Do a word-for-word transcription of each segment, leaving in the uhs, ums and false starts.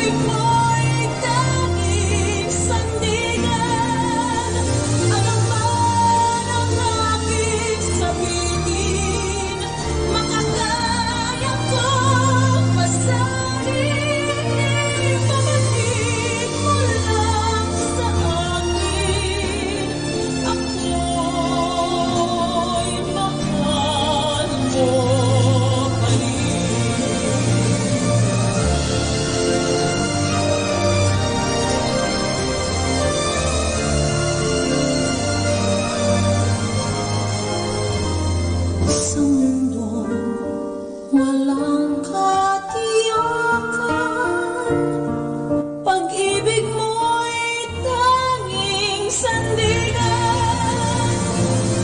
Moy tanging sandigan, anoman ang aking sabitin, makakaya kong pasanin, ipabatid mo lang sa akin. Ako'y mahal mo pa rin. Sa mundong walang katiyakan, pag-ibig mo'y tanging sandigan.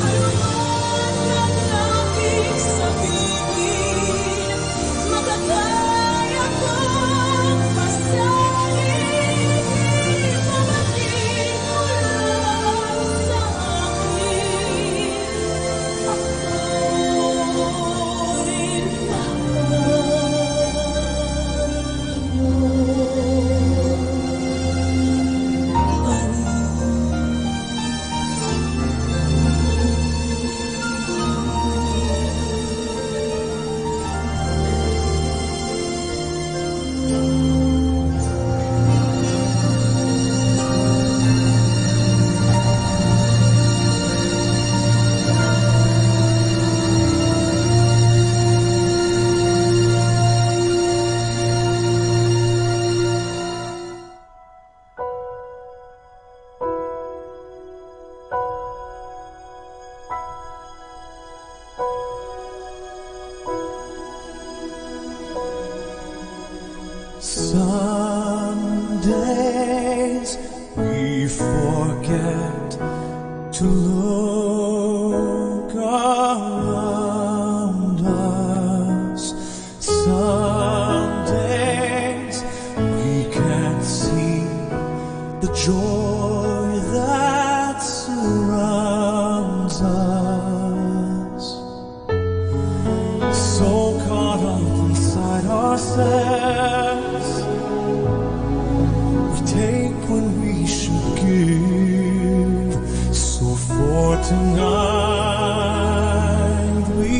Anoman ang aking sabitin, makakaya kong pasanin, ipabatid mo lang sa akin. Some days we forget to look around us. Some days we can't see the joy that surrounds us. So caught up inside ourselves, we take when we should give. So for tonight we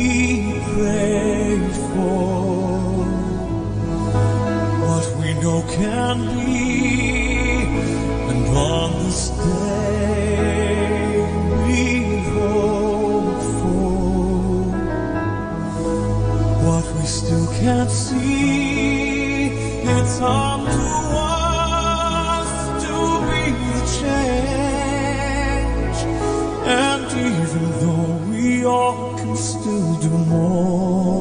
pray for what we know can be, and on this day we hope for what we still can't see. It's up to us to be the change, and even though we all can still do more,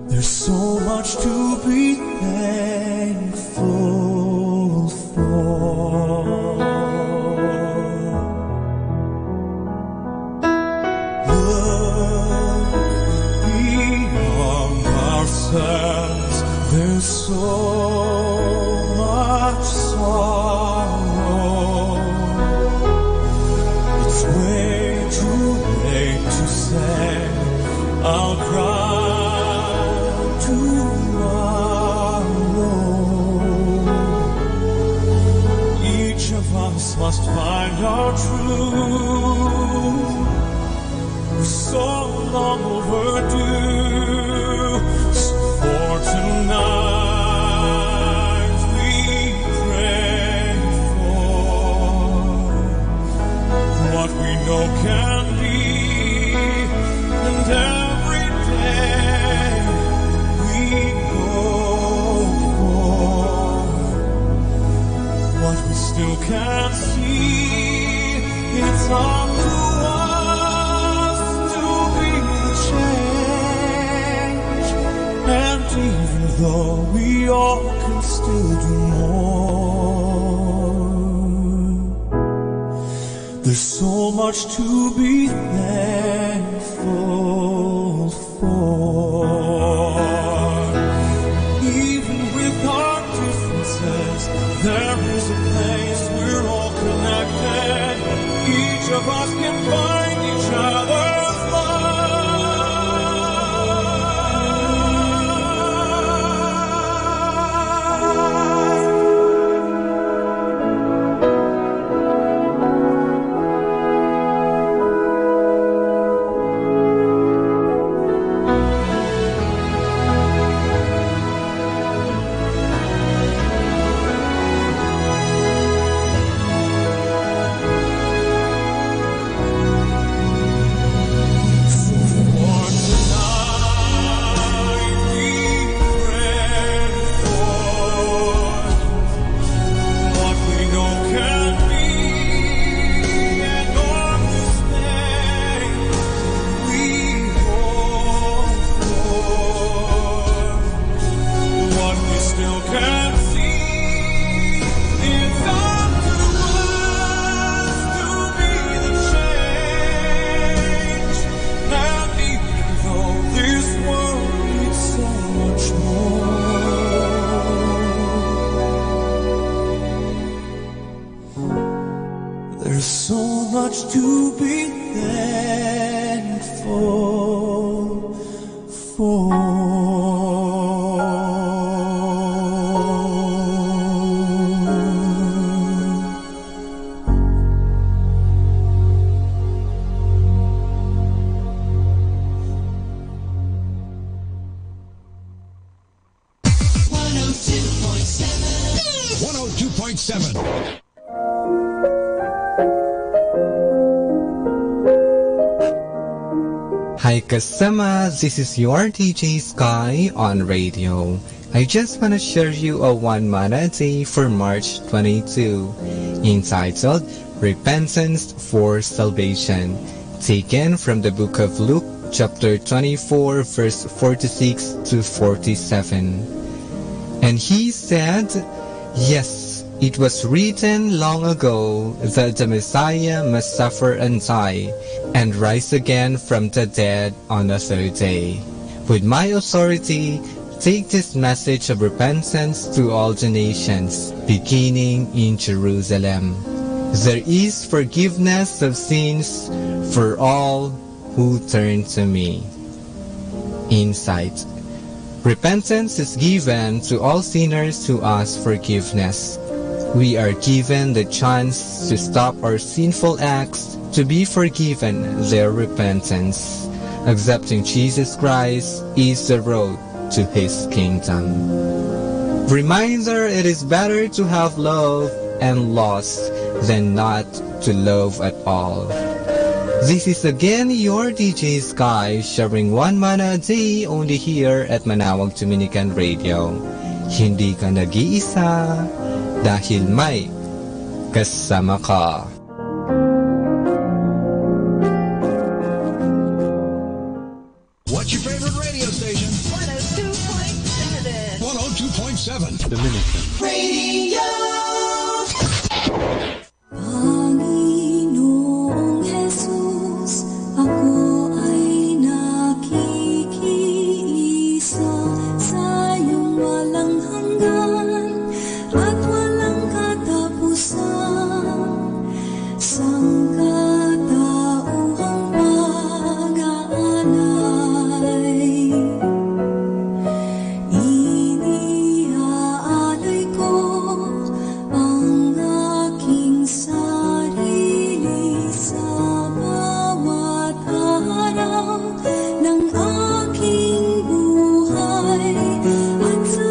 there's so much to be thankful for. Look beyond ourselves, there's so much sorrow. It's way too late to say, "I'll cry tomorrow." Each of us must find our truth. We're so long overdue. So for tonight we pray for what we know can be, and every day we hope for what we still can't see. It's up to us to be the change, and even though we all can still do more, there's so much to be thankful for. Even with our differences, there is a place we're all connected. Each of us can find each other's love. To be thankful for. One oh two point seven. Hi, kasama. This is your D J Sky on radio. I just want to share you a one manna a day for March twenty-two, entitled Repentance for Salvation, taken from the book of Luke, chapter twenty-four, verse forty-six to forty-seven. And he said, "Yes, it was written long ago that the Messiah must suffer and die and rise again from the dead on the third day. With my authority, take this message of repentance to all the nations, beginning in Jerusalem. There is forgiveness of sins for all who turn to me." Insight. Repentance is given to all sinners who ask forgiveness. We are given the chance to stop our sinful acts, to be forgiven their repentance. Accepting Jesus Christ is the road to his kingdom. Reminder, it is better to have love and loss than not to love at all. This is again your D J Sky, sharing one manna a day only here at Manawag Dominican Radio. Hindi ka nag-iisa dahil may kasama ka. What's your favorite radio station? One oh two point seven. One oh two point seven. Dominican Radio. Panginoong Jesus, ako ay nakikiisa sa iyong walang hanggan at walang katapusan. Sangkataoan pag-aalay, iniaalay ko ang aking sarili sa bawat araw ng aking buhay at sa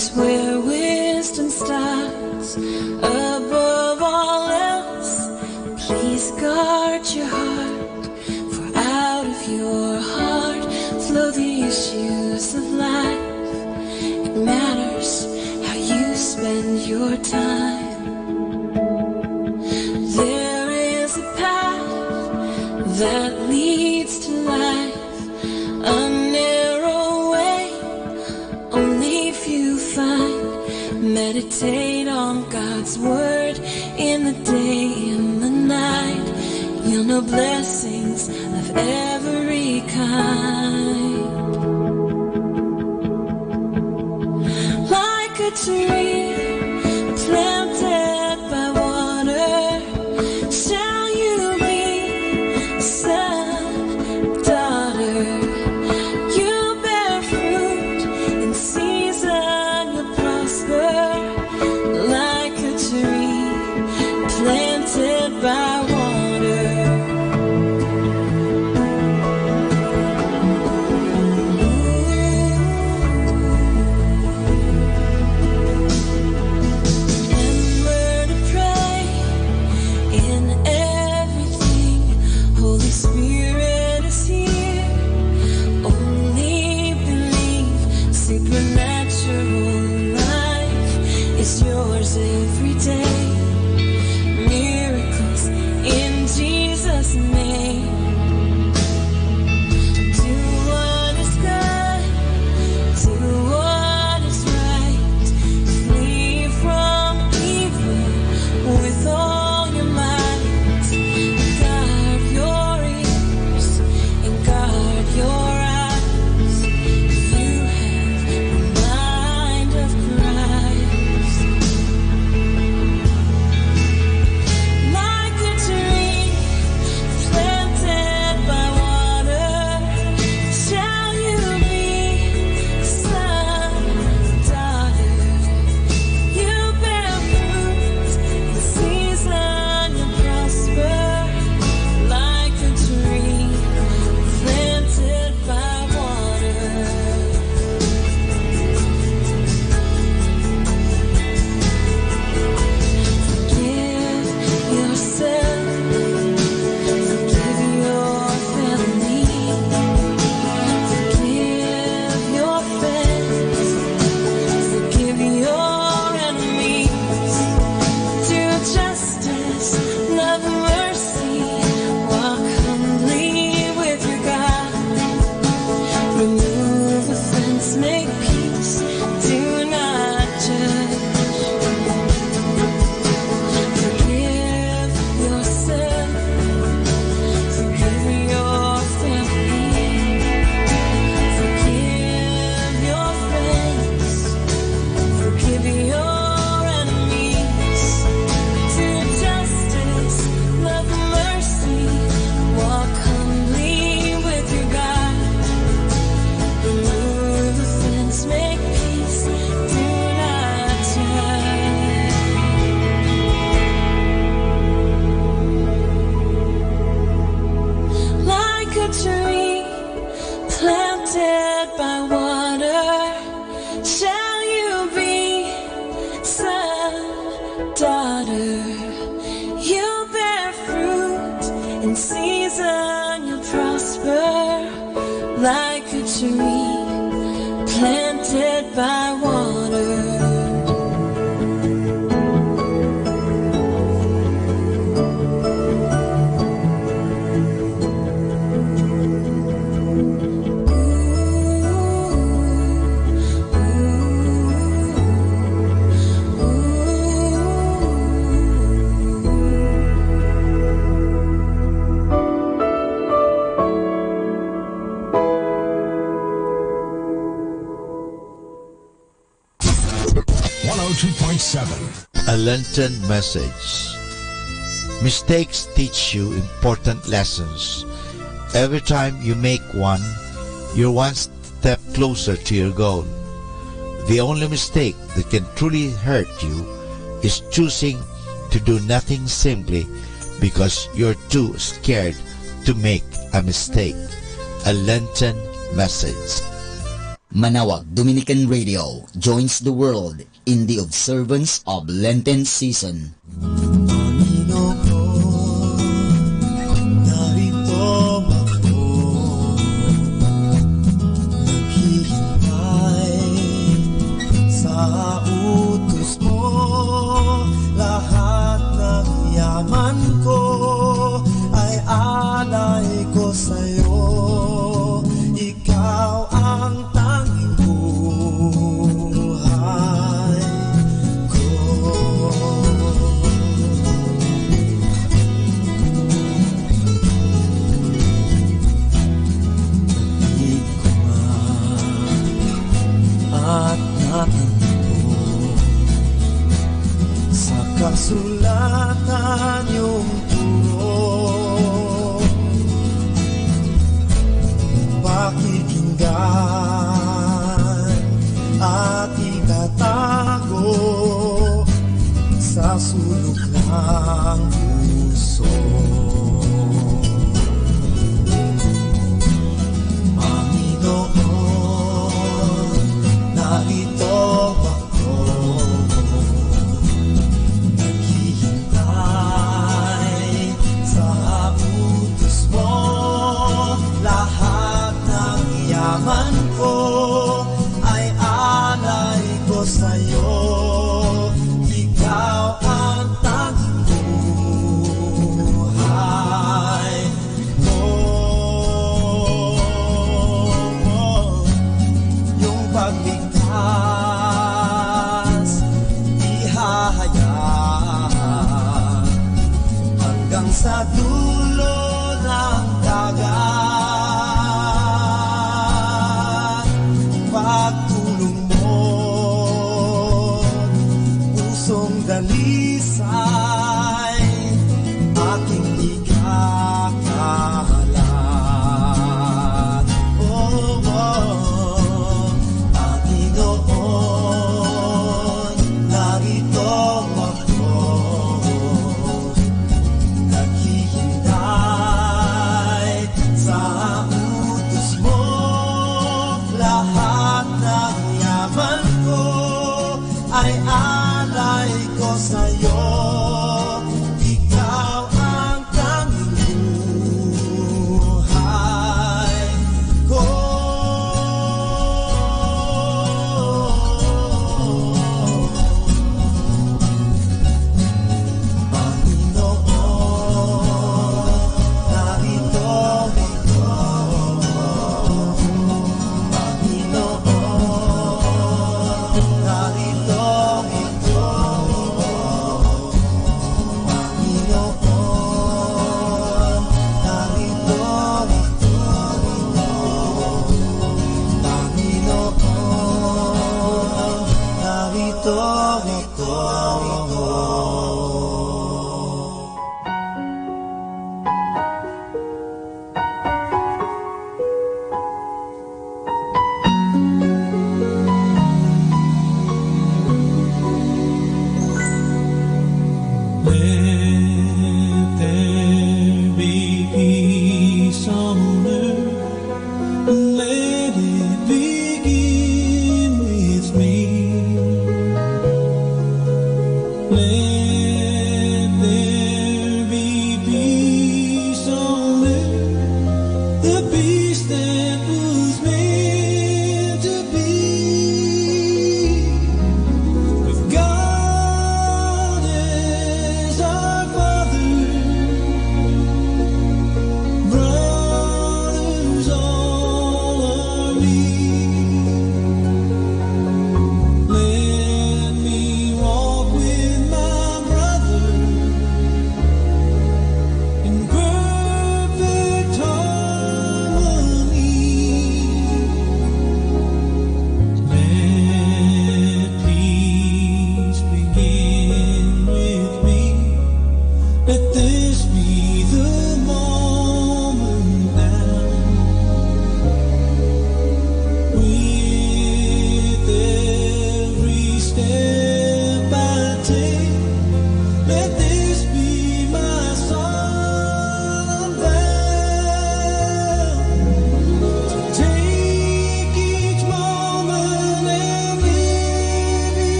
Where wisdom starts. Above all else, please guard your heart, for out of your heart flow the issues of life. It matters how you spend your time. There is a path that leads to life, a narrow way only few find. Meditate on God's word in the day, in the night. You'll know blessings of every kind. Like a tree planted by water, shall you be, son, daughter. You bear fruit in season, you'll prosper like a tree planted by water. And learn to pray in everything. Holy Spirit is here. Only believe. Supernatural life is yours every day. Miracles in Jesus' name. Do what is good, do what is right. Flee from evil with all your might. Guard your ears and guard your eyes. You have the mind of Christ. Like a tree planted by water, shall you be, son, daughter. You bear fruit in season, you prosper like a tree planted by water. Forgive yourself, forgive your family, forgive your friends, forgive your enemies. Do justice, love mercy, walk humbly with your God. Remove offense, make peace, do not judge. Forgive yourself, forgive your family, forgive your friends, forgive your enemies. Do justice, love mercy, walk humbly with your God. Remove offense, make peace, do not judge. Like a tree planted by water, shall you be, son, daughter. You bear fruit in season, you prosper like a tree planted by water. One oh two point seven. A Lenten message. Mistakes teach you important lessons. Every time you make one, you're one step closer to your goal. The only mistake that can truly hurt you is choosing to do nothing simply because you're too scared to make a mistake. A Lenten message. Manawag Dominican Radio joins the world in the observance of Lenten season. Panginoon, narito ako, naghihintay sa utos mo. Lahat ng yaman ko ay alay ko sa'yo. Ikaw ang tanging buhay ko.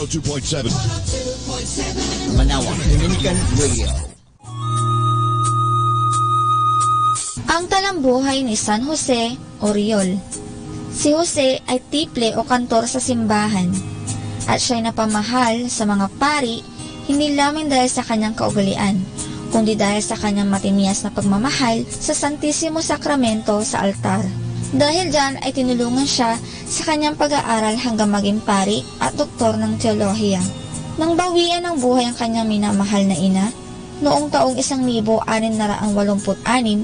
two point seven Manawag Dominican Radio. Ang talambuhay ni San Jose Oriol. Si Jose ay tiple o kantor sa simbahan, at siya'y napamahal sa mga pari, hindi lamang dahil sa kanyang kaugalian, kundi dahil sa kanyang matimias na pagmamahal sa Santisimo Sakramento sa altar. Dahil diyan ay tinulungan siya sa kanyang pag-aaral hanggang maging pari at doktor ng teolohiya. Nang bawian ng buhay ang kanyang minamahal na ina, noong taong isang libo anim na raang walompu't anim,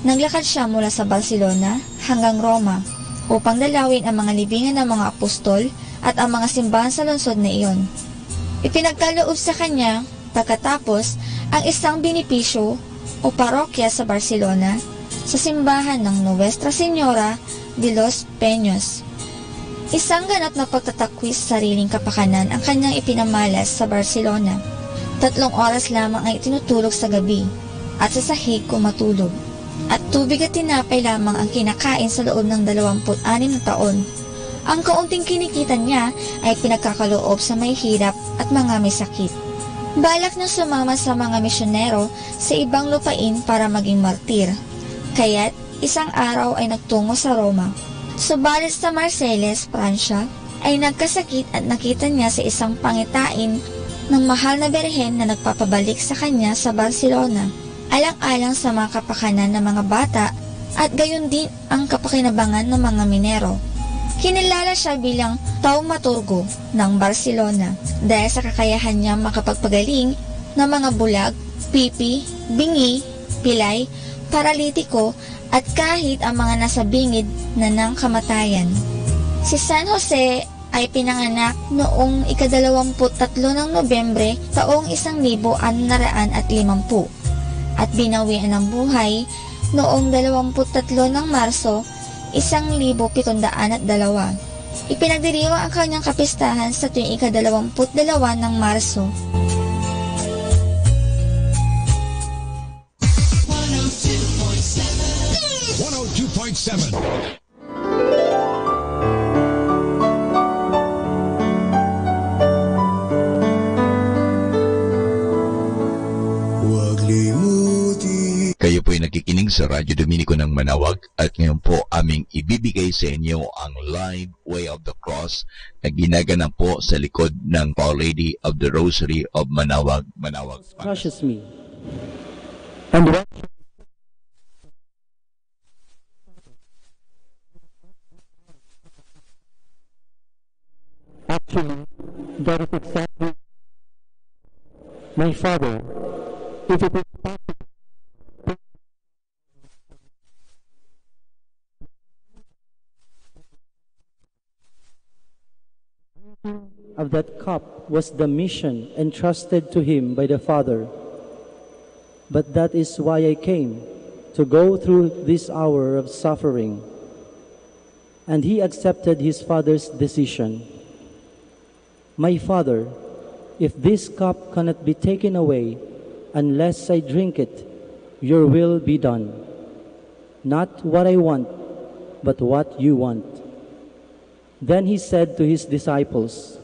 naglakad siya mula sa Barcelona hanggang Roma upang dalawin ang mga libingan ng mga apostol at ang mga simbahan sa lungsod na iyon. Ipinagkaloob sa kanya pagkatapos ang isang binipisyo o parokya sa Barcelona sa simbahan ng Nuestra Señora de los Peños. Isang ganap na pagtatakwis sa sariling kapakanan ang kanyang ipinamalas sa Barcelona. Tatlong oras lamang ang itinutulog sa gabi at sa sahig kumatulog. At tubig at tinapay lamang ang kinakain sa loob ng dalawamput anim na taon. Ang kaunting kinikita niya ay pinagkakaloob sa mahihirap at mga may sakit. Balak niyang sumama sa mga misyonero sa ibang lupain para maging martir. Kaya't isang araw ay nagtungo sa Roma. Subalit sa Marseilles, Pransya, ay nagkasakit at nakita niya sa isang pangitain ng mahal na birhen na nagpapabalik sa kanya sa Barcelona, alang-alang sa mga kapakanan ng mga bata at gayon din ang kapakinabangan ng mga minero. Kinilala siya bilang taumaturgo ng Barcelona dahil sa kakayahan niyang makapagpagaling ng mga bulag, pipi, bingi, pilay, paralitiko, at kahit ang mga nasa bingid na ng kamatayan. Si San Jose ay pinanganak noong ikadalawamput tatlo ng Nobyembre taong isang libo anim na raan at limampu, at binawian ng buhay noong dalawamput tatlo ng Marso, isang libo pitong daan at dalawa. Ipinagdiriwang ang kanyang kapistahan sa tuwing ikadalawamput dalawa ng Marso. One oh two point seven. Huwag limutin. Kayo po'y nakikinig sa Radyo Dominico ng Manawag at ngayon po aming ibibigay sa inyo ang live Way of the Cross na ginaganap po sa likod ng Our Lady of the Rosary of Manawag, Manawag. Crushes me. And what Actually, that is exactly my father. If it is possible, of that cup was the mission entrusted to him by the Father. But that is why I came, to go through this hour of suffering. And he accepted his Father's decision. My Father, if this cup cannot be taken away unless I drink it, your will be done. Not what I want, but what you want. Then he said to his disciples,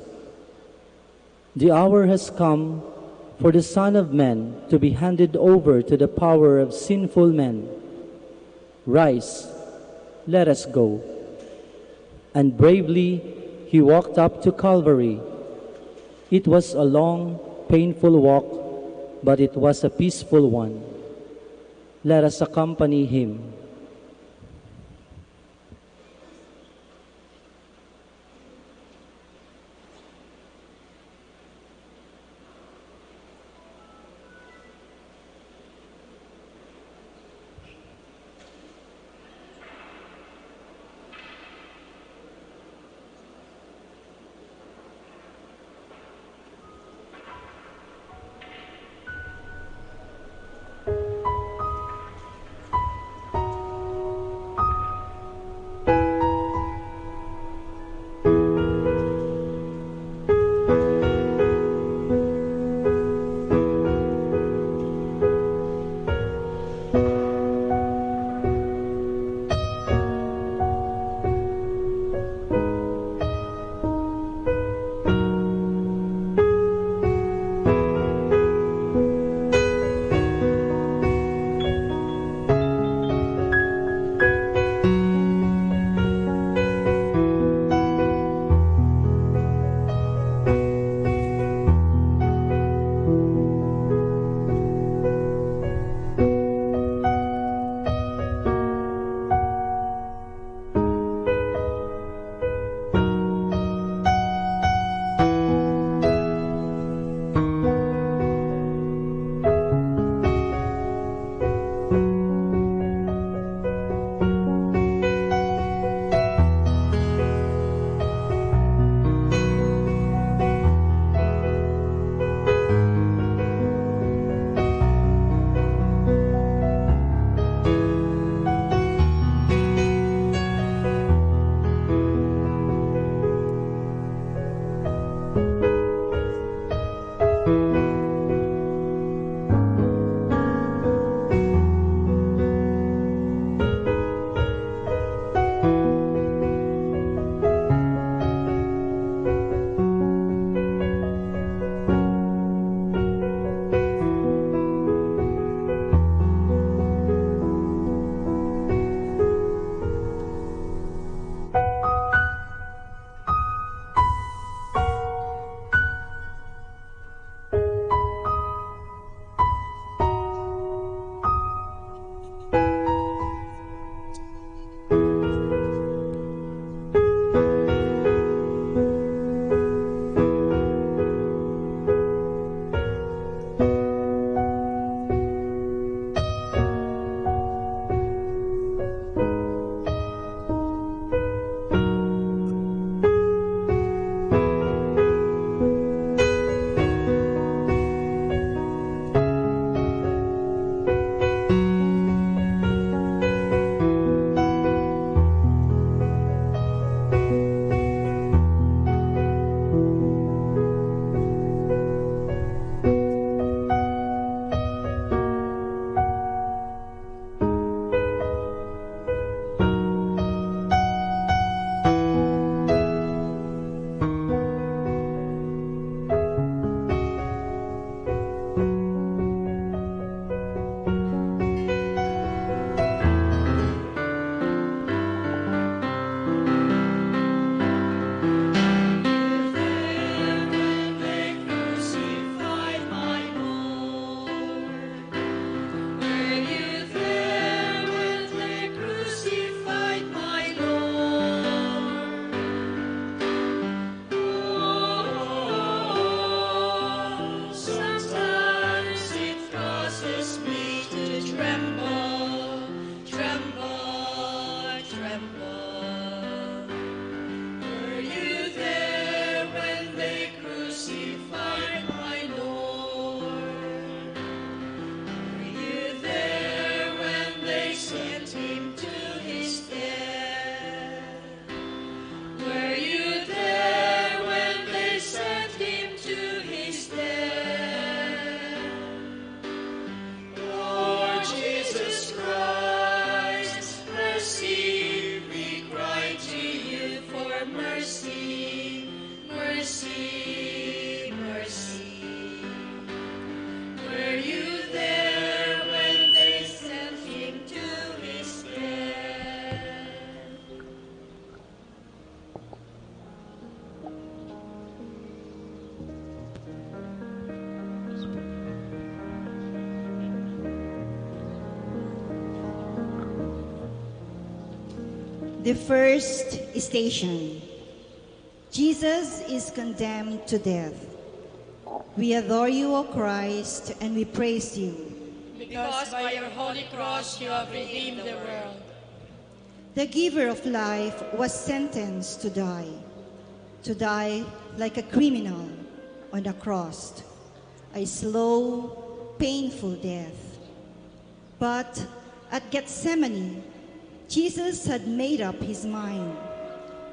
"The hour has come for the Son of Man to be handed over to the power of sinful men. Rise, let us go." And bravely he walked up to Calvary. It was a long, painful walk, but it was a peaceful one. Let us accompany him. The first station. Jesus is condemned to death. We adore you, O Christ, and we praise you. Because by your holy cross you have redeemed the world. The giver of life was sentenced to die, to die like a criminal on a cross, a slow, painful death. But at Gethsemane, Jesus had made up his mind,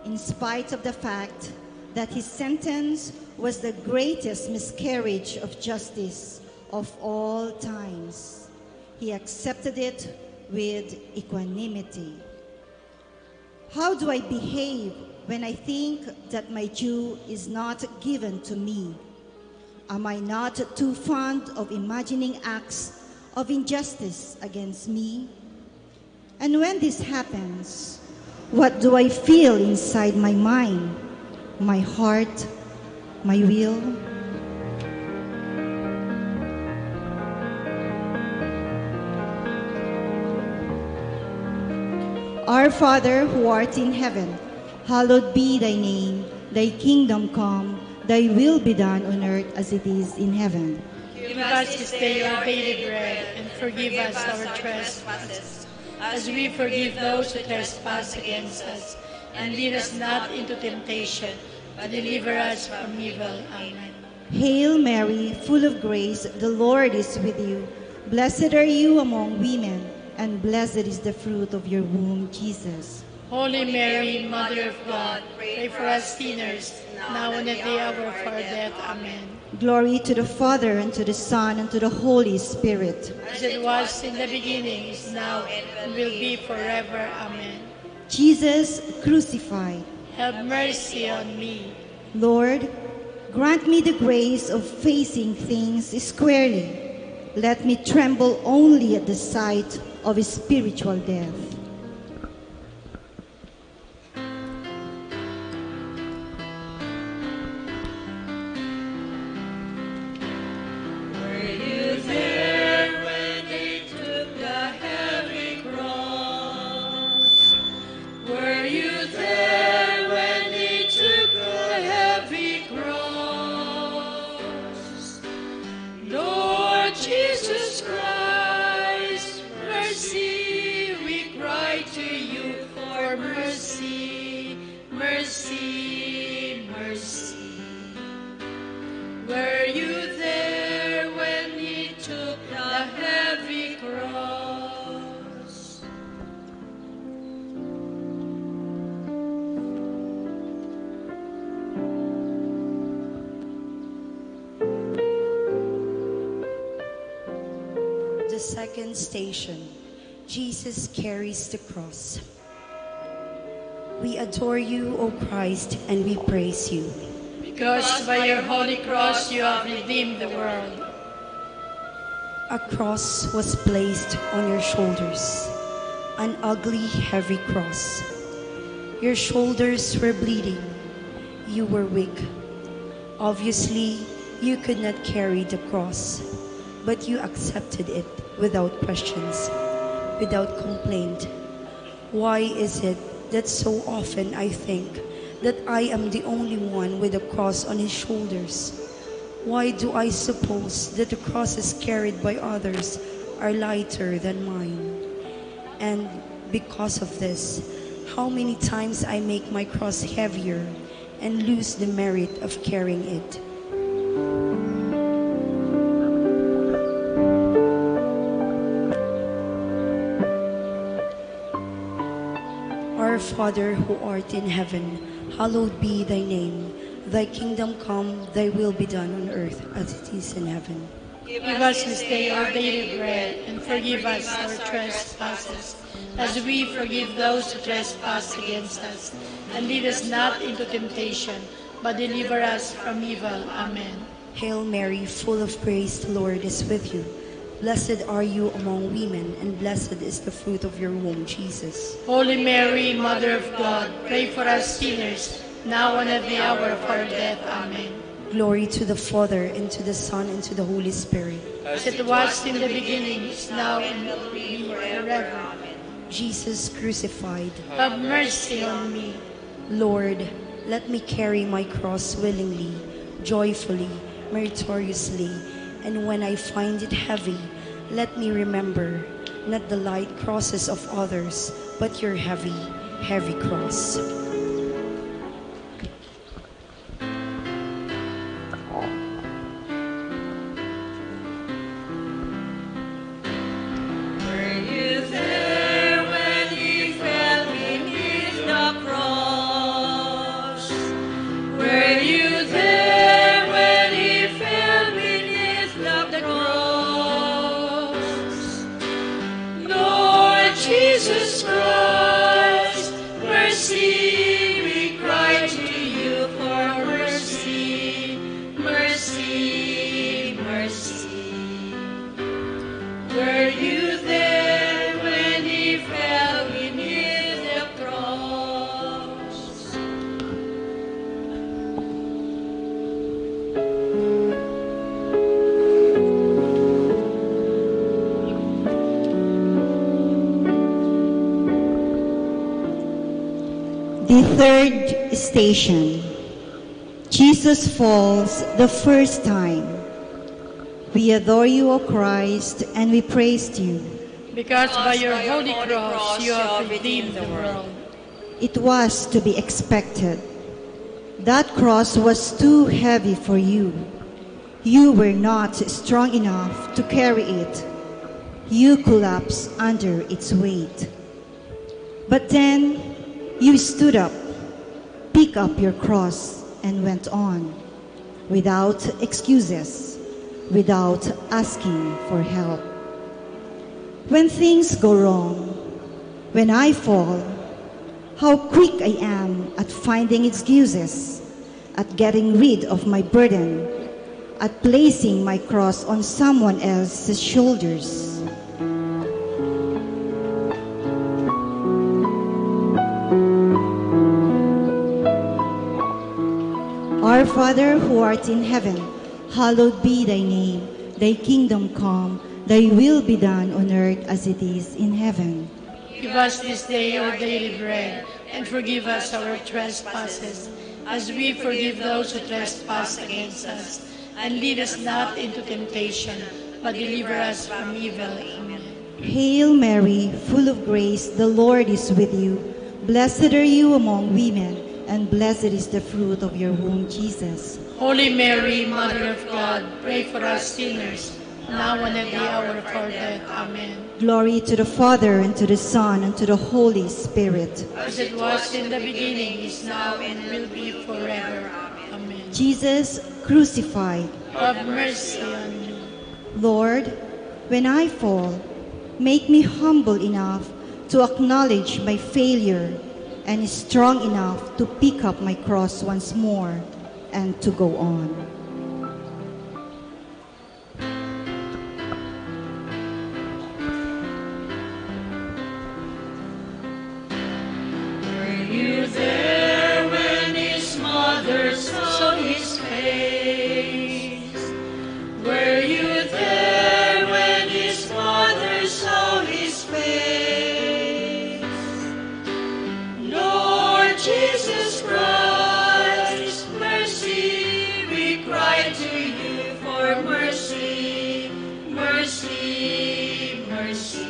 in spite of the fact that his sentence was the greatest miscarriage of justice of all times. He accepted it with equanimity. How do I behave when I think that my due is not given to me? Am I not too fond of imagining acts of injustice against me? And when this happens, what do I feel inside my mind, my heart, my will? Our Father who art in heaven, hallowed be thy name. Thy kingdom come, thy will be done on earth as it is in heaven. Give us this day our daily bread, and forgive us our trespasses, as we forgive those who trespass against us. And lead us not into temptation, but deliver us from evil. Amen. Hail Mary, full of grace, the Lord is with you. Blessed are you among women, and blessed is the fruit of your womb, Jesus. Holy Mary, Mother of God, pray for us sinners, now and at the hour of our death. Amen. Glory to the Father, and to the Son, and to the Holy Spirit. As it was in the beginning, is now, and will be forever. Amen. Jesus crucified. Have mercy on me. Lord, grant me the grace of facing things squarely. Let me tremble only at the sight of spiritual death. Were you there when they took the heavy cross? Were you there when they took the heavy cross? Lord Jesus Christ, mercy, we cry to you for mercy, mercy, mercy. Were you there when he took the heavy cross? The second station. Jesus carries the cross. We adore you, O Christ, and we praise you. Because by your holy cross you have redeemed the world. A cross was placed on your shoulders, an ugly, heavy cross. Your shoulders were bleeding. You were weak. Obviously, you could not carry the cross, but you accepted it without questions, without complaint. Why is it that so often I think that I am the only one with a cross on his shoulders? Why do I suppose that the crosses carried by others are lighter than mine? And because of this, how many times I make my cross heavier and lose the merit of carrying it. Our Father who art in heaven, hallowed be thy name. Thy kingdom come, thy will be done on earth as it is in heaven. Give us this day our daily bread, and forgive us our trespasses, as we forgive those who trespass against us. And lead us not into temptation, but deliver us from evil. Amen. Hail Mary, full of grace, the Lord is with you. Blessed are you among women, and blessed is the fruit of your womb, Jesus. Holy Mary, Mother of God, pray for us sinners, now and at the hour of our death. Amen. Glory to the Father, and to the Son, and to the Holy Spirit. As it was in the beginning, is now, and will be forever. Amen. Jesus crucified, have mercy on me. Lord, let me carry my cross willingly, joyfully, meritoriously, and when I find it heavy, let me remember not the light crosses of others, but your heavy, heavy cross. Were you there when he fell beneath the cross? Were you there when he fell beneath the cross? Lord Jesus Christ, mercy, we cry to you for mercy, mercy, mercy. Were you there when he fell beneath the cross? The third station. Jesus falls the first time. We adore you, O Christ, and we praise you. Because by your holy cross you have redeemed the world. It was to be expected. That cross was too heavy for you. You were not strong enough to carry it. You collapsed under its weight. But then you stood up, picked up your cross, and went on, without excuses, without asking for help. When things go wrong, when I fall, how quick I am at finding excuses, at getting rid of my burden, at placing my cross on someone else's shoulders. Our Father who art in heaven, hallowed be thy name. Thy kingdom come, thy will be done on earth as it is in heaven. Give us this day our daily bread, and forgive us our trespasses, as we forgive those who trespass against us. And lead us not into temptation, but deliver us from evil. Amen. Hail Mary, full of grace, the Lord is with you. Blessed are you among women, and blessed is the fruit of your womb, Jesus. Holy Mary, Mother of God, pray for us sinners, now and at the hour of our death. Amen. Glory to the Father, and to the Son, and to the Holy Spirit. As it was in the beginning, is now, and will be forever. Amen. Jesus crucified. Have mercy on me. Lord, when I fall, make me humble enough to acknowledge my failure and strong enough to pick up my cross once more and to go on. Were you there when his mother saw his face? Were you there when his mother saw his face? Lord Jesus Christ, mercy, we cry to you for mercy, mercy, mercy.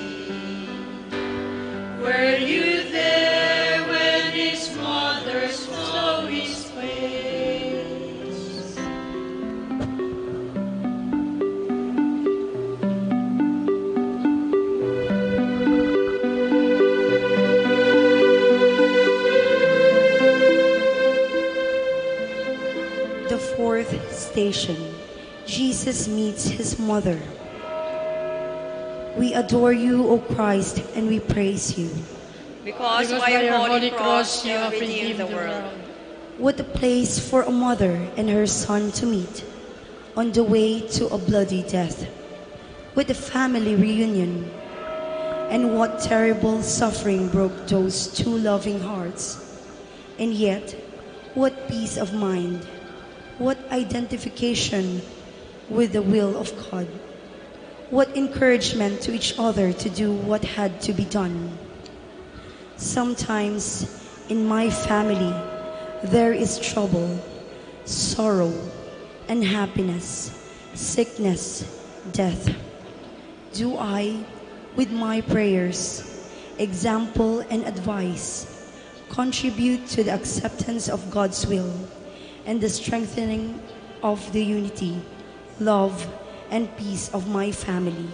Were you there when his mother saw his face? The fourth station. Jesus meets his mother. We adore you, O Christ, and we praise you. Because by your holy cross you have redeemed the world. What a place for a mother and her son to meet on the way to a bloody death. What a family reunion. And what terrible suffering broke those two loving hearts. And yet, what peace of mind, what identification with the will of God, what encouragement to each other to do what had to be done. Sometimes in my family, there is trouble, sorrow, unhappiness, sickness, death. Do I, with my prayers, example, and advice, contribute to the acceptance of God's will and the strengthening of the unity, love, and peace of my family?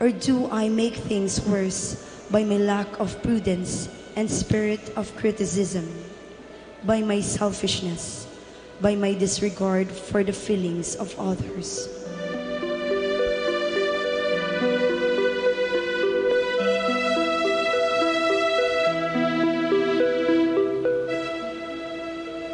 Or do I make things worse by my lack of prudence and spirit of criticism, by my selfishness, by my disregard for the feelings of others?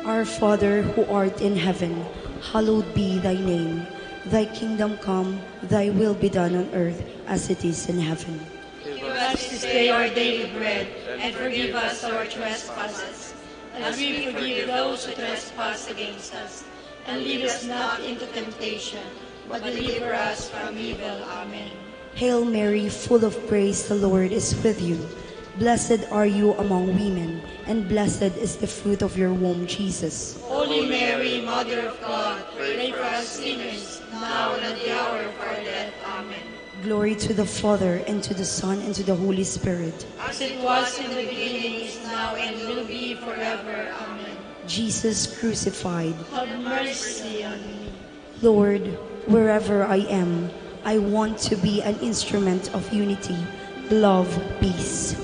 Our Father who art in heaven, hallowed be thy name. Thy kingdom come, thy will be done on earth as it is in heaven. Give us this day our daily bread, and forgive us our trespasses, as we forgive those who trespass against us. And lead us not into temptation, but deliver us from evil. Amen. Hail Mary, full of grace, the Lord is with you. Blessed are you among women, and blessed is the fruit of your womb, Jesus. Holy Mary, Mother of God, pray for us sinners, now and at the hour of our death. Amen. Glory to the Father, and to the Son, and to the Holy Spirit. As it was in the beginning, is now, and will be forever. Amen. Jesus crucified. Have mercy on me. Lord, wherever I am, I want to be an instrument of unity, love, peace.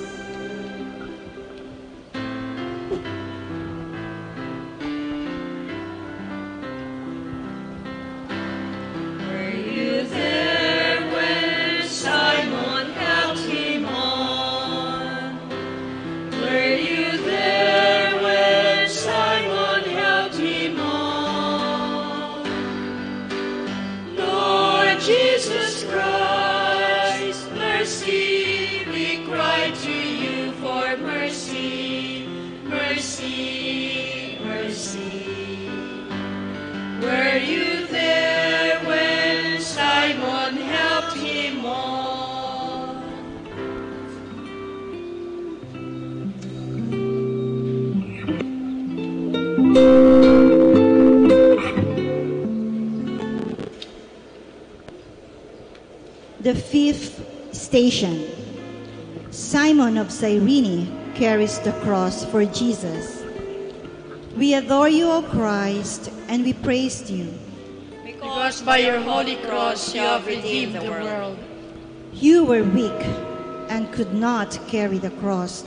Were you there when Simon helped him on? Were you there when Simon helped him on? Lord Jesus Christ, mercy, we cry to you for mercy, mercy, mercy. Were you there when Simon helped him on? The fifth station. Simon of Cyrene carries the cross for Jesus. We adore you, O Christ, and we praise you. Because by your holy cross you have redeemed the world. You were weak and could not carry the cross.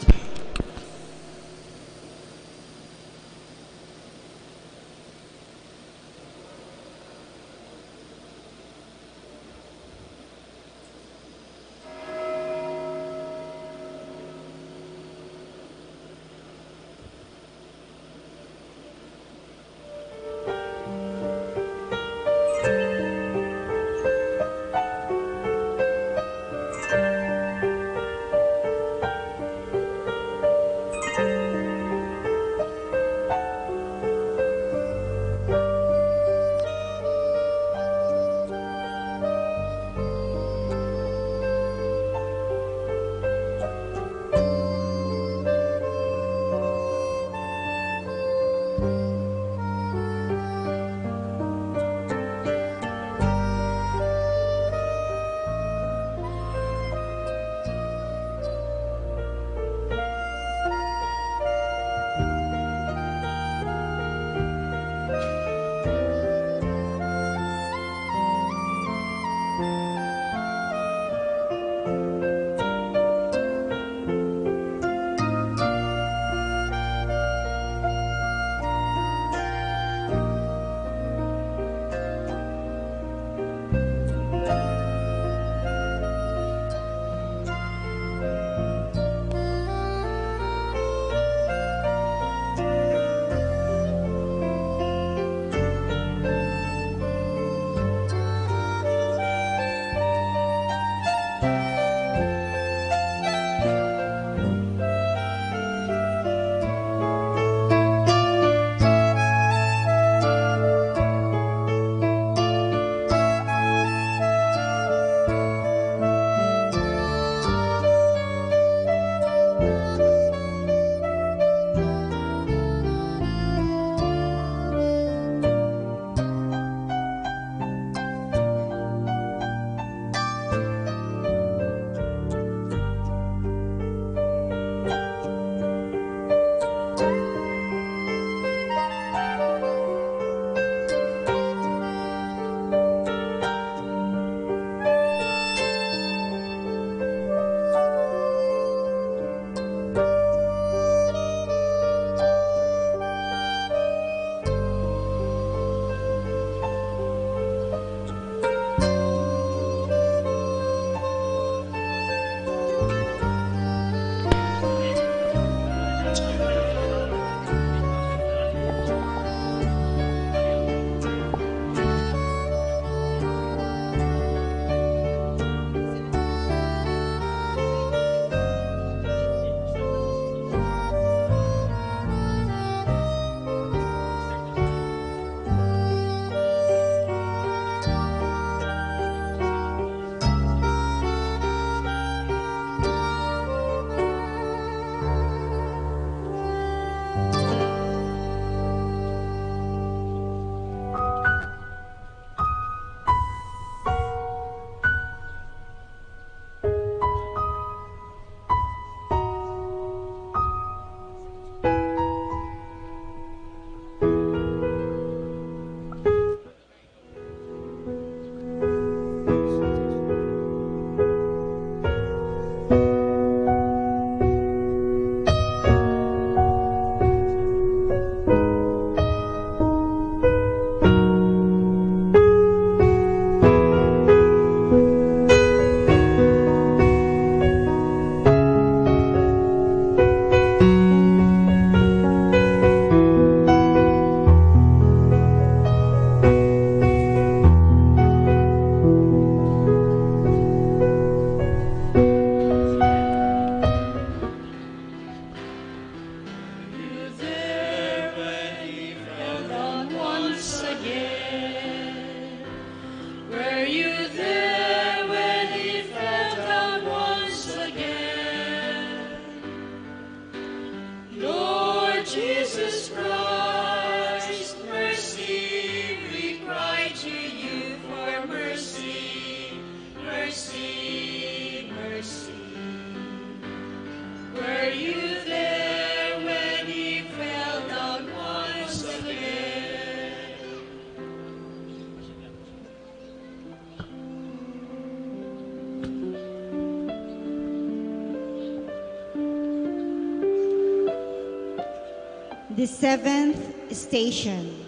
The seventh station.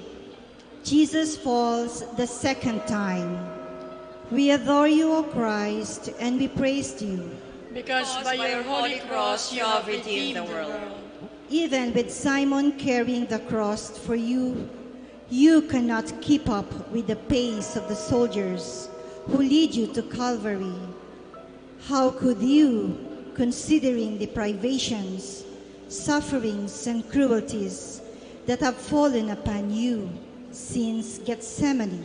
Jesus falls the second time. We adore you, O Christ, and we praise you. Because by your holy cross you have redeemed the world. Even with Simon carrying the cross for you, you cannot keep up with the pace of the soldiers who lead you to Calvary. How could you, considering the privations, sufferings, and cruelties that have fallen upon you since Gethsemane?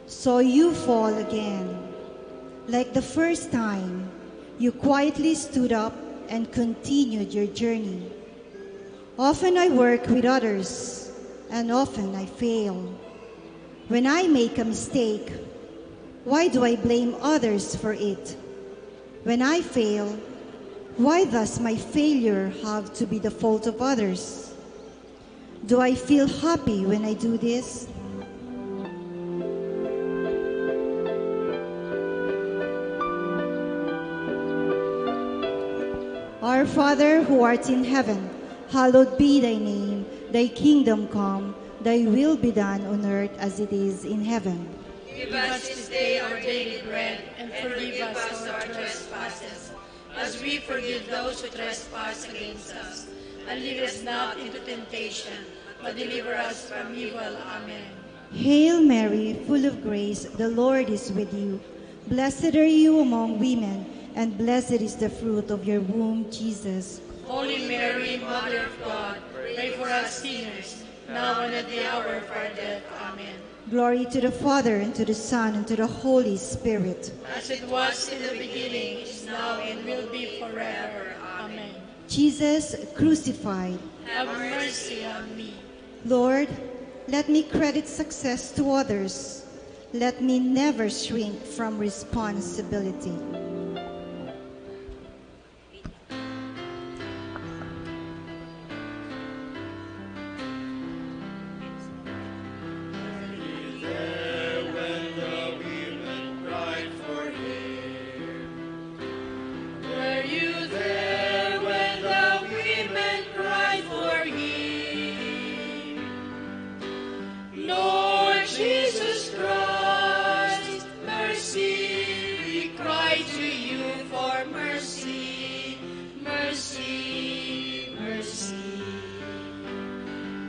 So you fall again. Like the first time, you quietly stood up and continued your journey. Often I work with others, and often I fail. When I make a mistake, why do I blame others for it? When I fail, why does my failure have to be the fault of others? Do I feel happy when I do this? Our Father who art in heaven, hallowed be thy name. Thy kingdom come, thy will be done on earth as it is in heaven. Give us this day our daily bread, and forgive us our trespasses, as we forgive those who trespass against us. And lead us not into temptation, but deliver us from evil. Amen. Hail Mary, full of grace, the Lord is with you. Blessed are you among women, and blessed is the fruit of your womb, Jesus. Holy Mary, Mother of God, pray for us sinners, now and at the hour of our death. Amen. Glory to the Father, and to the Son, and to the Holy Spirit. As it was in the beginning, is now, and will be forever. Amen. Jesus crucified. Have mercy on me. Lord, let me credit success to others. Let me never shrink from responsibility. Were you there when the women cried for him? Lord Jesus Christ, mercy, we cry to you for mercy, mercy, mercy.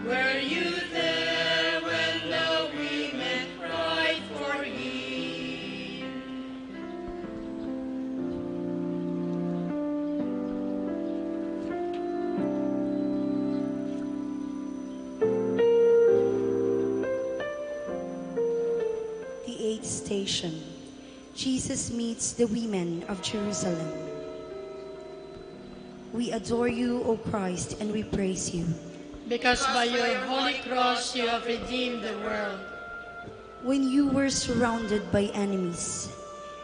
Were you there when the women cried for him? The eighth station. Jesus meets the women of Jerusalem. We adore you, O Christ, and we praise you. Because by your holy cross you have redeemed the world. When you were surrounded by enemies,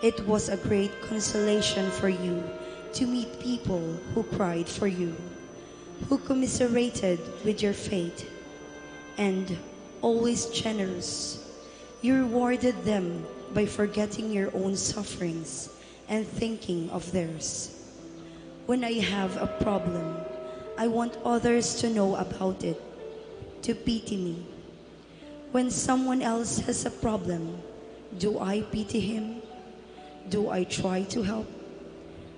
it was a great consolation for you to meet people who cried for you, who commiserated with your fate, and, always generous, you rewarded them by forgetting your own sufferings and thinking of theirs. When I have a problem, I want others to know about it, to pity me. When someone else has a problem, do I pity him? Do I try to help?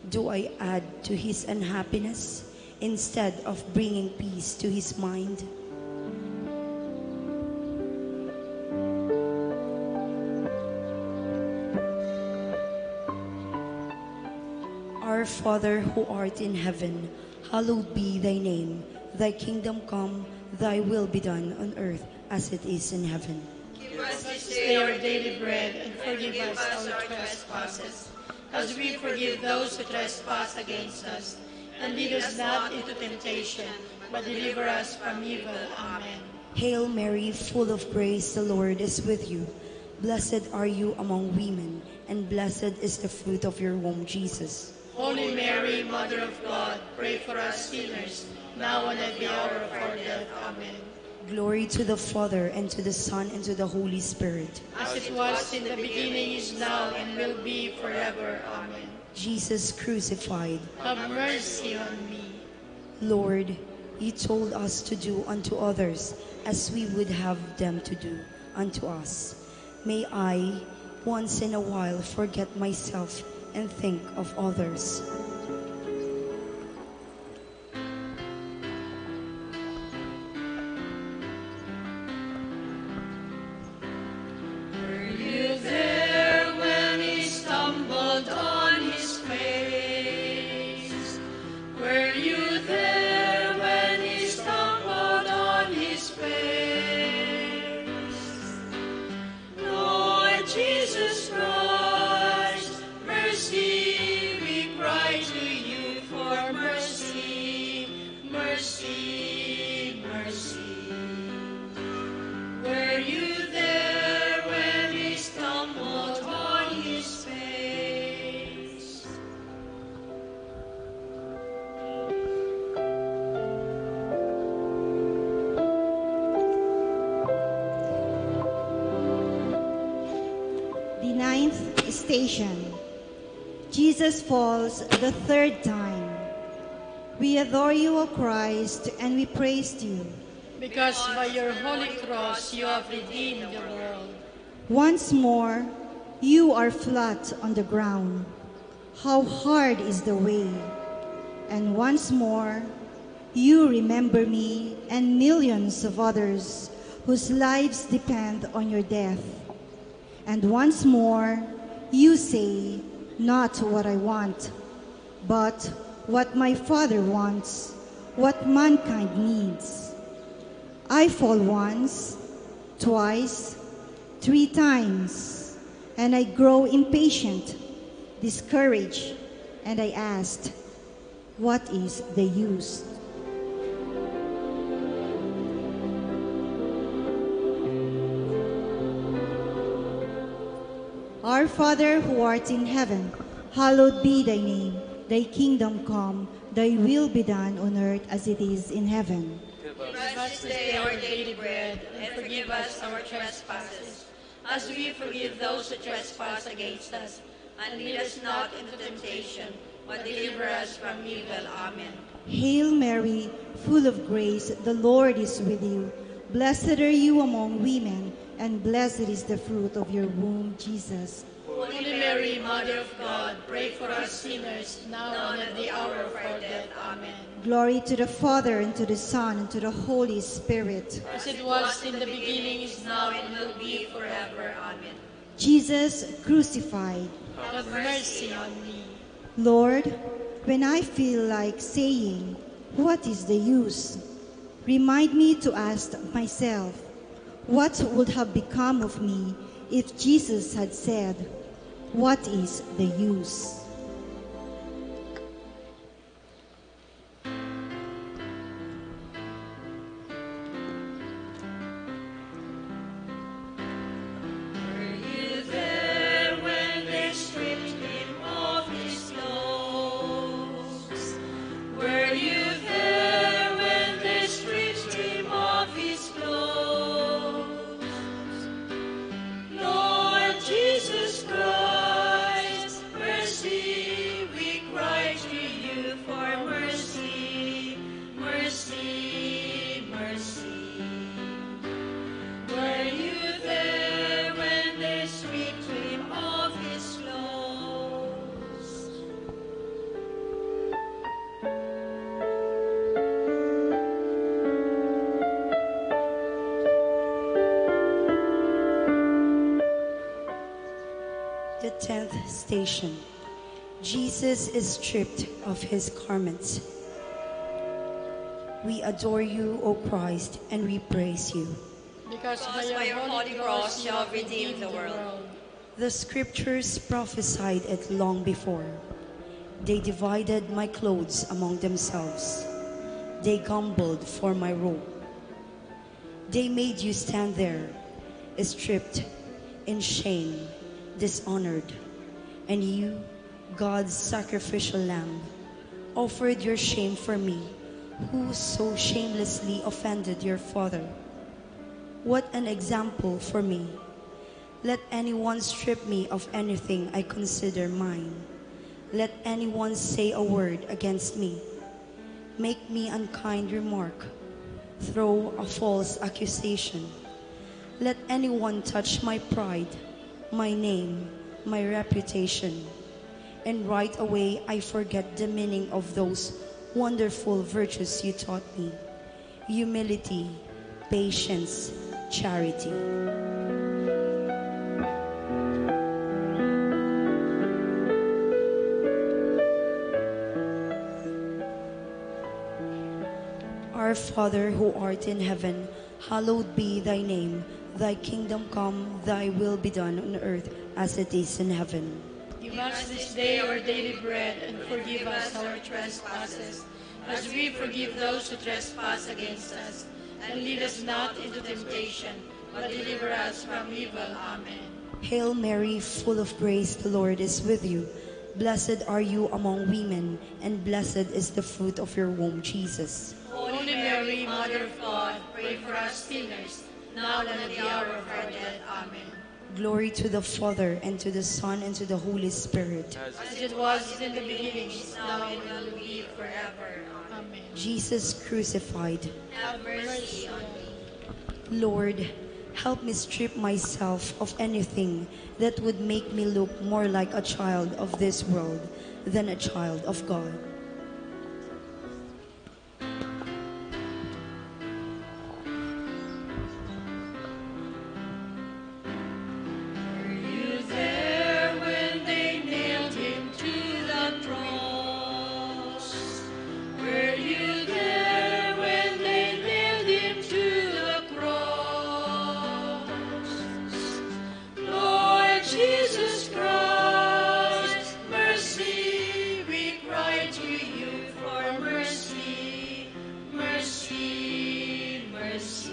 Do I add to his unhappiness instead of bringing peace to his mind? Our Father who art in heaven, hallowed be thy name. Thy kingdom come, thy will be done on earth as it is in heaven. Give us this day our daily bread, and forgive us our trespasses, as we forgive those who trespass against us. And lead us not into temptation, but deliver us from evil. Amen. Hail Mary, full of grace, the Lord is with you. Blessed are you among women, and blessed is the fruit of your womb, Jesus. Holy Mary, Mother of God, pray for us sinners, now and at the hour of our death. Amen. Glory to the Father, and to the Son, and to the Holy Spirit. As it was in the beginning, is now, and will be forever. Amen. Jesus crucified. Have mercy on me. Lord, You told us to do unto others as we would have them to do unto us. May I, once in a while, forget myself and think of others. Were you there when he stumbled on his face? Were you there when he stumbled on his face? Lord Jesus Christ, mercy, we cry to you for mercy, mercy, mercy. Were you there when he stumbled on his face? The ninth station. Jesus falls the third time. We adore you, O Christ, and we praise you. Because by your holy cross you have redeemed the world. Once more, you are flat on the ground. How hard is the way. And once more, you remember me and millions of others whose lives depend on your death. And once more, you say, "Not what I want, but what my Father wants, what mankind needs." I fall once, twice, three times, and I grow impatient, discouraged, and I asked, "What is the use?" Our Father who art in heaven, hallowed be thy name. Thy kingdom come, thy will be done on earth as it is in heaven. Give us this day our daily bread, and forgive us our trespasses, as we forgive those who trespass against us. And lead us not into temptation, but deliver us from evil. Amen. Hail Mary, full of grace, the Lord is with you. Blessed are you among women, and blessed is the fruit of your womb, Jesus. Holy Mary, Mother of God, pray for us sinners, now and at the hour of our death. Amen. Glory to the Father, and to the Son, and to the Holy Spirit. As it was in the beginning, is now, and will be forever. Amen. Jesus crucified. Have mercy on me. Lord, when I feel like saying, "What is the use?" remind me to ask myself, "What would have become of me if Jesus had said, 'What is the use?'" Were you there when they stripped him of his clothes? Were you there when they stripped him of his clothes? Lord Jesus Christ, mercy, we cry to you for mercy, mercy, mercy. Were you there when they stripped him of his clothes? The tenth station. Jesus is stripped of his garments. We adore you, O Christ, and we praise you. Because by your holy cross you have redeemed the world. The scriptures prophesied it long before. They divided my clothes among themselves. They gambled for my robe. They made you stand there, stripped, in shame, dishonored. And you, God's sacrificial lamb, offered your shame for me, who so shamelessly offended your Father. What an example for me! Let anyone strip me of anything I consider mine. Let anyone say a word against me. Make me unkind remark, throw a false accusation. Let anyone touch my pride, my name, my reputation, and right away I forget the meaning of those wonderful virtues you taught me: humility, patience, charity. Our Father who art in heaven, hallowed be thy name. Thy kingdom come, thy will be done on earth as it is in heaven. Give us this day our daily bread, and forgive us our trespasses, as we forgive those who trespass against us. And lead us not into temptation, but deliver us from evil. Amen. Hail Mary, full of grace, the Lord is with you. Blessed are you among women, and blessed is the fruit of your womb, Jesus. Holy Mary, Mother of God, pray for us sinners, now and at the hour of our death. Amen. Glory to the Father, and to the Son, and to the Holy Spirit. As it was in the beginning, is now, and will be forever. Amen. Jesus crucified. Have mercy on me. Lord, help me strip myself of anything that would make me look more like a child of this world than a child of God. Were you there when they nailed him to the cross? Were you there when they nailed him to the cross? Lord Jesus Christ, mercy, we cry to you for mercy, mercy, mercy.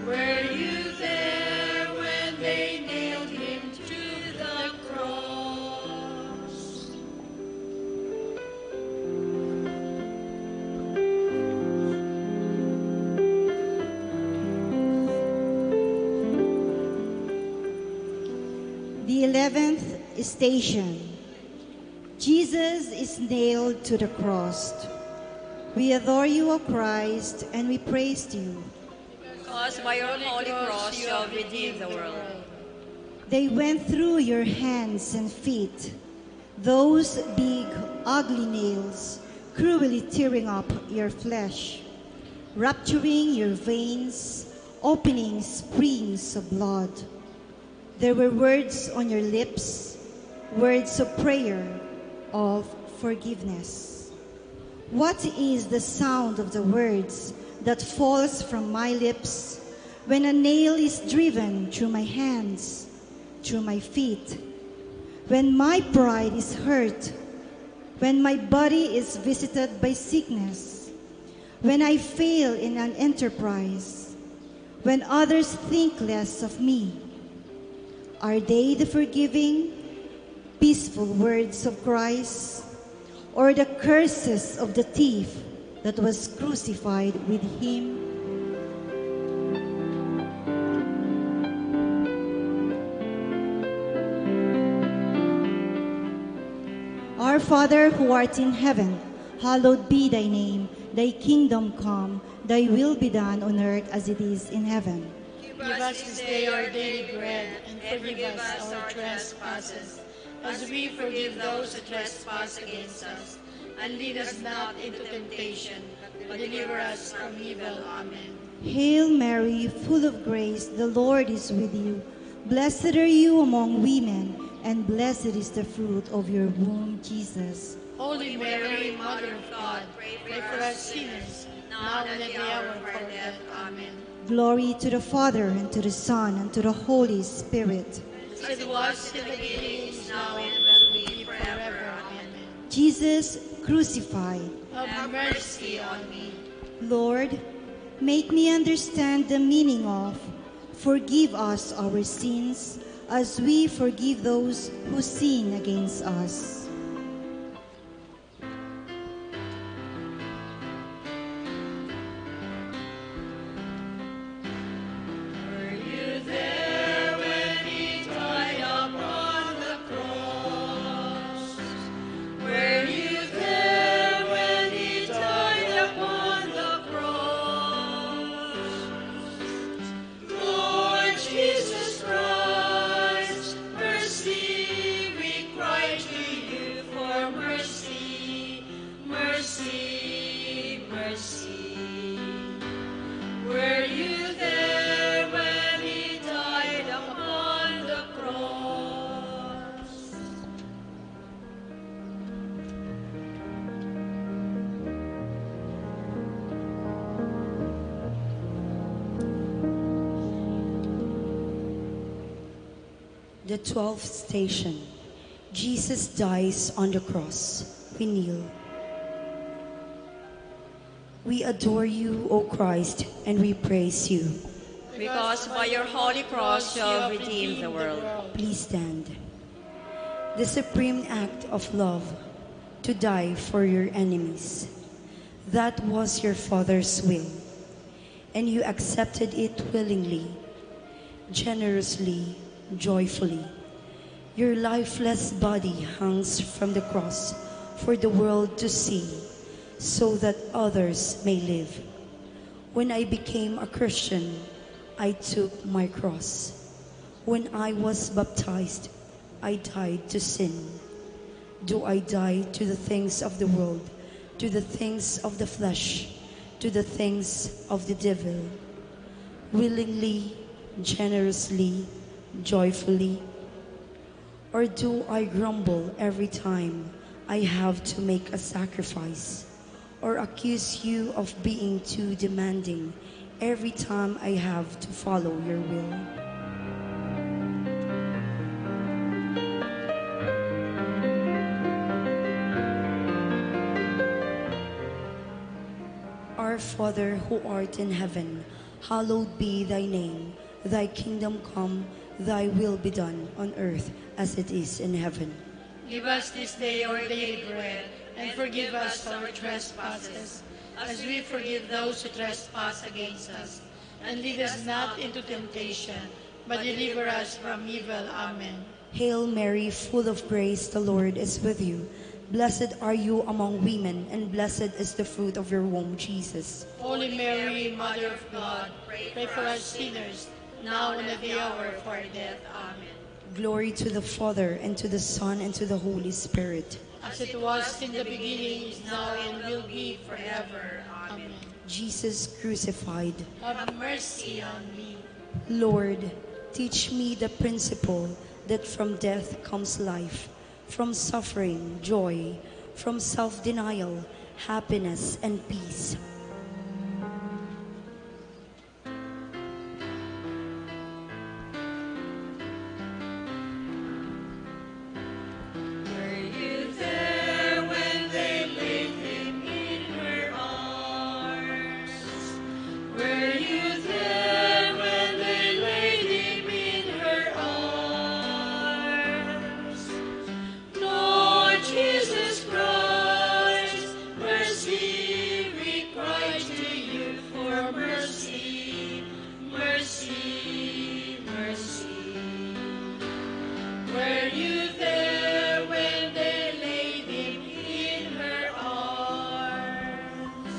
Were you there when they nailed him to the cross? The eleventh station. Jesus is nailed to the cross. We adore you, O Christ, and we praise you. Because by your holy cross you have redeemed the world. They went through your hands and feet, those big, ugly nails, cruelly tearing up your flesh, rupturing your veins, opening springs of blood. There were words on your lips, words of prayer, of forgiveness. What is the sound of the words that falls from my lips when a nail is driven through my hands, through my feet? When my pride is hurt, when my body is visited by sickness, when I fail in an enterprise, when others think less of me? Are they the forgiving, peaceful words of Christ, or the curses of the thief that was crucified with him? Our Father who art in heaven, hallowed be thy name. Thy kingdom come, thy will be done on earth as it is in heaven. Give us this day our daily bread, and forgive us our trespasses, as we forgive those who trespass against us. And lead us not into temptation, but deliver us from evil. Amen. Hail Mary, full of grace, the Lord is with you. Blessed are you among women, and blessed is the fruit of your womb, Jesus. Holy Mary, Mother of God, pray for us sinners, now and at the hour of our death. Amen. Glory to the Father, and to the Son, and to the Holy Spirit. As it was in the beginning, is now, and will be forever. Amen. Jesus crucified. Have mercy on me. Lord, make me understand the meaning of "Forgive us our sins, as we forgive those who sin against us." Were you there when he died upon the cross? Were you there The twelfth station. Jesus dies on the cross. We kneel. We adore you, O Christ, and we praise you. Because by your holy cross you have redeemed the world. Please stand. The supreme act of love, to die for your enemies. That was your Father's will, and you accepted it willingly, generously, joyfully. Your lifeless body hangs from the cross for the world to see, so that others may live. When I became a Christian, I took my cross. When I was baptized, I died to sin. Do I die to the things of the world, to the things of the flesh, to the things of the devil? Willingly, generously, joyfully? Or do I grumble every time I have to make a sacrifice, or accuse you of being too demanding every time I have to follow your will? Our Father who art in heaven, hallowed be thy name. Thy kingdom come, thy will be done on earth as it is in heaven. Give us this day our daily bread, and forgive us our trespasses, as we forgive those who trespass against us. And lead us not into temptation, but deliver us from evil. Amen. Hail Mary, full of grace, the Lord is with you. Blessed are you among women, and blessed is the fruit of your womb, Jesus. Holy Mary, Mother of God, pray for us sinners, now and at the hour of our death. Amen. Glory to the Father, and to the Son, and to the Holy Spirit. As it was in the beginning, is now, and will be forever. Amen. Jesus crucified. Have mercy on me. Lord, teach me the principle that from death comes life, from suffering, joy, from self-denial, happiness, and peace. Were you there when they laid him in her arms? Were you there when they laid him in her arms? Lord Jesus Christ, mercy, we cry to you for mercy, mercy, mercy. Were you there when they laid him in her arms?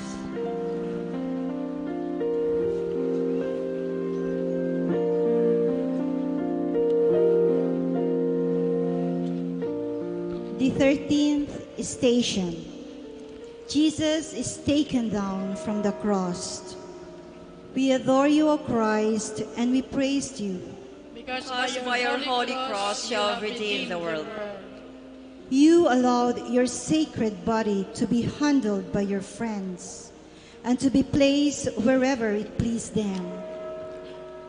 The thirteenth station. Jesus is taken down from the cross. We adore you, O Christ, and we praise you. Because by your holy cross you have redeemed the world. You allowed your sacred body to be handled by your friends and to be placed wherever it pleased them.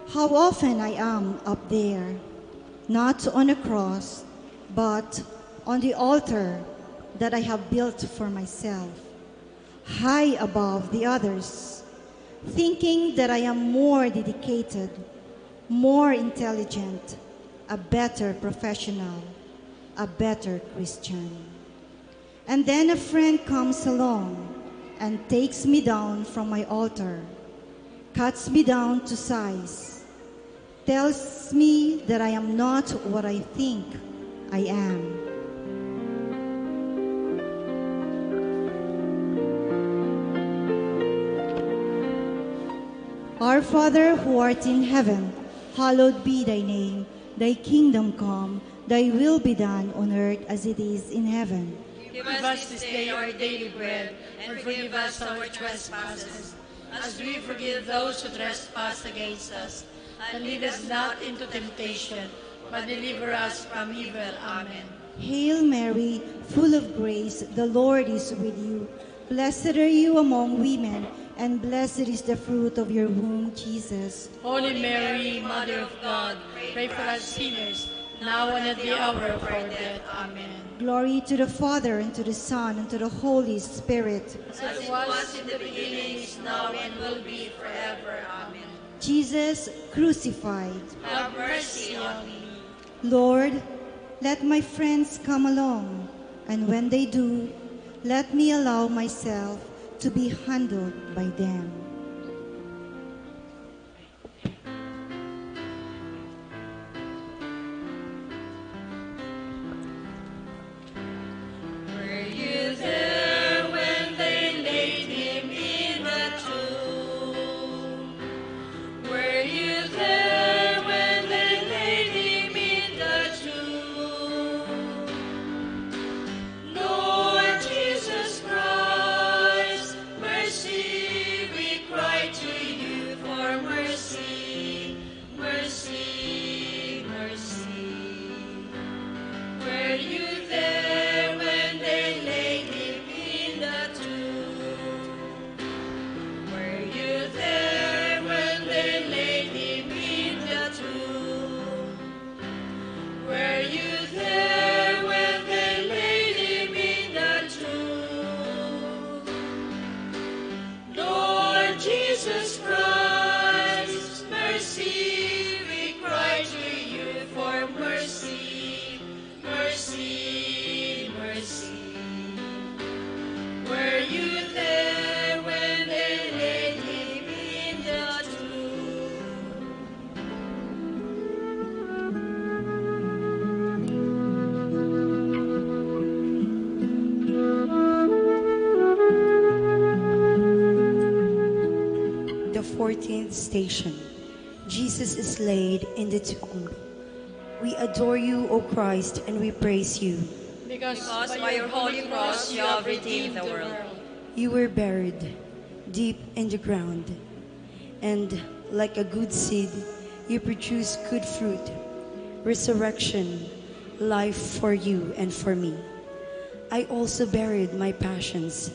How often I am up there, not on a cross, but on the altar that I have built for myself, high above the others, thinking that I am more dedicated, more intelligent, a better professional, a better Christian. And then a friend comes along and takes me down from my altar, cuts me down to size, tells me that I am not what I think I am. Our Father who art in heaven, hallowed be thy name. Thy kingdom come, thy will be done on earth as it is in heaven. Give us this day our daily bread, and forgive us our trespasses, as we forgive those who trespass against us. And lead us not into temptation, but deliver us from evil. Amen. Hail Mary, full of grace, the Lord is with you. Blessed are you among women, and blessed is the fruit of your womb, Jesus. Holy Mary, Mother of God, pray for us sinners, now and at the hour of our death. Amen. Glory to the Father, and to the Son, and to the Holy Spirit. As it was in the beginning, is now, and will be forever. Amen. Jesus crucified. Have mercy on me. Lord, let my friends come along, and when they do, let me allow myself to be handled by them. Were you there when they laid him in the tomb? Were you there when they laid him in the tomb? Lord Jesus Christ, mercy, we cry to you for mercy, mercy, mercy. Were you there when they laid him in the tomb? Were you there when they laid him in the tomb? Were you there when they laid him in the tomb? Lord Jesus Christ, mercy, we cry to you for mercy, mercy, mercy. Were you there when they laid him in the tomb? The fourteenth station. Jesus is laid in the tomb. We adore you, O Christ, and we praise you. Because by your holy cross you have redeemed the world. You were buried deep in the ground, and like a good seed, you produce good fruit, resurrection, life for you and for me. I also buried my passions,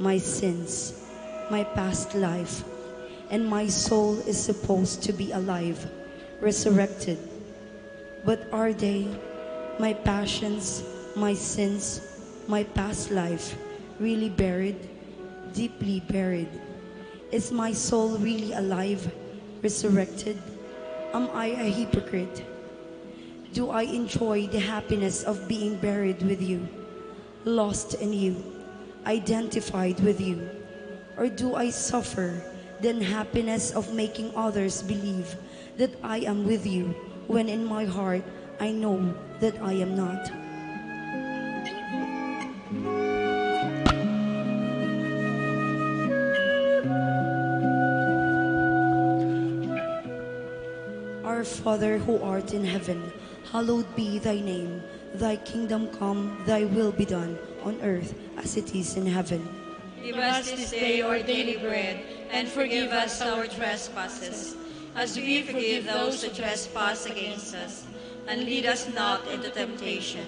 my sins, my past life, and my soul is supposed to be alive, resurrected. But are they, my passions, my sins, my past life, really buried, deeply buried? Is my soul really alive, resurrected? Am I a hypocrite? Do I enjoy the happiness of being buried with you, lost in you, identified with you? Or do I suffer the unhappiness of making others believe that I am with you, when in my heart I know that I am not? Our Father who art in heaven, hallowed be thy name. Thy kingdom come, thy will be done on earth as it is in heaven. Give us this day our daily bread, and forgive us our trespasses, as we forgive those who trespass against us. And lead us not into temptation,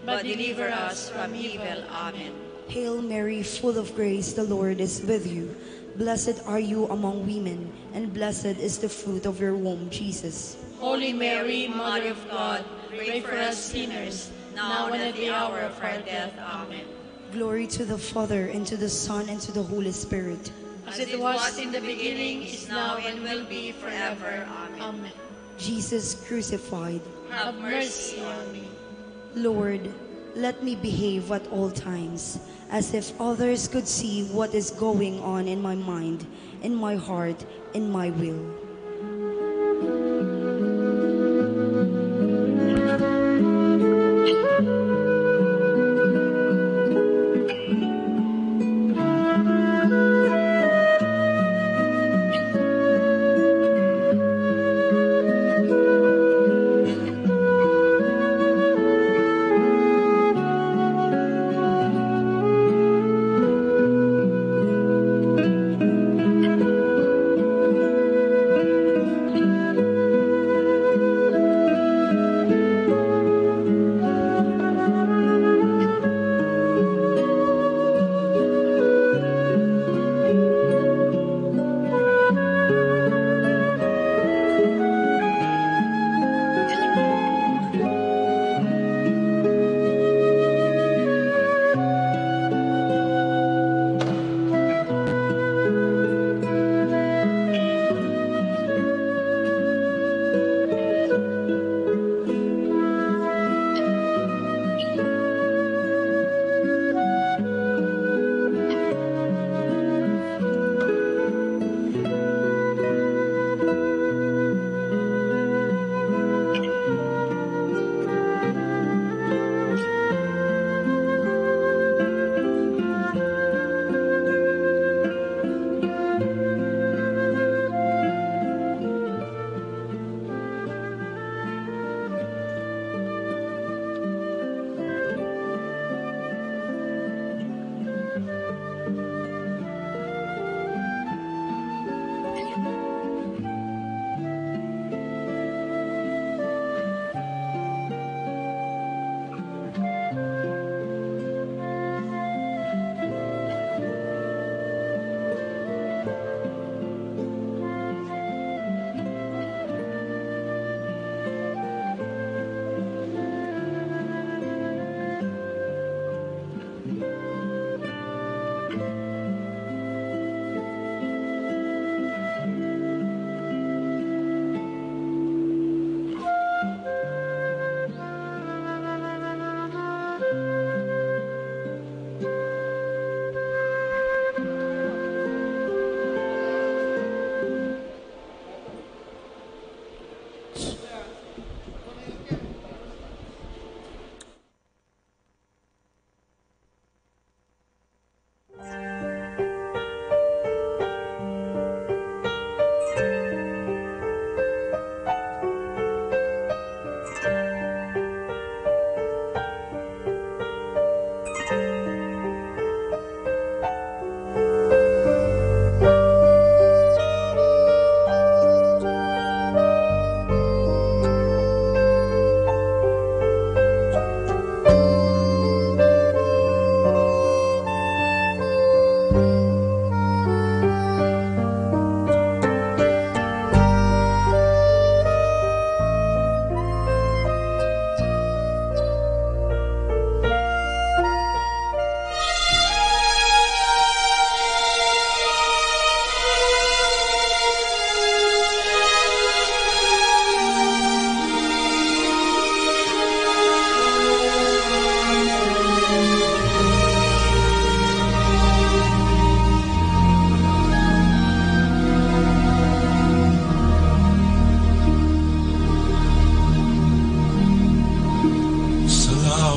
but deliver us from evil. Amen. Hail Mary, full of grace, the Lord is with you. Blessed are you among women, and blessed is the fruit of your womb, Jesus. Holy Mary, Mother of God, pray for us sinners, now and at the hour of our death. Amen. Glory to the Father, and to the Son, and to the Holy Spirit. As it was in the beginning, is now, and will be forever. Amen. Amen. Jesus crucified. Have mercy on me. Lord, let me behave at all times as if others could see what is going on in my mind, in my heart, in my will.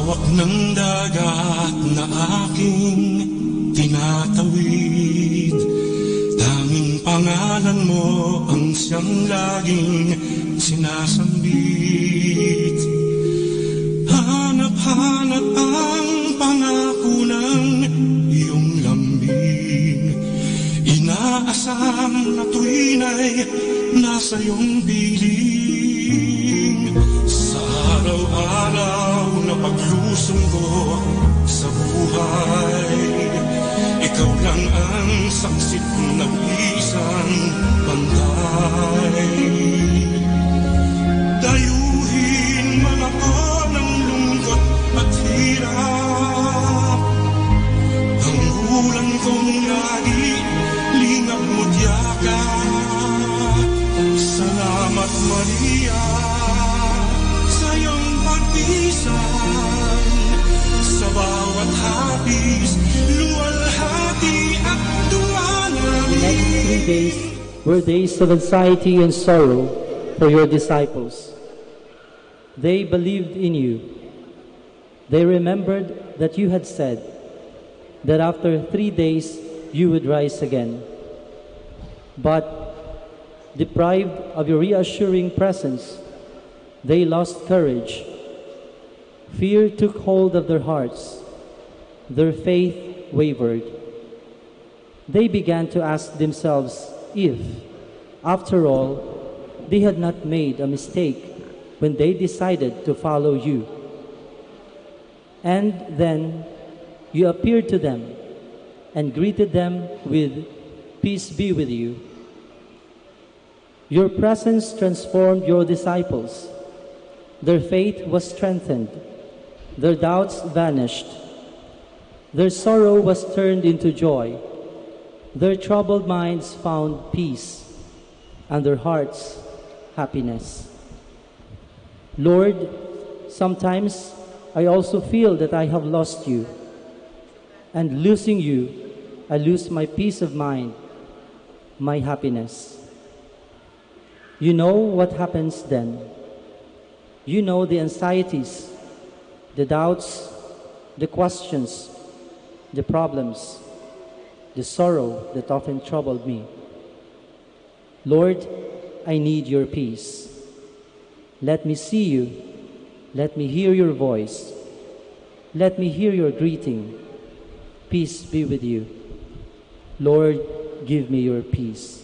Ng dagat na aking tinatawid, tanging pangalan mo ang siyang laging sinasambit. Hanap-hanap ang pangako ng iyong lambing, inaasam na tuwina'y nasa iyong piling. Sa araw-araw na paglusong ko sa buhay, ikaw lang ang saksit ng isang bantay. Dayuhin man ako ng lungkot at hirap, ang bulan kong lagi lingap mo't yakap. Salamat, Maria, sa iyong pagpisan. Sa bawat hapis, luwalhati at dualali. The next three days were days of anxiety and sorrow for your disciples. They believed in you. They remembered that you had said that after three days you would rise again. But, deprived of your reassuring presence, they lost courage. Fear took hold of their hearts. Their faith wavered. They began to ask themselves if, after all, they had not made a mistake when they decided to follow you. And then you appeared to them and greeted them with, "Peace be with you." Your presence transformed your disciples. Their faith was strengthened. Their doubts vanished. Their sorrow was turned into joy. Their troubled minds found peace, and their hearts, happiness. Lord, sometimes I also feel that I have lost you, and losing you, I lose my peace of mind, my happiness. You know what happens then. You know the anxieties, the doubts, the questions, the problems, the sorrow that often troubled me. Lord, I need your peace. Let me see you. Let me hear your voice. Let me hear your greeting. Peace be with you. Lord, give me your peace.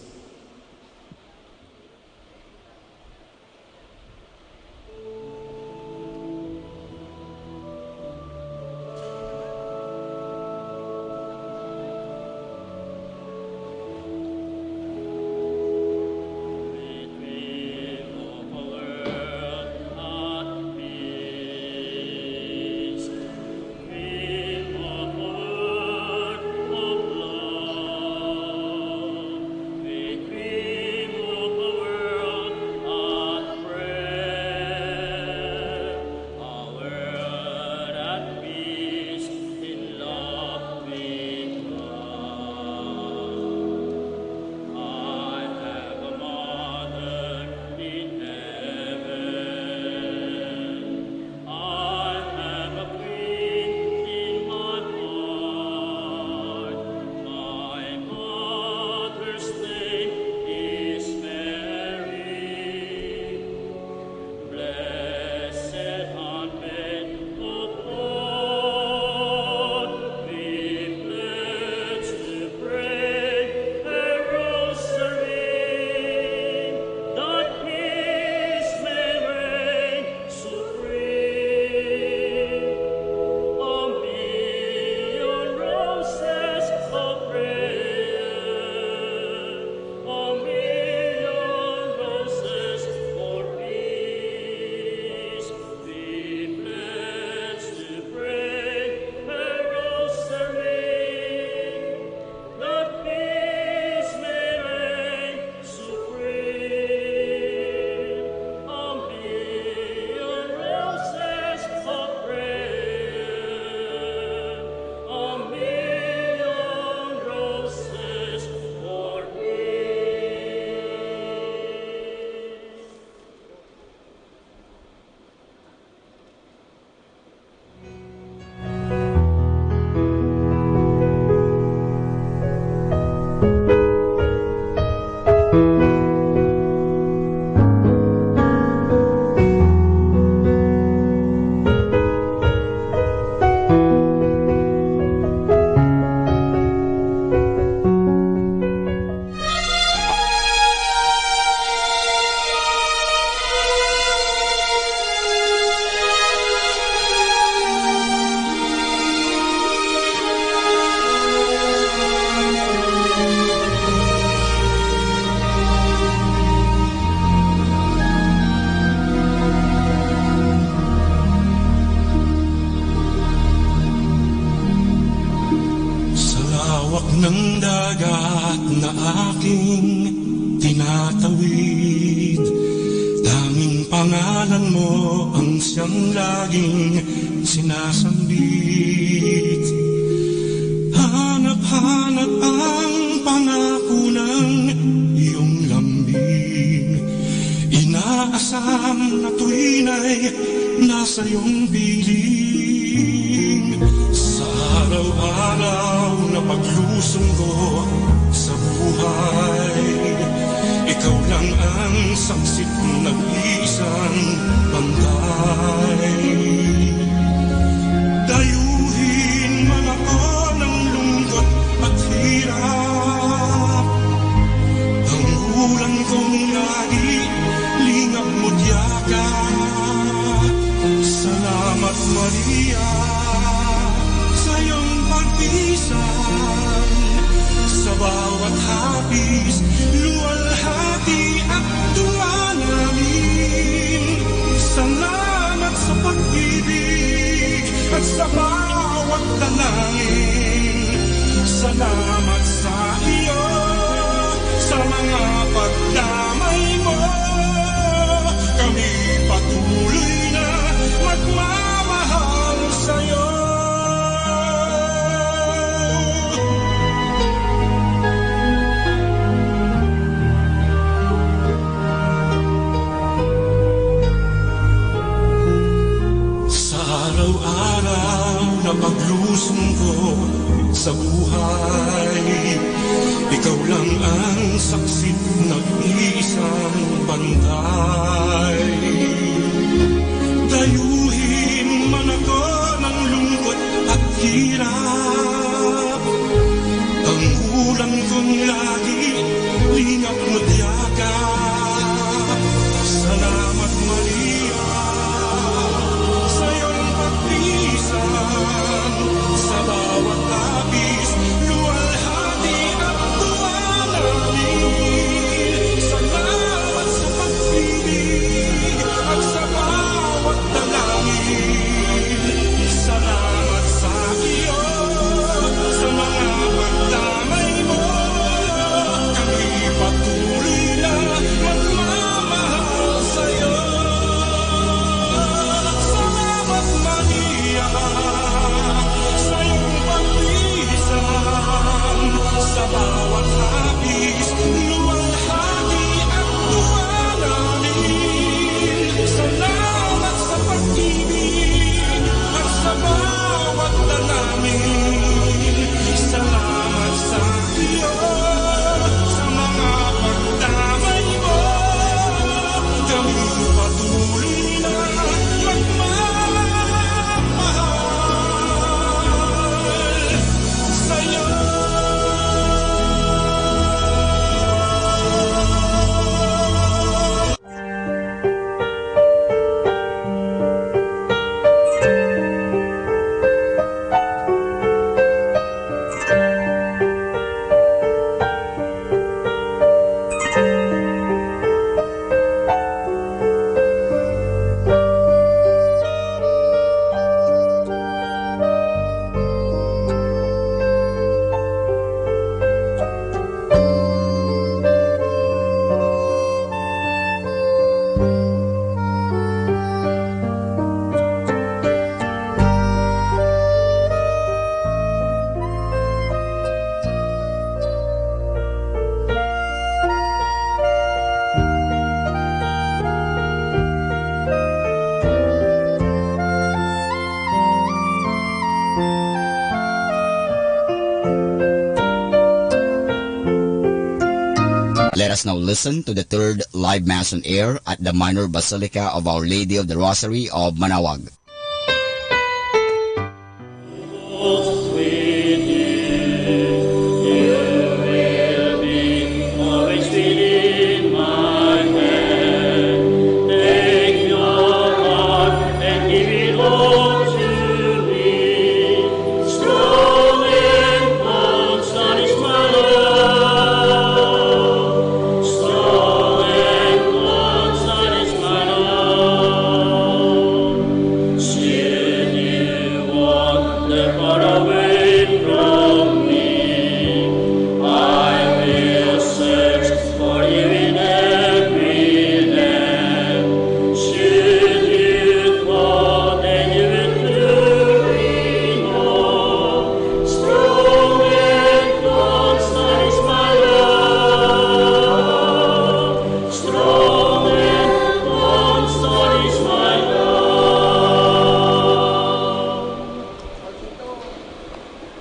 Ang dagat na aking tinatawid, tanging pangalan mo ang siyang laging sinasambit. Hanap-hanap ang pangako ng iyong lambing, inaasam na tuwina'y nasa iyong piling. Sa araw-araw na paglusong ko sa buhay, ikaw lang ang saksit nag-iisang bantay. Dayuhin man ako ng lungkot at hirap, ang ulam kong lagi, lingap mo't yakap. Salamat, Maria, sa iyong pagpisan. Sa bawat hapis, luwalhati at dua namin. Salamat sa pag-ibig at sa bawat dalangin. Salamat sa iyo, sa mga pagdamay mo. Kami patuloy na magmamahal sa'yo. Sa araw-araw na paglusong ko sa buhay, ikaw lang ang saksit nag-iisang bantay. Dayuhin man ako ng lungkot at hirap, ang ulam kong lagi, lingap mo't yakap. Salamat, Maria, sa iyong pagpisan. Sa bawat hapis, luwalhati at dua namin. Salamat sa pag-ibig at sa bawat dalangin. Salamat sa iyo, sa mga pagdamay mo. Kami patuloy na magmamahal sa'yo. Salamat, Maria, sa iyong pagpisan. Sa bawat hapis, luwalhati at dua namin. Salamat sa pag-ibig at sa bawat dalangin. Salamat sa iyo, sa mga pagdamay mo. Kami patuloy na magmamahal sa'yo. Let us now listen to the third live Mass on air at the Minor Basilica of Our Lady of the Rosary of Manaoag.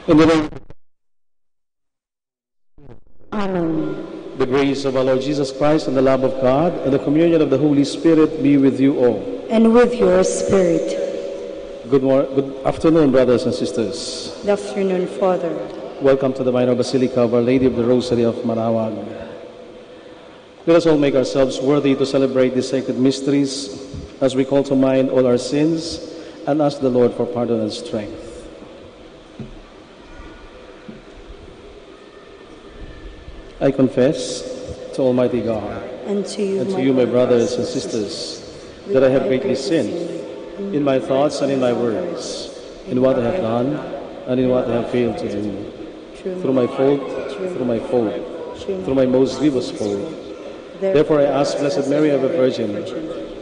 In the name Amen. The grace of our Lord Jesus Christ and the love of God and the communion of the Holy Spirit be with you all. And with your spirit. Good mor-, good afternoon, brothers and sisters. Good afternoon, Father. Welcome to the Minor Basilica of Our Lady of the Rosary of Manaoag. Let us all make ourselves worthy to celebrate these sacred mysteries as we call to mind all our sins and ask the Lord for pardon and strength. I confess to Almighty God and to you, and to my you, my brothers and sisters, that I have greatly sinned in my thoughts and in my words, in what I have done and in what I have failed to do, through my fault, through my fault, through my most grievous fault. Therefore I ask Blessed Mary, ever Virgin,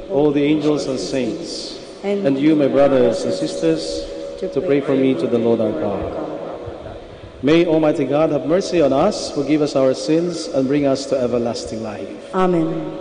all the angels and saints, and you, my brothers and sisters, to pray for me to the Lord our God. May Almighty God have mercy on us, forgive us our sins, and bring us to everlasting life. Amen.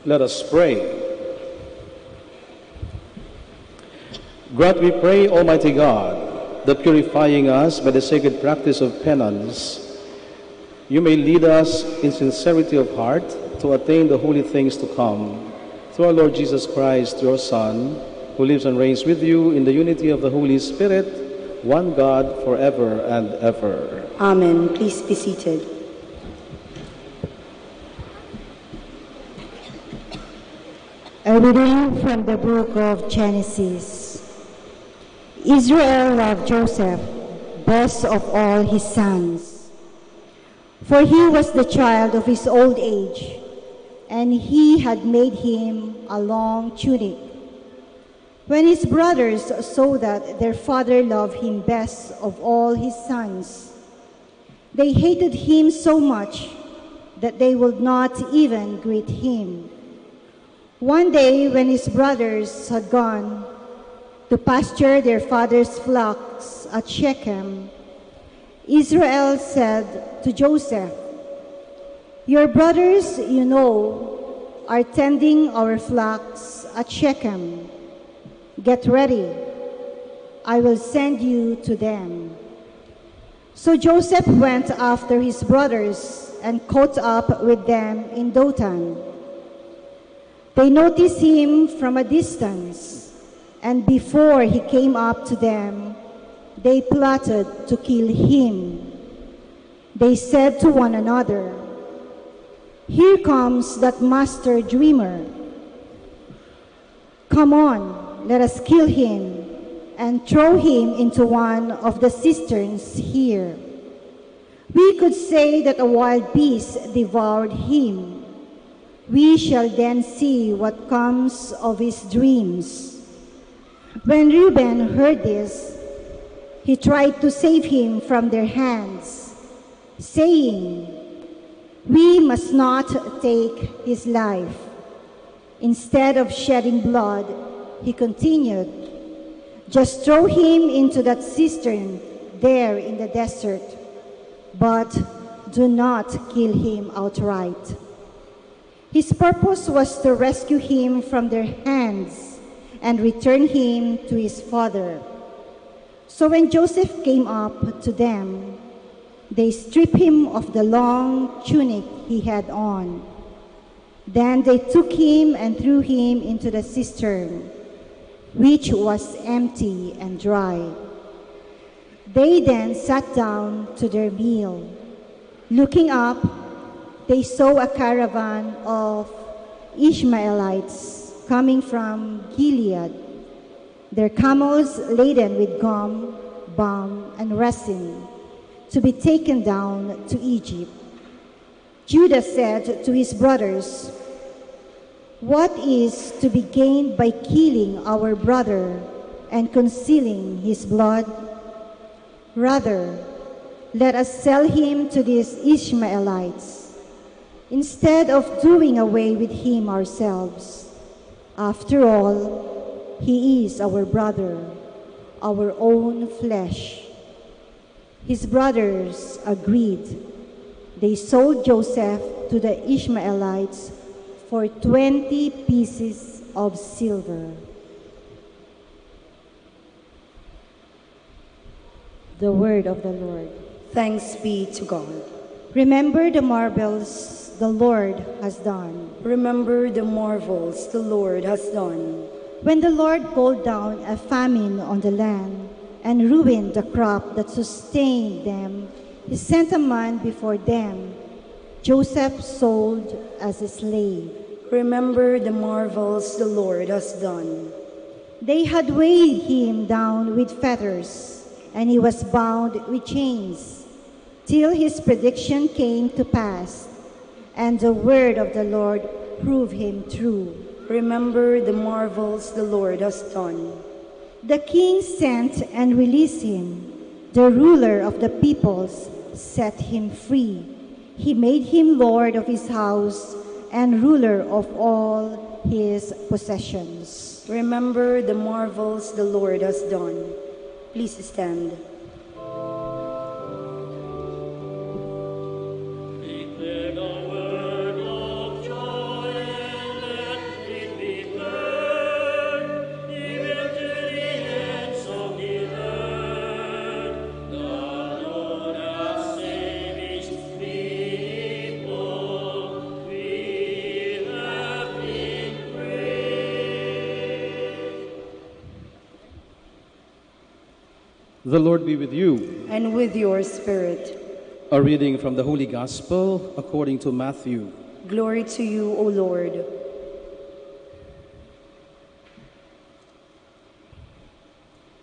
Let us pray. Grant, we pray, Almighty God, that purifying us by the sacred practice of penance, you may lead us in sincerity of heart to attain the holy things to come. Through our Lord Jesus Christ, your Son, who lives and reigns with you in the unity of the Holy Spirit, one God, forever and ever. Amen. Please be seated. A reading from the book of Genesis. Israel loved Joseph best of all his sons, for he was the child of his old age, and he had made him a long tunic. When his brothers saw that their father loved him best of all his sons, they hated him so much that they would not even greet him. One day, when his brothers had gone to pasture their father's flocks at Shechem, Israel said to Joseph, "Your brothers, you know, are tending our flocks at Shechem. Get ready. I will send you to them." So Joseph went after his brothers and caught up with them in Dothan. They noticed him from a distance, and before he came up to them, they plotted to kill him. They said to one another, "Here comes that master dreamer. Come on, let us kill him and throw him into one of the cisterns here. We could say that a wild beast devoured him. We shall then see what comes of his dreams." When Reuben heard this, he tried to save him from their hands, saying, "We must not take his life." Instead of shedding blood, he continued, "Just throw him into that cistern there in the desert, but do not kill him outright." His purpose was to rescue him from their hands and return him to his father. So when Joseph came up to them, they stripped him of the long tunic he had on. Then they took him and threw him into the cistern, which was empty and dry. They then sat down to their meal. Looking up, they saw a caravan of Ishmaelites coming from Gilead. their camels laden with gum, balm, and resin, to be taken down to Egypt. Judah said to his brothers, "What is to be gained by killing our brother and concealing his blood? Rather, let us sell him to these Ishmaelites, instead of doing away with him ourselves. After all, he is our brother, our own flesh." His brothers agreed. They sold Joseph to the Ishmaelites for twenty pieces of silver. The word of the Lord. Thanks be to God. Remember the marvels the Lord has done. Remember the marvels the Lord has done. When the Lord called down a famine on the land and ruined the crop that sustained them, he sent a man before them, Joseph, sold as a slave. Remember the marvels the Lord has done. They had weighed him down with fetters, and he was bound with chains, till his prediction came to pass, and the word of the Lord proved him true. Remember the marvels the Lord has done. The king sent and released him. The ruler of the peoples set him free. He made him lord of his house and ruler of all his possessions. Remember the marvels the Lord has done. Please stand. Declare the word of joy and let it be heard. He will to the ends of the earth. The Lord has saved his people. We have been great. The Lord be with you. And with your spirit. A reading from the Holy Gospel according to Matthew. Glory to you, O Lord.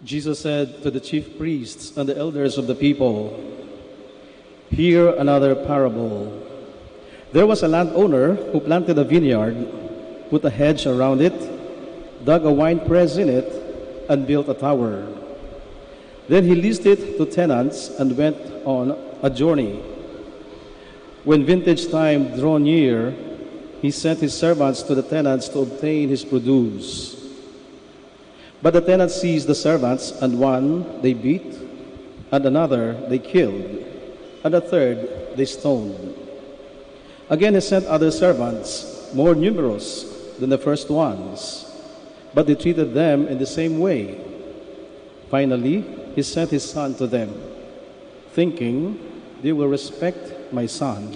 Jesus said to the chief priests and the elders of the people, "Hear another parable. There was a landowner who planted a vineyard, put a hedge around it, dug a wine press in it, and built a tower. Then he leased it to tenants and went on a journey. When vintage time drew near, he sent his servants to the tenants to obtain his produce. But the tenants seized the servants, and one they beat, and another they killed, and a third they stoned. Again, he sent other servants, more numerous than the first ones, but they treated them in the same way. Finally, he sent his son to them, thinking, 'They will respect my son.'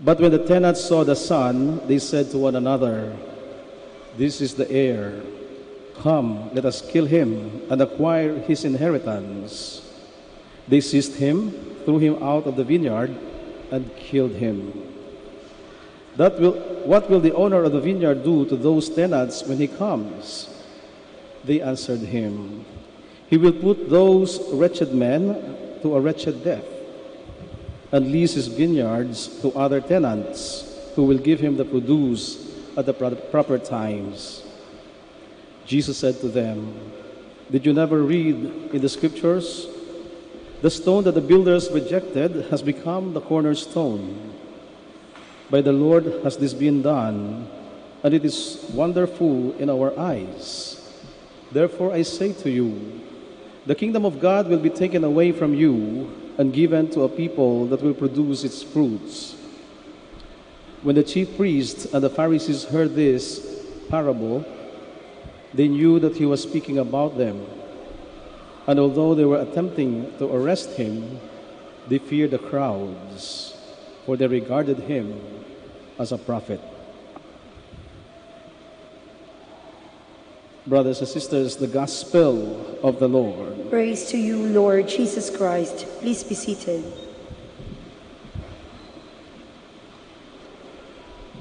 But when the tenants saw the son, they said to one another, 'This is the heir. Come, let us kill him and acquire his inheritance.' They seized him, threw him out of the vineyard, and killed him. That will, what will the owner of the vineyard do to those tenants when he comes?" They answered him, "He will put those wretched men to a wretched death, and lease his vineyards to other tenants who will give him the produce at the pro-, proper times." Jesus said to them, "Did you never read in the scriptures, 'The stone that the builders rejected has become the cornerstone'? By the Lord has this been done, and it is wonderful in our eyes. Therefore I say to you, the kingdom of God will be taken away from you and given to a people that will produce its fruits." When the chief priests and the Pharisees heard this parable, they knew that he was speaking about them. And although they were attempting to arrest him, they feared the crowds, for they regarded him as a prophet. Brothers and sisters, the gospel of the Lord. Praise to you, Lord Jesus Christ. Please be seated.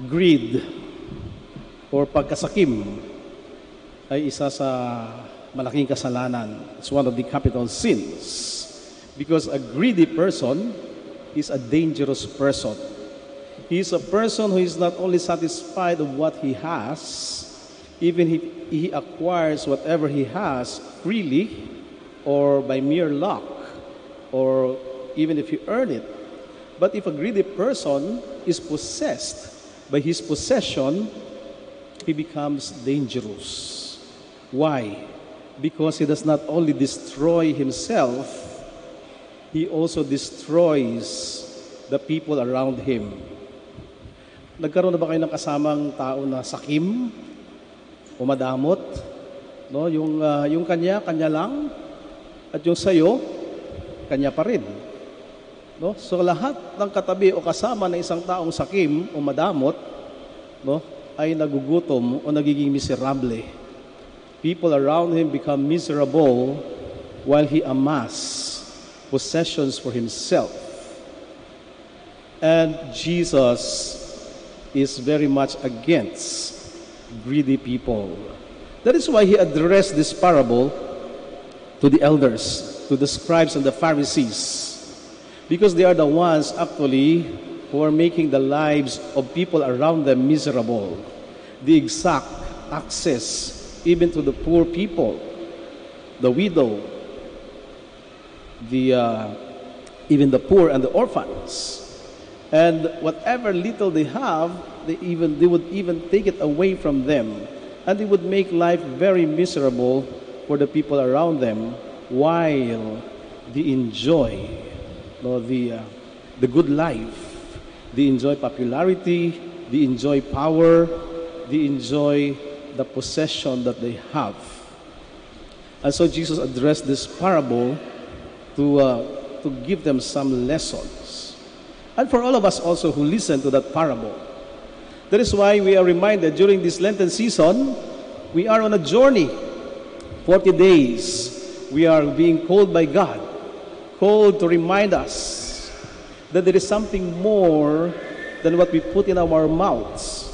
Greed or pagkasakim. ay isa sa malaking kasalanan. It's one of the capital sins. Because a greedy person is a dangerous person. He is a person who is not only satisfied of what he has, even if he acquires whatever he has freely or by mere luck, or even if he earned it. But if a greedy person is possessed by his possession, he becomes dangerous. Why? Because he does not only destroy himself, he also destroys the people around him. Nagkaroon na ba kayo ng kasamang tao na sakim o madamot? No, yung, ah, yung kanya, kanya lang, at yung sayo, kanya pa rin. No? So, lahat ng katabi o kasama ng isang taong sakim o madamot, no, ay nagugutom o nagiging miserable. People around him become miserable while he amass possessions for himself. And Jesus is very much against greedy people. That is why he addressed this parable to the elders, to the scribes and the Pharisees, because they are the ones actually who are making the lives of people around them miserable. The exact access even to the poor people, the widow, the, uh, even the poor and the orphans. And whatever little they have, they even, they would even take it away from them. And they would make life very miserable for the people around them while they enjoy, no, the, uh, the good life. They enjoy popularity, they enjoy power, they enjoy the possession that they have. And so Jesus addressed this parable to, uh, to give them some lessons. And for all of us also who listen to that parable, that is why we are reminded during this Lenten season, we are on a journey. Forty days, we are being called by God, called to remind us that there is something more than what we put in our mouths.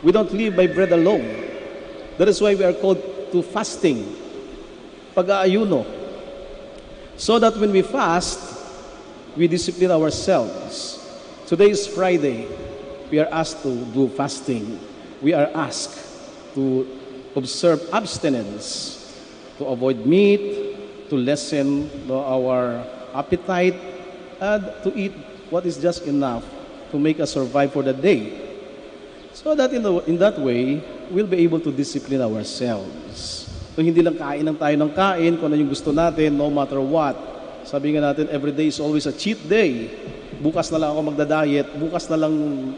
We don't live by bread alone. That is why we are called to fasting, pag-aayuno, so that when we fast, we discipline ourselves. Today is Friday. We are asked to do fasting. We are asked to observe abstinence, to avoid meat, to lessen, no, our appetite, and to eat what is just enough to make us survive for the day. So that in, the, in that way, we'll be able to discipline ourselves. So, hindi lang kain lang tayo ng kain kung ano yung gusto natin, no matter what. Sabi nga natin, every day is always a cheat day. Bukas na lang ako magda-diet, bukas na lang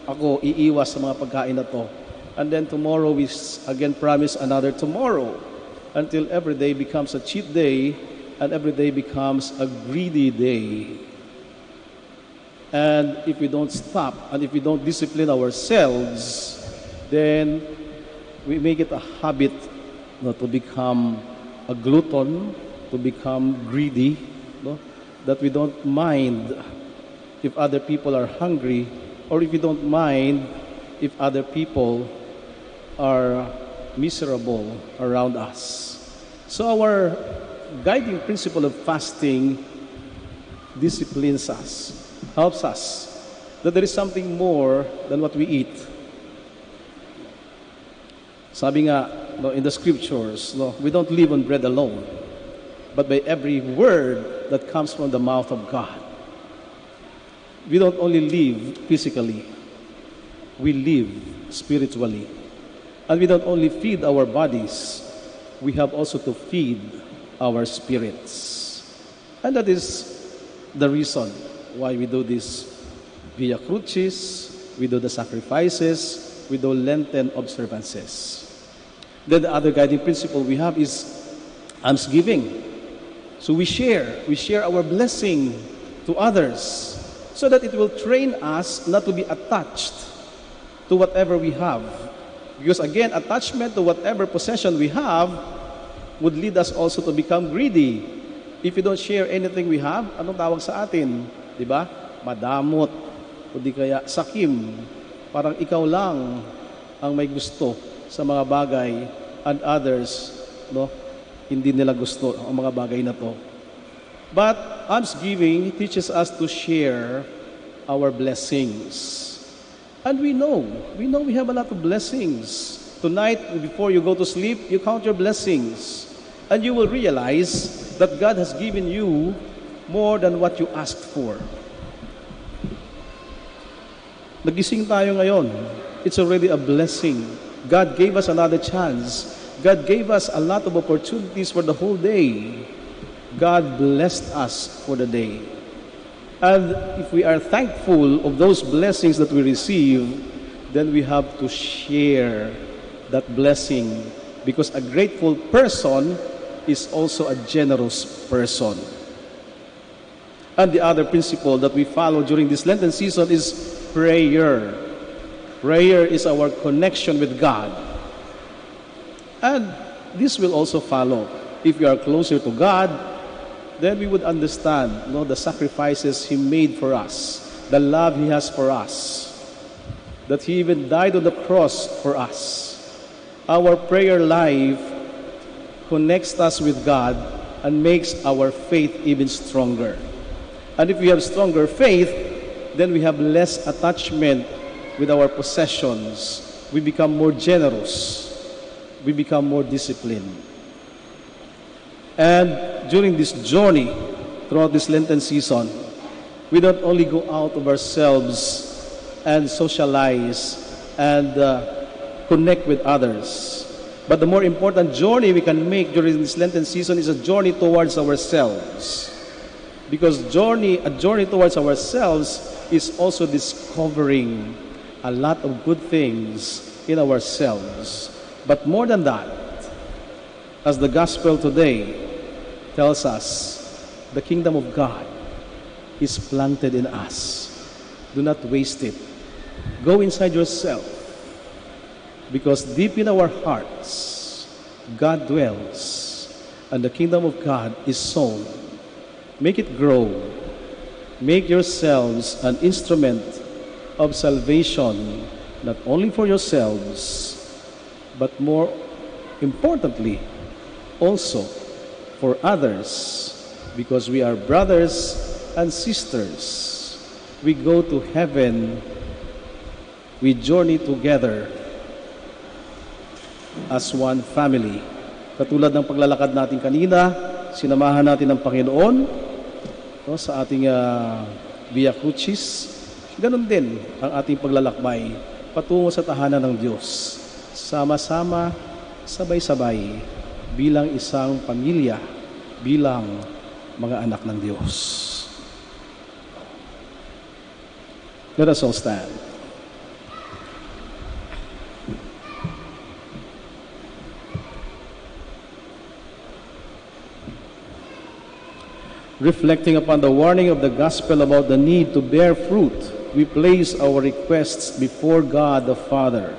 ako iiwas sa mga pagkain na to. And then tomorrow we s- again promise another tomorrow, until every day becomes a cheat day and every day becomes a greedy day. And if we don't stop and if we don't discipline ourselves, then we make it a habit, no, to become a glutton, to become greedy, no? That we don't mind if other people are hungry, or if we don't mind if other people are miserable around us. So our guiding principle of fasting disciplines us, helps us that there is something more than what we eat. Sabi nga, no, in the scriptures, no, we don't live on bread alone, but by every word that comes from the mouth of God. We don't only live physically, we live spiritually. And we don't only feed our bodies, we have also to feed our spirits. And that is the reason why we do this Via Crucis, we do the sacrifices, we do Lenten observances. Then the other guiding principle we have is almsgiving. So we share, we share our blessing to others so that it will train us not to be attached to whatever we have. Because again, attachment to whatever possession we have would lead us also to become greedy. If we don't share anything we have, anong tawag sa atin? Di ba? Madamot. O di kaya sakim. Parang ikaw lang ang may gusto sa mga bagay and others, no, hindi nila gusto ang mga bagay na 'to. But almsgiving teaches us to share our blessings. And we know, we know we have a lot of blessings. Tonight, before you go to sleep, you count your blessings. And you will realize that God has given you more than what you asked for. Nagising tayo ngayon. It's already a blessing. God gave us another chance. God gave us a lot of opportunities for the whole day. God blessed us for the day. And if we are thankful of those blessings that we receive, then we have to share that blessing, because a grateful person is also a generous person. And the other principle that we follow during this Lenten season is prayer. Prayer is our connection with God. And this will also follow. If we are closer to God, then we would understand, no, the sacrifices He made for us, the love He has for us, that He even died on the cross for us. Our prayer life connects us with God and makes our faith even stronger. And if we have stronger faith, then we have less attachment with our possessions. We become more generous. We become more disciplined. And during this journey, throughout this Lenten season, we don't only go out of ourselves and socialize and, uh, connect with others, but the more important journey we can make during this Lenten season is a journey towards ourselves. Because journey, a journey towards ourselves is also discovering a lot of good things in ourselves. But more than that, as the gospel today tells us, the kingdom of God is planted in us. Do not waste it. Go inside yourself, because deep in our hearts, God dwells, and the kingdom of God is sown. Make it grow. Make yourselves an instrument of salvation, not only for yourselves, but more importantly, also for others, because we are brothers and sisters. We go to heaven, we journey together as one family. Katulad ng paglalakad natin kanina, sinamahan natin ng Panginoon, no, sa ating, ah, Via Crucis. Ganun din ang ating paglalakbay patungo sa tahanan ng Diyos. Sama-sama, sabay-sabay, bilang isang pamilya, bilang mga anak ng Diyos. Let us all stand. Reflecting upon the warning of the gospel about the need to bear fruit, we place our requests before God the Father.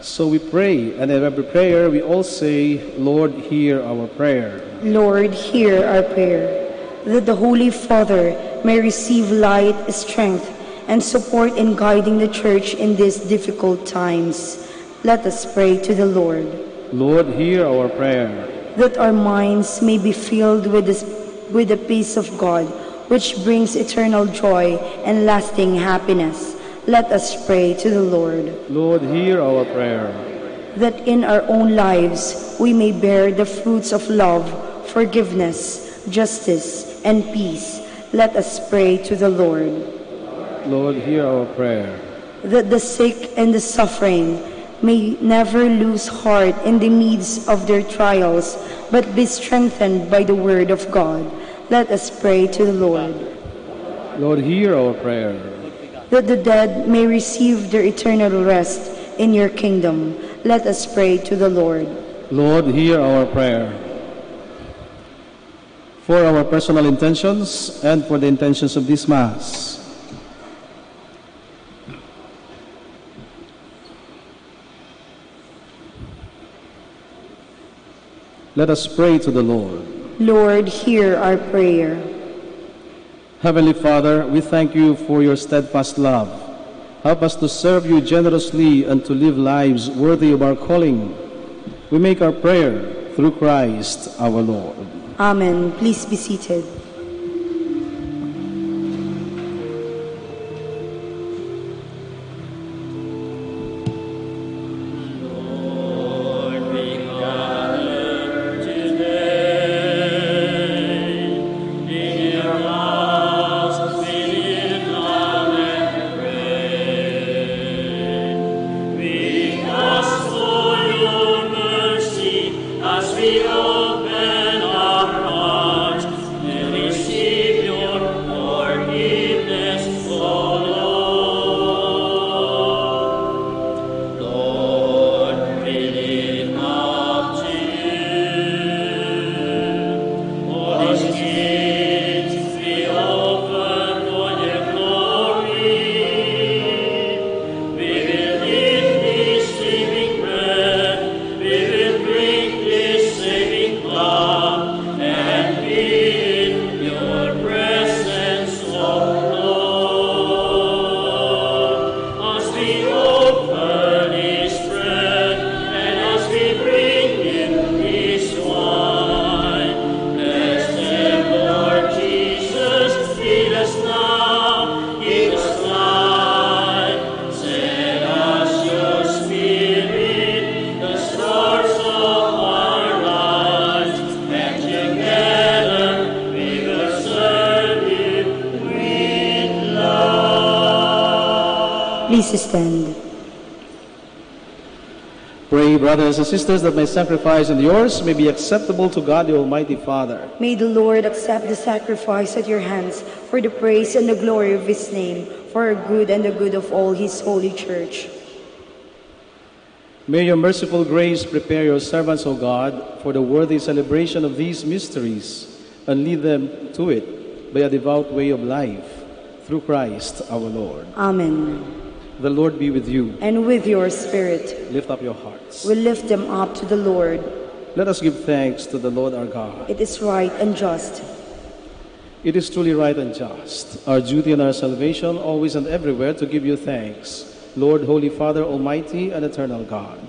So we pray, and in every prayer we all say, "Lord, hear our prayer." Lord, hear our prayer. That the Holy Father may receive light, strength, and support in guiding the Church in these difficult times. Let us pray to the Lord. Lord, hear our prayer. That our minds may be filled with the, with the peace of God, which brings eternal joy and lasting happiness. Let us pray to the Lord. Lord, hear our prayer. That in our own lives we may bear the fruits of love, forgiveness, justice, and peace. Let us pray to the Lord. Lord, hear our prayer. That the sick and the suffering may never lose heart in the midst of their trials, but be strengthened by the word of God. Let us pray to the Lord. Lord, hear our prayer. That the dead may receive their eternal rest in your kingdom. Let us pray to the Lord. Lord, hear our prayer. For our personal intentions and for the intentions of this Mass. Let us pray to the Lord. Lord, hear our prayer. Heavenly Father, we thank you for your steadfast love. Help us to serve you generously and to live lives worthy of our calling. We make our prayer through Christ our Lord. Amen. Please be seated. Please stand. Pray, brothers and sisters, that my sacrifice and yours may be acceptable to God, the Almighty Father. May the Lord accept the sacrifice at your hands for the praise and the glory of his name, for our good and the good of all his holy church. May your merciful grace prepare your servants, O God, for the worthy celebration of these mysteries, and lead them to it by a devout way of life, through Christ our Lord. Amen. The Lord be with you. And with your spirit. Lift up your hearts. We lift them up to the Lord. Let us give thanks to the Lord our God. It is right and just. It is truly right and just, our duty and our salvation, always and everywhere to give you thanks, Lord, Holy Father, Almighty and Eternal God.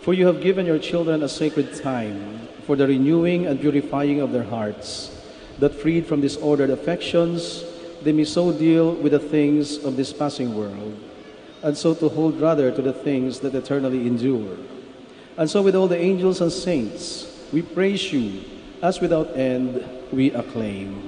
For you have given your children a sacred time for the renewing and purifying of their hearts, that freed from disordered affections, they may so deal with the things of this passing world, and so to hold rather to the things that eternally endure. And so with all the angels and saints, we praise you, as without end we acclaim.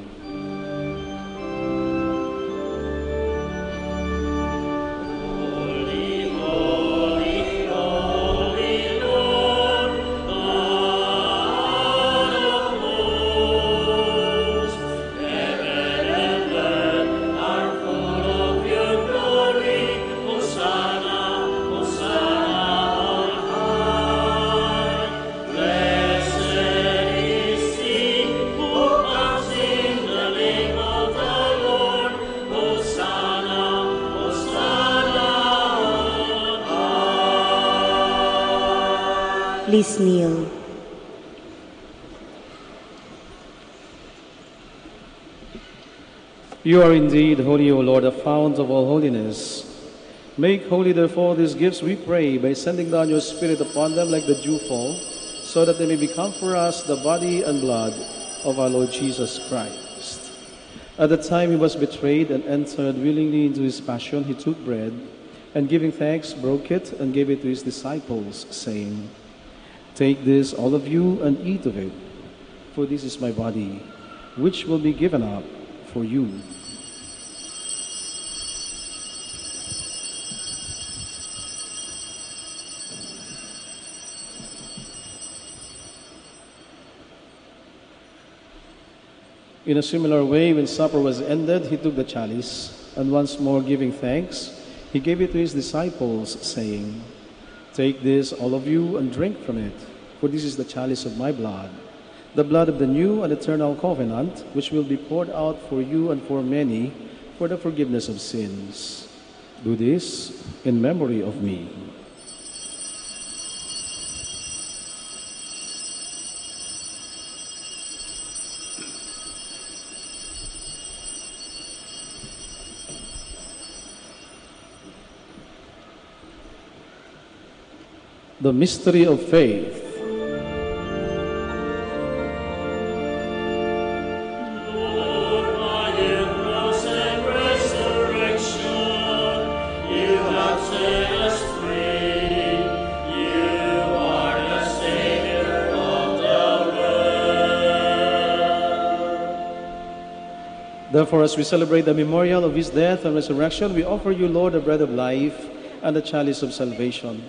Please kneel. You are indeed holy, O Lord, the fount of all holiness. Make holy, therefore, these gifts, we pray, by sending down your Spirit upon them like the dewfall, so that they may become for us the body and blood of our Lord Jesus Christ. At the time he was betrayed and entered willingly into his passion, he took bread, and giving thanks, broke it and gave it to his disciples, saying, "Take this, all of you, and eat of it, for this is my body, which will be given up for you." In a similar way, when supper was ended, he took the chalice, and once more giving thanks, he gave it to his disciples, saying, "Take this, all of you, and drink from it, for this is the chalice of my blood, the blood of the new and eternal covenant, which will be poured out for you and for many for the forgiveness of sins. Do this in memory of me." The mystery of faith. Therefore, as we celebrate the memorial of his death and resurrection, we offer you, Lord, the bread of life and the chalice of salvation,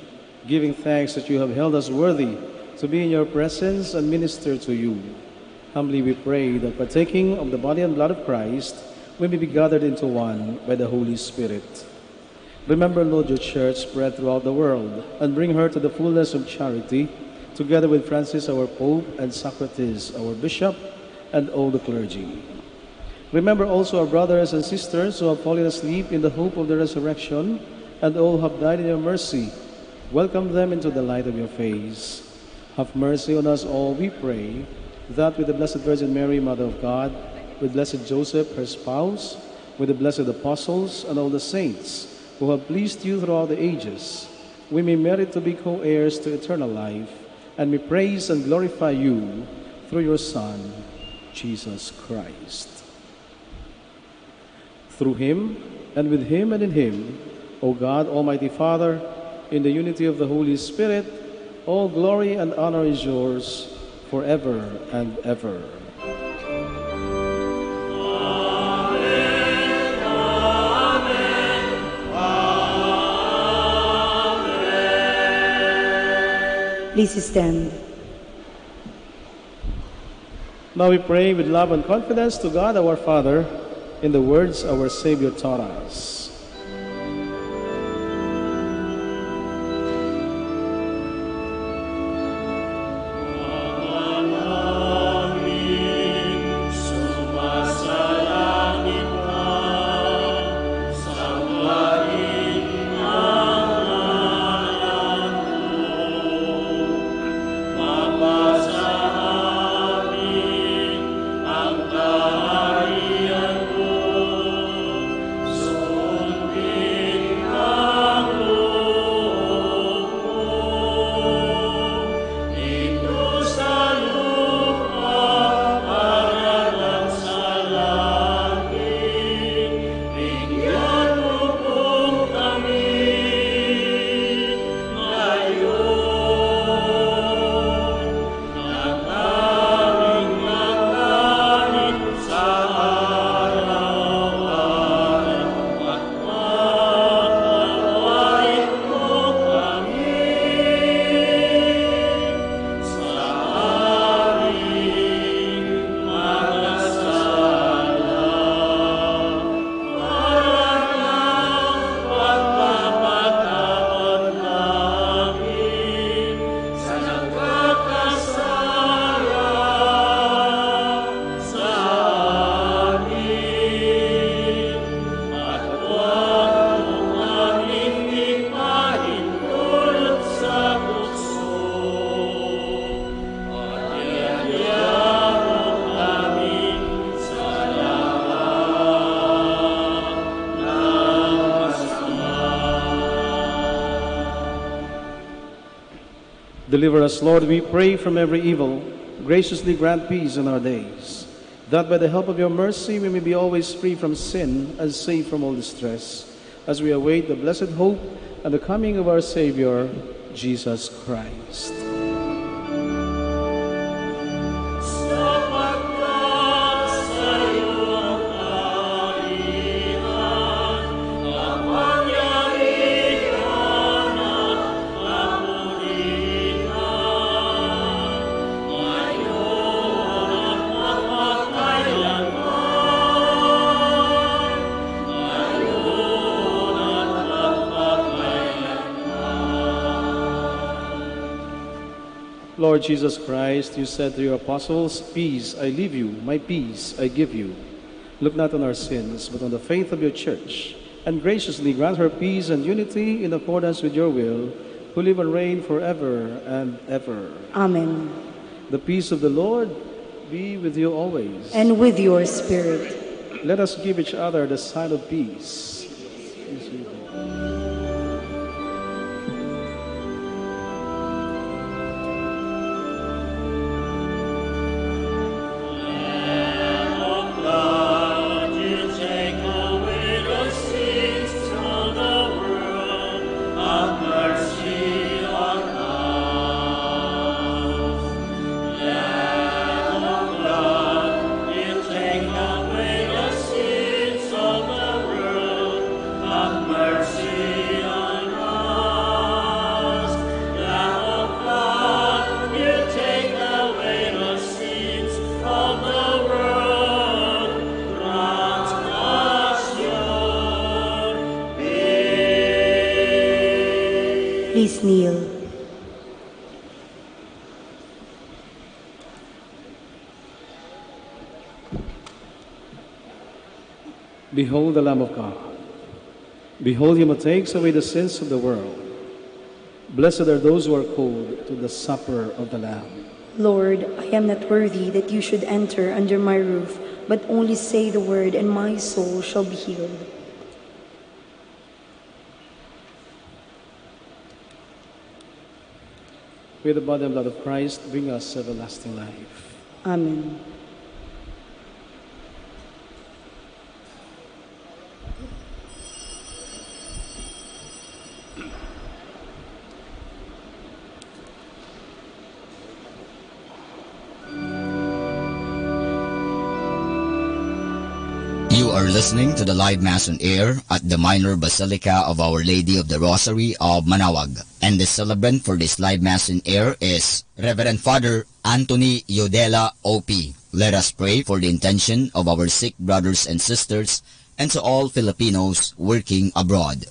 giving thanks that you have held us worthy to be in your presence and minister to you. Humbly we pray that, partaking of the body and blood of Christ, we may be gathered into one by the Holy Spirit. Remember, Lord, your church spread throughout the world, and bring her to the fullness of charity, together with Francis, our Pope, and Socrates, our Bishop, and all the clergy. Remember also our brothers and sisters who have fallen asleep in the hope of the resurrection, and all who have died in your mercy. Welcome them into the light of your face. Have mercy on us all, we pray, that with the Blessed Virgin Mary, Mother of God, with Blessed Joseph, her spouse, with the blessed apostles, and all the saints who have pleased you throughout the ages, we may merit to be co-heirs to eternal life, and may praise and glorify you through your Son, Jesus Christ. Through him, and with him, and in him, O God, Almighty Father, in the unity of the Holy Spirit, all glory and honor is yours forever and ever. Please stand. Now we pray with love and confidence to God our Father in the words our Savior taught us. Deliver us, Lord, we pray, from every evil. Graciously grant peace in our days, that by the help of your mercy we may be always free from sin and safe from all distress, as we await the blessed hope and the coming of our Savior, Jesus Christ. Lord Jesus Christ, you said to your apostles, "Peace I leave you, my peace I give you." Look not on our sins, but on the faith of your church, and graciously grant her peace and unity in accordance with your will, who live and reign forever and ever. Amen. The peace of the Lord be with you always. And with your spirit. Let us give each other the sign of peace. Please kneel. Behold the Lamb of God. Behold him who takes away the sins of the world. Blessed are those who are called to the supper of the Lamb. Lord, I am not worthy that you should enter under my roof, but only say the word, and my soul shall be healed. May the body and blood of Christ bring us everlasting life. Amen. You are listening to the live Mass on air at the Minor Basilica of Our Lady of the Rosary of Manaoag, and the celebrant for this live Mass on air is Reverend Father Anthony Yodela, O P. Let us pray for the intention of our sick brothers and sisters and to all Filipinos working abroad.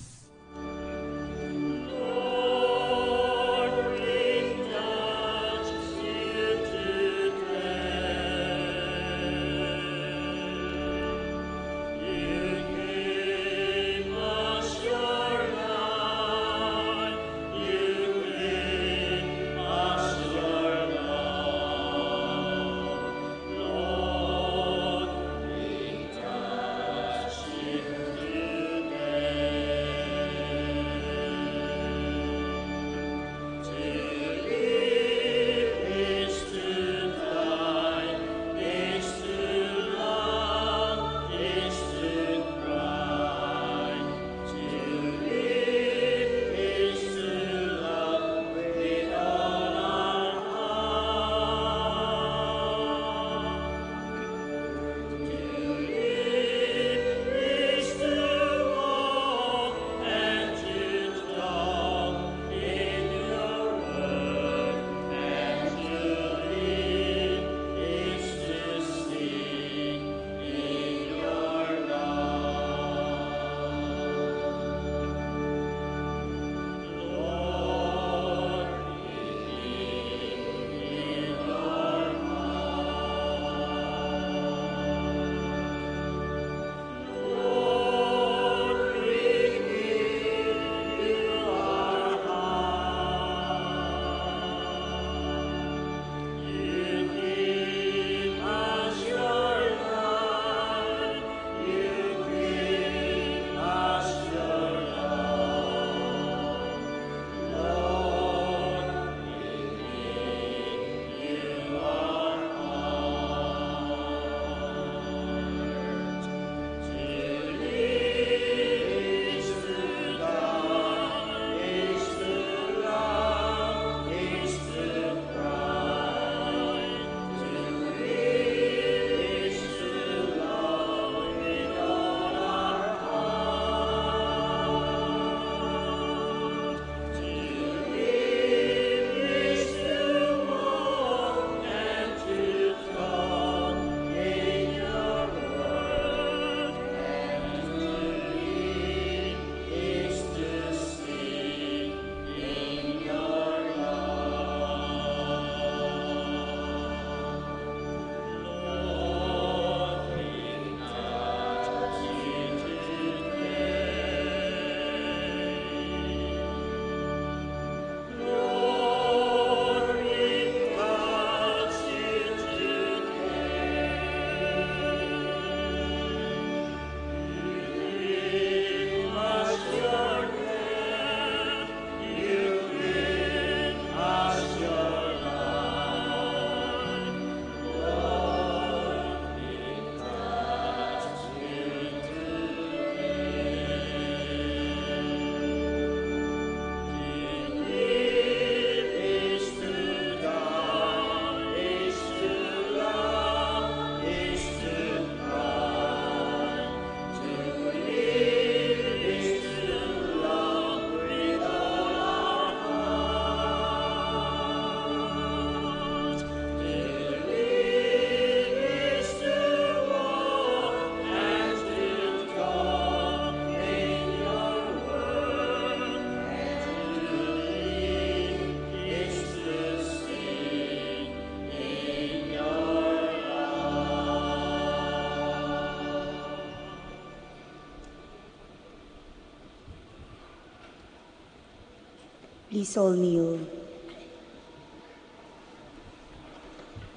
Please all kneel.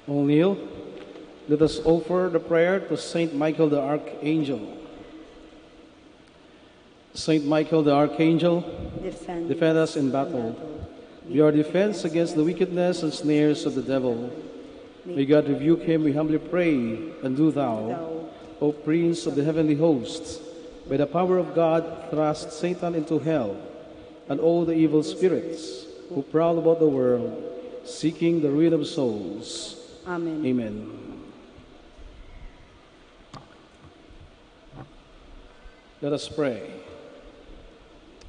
All kneel. Let us offer the prayer to Saint Michael the Archangel. Saint Michael the Archangel, defend us in battle. Be our defense against the wickedness and snares of the devil. May God rebuke him, we humbly pray, and do thou, O Prince of the heavenly hosts, by the power of God, thrust Satan into hell, and all the evil spirits who prowl about the world, seeking the ruin of souls. Amen. Amen. Let us pray.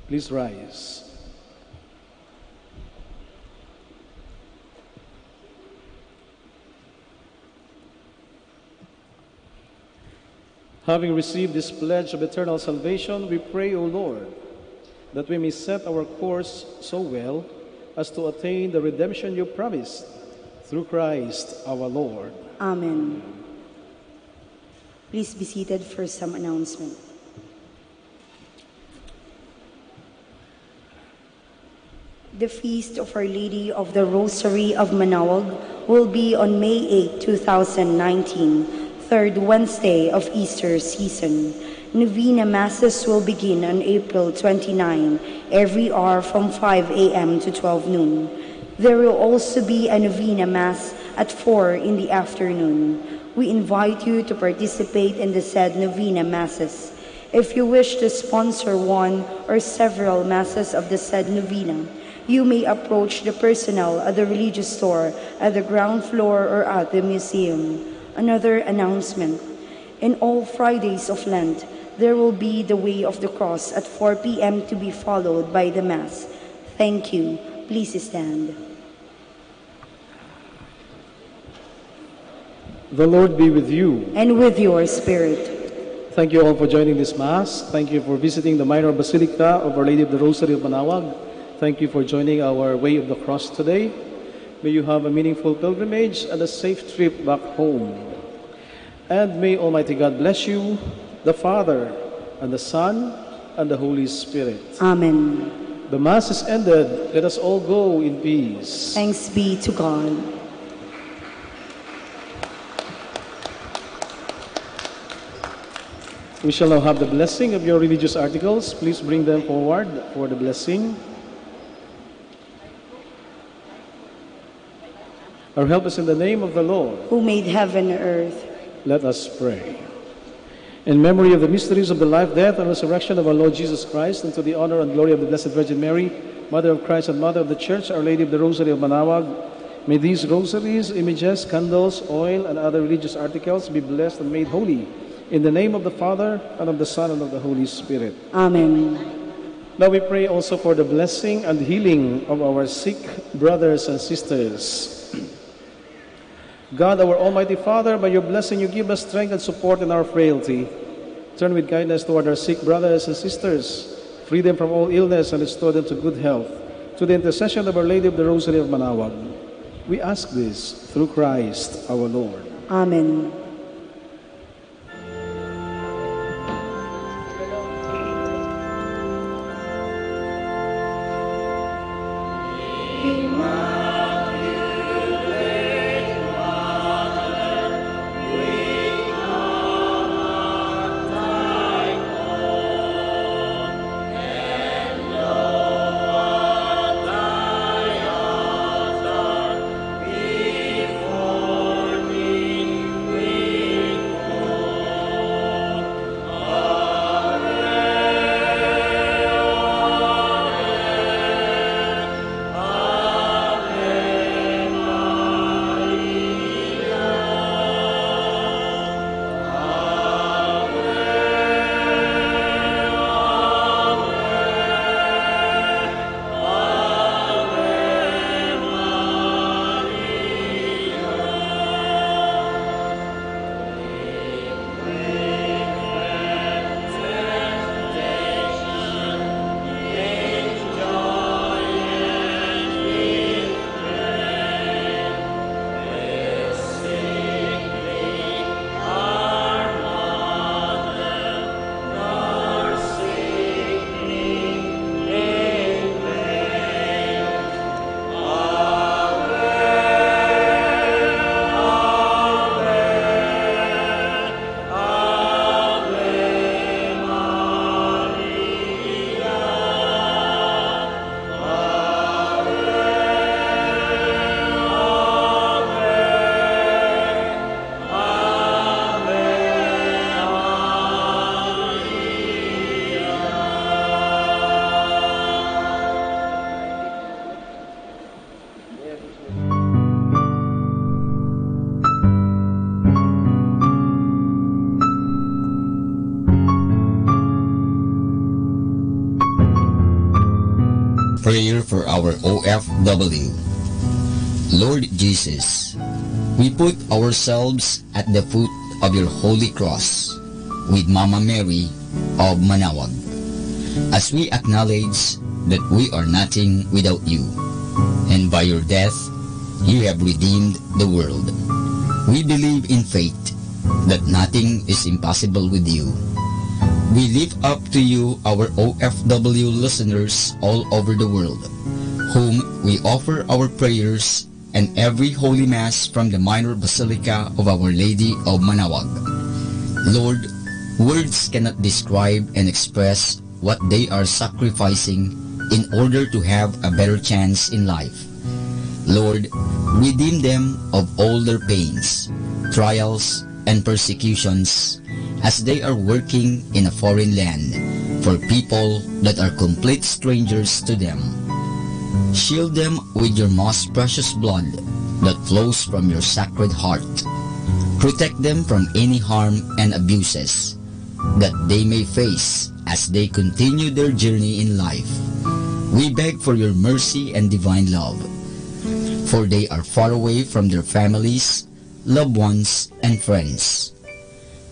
Please rise. Having received this pledge of eternal salvation, we pray, O Lord, that we may set our course so well as to attain the redemption you promised through Christ our Lord. Amen. Please be seated for some announcement. The Feast of Our Lady of the Rosary of Manaoag will be on May eighth, two thousand nineteen, third Wednesday of Easter season. Novena Masses will begin on April twenty-nine, every hour from five a m to twelve noon. There will also be a Novena Mass at four in the afternoon. We invite you to participate in the said Novena Masses. If you wish to sponsor one or several Masses of the said Novena, you may approach the personnel at the religious store at the ground floor or at the museum. Another announcement. In all Fridays of Lent, there will be the Way of the Cross at four p.m. to be followed by the Mass. Thank you. Please stand. The Lord be with you. And with your spirit. Thank you all for joining this Mass. Thank you for visiting the Minor Basilica of Our Lady of the Rosary of Manaoag. Thank you for joining our Way of the Cross today. May you have a meaningful pilgrimage and a safe trip back home. And may Almighty God bless you, the Father, and the Son, and the Holy Spirit. Amen. The Mass is ended. Let us all go in peace. Thanks be to God. We shall now have the blessing of your religious articles. Please bring them forward for the blessing. Our help is in the name of the Lord, who made heaven and earth. Let us pray. In memory of the mysteries of the life, death, and resurrection of our Lord Jesus Christ, and to the honor and glory of the Blessed Virgin Mary, Mother of Christ and Mother of the Church, Our Lady of the Rosary of Manaoag, may these rosaries, images, candles, oil, and other religious articles be blessed and made holy in the name of the Father, and of the Son, and of the Holy Spirit. Amen. Now we pray also for the blessing and healing of our sick brothers and sisters. God, our Almighty Father, by your blessing you give us strength and support in our frailty. Turn with kindness toward our sick brothers and sisters. Free them from all illness and restore them to good health. Through the intercession of Our Lady of the Rosary of Manaoag, we ask this through Christ our Lord. Amen. Prayer for our O F W. Lord Jesus, we put ourselves at the foot of your holy cross with Mama Mary of Manawag, as we acknowledge that we are nothing without you, and by your death, you have redeemed the world. We believe in faith that nothing is impossible with you. We lift up to you our O F W listeners all over the world, whom we offer our prayers and every Holy Mass from the Minor Basilica of Our Lady of Manawag. Lord, words cannot describe and express what they are sacrificing in order to have a better chance in life. Lord, redeem them of all their pains, trials, and persecutions as they are working in a foreign land for people that are complete strangers to them. Shield them with your most precious blood that flows from your sacred heart. Protect them from any harm and abuses that they may face as they continue their journey in life. We beg for your mercy and divine love, for they are far away from their families, loved ones, and friends.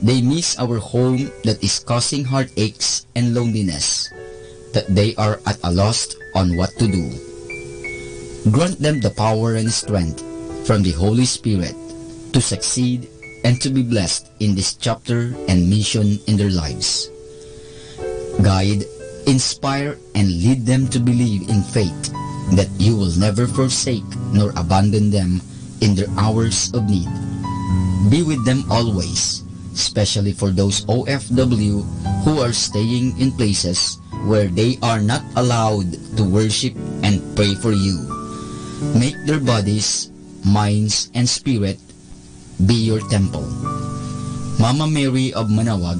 They miss our home that is causing heartaches and loneliness, that they are at a loss on what to do. Grant them the power and strength from the Holy Spirit to succeed and to be blessed in this chapter and mission in their lives. Guide, inspire, and lead them to believe in faith that you will never forsake nor abandon them in their hours of need. Be with them always, especially for those O F W who are staying in places where they are not allowed to worship and pray for you. Make their bodies, minds, and spirit be your temple. Mama Mary of Manawag,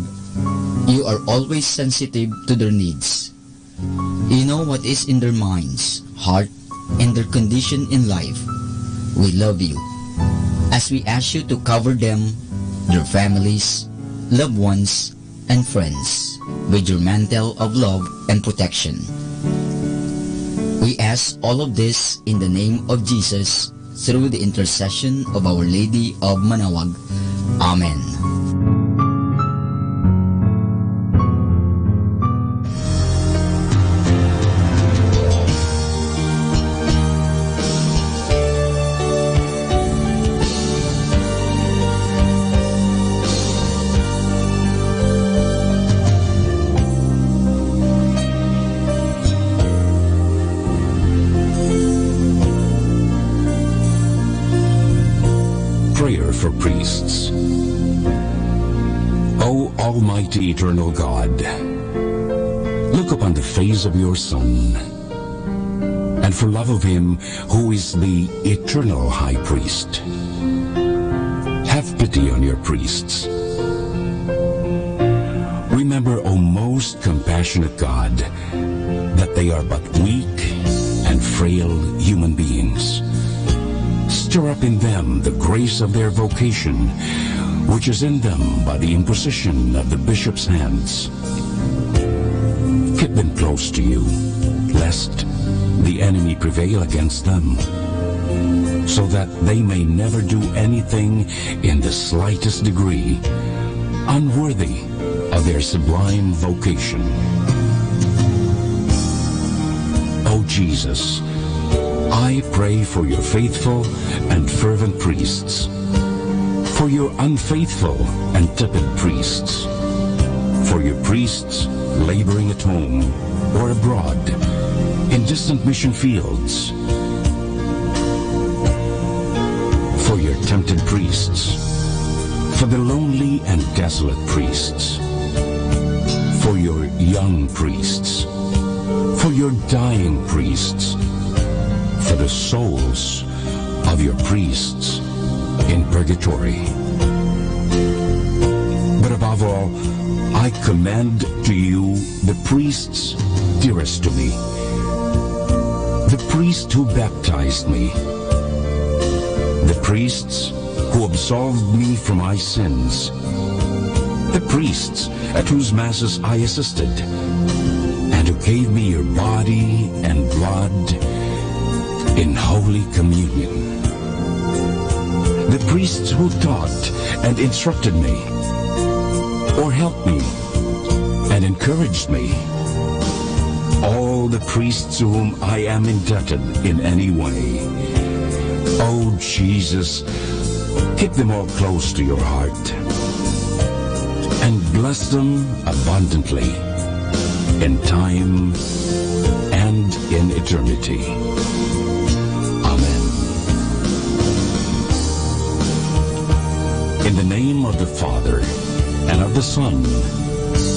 you are always sensitive to their needs. You know what is in their minds, heart, and their condition in life. We love you. As we ask you to cover them, their families, loved ones, and friends with your mantle of love and protection. We ask all of this in the name of Jesus, through the intercession of Our Lady of Manawag. Amen. Prayer for priests. O Almighty Eternal God, look upon the face of your Son, and for love of him who is the eternal high priest, have pity on your priests. Remember, O most compassionate God, that they are but weak and frail human beings. Stir up in them the grace of their vocation, which is in them by the imposition of the bishop's hands. Keep them close to you, lest the enemy prevail against them, so that they may never do anything in the slightest degree unworthy of their sublime vocation. O Jesus, I pray for your faithful and fervent priests, for your unfaithful and tepid priests, for your priests laboring at home or abroad, in distant mission fields, for your tempted priests, for the lonely and desolate priests, for your young priests, for your dying priests, for the souls of your priests in purgatory. But above all, I commend to you the priests dearest to me, the priest who baptized me, the priests who absolved me from my sins, the priests at whose masses I assisted, and You gave me your body and blood in Holy Communion. The priests who taught and instructed me, or helped me and encouraged me, all the priests to whom I am indebted in any way. Oh Jesus, keep them all close to your heart and bless them abundantly in time and in eternity. Amen. In the name of the Father, and of the Son,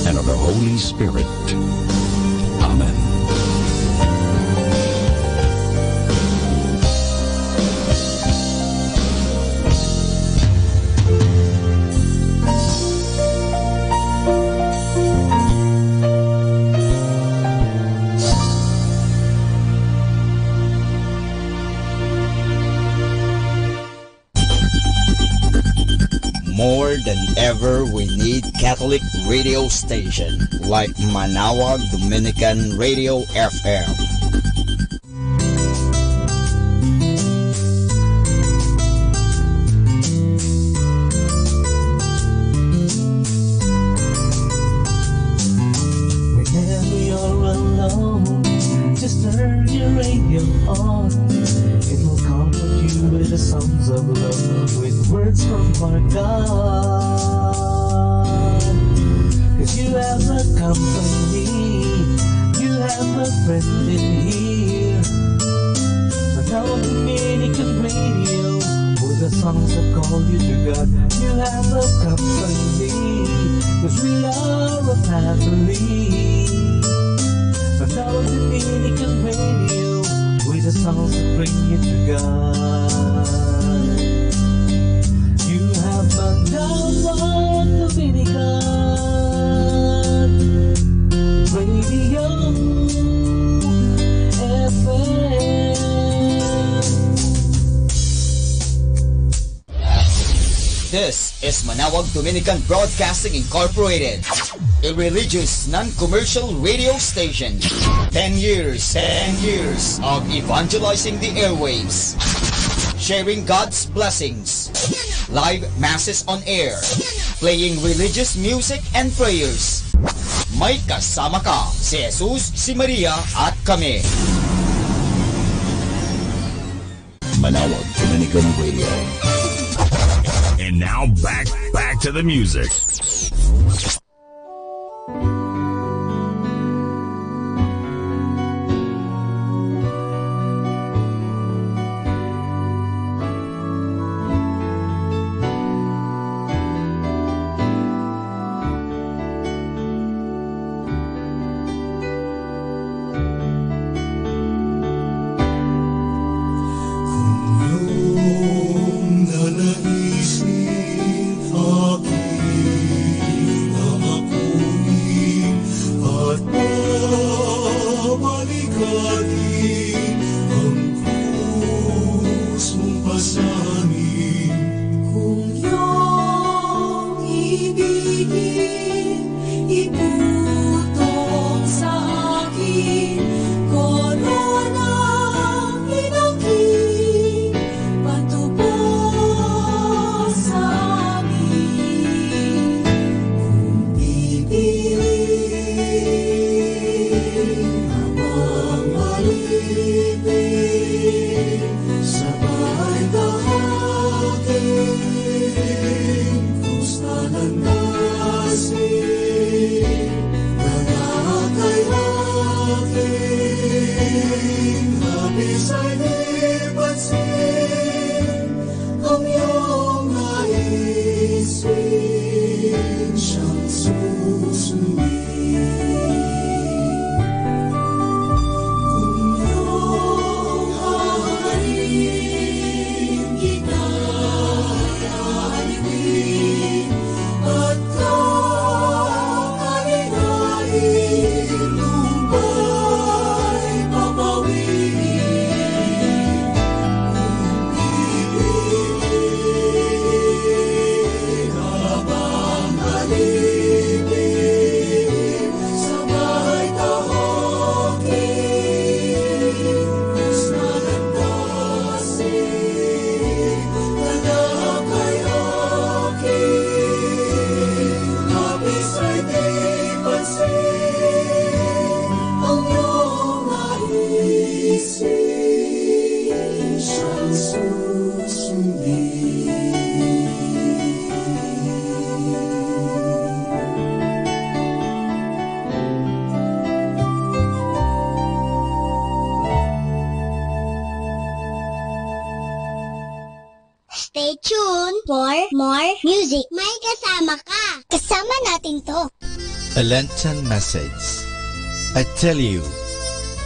and of the Holy Spirit. Amen. More than ever, we need Catholic radio station like Manaoag Dominican Radio F M. Whenever you're alone, just turn your radio on. It will comfort you with the songs of love, with words from our God. 'Cause you have a company, you have a friend in here. Manaoag Dominican Radio, with the songs that call you to God. You have a company, 'cause we are a family. Manaoag Dominican Radio, with the songs that bring you to God. You have Manaoag Dominican Radio F M. This is Manaoag Dominican Broadcasting Incorporated, a religious, non-commercial radio station. Ten years, ten years of evangelizing the airwaves, sharing God's blessings, live masses on air, playing religious music and prayers. May kasama ka, si Jesus, si Maria, at kami. Manaoag Dominican Radio. And now back, back to the music. Ibigin, iputong sa akin, korona, pinangkin, patupad sa amin. Kung pipiliin, abang malipit, sabay tahakin, Kanan kasi, nanakay akin, apisay di pansin, amyong naisin siyang susundin. for more music. May kasama ka. Kasama natin to. A Lenten message. I tell you,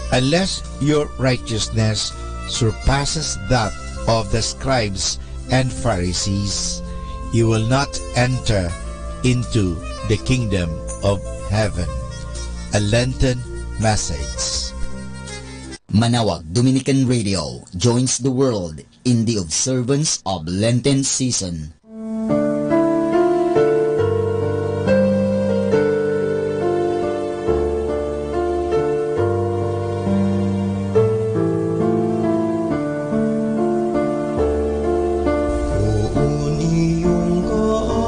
unless your righteousness surpasses that of the scribes and Pharisees, you will not enter into the kingdom of heaven. A Lenten message. Manawag Dominican Radio joins the world in the observance of Lenten season. Poon iyon kaawaan,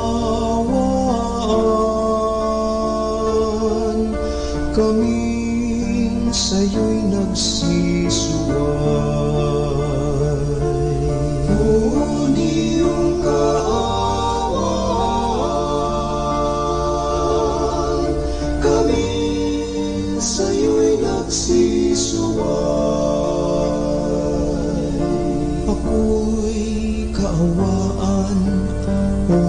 kamin sayoy nagsisuway. Poon iyon kaawaan, kamin sayoy nagsisuway. Akoy kaawaan, O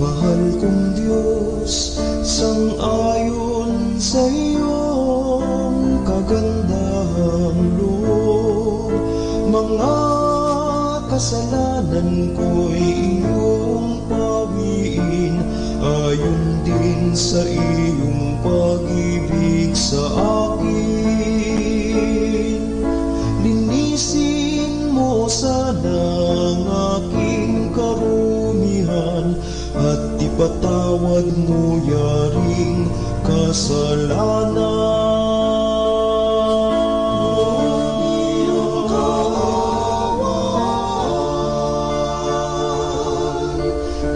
mahal kong Dios, sangayon sa iyong kagandahan loob, mga kasalanan ko'y iyong pawiin, ayon din sa iyong pag-ibig sa akin. Linisin mo sana ang aking karumihan, at ipatawad mo yaring kasalanan.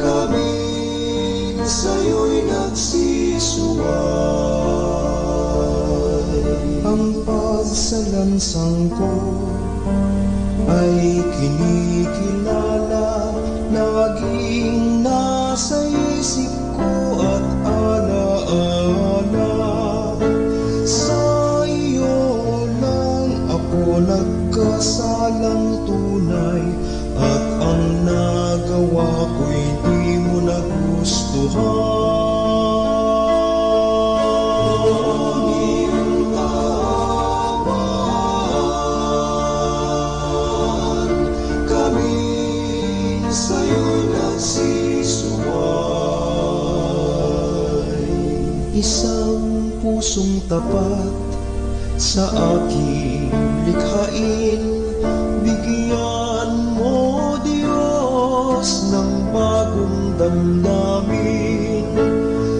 Kamin sayoy nagsisuway. Ang pagsalansang ko ay kinikilala, laging nasa isip ko at alaala. Sa iyo lang ako nagkasalang tunay, at ang nagawa ko'y di mo nagustuhan. Kamin sayoy nagsisuway. Isang pusong tapat sa aking likhain, bigyan mo, Dios, ng bagong damdamin.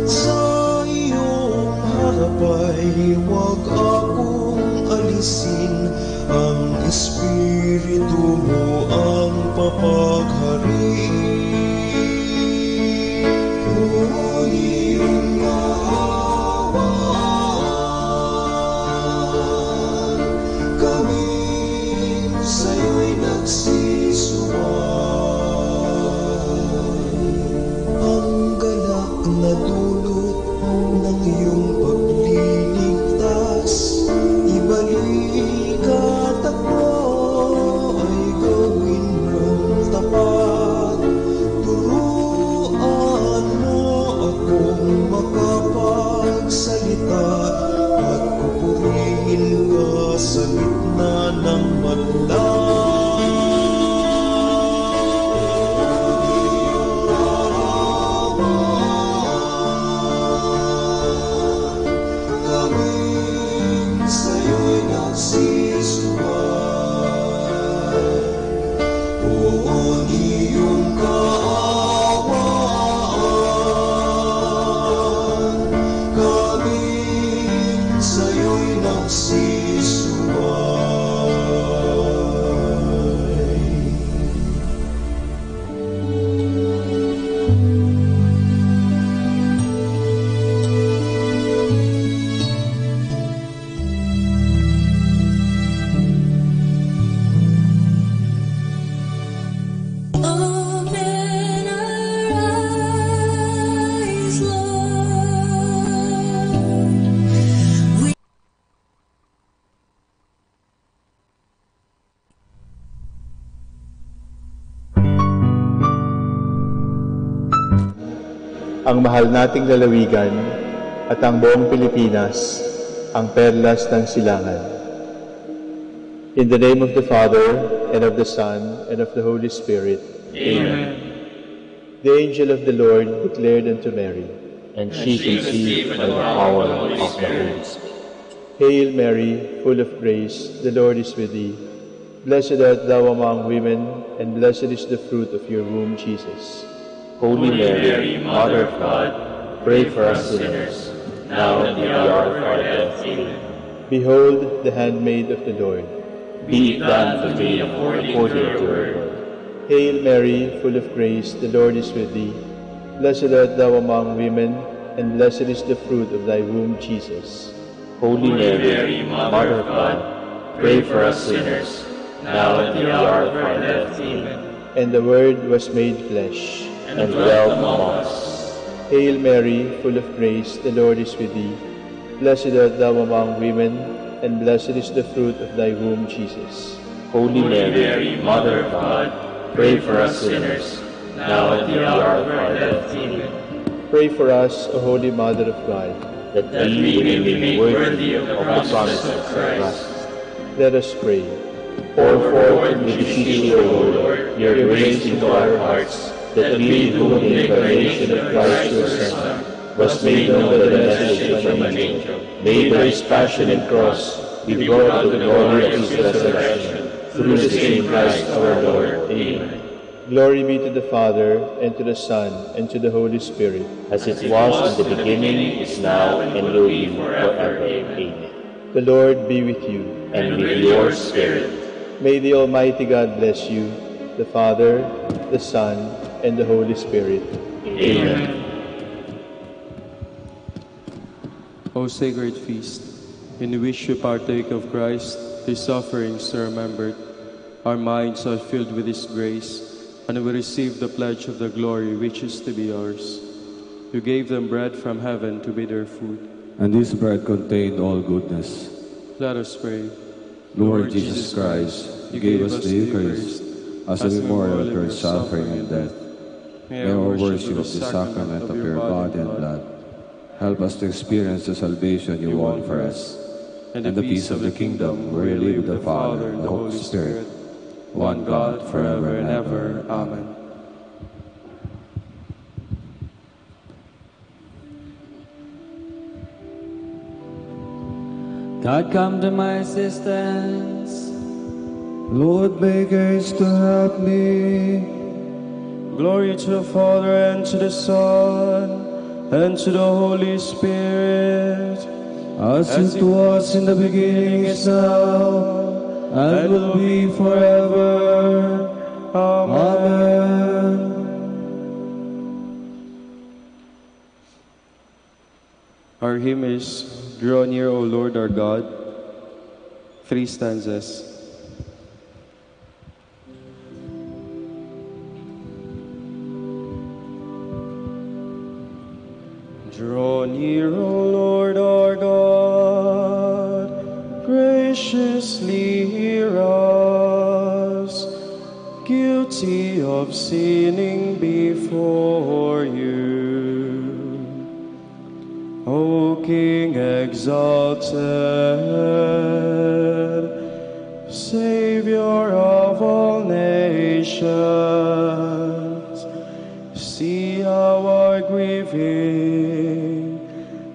Sa iyong harap ay huwag akong alisin, ang Espiritu mo ang papaghariin. Huli yung kaawaan, kami sa'yo'y nagsisuway. Ang galak na dulot ng iyong pagliligtas, ibalikat ako ay gawin mong tapat. Turuan mo akong makapagsalita at pupurihin ka sa gitna ng madla. Ang mahal nating lalawigan at ang buong Pilipinas, ang perlas ng silangan. In the name of the Father, and of the Son, and of the Holy Spirit. Amen. The angel of the Lord declared unto Mary, And she conceived by the power of the Holy Spirit. Hail Mary, full of grace, the Lord is with thee. Blessed art thou among women, and blessed is the fruit of your womb, Jesus. Holy Mary, Mother of God, pray for us sinners, now and at the hour of our death. Amen. Behold the handmaid of the Lord. Be it done to me according to your word. Hail Mary, full of grace, the Lord is with thee. Blessed art thou among women, and blessed is the fruit of thy womb, Jesus. Holy Mary, Mother of God, pray for us sinners, now and at the hour of our death. Amen. And the Word was made flesh. And dwelt among us. Hail Mary, full of grace, the Lord is with thee. Blessed art thou among women, and blessed is the fruit of thy womb, Jesus. Holy Mary, Mother of God, pray for us sinners, now and at the hour of our death. Amen. Pray for us, O Holy Mother of God. That we may be made worthy of the promises of Christ. Let us pray. Pour forth, we beseech you, O Lord, your grace into our hearts, that we, who in the incarnation of Christ your Son, was made known by the message of an angel, may by his passion and cross be brought to the glory of his resurrection, through the same Christ our Lord. Amen. Glory be to the Father, and to the Son, and to the Holy Spirit. As it was in the beginning, is now, and will be forever. Amen. The Lord be with you. And with your spirit. May the Almighty God bless you, the Father, the Son, and the Holy Spirit. Amen. O sacred feast, in which we partake of Christ, his sufferings are remembered, our minds are filled with his grace, and we receive the pledge of the glory which is to be ours. You gave them bread from heaven to be their food. And this bread contained all goodness. Let us pray. Lord Jesus Christ, you gave us the Eucharist as a memorial of your suffering and death. May our worship of the sacrament of your body and blood help us to experience the salvation you won for us, and the peace of the kingdom where you live with the Father and the Holy Spirit, one God, forever and ever. Amen. God, come to my assistance. Lord, make haste to help me. Glory to the Father, and to the Son, and to the Holy Spirit. As it was in the beginning, is now, and will be forever. Amen. Our hymn is Draw Near, O Lord our God, three stanzas. Draw near, O Lord our God, graciously hear us, guilty of sinning before you. O King exalted, Savior of all nations, see our grieving,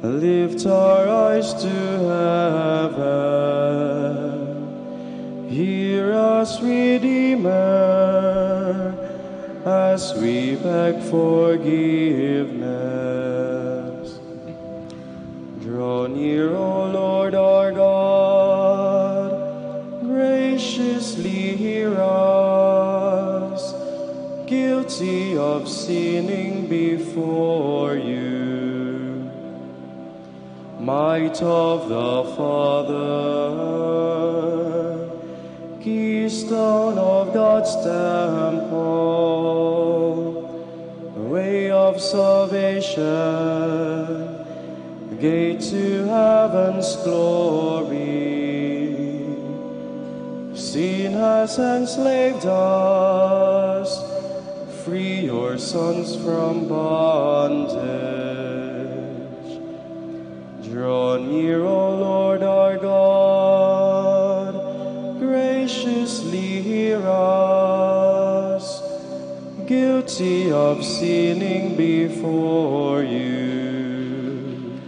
lift our eyes to heaven. Hear us, Redeemer, as we beg forgiveness. Draw near, O Lord our God, graciously hear us, guilty of sinning before you. Might of the Father, keystone of God's temple, way of salvation, gate to heaven's glory. Sin has enslaved us, Free your sons from bondage. Draw near, O Lord our God, graciously hear us, guilty of sinning before you.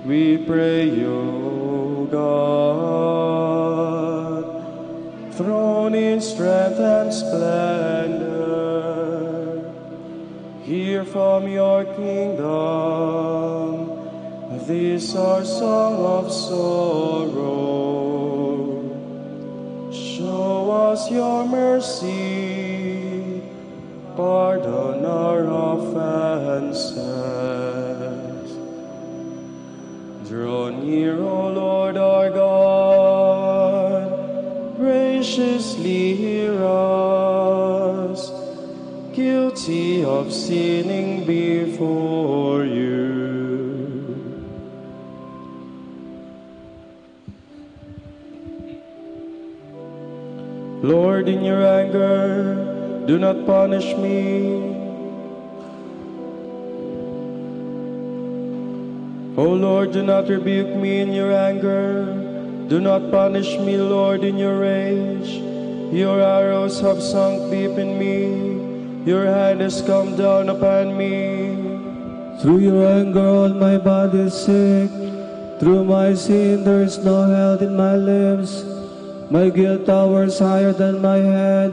We pray you, God, throne in strength and splendor. Hear from your kingdom this our song of sorrow. Show us your mercy, pardon our offenses. Draw near, O Lord our God, graciously hear us, guilty of sinning before you. Lord, in your anger, do not punish me. O Lord, do not rebuke me in your anger. Do not punish me, Lord, in your rage. Your arrows have sunk deep in me. Your hand has come down upon me. Through your anger, all my body is sick. Through my sin, there is no health in my limbs. My guilt towers higher than my head.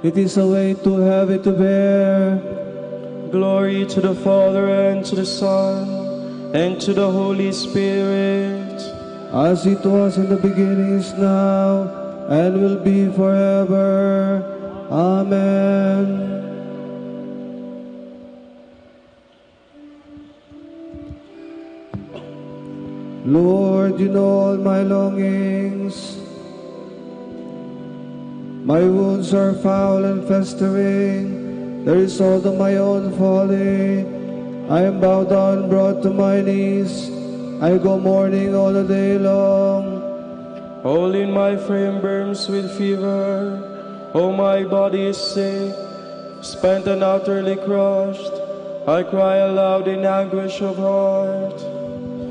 It is a weight too heavy to bear. Glory to the Father, and to the Son, and to the Holy Spirit. As it was in the beginning, is now, and will be forever. Amen. Lord, you know all my longings. My wounds are foul and festering, the result of my own folly. I am bowed down, brought to my knees. I go mourning all the day long. All in my frame burns with fever. Oh, my body is sick, spent and utterly crushed. I cry aloud in anguish of heart.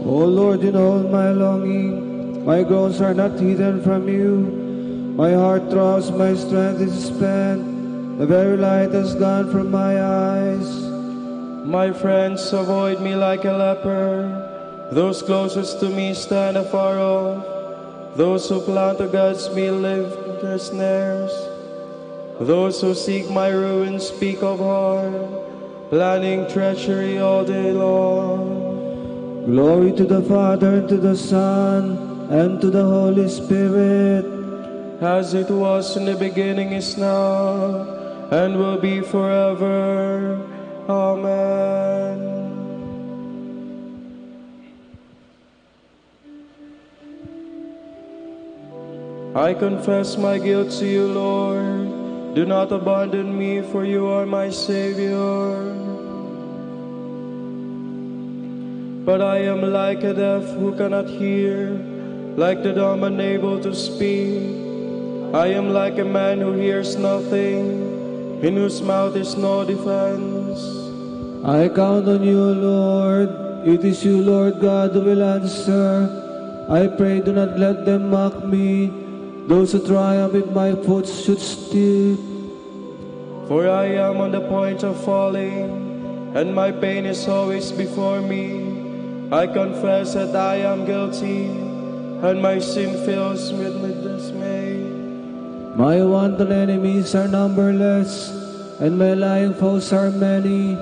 O Lord, you know my longing. My groans are not hidden from you. My heart throbs, my strength is spent. The very light has gone from my eyes. My friends avoid me like a leper. Those closest to me stand afar off. Those who plan to catch me live in their snares. Those who seek my ruin speak of harm, planning treachery all day long. Glory to the Father, and to the Son, and to the Holy Spirit. As it was in the beginning, is now, and will be forever. Amen. I confess my guilt to you, Lord. Do not abandon me, for you are my Savior. But I am like a deaf who cannot hear, like the dumb unable to speak. I am like a man who hears nothing, in whose mouth is no defense. I count on you, Lord. It is you, Lord God, who will answer. I pray, do not let them mock me. Those who triumph if my foot should slip. For I am on the point of falling, and my pain is always before me. I confess that I am guilty, and my sin fills me with dismay. My wanton enemies are numberless, and my lying foes are many.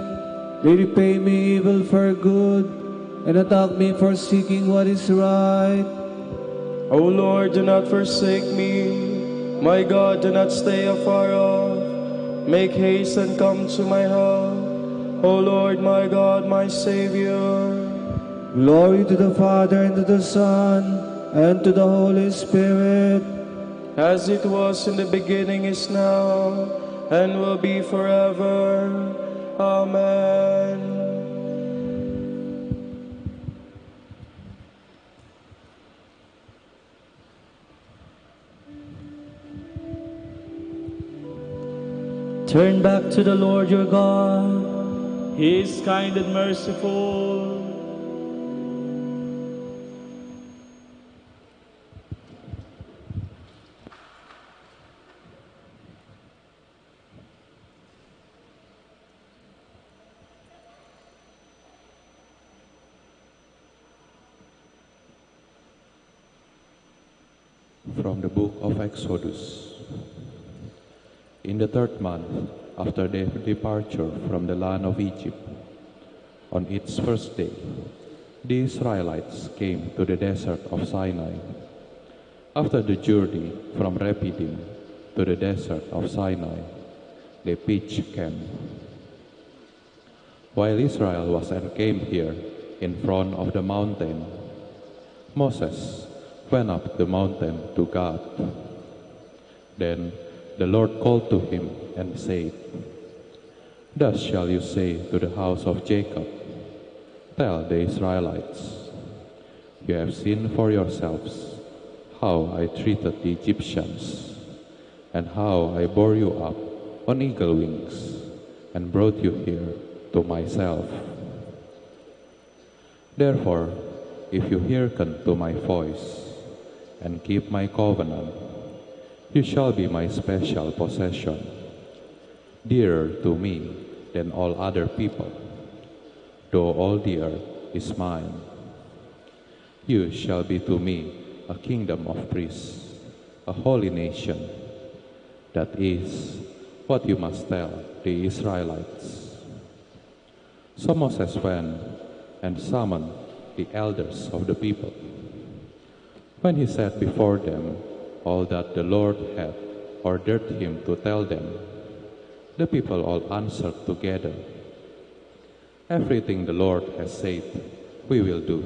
They repay me evil for good, and attack me for seeking what is right. O Lord, do not forsake me. My God, do not stay afar off. Make haste and come to my help, O Lord, my God, my Savior. Glory to the Father, and to the Son, and to the Holy Spirit. As it was in the beginning, is now, and will be forever. Amen. Turn back to the Lord your God. He is kind and merciful. From the book of Exodus. In the third month, after their departure from the land of Egypt, on its first day, the Israelites came to the desert of Sinai. After the journey from Rephidim to the desert of Sinai, they pitched camp. While Israel was encamped here in front of the mountain, Moses went up the mountain to God. Then the Lord called to him and said, "Thus shall you say to the house of Jacob, 'Tell the Israelites, you have seen for yourselves how I treated the Egyptians, and how I bore you up on eagle wings and brought you here to myself. Therefore, if you hearken to my voice and keep my covenant, you shall be my special possession, dearer to me than all other people, though all the earth is mine. You shall be to me a kingdom of priests, a holy nation.' That is what you must tell the Israelites." So Moses went and summoned the elders of the people. When he set before them all that the Lord had ordered him to tell them, the people all answered together, "Everything the Lord has said, we will do."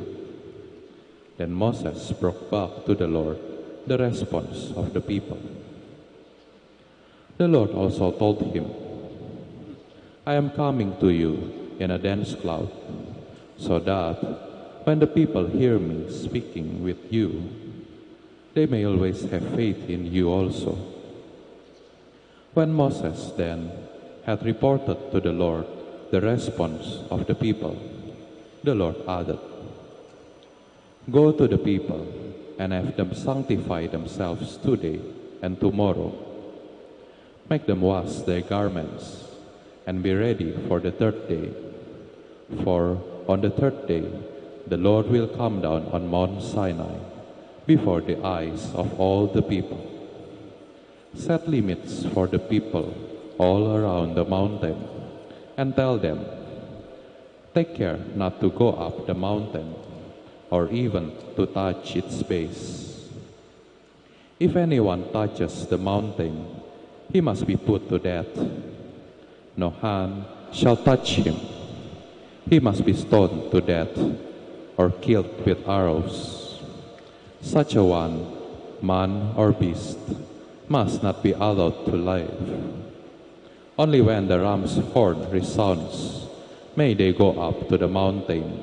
Then Moses brought back to the Lord the response of the people. The Lord also told him, "I am coming to you in a dense cloud, so that when the people hear me speaking with you, they may always have faith in you also." When Moses then had reported to the Lord the response of the people, the Lord added, "Go to the people and have them sanctify themselves today and tomorrow. Make them wash their garments and be ready for the third day. For on the third day the Lord will come down on Mount Sinai before the eyes of all the people. Set limits for the people all around the mountain and tell them, 'Take care not to go up the mountain or even to touch its base. If anyone touches the mountain, he must be put to death. No hand shall touch him. He must be stoned to death or killed with arrows. Such a one, man or beast, must not be allowed to live. Only when the ram's horn resounds may they go up to the mountain.'"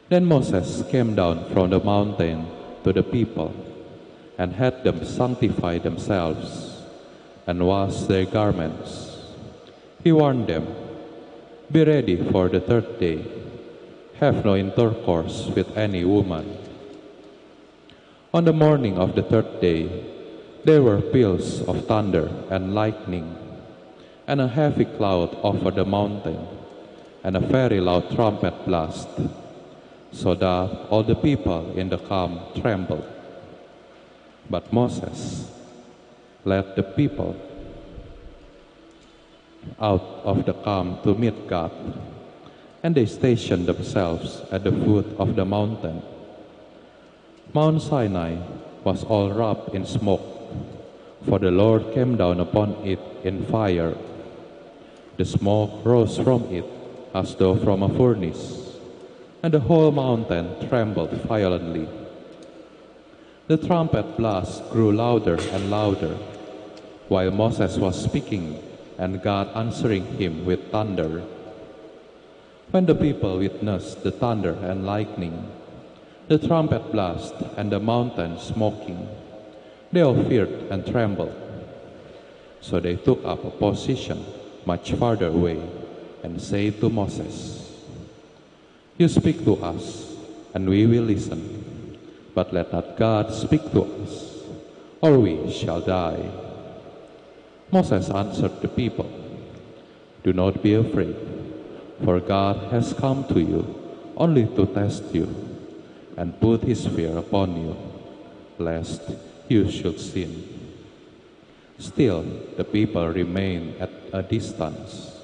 Then Moses came down from the mountain to the people and had them sanctify themselves and wash their garments. He warned them, "Be ready for the third day. Have no intercourse with any woman." On the morning of the third day, there were peals of thunder and lightning, and a heavy cloud over the mountain, and a very loud trumpet blast, so that all the people in the camp trembled. But Moses led the people out of the camp to meet God, and they stationed themselves at the foot of the mountain. Mount Sinai was all wrapped in smoke, for the Lord came down upon it in fire. The smoke rose from it as though from a furnace, and the whole mountain trembled violently. The trumpet blast grew louder and louder, while Moses was speaking and God answering him with thunder. When the people witnessed the thunder and lightning, the trumpet blast and the mountain smoking, they all feared and trembled. So they took up a position much farther away and said to Moses, "You speak to us, and we will listen. But let not God speak to us, or we shall die." Moses answered the people, "Do not be afraid, for God has come to you only to test you and put his fear upon you, lest you should sin." Still, the people remained at a distance,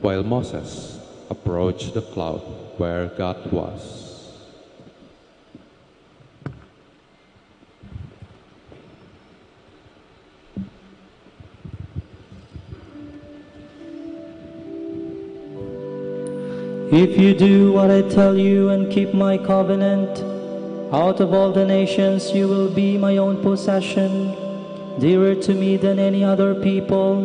while Moses approached the cloud where God was. If you do what I tell you and keep my covenant, out of all the nations you will be my own possession, dearer to me than any other people.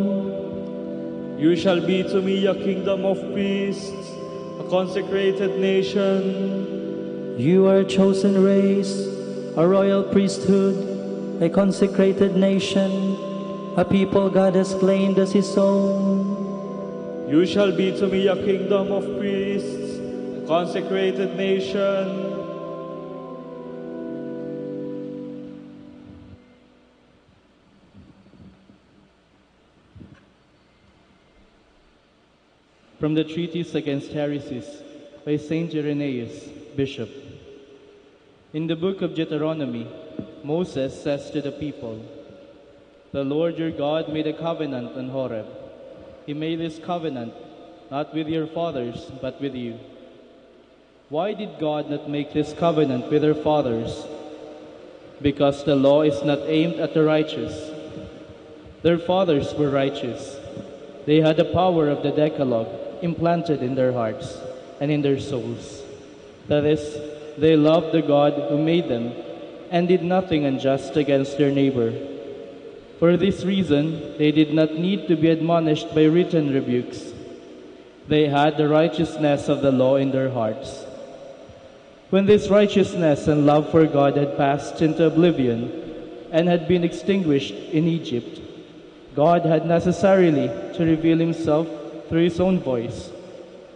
You shall be to me a kingdom of priests, a consecrated nation. You are a chosen race, a royal priesthood, a consecrated nation, a people God has claimed as his own. You shall be to me a kingdom of priests, a consecrated nation. From the Treatise Against Heresies by Saint Irenaeus, Bishop. In the book of Deuteronomy, Moses says to the people, "The Lord your God made a covenant on Horeb. He made this covenant not with your fathers, but with you." Why did God not make this covenant with their fathers? Because the law is not aimed at the righteous. Their fathers were righteous. They had the power of the Decalogue implanted in their hearts and in their souls. That is, they loved the God who made them and did nothing unjust against their neighbor. For this reason, they did not need to be admonished by written rebukes. They had the righteousness of the law in their hearts. When this righteousness and love for God had passed into oblivion and had been extinguished in Egypt, God had necessarily to reveal himself through his own voice,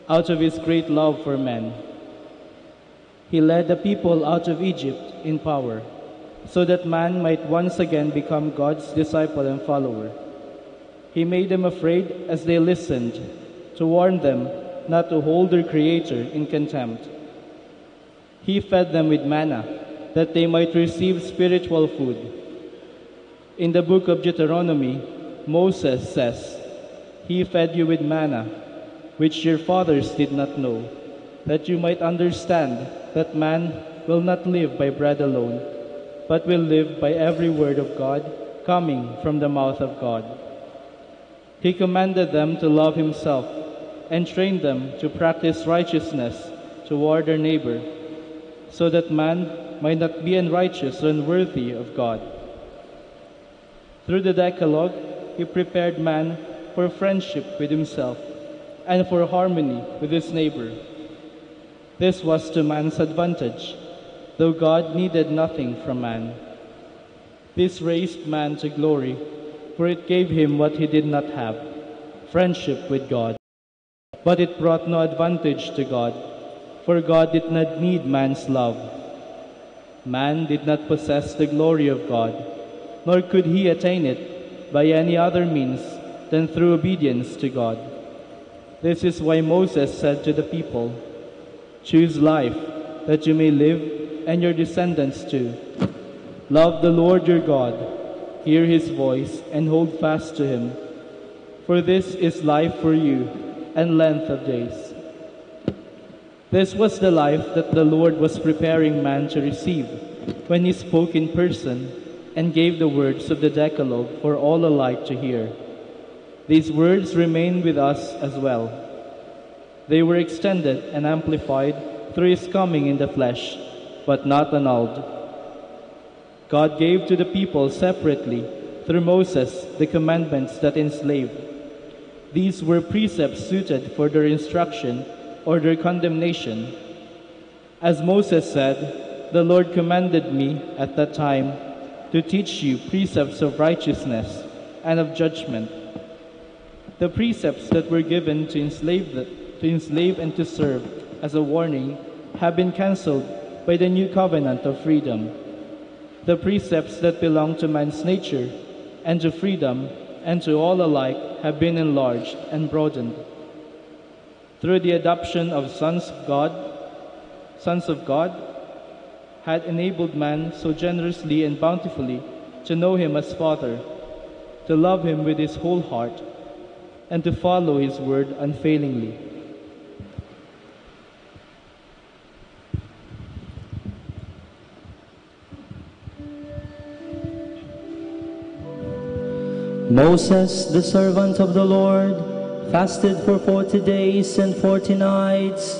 out of his great love for men. He led the people out of Egypt in power, so that man might once again become God's disciple and follower. He made them afraid as they listened, to warn them not to hold their Creator in contempt. He fed them with manna, that they might receive spiritual food. In the book of Deuteronomy, Moses says, "He fed you with manna, which your fathers did not know, that you might understand that man will not live by bread alone, but will live by every word of God coming from the mouth of God." He commanded them to love himself and trained them to practice righteousness toward their neighbor, so that man might not be unrighteous or unworthy of God. Through the Decalogue, he prepared man for friendship with himself and for harmony with his neighbor. This was to man's advantage, though God needed nothing from man. This raised man to glory, for it gave him what he did not have, friendship with God. But it brought no advantage to God, for God did not need man's love. Man did not possess the glory of God, nor could he attain it by any other means than through obedience to God. This is why Moses said to the people, "Choose life, that you may live, and your descendants too. Love the Lord your God, hear his voice, and hold fast to him. For this is life for you, and length of days." This was the life that the Lord was preparing man to receive when he spoke in person and gave the words of the Decalogue for all alike to hear. These words remain with us as well. They were extended and amplified through his coming in the flesh, but not annulled. God gave to the people separately through Moses the commandments that enslave. These were precepts suited for their instruction or their condemnation. As Moses said, "The Lord commanded me at that time to teach you precepts of righteousness, and of judgment. The precepts that were given to enslave, the, to enslave and to serve as a warning have been canceled by the new covenant of freedom. The precepts that belong to man's nature and to freedom and to all alike have been enlarged and broadened through the adoption of sons of God, sons of God, had enabled man so generously and bountifully to know him as Father, to love him with his whole heart, and to follow his word unfailingly. Moses, the servant of the Lord, fasted for forty days and forty nights.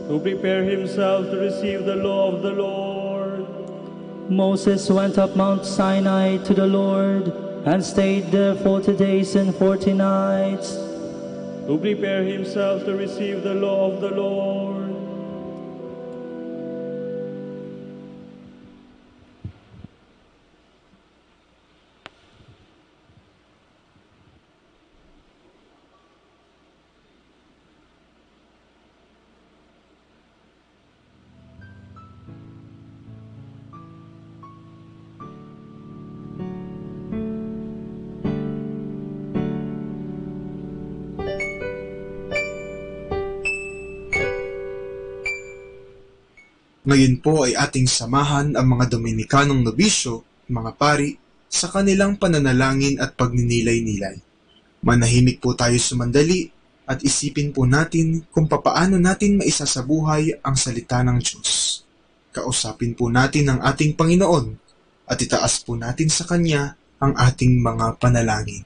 Who prepared himself to receive the law of the Lord. Moses went up Mount Sinai to the Lord and stayed there forty days and forty nights. Who prepared himself to receive the law of the Lord. Ngayon po ay ating samahan ang mga Dominikanong nobisyo, mga pari, sa kanilang pananalangin at pagninilay-nilay. Manahimik po tayo sumandali at isipin po natin kung papaano natin maisasabuhay ang salita ng Diyos. Kausapin po natin ang ating Panginoon at itaas po natin sa Kanya ang ating mga panalangin.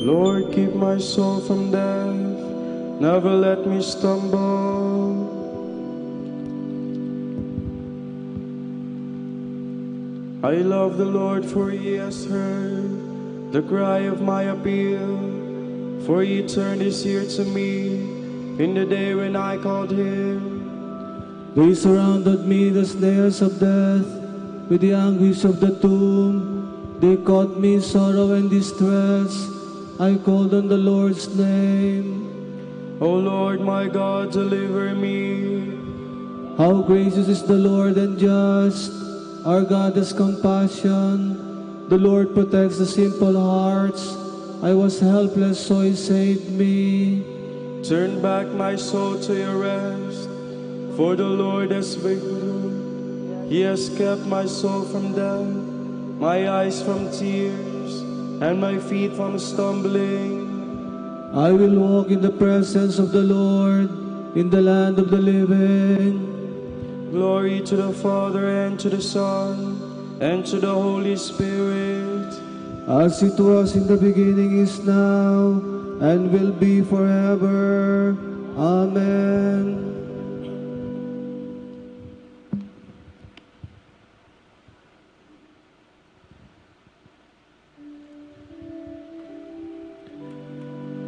Lord, keep my soul from death. Never let me stumble. I love the Lord, for he has heard the cry of my appeal. For he turned his ear to me in the day when I called him. They surrounded me, the snares of death, with the anguish of the tomb. They caught me in sorrow and distress. I called on the Lord's name. O Lord, my God, deliver me. How gracious is the Lord and just. Our God has compassion. The Lord protects the simple hearts. I was helpless, so he saved me. Turn back my soul to your rest, for the Lord has been good. He has kept my soul from death, my eyes from tears, and my feet from stumbling. I will walk in the presence of the Lord in the land of the living. Glory to the Father, and to the Son, and to the Holy Spirit. As it was in the beginning, is now, and will be forever. Amen.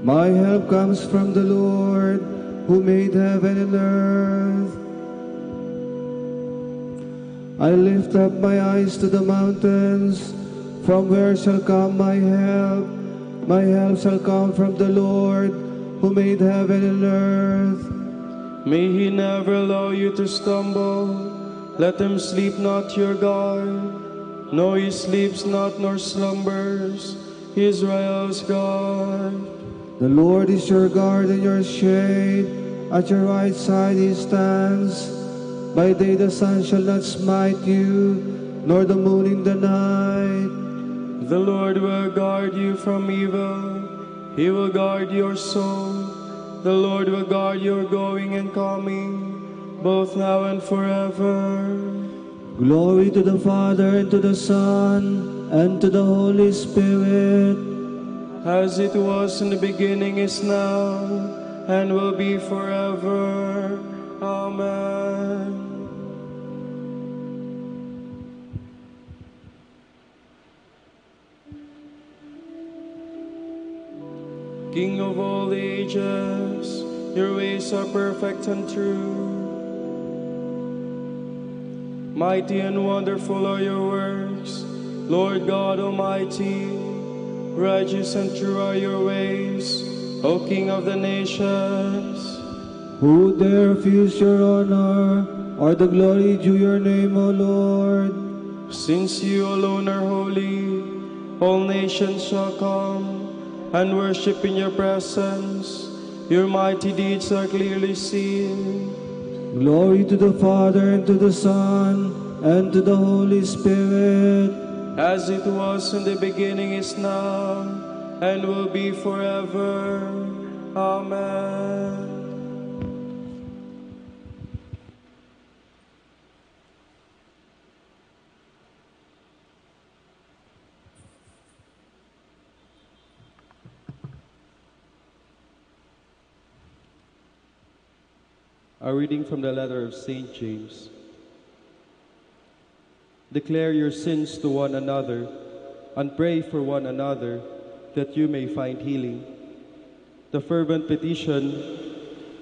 My help comes from the Lord, who made heaven and earth. I lift up my eyes to the mountains. From where shall come my help? My help shall come from the Lord, who made heaven and earth. May he never allow you to stumble. Let him sleep not, your God. No, he sleeps not nor slumbers, Israel's God. The Lord is your guard and your shade. At your right side he stands. By day the sun shall not smite you, nor the moon in the night. The Lord will guard you from evil. He will guard your soul. The Lord will guard your going and coming, both now and forever. Glory to the Father, and to the Son, and to the Holy Spirit. As it was in the beginning, is now, and will be forever. Amen. King of all ages, your ways are perfect and true. Mighty and wonderful are your works, Lord God Almighty. Righteous and true are your ways, O King of the nations. Who dare refuse your honor or the glory due your name, O Lord? Since you alone are holy, all nations shall come and worship in your presence. Your mighty deeds are clearly seen. Glory to the Father, and to the Son, and to the Holy Spirit. As it was in the beginning, is now, and will be forever. Amen. A reading from the letter of Saint James. Declare your sins to one another, and pray for one another, that you may find healing. The fervent petition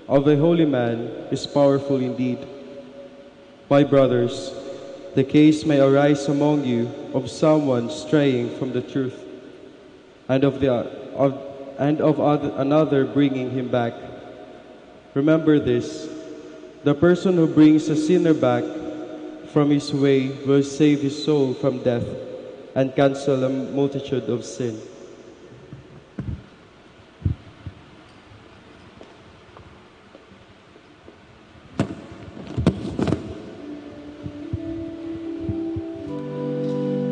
of a holy man is powerful indeed. My brothers, the case may arise among you of someone straying from the truth, and of the, of, and of oth-, another bringing him back. Remember this: the person who brings a sinner back from his way will save his soul from death and cancel a multitude of sin.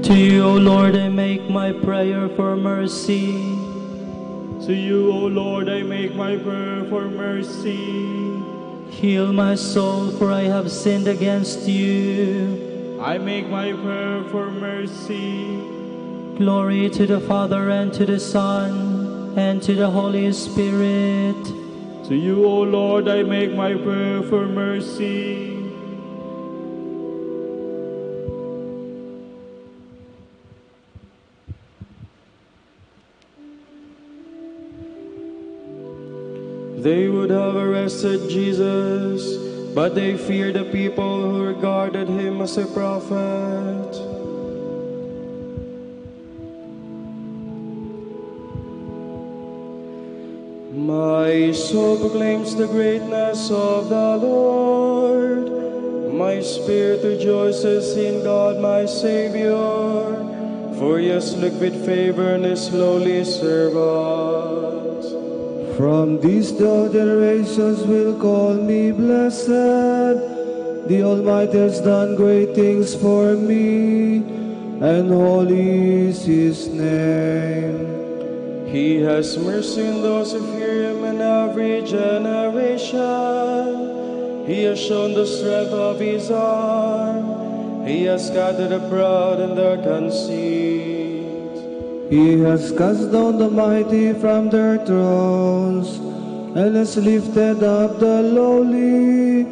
To you, O Lord, I make my prayer for mercy. To you, O Lord, I make my prayer for mercy. Heal my soul, for I have sinned against you. I make my prayer for mercy. Glory to the Father, and to the Son, and to the Holy Spirit. To you, O Lord, I make my prayer for mercy. They would have arrested Jesus, but they feared the people who regarded him as a prophet. My soul proclaims the greatness of the Lord. My spirit rejoices in God, my Savior, for he has looked with favor on his lowly servants. From these the generations will call me blessed. The Almighty has done great things for me, and holy is his name. He has mercy on those who fear him in every generation. He has shown the strength of his arm. He has scattered the proud in their conceit. He has cast down the mighty from their thrones and has lifted up the lowly.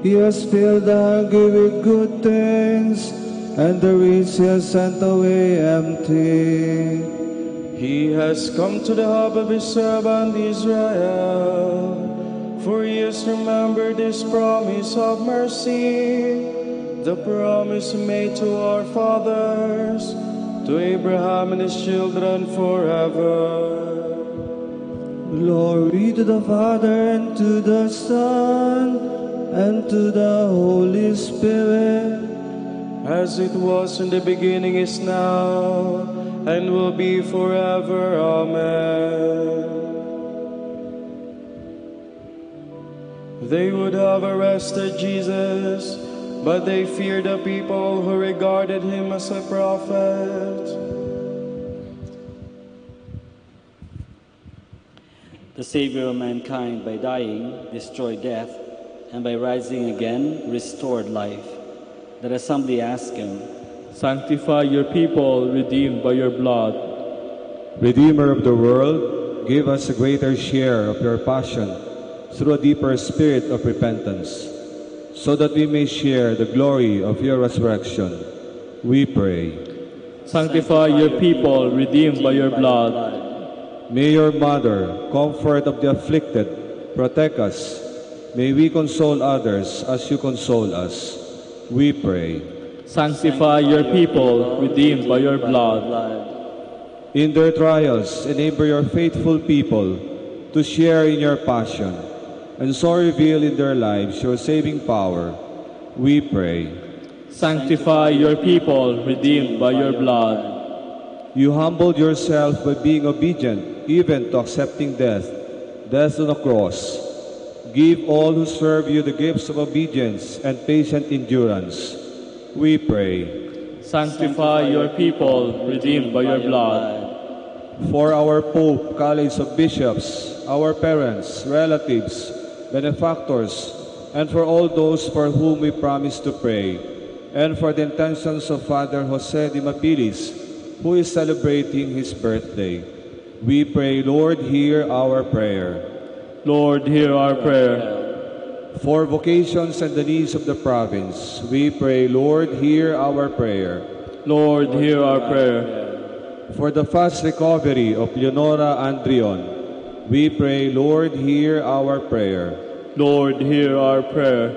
He has filled the hungry with good things, and the rich he has sent away empty. He has come to the help of his servant Israel, for he has remembered his promise of mercy, the promise made to our fathers, to Abraham and his children forever. Glory to the Father, and to the Son, and to the Holy Spirit. As it was in the beginning, is now, and will be forever. Amen. They would have arrested Jesus, but they feared the people who regarded him as a prophet. The Savior of mankind, by dying, destroyed death, and by rising again, restored life. Let us humbly ask him. Sanctify your people redeemed by your blood. Redeemer of the world, give us a greater share of your passion through a deeper spirit of repentance, so that we may share the glory of your resurrection. We pray. Sanctify your people redeemed by your blood. May your mother, comfort of the afflicted, protect us. May we console others as you console us. We pray. Sanctify your people redeemed by your blood. In their trials, enable your faithful people to share in your passion, and so reveal in their lives your saving power. We pray. Sanctify your people redeemed by your blood. You humbled yourself by being obedient, even to accepting death, death on a cross. Give all who serve you the gifts of obedience and patient endurance. We pray. Sanctify your people redeemed by your blood. For our Pope, College of Bishops, our parents, relatives, benefactors, and for all those for whom we promise to pray, and for the intentions of Father Jose de Mabilis, who is celebrating his birthday. We pray, Lord, hear our prayer. Lord, hear our prayer. For vocations and the needs of the province, we pray, Lord, hear our prayer. Lord, hear our prayer. For the fast recovery of Leonora Andrion, we pray, Lord, hear our prayer. Lord, hear our prayer.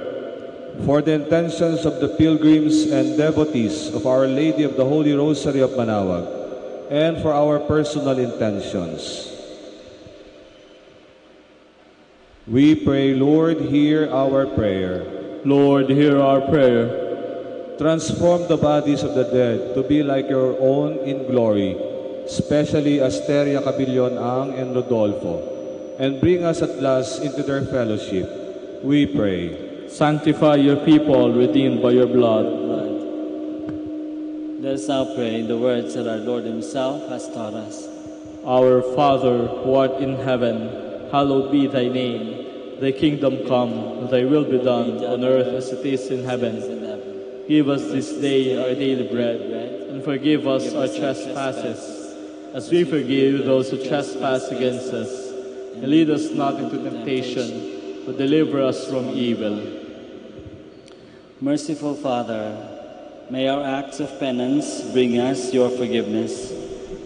For the intentions of the pilgrims and devotees of Our Lady of the Holy Rosary of Manaoag, and for our personal intentions. We pray, Lord, hear our prayer. Lord, hear our prayer. Transform the bodies of the dead to be like your own in glory, especially Asteria Cabillon Ang and Rodolfo, and bring us at last into their fellowship, we pray. Sanctify your people redeemed by your blood. Let us now pray in the words that our Lord himself has taught us. Our Father, who art in heaven, hallowed be thy name. Thy kingdom come, thy will be done on earth as it is in heaven. Give us this day our daily bread, and forgive us our trespasses, As we forgive those who trespass against us. And lead us not into temptation, but deliver us from evil. Merciful Father, may our acts of penance bring us your forgiveness.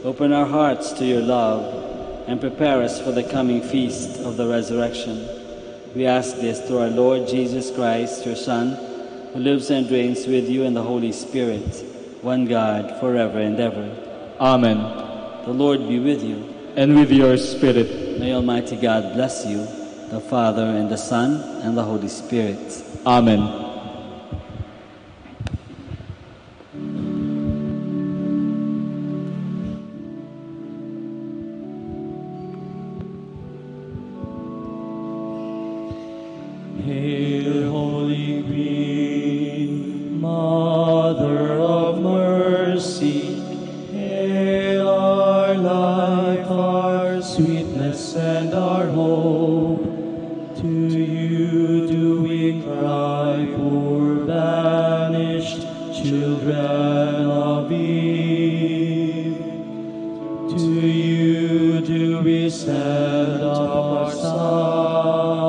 Open our hearts to your love and prepare us for the coming feast of the resurrection. We ask this through our Lord Jesus Christ, your Son, who lives and reigns with you in the Holy Spirit, one God, forever and ever. Amen. The Lord be with you. And with your spirit. May Almighty God bless you, the Father, and the Son, and the Holy Spirit. Amen. Hail, Holy Queen, Mother of Mercy, hail our life, our sweetness, and our hope. To you do we cry, poor banished children of Eve. To you do we send up our sighs,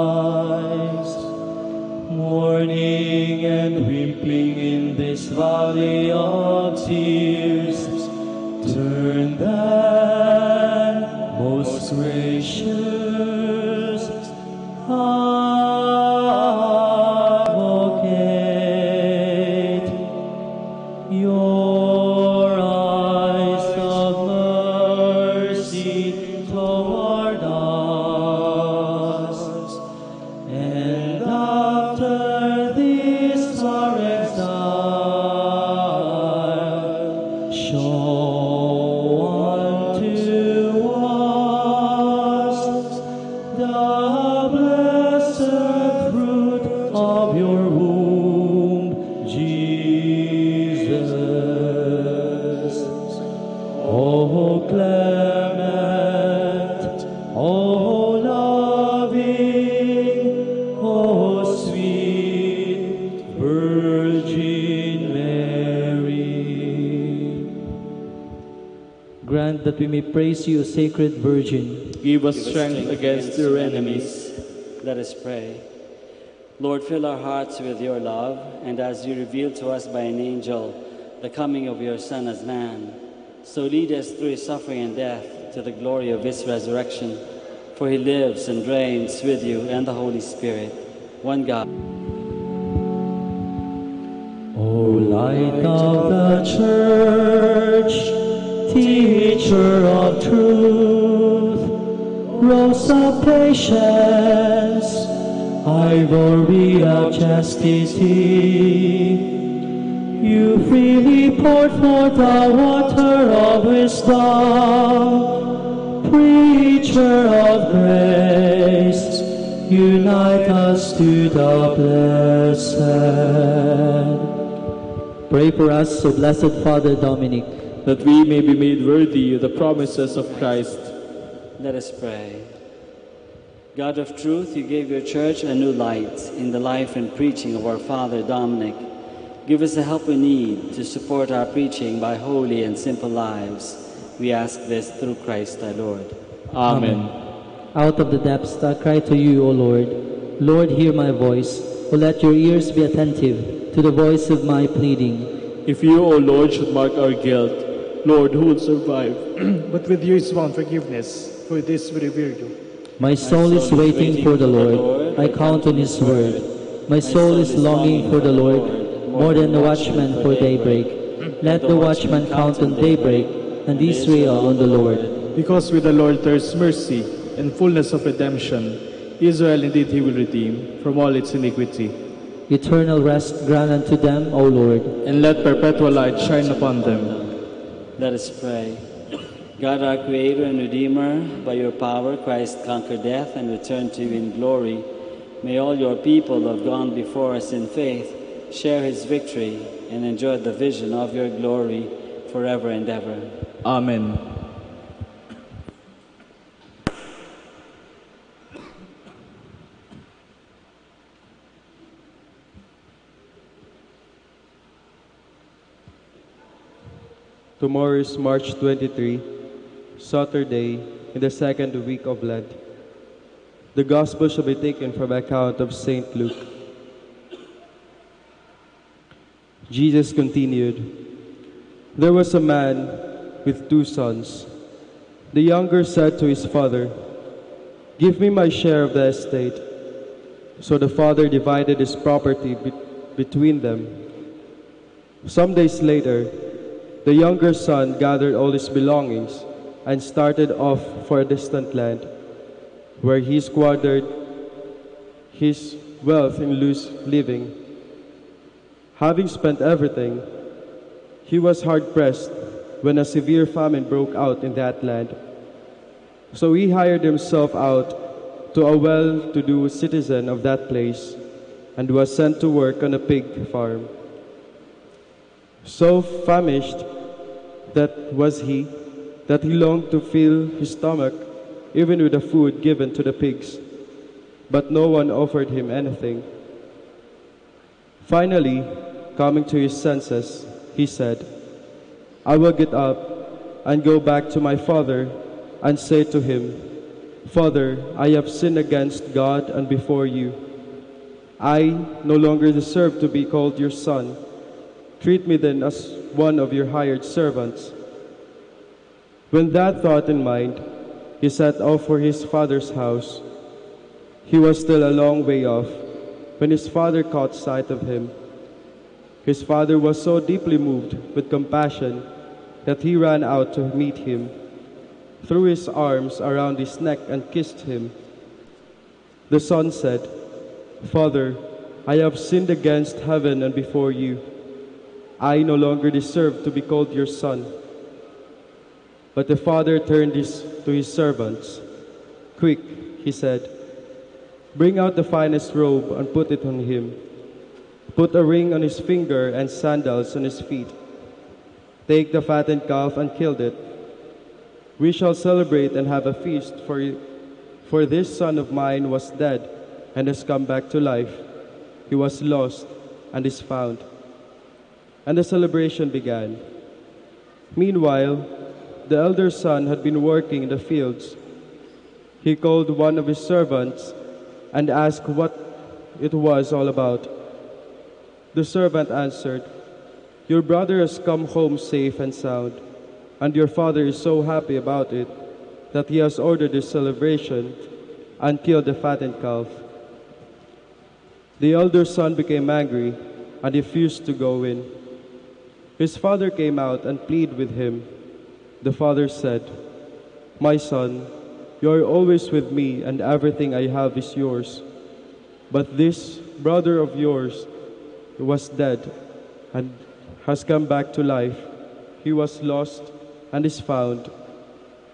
mourning and weeping in this valley of tears. Turn then, most gracious Advocate, your eyes of mercy toward us, and after this our exile, show unto us the blessed fruit of your womb, Jesus. O clement, O loving, O sweet Virgin Mary. Grant that we may praise you, O Sacred Virgin. Give us strength against your enemies. Let us pray. Lord, fill our hearts with your love, and as you revealed to us by an angel the coming of your Son as man, so lead us through his suffering and death to the glory of his resurrection. For he lives and reigns with you and the Holy Spirit, one God. O light of the church, teacher of truth, rose of patience, ivory of chastity, you freely poured forth the water of wisdom. Preacher of grace, unite us to the blessed. Pray for us, O Blessed Father Dominic, that we may be made worthy of the promises of Christ. Let us pray. God of truth, you gave your church a new light in the life and preaching of our Father Dominic. Give us the help we need to support our preaching by holy and simple lives. We ask this through Christ our Lord. Amen. Amen. Out of the depths I cry to you, O Lord. Lord, hear my voice. O let your ears be attentive to the voice of my pleading. If you, O Lord, should mark our guilt, Lord, who would survive? But with you is found forgiveness, for this we revere you. My soul is waiting for the Lord. I count on his word. My soul is longing for the Lord, more than the watchman for daybreak. Let the watchman count on daybreak, and Israel on the Lord. Because with the Lord there is mercy and fullness of redemption. Israel indeed he will redeem from all its iniquity. Eternal rest grant unto them, O Lord. And let perpetual light shine upon them. Let us pray. God, our Creator and Redeemer, by your power Christ conquered death and returned to you in glory. May all your people who have gone before us in faith share his victory and enjoy the vision of your glory forever and ever. Amen. Tomorrow is March twenty-three. Saturday in the second week of Lent. The Gospel shall be taken from account of Saint Luke. Jesus continued, "There was a man with two sons. The younger said to his father, 'Give me my share of the estate.' So the father divided his property be- between them. Some days later, the younger son gathered all his belongings and started off for a distant land, where he squandered his wealth in loose living. Having spent everything, he was hard pressed when a severe famine broke out in that land. So he hired himself out to a well to do citizen of that place and was sent to work on a pig farm. So famished that was he, that he longed to fill his stomach even with the food given to the pigs, but no one offered him anything. Finally, coming to his senses, he said, 'I will get up and go back to my father and say to him, "Father, I have sinned against God and before you. I no longer deserve to be called your son. Treat me then as one of your hired servants." With that thought in mind, he set off for his father's house. He was still a long way off when his father caught sight of him. His father was so deeply moved with compassion that he ran out to meet him, threw his arms around his neck, and kissed him. The son said, "Father, I have sinned against heaven and before you. I no longer deserve to be called your son." But the father turned his, to his servants. "Quick," he said, "bring out the finest robe and put it on him. Put a ring on his finger and sandals on his feet. Take the fattened calf and kill it. We shall celebrate and have a feast, for, for this son of mine was dead and has come back to life. He was lost and is found." And the celebration began. Meanwhile, the elder son had been working in the fields. He called one of his servants and asked what it was all about. The servant answered, "Your brother has come home safe and sound, and your father is so happy about it that he has ordered a celebration and killed a fattened calf." The elder son became angry and refused to go in. His father came out and pleaded with him. The father said, "My son, you are always with me, and everything I have is yours. But this brother of yours was dead and has come back to life. He was lost and is found.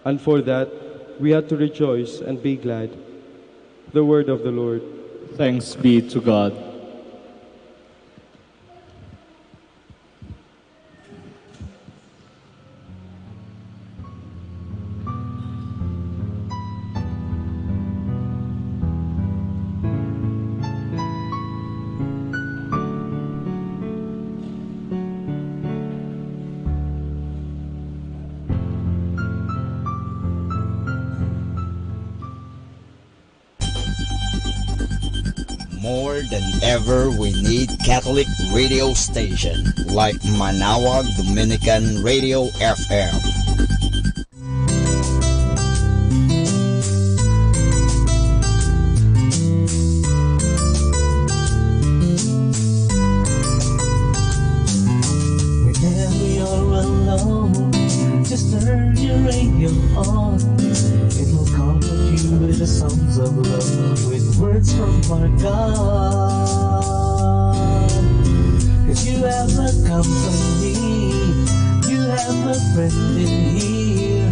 And for that, we ought to rejoice and be glad." The word of the Lord. Thanks be to God. More than ever, we need Catholic radio station like Manawag Dominican Radio F M. Whenever you're alone, just turn your radio on. It will comfort you with the songs of love, with words from our God. 'Cause you have a company, you have a friend in here.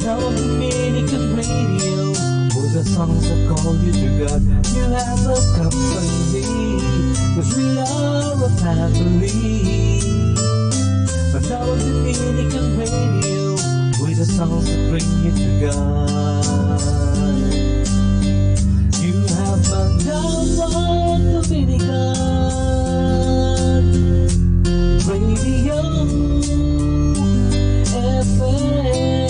Now on Dominican Radio, with the songs that call you to God, you have a company, 'cause we are a family. Now on Dominican Radio, with the songs that bring you to God. You have Manawag Dominican Radio F M.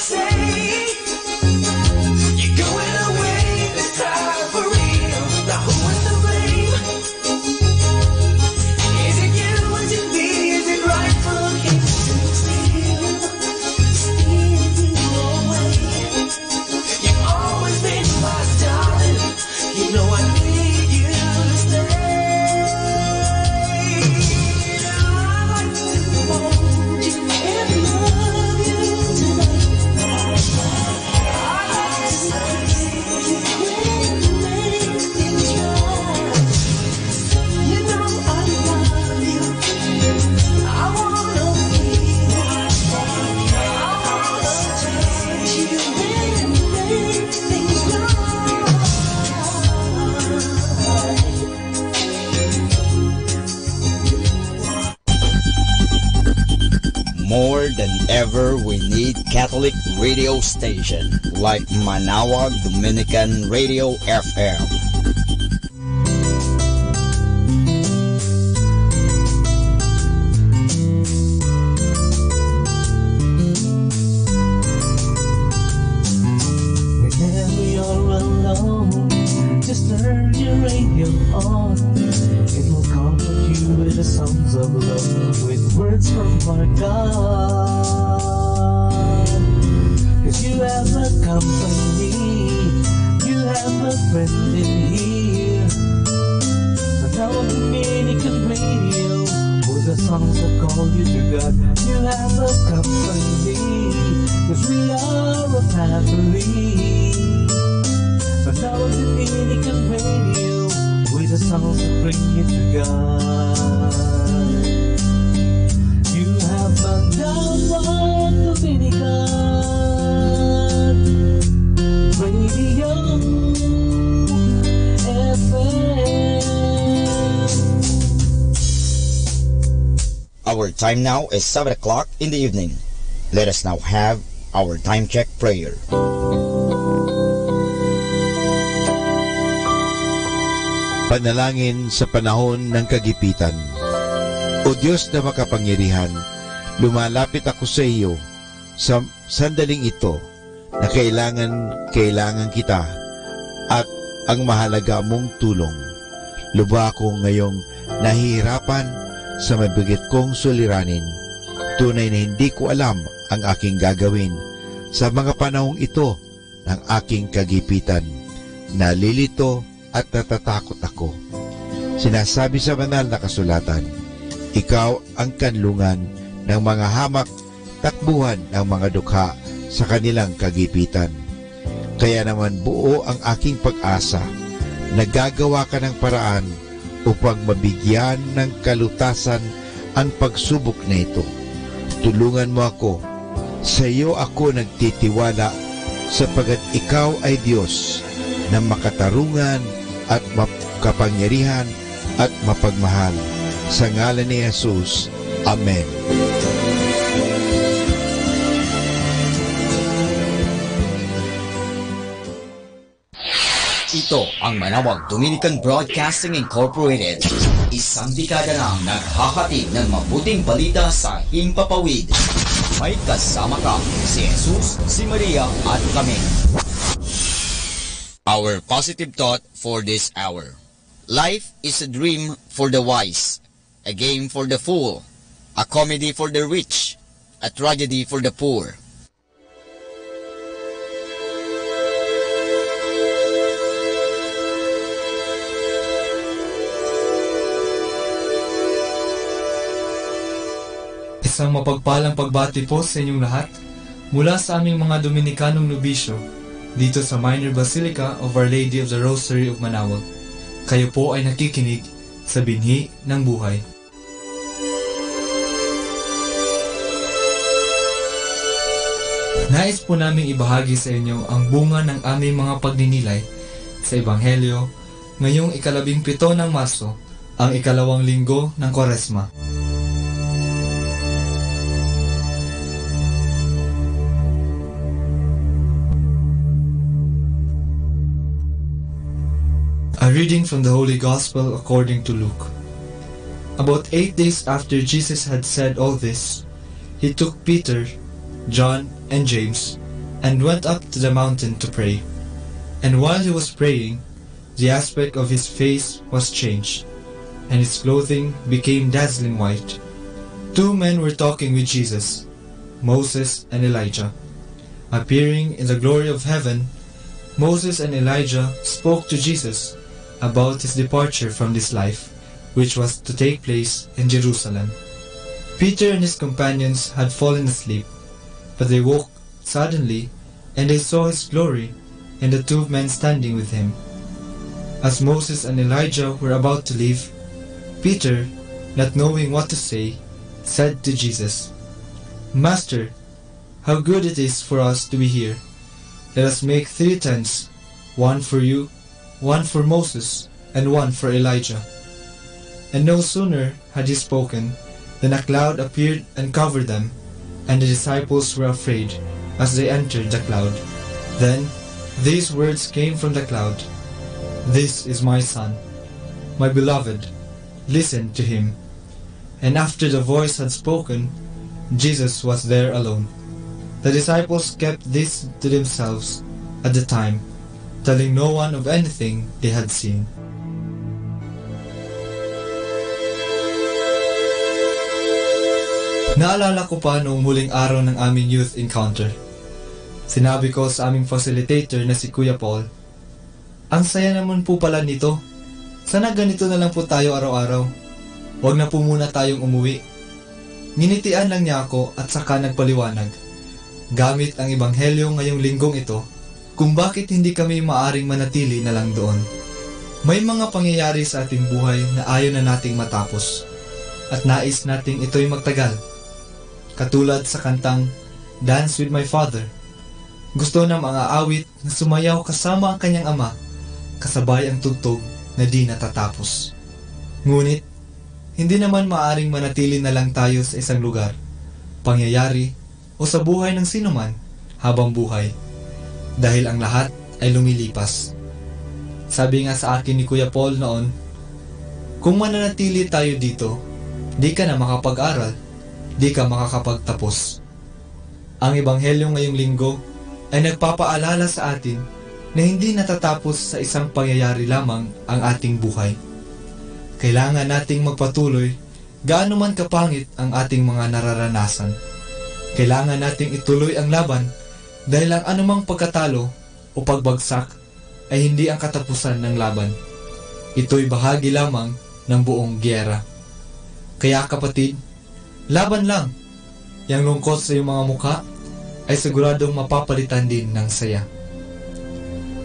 Say you're going away this time for real. Now who is to blame? Is it you? Is it me? Is it right for him to steal, steal you away? You've always been my darling. You know I need you to stay. I'd like to hold you and love you tonight. I'd like to say you can make things right. You know I love you. I wanna be your wife. I wanna change you and make things right. More than ever, we need Catholic radio station like Manawa Dominican Radio F M. Whenever you're alone, just turn your radio on. It will comfort you with the songs of love, with words from our God. 'Cause you have a company, you have a friend in here. Now I'm communicating radio with the songs that call you to God. You have a company, 'cause we are a family. Now I'm communicating radio with the songs that bring you to God. You have Mandawa Dominican Radio F M. Our time now is seven o'clock in the evening. Let us now have our time check prayer. Panalangin sa panahon ng kagipitan. O Diyos na makapangyarihan, lumalapit ako sa iyo sa sandaling ito na kailangan, kailangan kita at ang mahalaga mong tulong. Lubha ako ngayong nahihirapan sa mabigat kong suliranin. Tunay na hindi ko alam ang aking gagawin sa mga panahong ito ng aking kagipitan. Nalilito at natatakot ako. Sinasabi sa banal na kasulatan, "Ikaw ang kanlungan ng mga hamak, takbuhan ng mga dukha sa kanilang kagipitan." Kaya naman buo ang aking pag-asa. Nagagawa ka ng paraan upang mabigyan ng kalutasan ang pagsubok na ito. Tulungan mo ako. Sa iyo ako nagtitiwala, sapagat ikaw ay Diyos na makatarungan at makapangyarihan at mapagmahal. Sa ngalan ni Jesus, amen. Ito ang Manawag Dominican Broadcasting Incorporated. Isang dekada nang naghahatid ng mabuting balita sa himpapawid. May kasama ka, si Jesus, si Maria, at kami. Our positive thought for this hour. Life is a dream for the wise, a game for the fool, a comedy for the rich, a tragedy for the poor. Isang mapagpalang pagbati po sa inyong lahat mula sa aming mga Dominikanong nobisyo dito sa Minor Basilica of Our Lady of the Rosary of Manaoag. Kayo po ay nakikinig sa Binhi ng Buhay. Nais po naming ibahagi sa inyo ang bunga ng aming mga pagninilay sa Ebanghelyo ngayong ikalabing pito ng Marso, ang ikalawang linggo ng Kuaresma. A reading from the Holy Gospel according to Luke. About eight days after Jesus had said all this, he took Peter, John, and James, and went up to the mountain to pray. And while he was praying, the aspect of his face was changed, and his clothing became dazzling white. Two men were talking with Jesus, Moses and Elijah. Appearing in the glory of heaven, Moses and Elijah spoke to Jesus about his departure from this life, which was to take place in Jerusalem. Peter and his companions had fallen asleep, but they woke suddenly, and they saw his glory and the two men standing with him. As Moses and Elijah were about to leave, Peter, not knowing what to say, said to Jesus, "Master, how good it is for us to be here. Let us make three tents, one for you, one for Moses, and one for Elijah." And no sooner had he spoken than a cloud appeared and covered them, and the disciples were afraid as they entered the cloud. Then these words came from the cloud, "This is my Son, my beloved. Listen to him." And after the voice had spoken, Jesus was there alone. The disciples kept this to themselves at the time, telling no one of anything they had seen. Naalala ko pa noong huling araw ng aming youth encounter. Sinabi ko sa aming facilitator na si Kuya Paul, "Ang saya naman po pala nito. Sana ganito na lang po tayo araw-araw. Huwag na po muna tayong umuwi." Nginitian lang niya ako at saka nagpaliwanag, gamit ang ebanghelyo ngayong linggong ito, kung bakit hindi kami maaring manatili na lang doon. May mga pangyayari sa ating buhay na ayaw na nating matapos, at nais nating ito'y magtagal. Katulad sa kantang Dance with My Father, gusto na mga awit na sumayaw kasama ang kanyang ama, kasabay ang tugtog na di natatapos. Ngunit, hindi naman maaring manatili na lang tayo sa isang lugar, pangyayari, o sa buhay ng sinuman habang buhay, dahil ang lahat ay lumilipas. Sabi nga sa akin ni Kuya Paul noon, "Kung mananatili tayo dito, di ka na makapag-aral, di ka makakapagtapos." Ang ebanghelyo ngayong linggo ay nagpapaalala sa atin na hindi natatapos sa isang pangyayari lamang ang ating buhay. Kailangan nating magpatuloy gaano man kapangit ang ating mga nararanasan. Kailangan nating ituloy ang laban dahil ang anumang pagkatalo o pagbagsak ay hindi ang katapusan ng laban. Ito'y bahagi lamang ng buong giyera. Kaya, kapatid, laban lang! Yang lungkot sa iyong mga mukha ay siguradong mapapalitan din ng saya.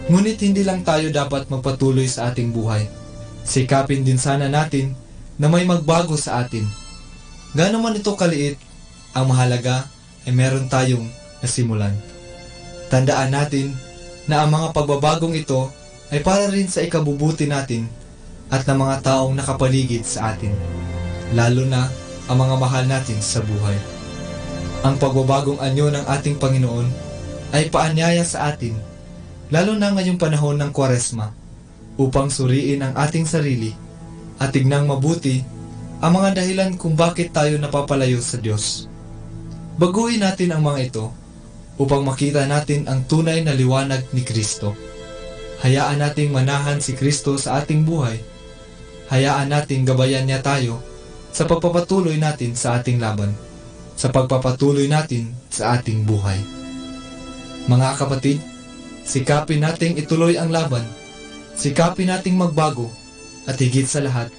Ngunit hindi lang tayo dapat magpatuloy sa ating buhay. Sikapin din sana natin na may magbago sa atin. Gaano man ito kaliit, ang mahalaga ay meron tayong nasimulan. Tandaan natin na ang mga pagbabagong ito ay para rin sa ikabubuti natin at ng mga taong nakapaligid sa atin, lalo na ang mga mahal natin sa buhay. Ang pagbabagong anyo ng ating Panginoon ay paanyaya sa atin, lalo na ngayong panahon ng Kuaresma, upang suriin ang ating sarili at tignang mabuti ang mga dahilan kung bakit tayo napapalayo sa Dios. Baguhin natin ang mga ito upang makita natin ang tunay na liwanag ni Cristo. Hayaan nating manahan si Cristo sa ating buhay. Hayaan nating gabayan niya tayo sa pagpapatuloy natin sa ating laban, sa pagpapatuloy natin sa ating buhay. Mga kapatid, sikapin nating ituloy ang laban. Sikapin nating magbago. At higit sa lahat,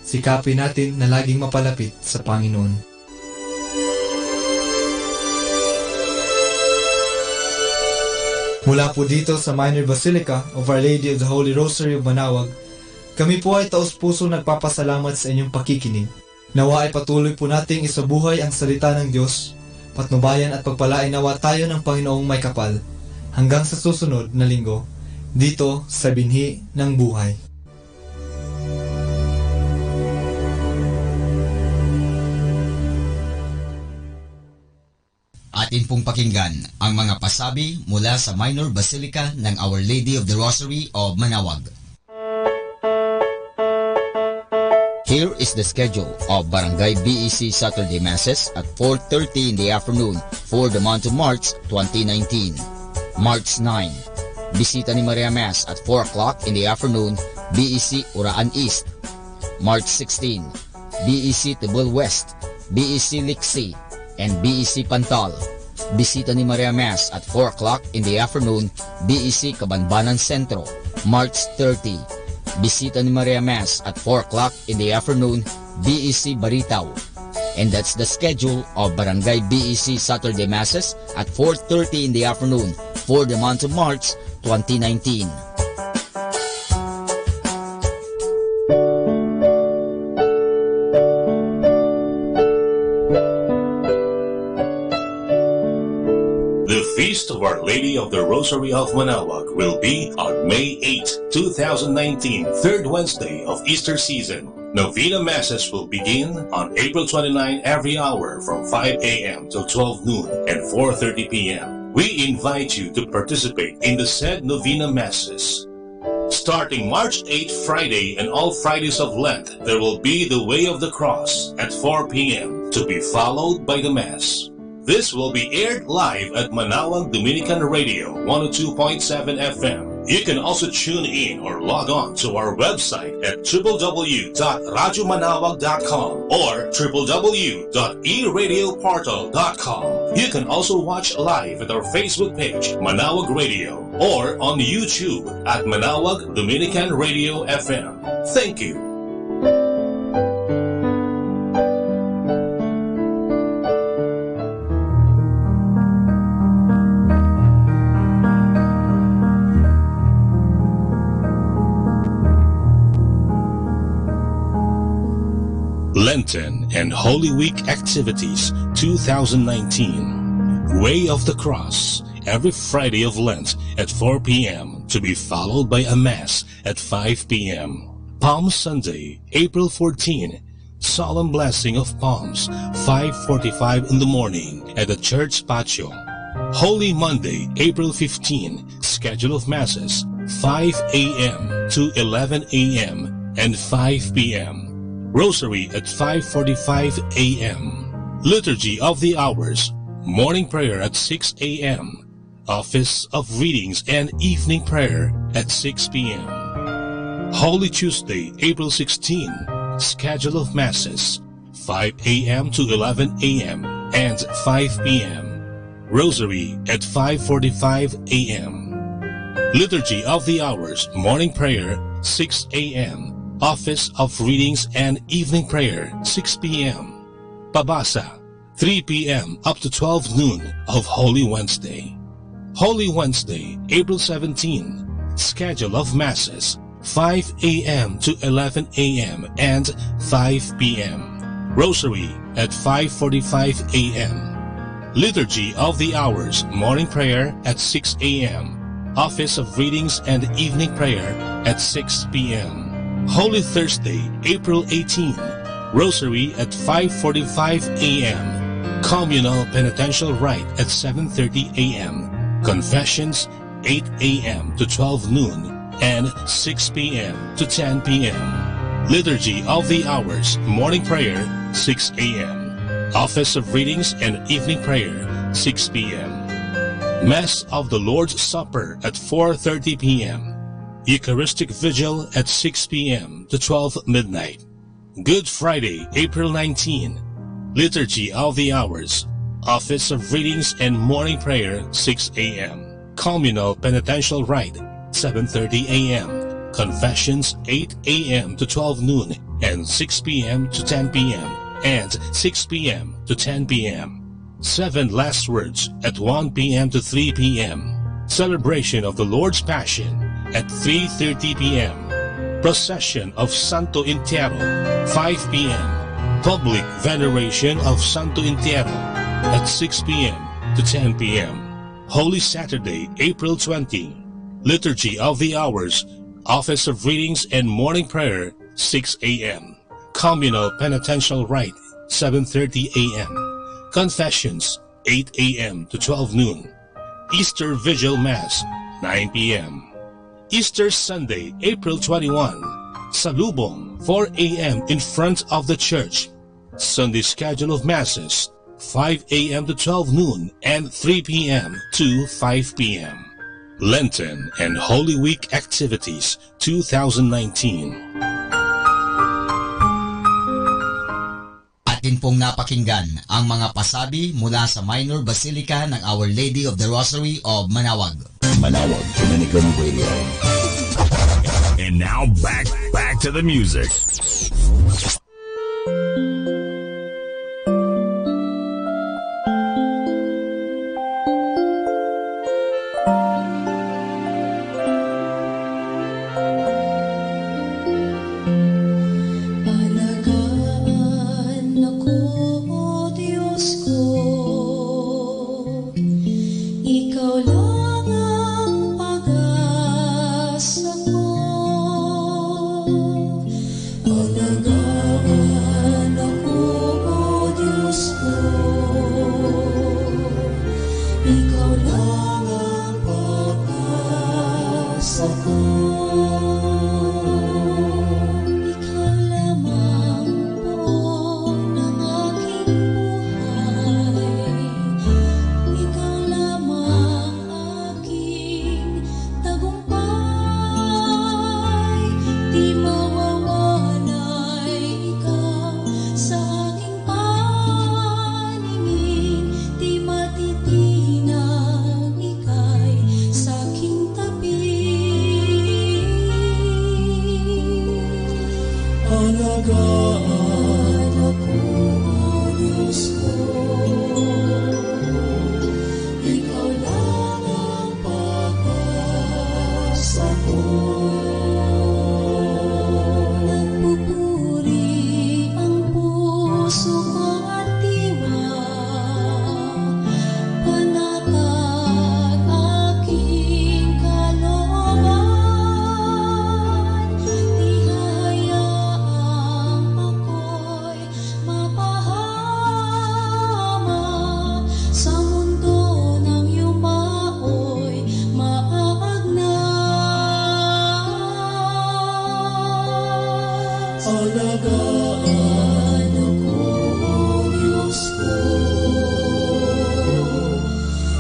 sikapin natin na laging mapalapit sa Panginoon. Mula po dito sa Minor Basilica of Our Lady of the Holy Rosary of Manawag, kami po ay taos-pusong nagpapasalamat sa inyong pakikinig. Nawa ay patuloy po nating isabuhay ang salita ng Diyos. Patnubayan at pagpalain nawa tayo ng Panginoong may kapal. Hanggang sa susunod na linggo, dito sa Binhi ng Buhay. Atin pong pakinggan ang mga pasabi mula sa Minor Basilica ng Our Lady of the Rosary of Manawag. Here is the schedule of Barangay B E C Saturday Masses at four thirty in the afternoon for the month of March twenty nineteen. March nine, Bisita ni Maria Mass at four o'clock in the afternoon, B E C Uraan East. March sixteen, B E C Tebel West, B E C Liksi, and B E C Pantal. Bisita ni Maria Mass at four o'clock in the afternoon, B E C Kabanbanan Sentro. March thirty, Bisita ni Maria Mass at four o'clock in the afternoon, B E C Baritaw. And that's the schedule of Barangay B E C Saturday Masses at four thirty in the afternoon for the month of March twenty nineteen. The Feast of Our Lady of the Rosary of Manaoag will be on May eighth, two thousand nineteen, third Wednesday of Easter season. Novena Masses will begin on April twenty-nine every hour from five a m till twelve noon and four thirty p m. We invite you to participate in the said Novena Masses. Starting March eighth, Friday, and all Fridays of Lent, there will be the Way of the Cross at four p m, to be followed by the Mass. This will be aired live at Manaoag Dominican Radio, one oh two point seven F M. You can also tune in or log on to our website at w w w dot radyo manaoag dot com or w w w dot e radio portal dot com. You can also watch live at our Facebook page, Manaoag Radio, or on YouTube at Manaoag Dominican Radio F M. Thank you. Lenten and Holy Week activities two thousand nineteen. Way of the Cross, every Friday of Lent at four p m, to be followed by a Mass at five p m. Palm Sunday, April fourteen, Solemn Blessing of Palms, five forty-five in the morning at the church patio. Holy Monday, April fifteen, schedule of Masses, five a m to eleven a m and five p m. Rosary at five forty-five a m. Liturgy of the Hours, morning prayer at six a m, Office of Readings and evening prayer at six p m. Holy Tuesday, April sixteen, schedule of Masses, five a m to eleven a m and five p m. Rosary at five forty-five a m. Liturgy of the Hours, morning prayer, six a m. Office of Readings and evening prayer, six p m. Pabasa, three p m up to twelve noon of Holy Wednesday. Holy Wednesday, April seventeen, schedule of Masses, five a m to eleven a m and five p m. Rosary at five forty-five a m. Liturgy of the Hours, morning prayer at six a m. Office of Readings and evening prayer at six p m. Holy Thursday, April eighteen, Rosary at five forty-five a m. Communal penitential rite at seven thirty a m. Confessions, eight a m to twelve noon and six p m to ten p m. Liturgy of the Hours, morning prayer, six a m. Office of Readings and evening prayer, six p m. Mass of the Lord's Supper at four thirty p m. Eucharistic Vigil at six p m to twelve midnight. Good Friday, April nineteen. Liturgy of the Hours. Office of Readings and Morning Prayer, six a m. Communal Penitential Rite, seven thirty a m. Confessions, eight a m to twelve noon and six p m to ten p m and six p m to ten p m. Seven Last Words at one p m to three p m. Celebration of the Lord's Passion at three thirty p m. Procession of Santo Entierro, five p m. Public Veneration of Santo Entierro at six p m to ten p m. Holy Saturday, April twenty. Liturgy of the Hours, Office of Readings and Morning Prayer, six a m. Communal Penitential Rite, seven thirty a m. Confessions, eight a m to twelve noon. Easter Vigil Mass, nine p m. Easter Sunday, April twenty-one, Salubong, four a m in front of the church. Sunday schedule of Masses, five a m to twelve noon and three p m to five p m. Lenten and Holy Week Activities twenty nineteen. Atin pong napakinggan ang mga pasabi mula sa Minor Basilica ng Our Lady of the Rosary of Manaoag. Manaoag Dominican Radio. And now back, back to the music. Alagaan ako, O Diyos ko, ikaw lang ang pag-asa ko. Alagaan ako, O Diyos ko, ikaw lang ang pag-asa ko. Ikaw lamang poon ng aking buhay, ikaw lamang aking tagumpay, di mawawalay ikaw sa aking paningin, di matitinag ikay sa aking tabi. Alagaan ako, O Diyos ko, ikaw lang ang pag-asa ko. Nagpupuri ang puso ko at diwa, panatag aking kalooban, di hayaam akoy mapahamak sa mundo nang yumaoy maagnak. Alagaan ako, O Diyos ko,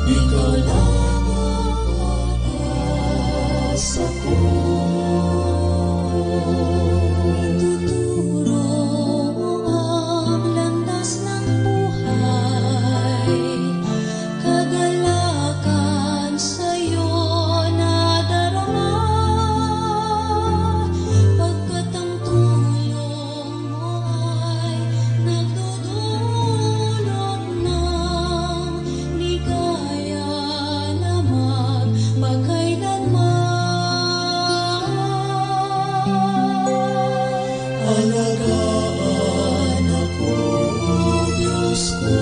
ikaw lang ang pag-asa ko. Ituturo mo ang landas ng buhay, kagalakan sa'yo nadarama, pagkat ang tulong mo ay nagdudulot ng ligaya na magpakailanman. Alagaan ako, O Diyos ko,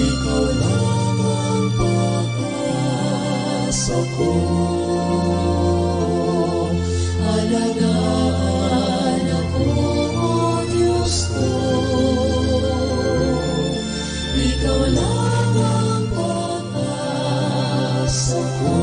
ikaw lang ang pag-asa ko. Alagaan ako, O Diyos ko, ikaw lang ang pag-asa ko.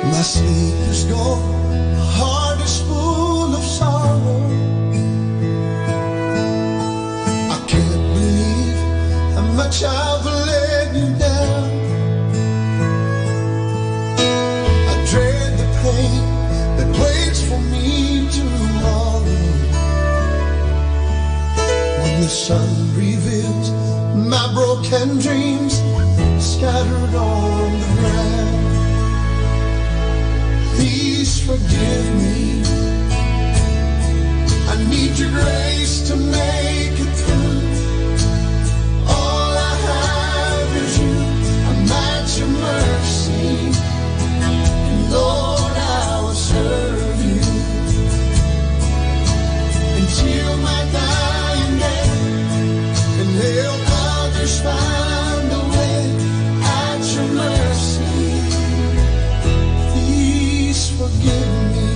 My sleep is gone, my heart is full of sorrow. I can't believe how much I've let you down. I dread the pain that waits for me tomorrow, when the sun reveals my broken dreams scattered on the ground. Please forgive me. I need your grace to make it through. All I have is you. I'm at your mercy. And Lord, I will serve you until my dying day, and help others find the way at your mercy. Please forgive me.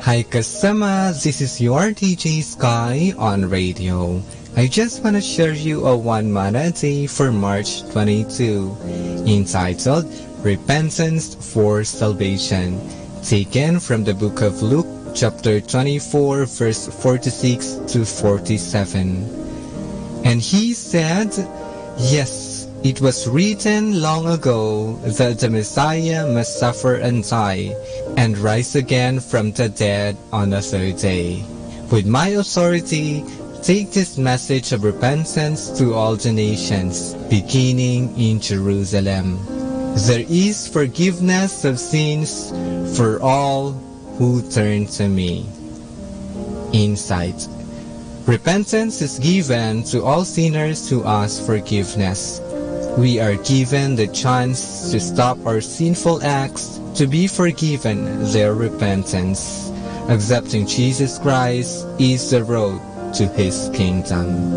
Hi kasama, this is your D J Sky on radio. I just want to share you a one manna a day for March twenty-two, entitled Repentance for Salvation, taken from the book of Luke, chapter twenty-four, verse forty-six to forty-seven. And he said, "Yes, it was written long ago that the Messiah must suffer and die, and rise again from the dead on the third day. With my authority, take this message of repentance to all the nations, beginning in Jerusalem. There is forgiveness of sins for all who turn to me." Insight. Repentance is given to all sinners who ask forgiveness. We are given the chance to stop our sinful acts, to be forgiven their repentance. Accepting Jesus Christ is the road to his kingdom.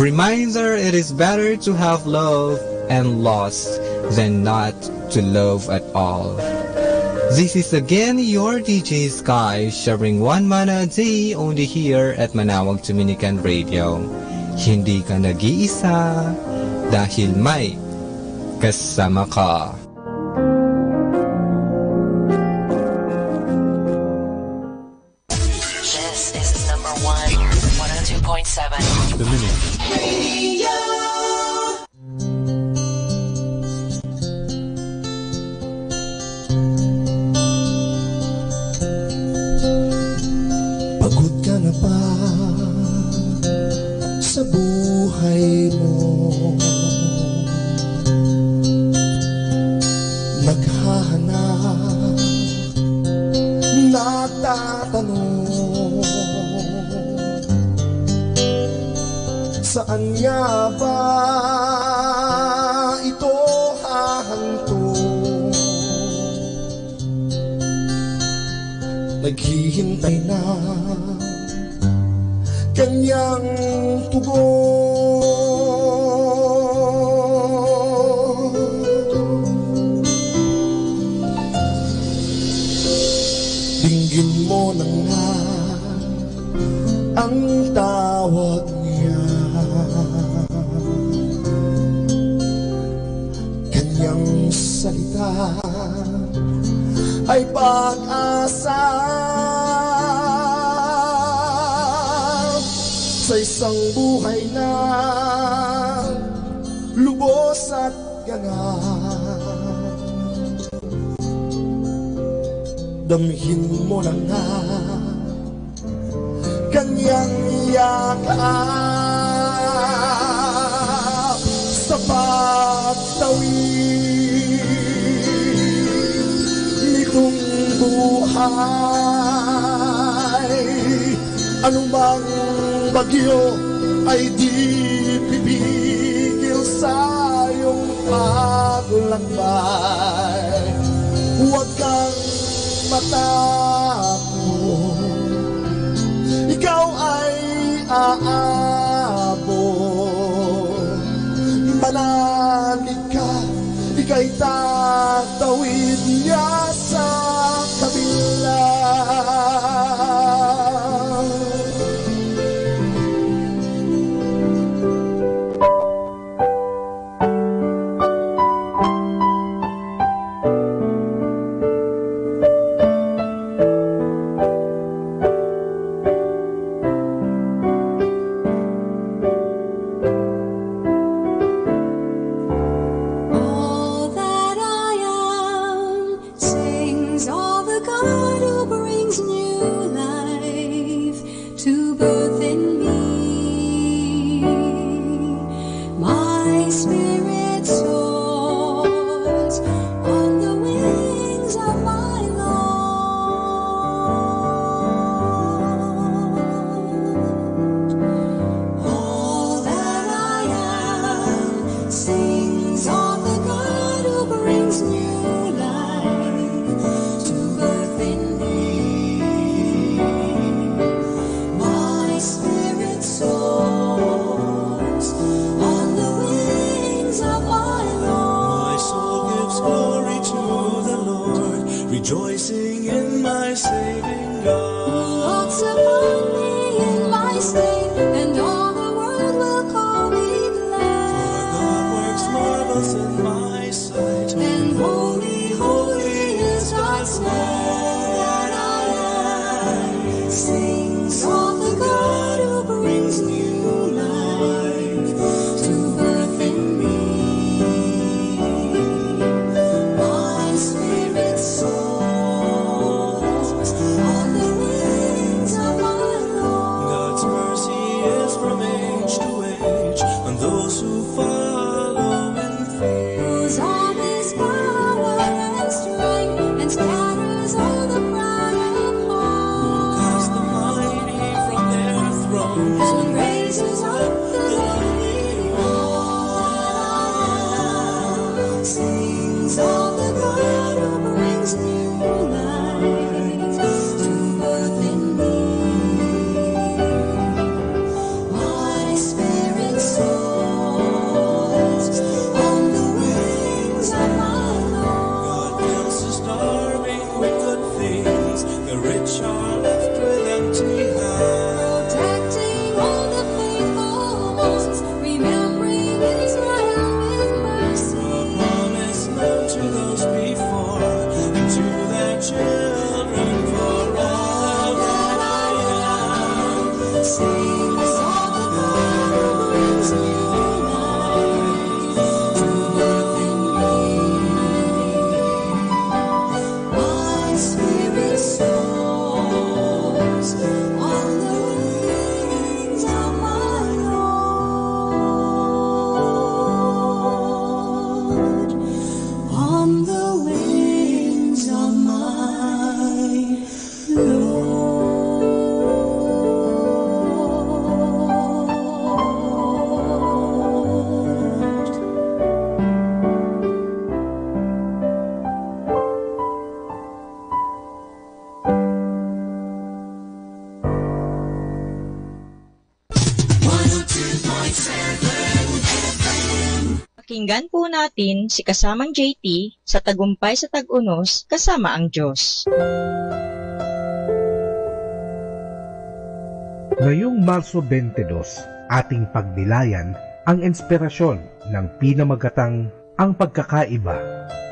Reminder, it is better to have love and loss than not to love at all. This is again your D J Sky, sharing one manna a day only here at Manaoag Dominican Radio. Hindi ka nag-iisa dahil may kasama ka. This is number one, one oh two point seven. The Minute. Pagod ka na ba sa buhay mo? Naghahanap, nagtatanong, saan nga ba ito hahantong? Naghihintay na kanyang tugon. Dinggin mo na nga ang tawag niya. Kanyang salita ay pag-asa sa isang buhay na lubos at ganap. Damhin mo na nga kanyang yakap sa pagtawid nitong buhay. Anumang bagyo ay di pipigil sa iyong paglakbay. Huwag kang matakot, ikaw ay aabot. Manalig ka, ika'y tatawid niya sa kabilang. Rejoicing in my saving God. Who looks upon me in my state, and all the world will call me blessed. For God works marvels in my sight, and holy, holy is God's name. Sings of the God who brings new life to birth in me. My spirit soars on the wings of my Lord. God's mercy is from age to age on those who follow in faith. Whose arm is power and strength, and scatters all the proud of heart. Who casts the mighty from their thrones and raises up the lowly one. Sings of the God who brings new life to birth in me. My spirit soars on the wings of my Lord. God fills the starving with good things, the rich are left with empty hands. Protecting all the faithful ones, remembering Israel with mercy. A promise made to those before, and to their children for all that I am. Sings of the God who brings new life to birth in me. My spirit soars on the wings of my Lord, on the wings of my Lord. Pakinggan po natin si kasamang J T sa Tagumpay sa Tag-unos kasama ang Diyos. Ngayong Marso twenty-two, ating pagnilayan ang inspirasyon ng pinamagatang ang pagkakaiba.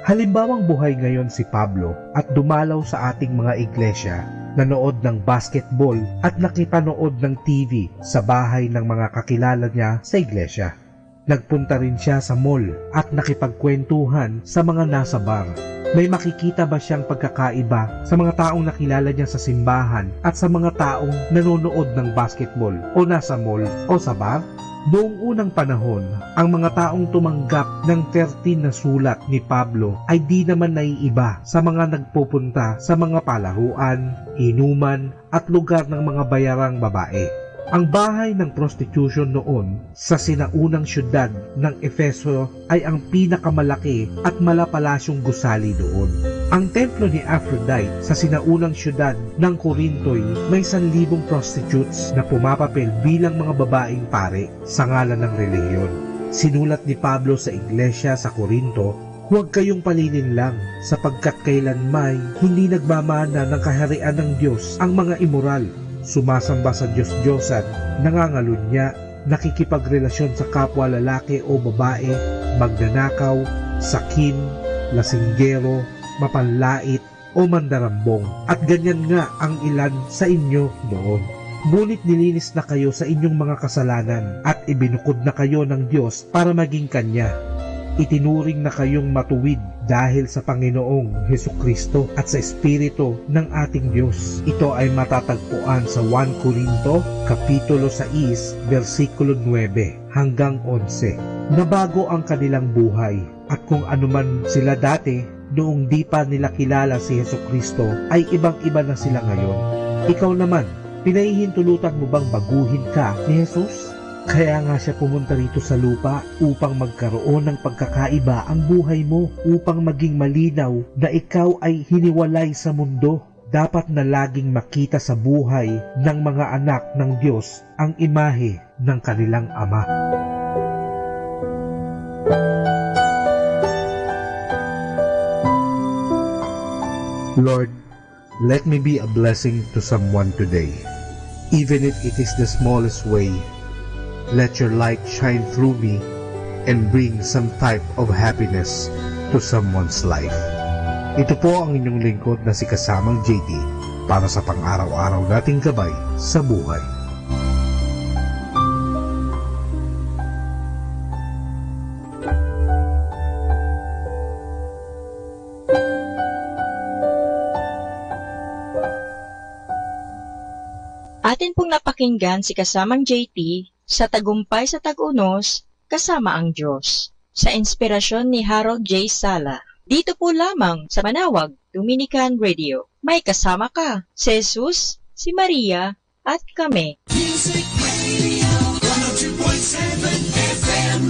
Halimbawang buhay ngayon si Pablo at dumalaw sa ating mga iglesia, nanood ng basketball at nakipanood ng T V sa bahay ng mga kakilala niya sa iglesia. Nagpunta rin siya sa mall at nakipagkwentuhan sa mga nasa bar. May makikita ba siyang pagkakaiba sa mga taong nakilala niya sa simbahan at sa mga taong nanonood ng basketball o nasa mall o sa bar? Noong unang panahon, ang mga taong tumanggap ng thirteen na sulat ni Pablo ay di naman naiiba sa mga nagpupunta sa mga palaruan, inuman, at lugar ng mga bayarang babae. Ang bahay ng prostitution noon sa sinaunang siyudad ng Efeso ay ang pinakamalaki at malapalasyong gusali doon. Ang templo ni Aphrodite sa sinaunang siyudad ng Corinto'y may sanlibong prostitutes na pumapapil bilang mga babaeng pari sa ngalan ng relihiyon. Sinulat ni Pablo sa iglesia sa Corinto, "Huwag kayong palilinlang, sapagkat kailanmay hindi nagmamana ng Kaharian ng Dios ang mga imoral, sumasamba sa dios-diosan, nangangalunya, nakikipagrelasyon sa kapwa lalaki o babae, magnanakaw, sakim, lasinggero, mapanlait, o mandarambong, at ganyan nga ang ilan sa inyo noon. Ngunit nilinis na kayo sa inyong mga kasalanan, at ibinukod na kayo ng Dios para maging Kanya. Itinuring na kayong matuwid dahil sa Panginoong Jesu-Cristo at sa Espiritu ng ating Dios." Ito ay matatagpuan sa one Corinto, Kapitulo sais, bersikulo nuebe hanggang onse. Nabago ang kanilang buhay, at kung anuman sila dati, noong di pa nila kilala si Jesu-Cristo, ay ibang-iba na sila ngayon. Ikaw naman, pinahihintulutan mo bang baguhin ka ni Jesus? Kaya nga siya pumunta rito sa lupa upang magkaroon ng pagkakaiba ang buhay mo, upang maging malinaw na ikaw ay hiniwalay sa mundo. Dapat na laging makita sa buhay ng mga anak ng Dios ang imahe ng kanilang Ama. Lord, let me be a blessing to someone today. Even if it is the smallest way, let your light shine through me and bring some type of happiness to someone's life. Ito po ang inyong lingkod na si Kasamang J T para sa pang-araw-araw nating gabay sa buhay. Atin pong napakinggan si Kasamang J T sa Tagumpay sa Tag-unos, Kasama ang Diyos, sa inspirasyon ni Harold J. Sala. Dito po lamang sa Manawag Dominican Radio. May kasama ka, si Jesus, si Maria, at kami. Music Radio one oh two point seven F M.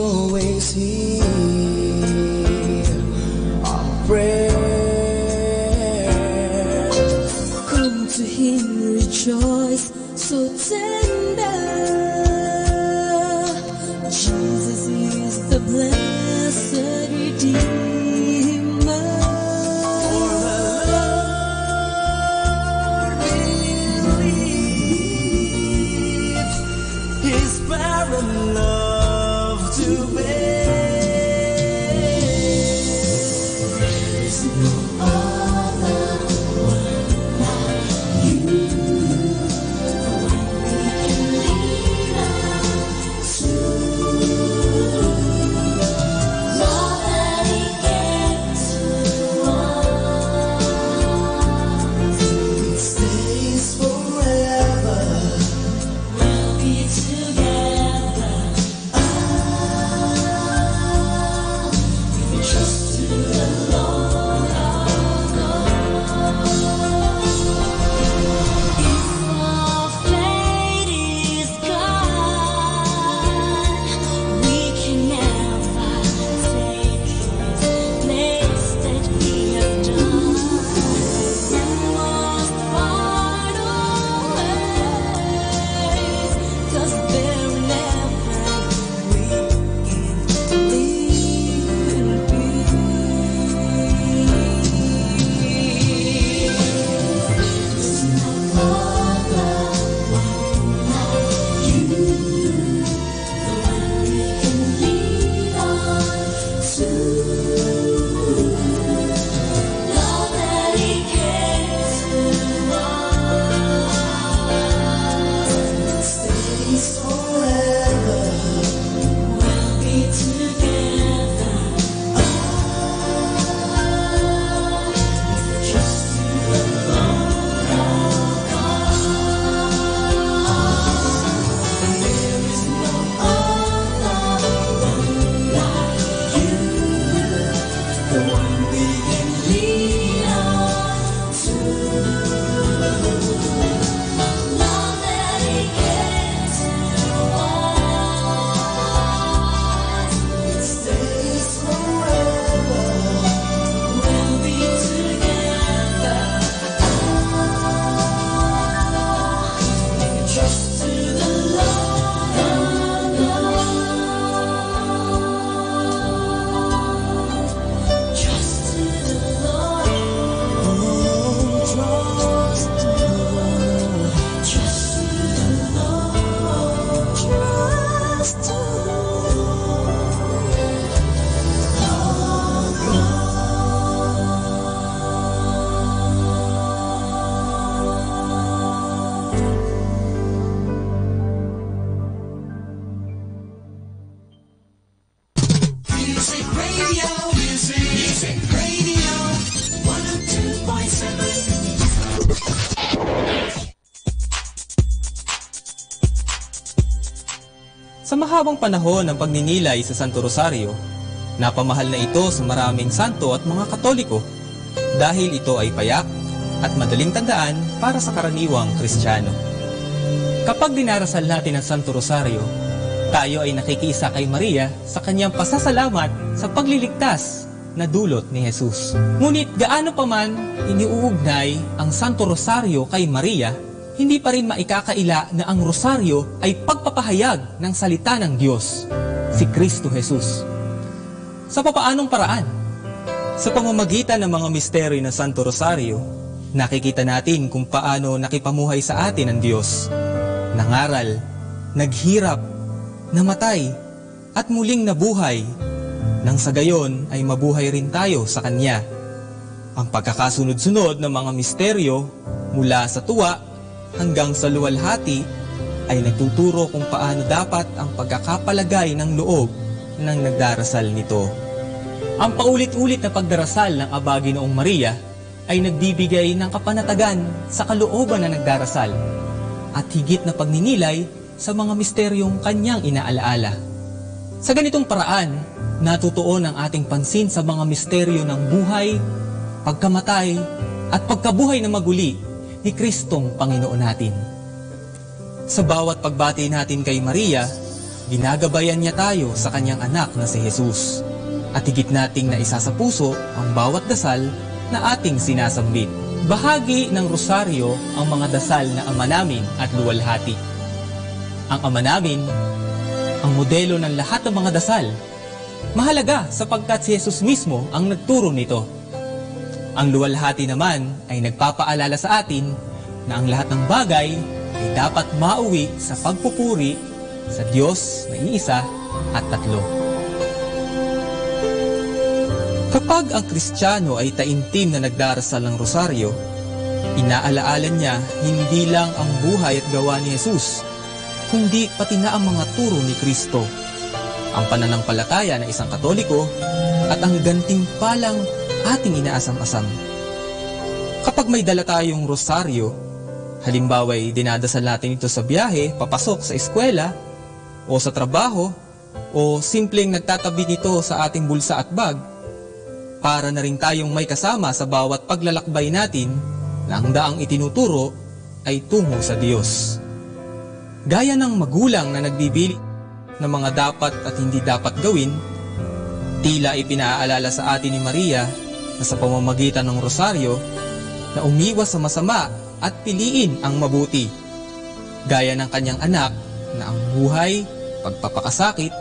Always hear our prayers. Come to him, rejoice so tender. Jesus is the blessed Redeemer. For the Lord believes his barren love to bear. There is no other one like you, the one we can lean on to. Love that he gave to us. It stays forever. We'll be together. Ah, we trust in the Lord our God. If our faith is gone, we can never take his place that he has done. We must part always, 'cause there never we can live in peace. There's no other one like you, the one we can lean on to. Love that he gave to us stays forever. We'll be together. Ah, trust in the Lord our God. There is no other one like you, the one we can lean on. Trust to the Lord. Oh, trust to the Lord. Trust to the Lord. Trust to the Lord. Oh, God. Music Radio, Music, Music Radio, one oh two point seven. Sa mahabang panahon ng pagninilay sa Santo Rosario, napamahal na ito sa maraming santo at mga Katoliko. Dahil ito ay payak at madaling tandaan para sa karaniwang Kristiyano. Kapag dinarasal natin ang Santo Rosario, tayo ay nakikiisa kay Maria sa kanyang pasasalamat sa pagliligtas na dulot ni Jesus. Ngunit gaano pa man iniuugnay ang Santo Rosario kay Maria, hindi pa rin maikakaila na ang Rosario ay pagpapahayag ng salita ng Diyos, si Cristo Jesus. Sa papaanong paraan? Sa pamamagitan ng mga misteryo ng Santo Rosario, nakikita natin kung paano nakipamuhay sa atin ang Diyos. Nangaral, naghirap, namatay, at muling nabuhay. Nang sa gayon ay mabuhay rin tayo sa Kanya. Ang pagkakasunod-sunod ng mga misteryo, mula sa tuwa hanggang sa luwalhati, ay nagtuturo kung paano dapat ang pagkakapalagay ng loob ng nagdarasal nito. Ang paulit-ulit na pagdarasal ng Aba Ginoong Maria ay nagbibigay ng kapanatagan sa kalooban na nagdarasal, at higit na pagninilay sa mga misteryong kanyang inaalaala. Sa ganitong paraan, natutuon ang ating pansin sa mga misteryo ng buhay, pagkamatay, at pagkabuhay na maguli ni Kristong Panginoon natin. Sa bawat pagbati natin kay Maria, Ginagabayan niya tayo sa kanyang anak na si Jesus, at higit nating naisasapuso ang bawat dasal na ating sinasambit. Bahagi ng rosaryo ang mga dasal na Ama Namin at Luwalhati. Ang Ama Namin, ang modelo ng lahat ng mga dasal, mahalaga sapagkat si Jesus mismo ang nagturo nito. Ang Luwalhati naman ay nagpapaalala sa atin na ang lahat ng bagay ay dapat mauwi sa pagpupuri sa Diyos na iisa at tatlo. Kapag ang Kristiyano ay taimtim na nagdarasal ng rosaryo, inaalaalan niya hindi lang ang buhay at gawa ni Jesus, kundi pati na ang mga turo ni Cristo, ang pananampalataya na isang Katoliko, at ang gantimpalang ating inaasam-asam. Kapag may dala tayong rosaryo, halimbawa'y dinadasal natin ito sa biyahe papasok sa eskwela o sa trabaho, o simpleng nagtatabi nito sa ating bulsa at bag, para na rin tayong may kasama sa bawat paglalakbay natin na ang daang itinuturo ay tungo sa Dios. Gaya ng magulang na nagbibili ng mga dapat at hindi dapat gawin, tila ipinaalala sa atin ni Maria na sa pamamagitan ng rosaryo na umiwas sa masama at piliin ang mabuti, gaya ng kanyang anak na ang buhay, pagpapakasakit,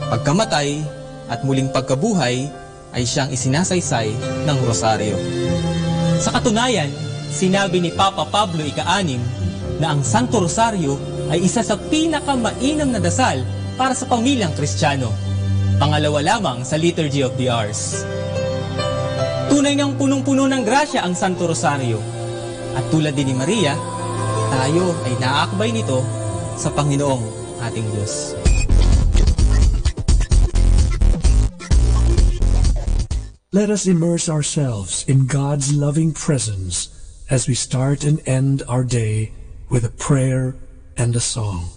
pagkamatay, at muling pagkabuhay ay siyang isinasaysay ng rosaryo. Sa katunayan, sinabi ni Papa Pablo Ika-anim na ang Santo Rosario ay isa sa pinakamainam na dasal para sa pamilyang Kristiyano, pangalawa lamang sa Liturgy of the Hours. Tunay ngang punong-puno ng grasya ang Santo Rosario, at tulad din ni Maria, tayo ay naakbay nito sa Panginoong ating Diyos. Let us immerse ourselves in God's loving presence as we start and end our day with a prayer and a song.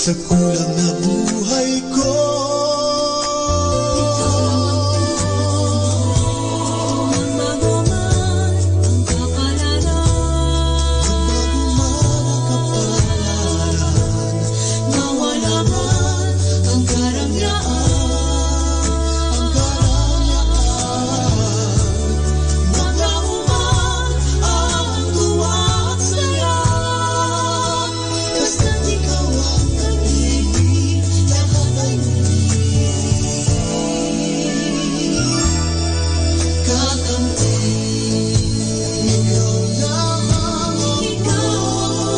Sa kulang na buhay ko. Nagbago man ang kapalaran. Nagbago man ang kapalaran. Nawala man ang karangyaan. Ang karangyaan. Maglaho man ang tuwa at saya. Basta't ikaw ang kakampi, lahat ay muli kakampi. Ikaw lamang, ikaw,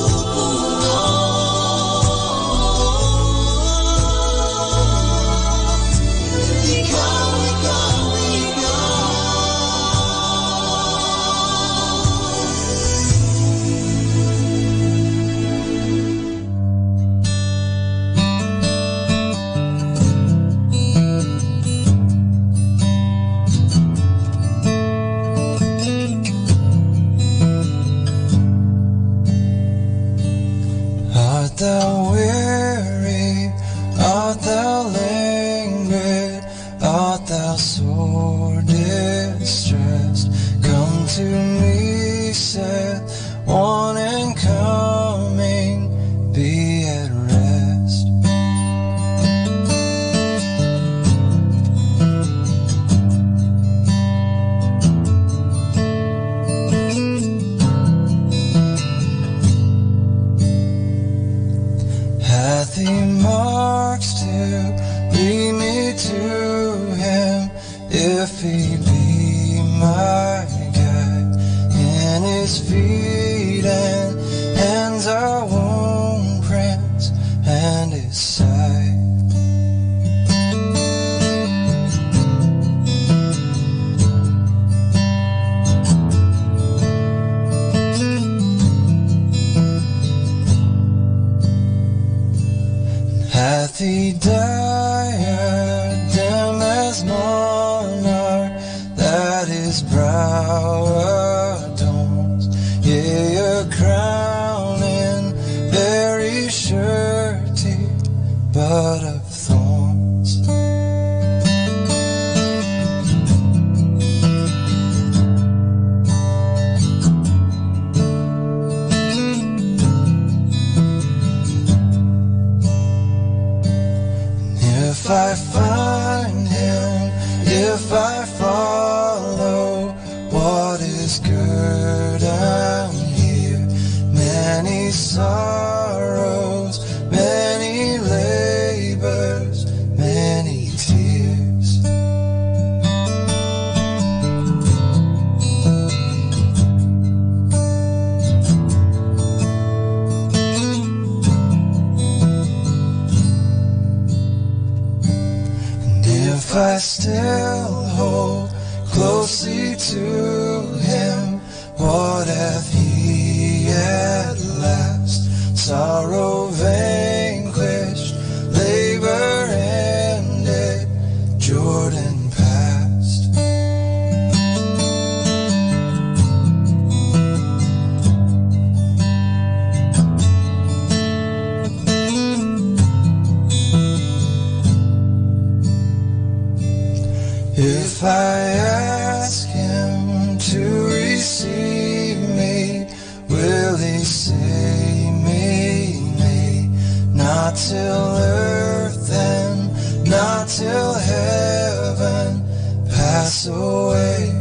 ikaw, ikaw. Art thou weary? Art thou languid? Art thou sore distressed? Come to me, saith one, and coming, be at rest. Hath he marks to lead me to him? If he be my guide, in his feet and hands are wound prints and his side. Hath he diadem as monarch that his brow adorns, yea, a crown in very surety, but of thorns. If I find him, if I follow, what is good and here? Many sorrows, many labors, many tears. And if I still hold closely to him, what hath he at last? Sorrow vanquished, labor ended, Jordan passed. If I ask him to receive me, will he say me nay? Not till earth and not till heaven pass away.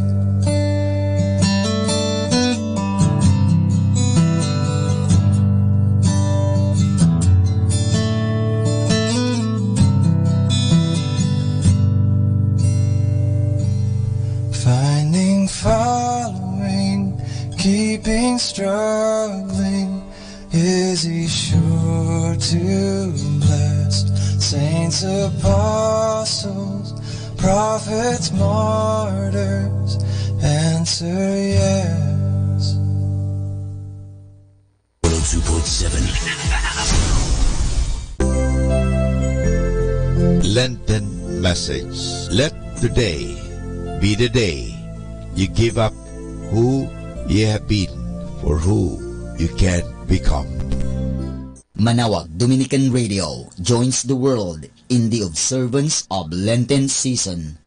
Finding, following, keeping, struggling, is he sure to bless? Saints, apostles, prophets, martyrs, answer yes. one oh two point seven. Lenten message. Let today be the day you give up who you have been for who you can become. Manaoag Dominican Radio joins the world in the observance of Lenten season.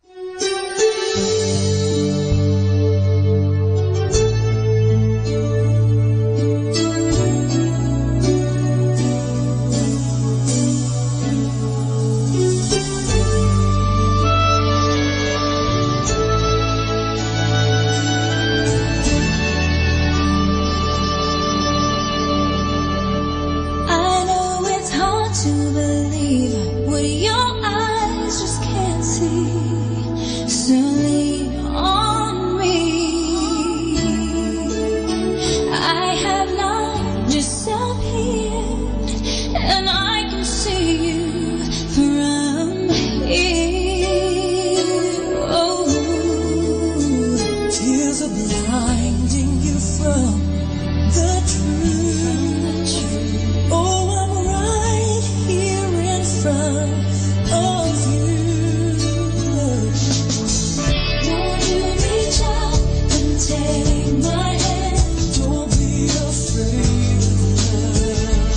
I know it's hard to believe what your eyes just can't see. So lean on me. I have not disappeared, and I can see you from here. Oh, tears are blinding you from the truth. Oh, I'm right here in front of you. Won't you reach out and take my hand? Don't be afraid of love.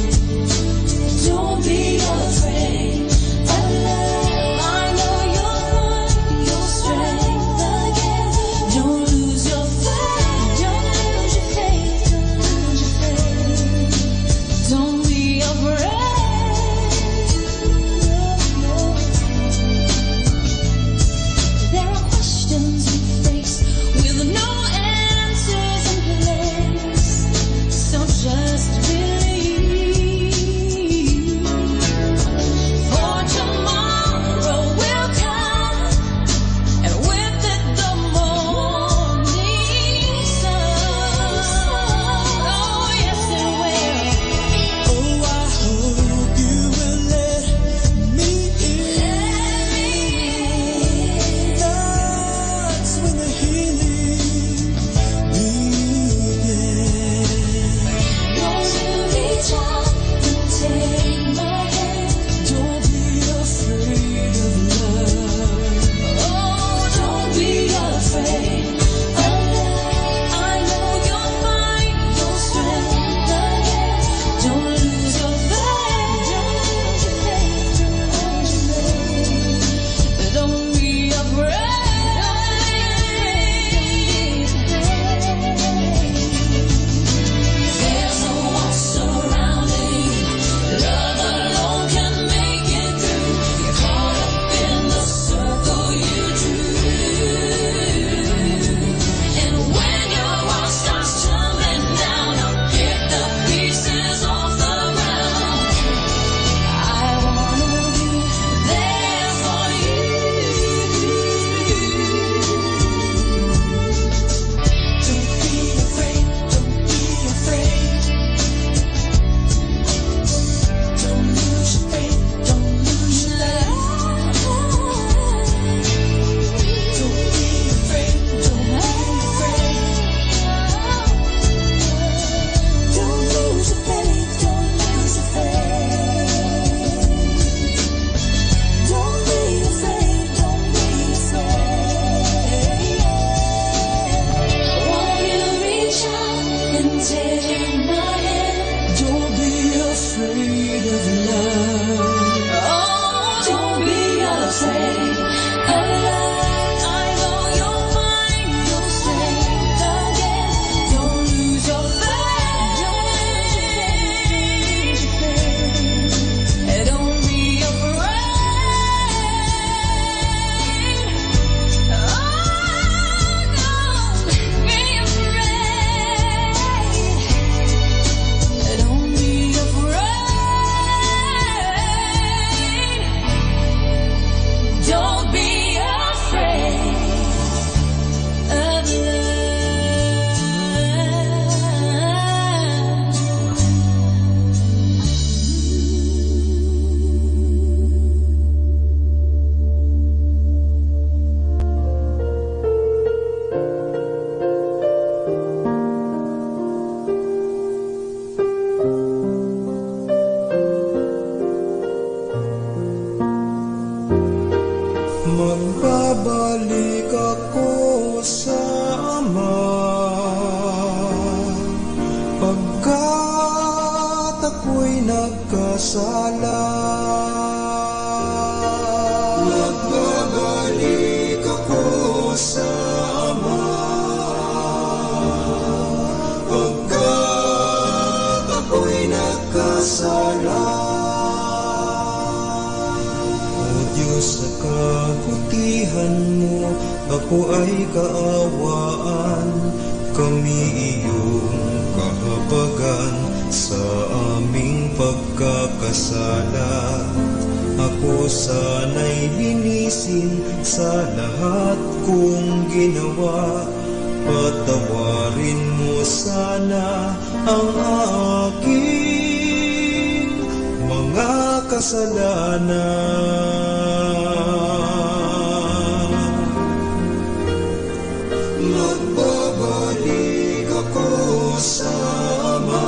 Don't be afraid of love. I know you'll find your strength again. Don't lose your faith. Don't lose your faith. Don't lose your faith. Don't be afraid. There are questions we face with no answers in place. So just believe. For tomorrow will come. And with it, the morning sun. Oh, yes, it will. Oh, I hope you will let me in. That's when the healing begins. Won't you reach out and take my hand? Don't be afraid of love. Oh, don't be afraid of love. I know you'll find your strength again. Don't lose your faith. Don't lose your faith. Don't lose your faith. Don't be afraid. There's a wall surrounding you. Love alone can make it through. You're caught up in the circle you drew. And when your world starts tumbling down, I'll pick the pieces off the ground. I wanna be there for you. Don't be afraid, don't be afraid. Don't lose your faith, don't lose your faith. Don't be afraid, don't be afraid. Don't lose your faith, don't lose your faith. Don't be afraid, don't be afraid. Won't you reach out and take my hand? Don't be afraid of love. Oh, don't be afraid of love. I know you'll find your strength again. Don't lose your faith. Don't lose your faith. Don't be afraid. Oh, don't be afraid. Don't be afraid. kasala. Magbabalik ako sa Ama, pagkat ako'y nagkasala. O Diyos, kabutihan mo, ako ay kaawaan, kami iyong kahapagan sa aming pagkakasala. Ako sana'y linisin sa lahat kong ginawa, patawarin mo sana ang aking mga kasalanan. Magbabalik ako sa Ama,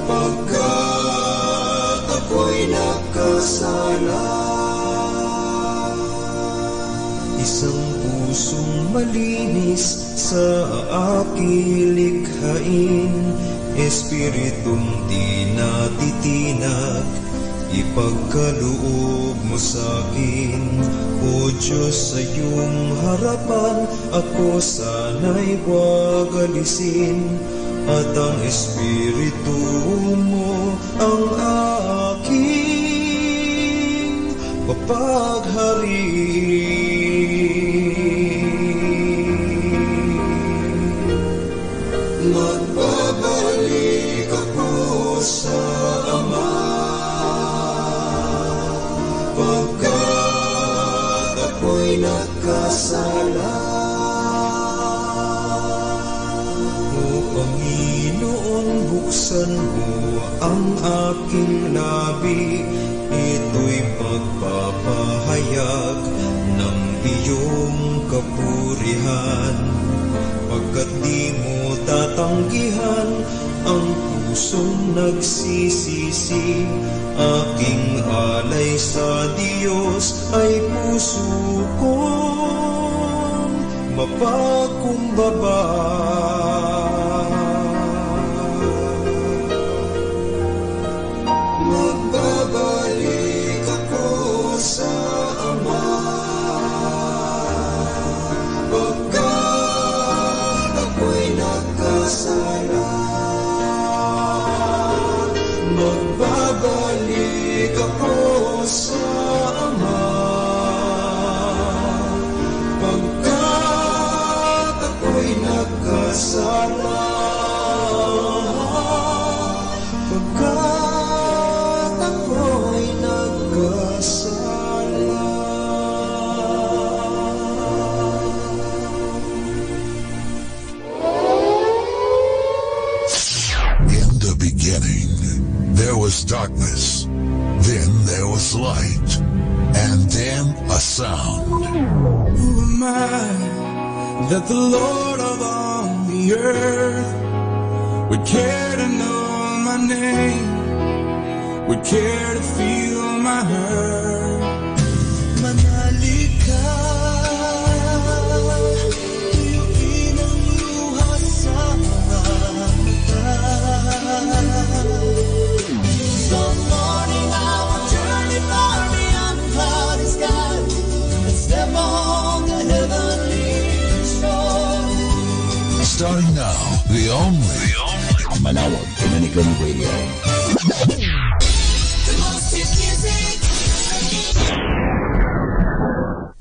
pagkat ako'y nagkasala. Isang pusong malinis sa akin likhain, Espiritun di natitinag, ipagkaloob mo sa akin. O Diyos, sa iyong harapan ako sana'y wagalisin, at ang Espiritu mo ang aking papaghariin. Magbabalik ako sa Ama, pagkat ako'y nagkasala. O Panginoon, buksan mo ang aking labi, ito'y pagpapahayag ng iyong kapurihan. Pagkat di mo tatanggihan ang pusong nagsisisi, aking alay sa Diyos ay puso kong mapakumbaba. Magbabalik ako sa Ama, pagkat ako'y nagkasala. Magbabalik ako sa Ama, pagkat ako'y nagkasala. Pagkat ako'y nagkasala. In the beginning, there was darkness. Then there was light. And then a sound. Who am I that the Lord of all the earth would care to know my name, would care to feel my hurt? Manali ka, tuyuin ang luha sa mata. Some morning I will journey far beyond the cloudy sky and step on the heavenly shore. Starting now, the only Manawag Dominican Radio.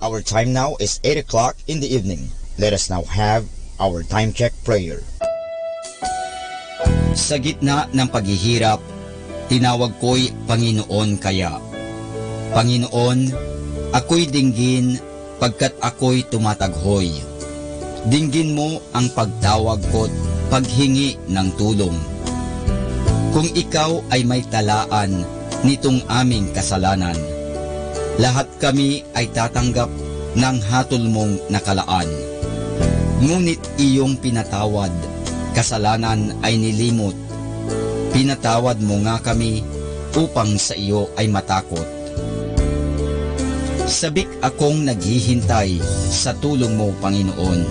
Our time now is eight o'clock in the evening. Let us now have our time check prayer. Sa gitna ng paghihirap, tinawag ko'y Panginoon kaya. Panginoon, ako'y dinggin pagkat ako'y tumataghoy. Dinggin mo ang pagtawag ko't paghingi ng tulong. Kung ikaw ay may talaan nitong aming kasalanan, lahat kami ay tatanggap ng hatol mong nakalaan. Ngunit iyong pinatawad, kasalanan ay nilimot. Pinatawad mo nga kami upang sa iyo ay matakot. Sabik akong naghihintay sa tulong mo, Panginoon,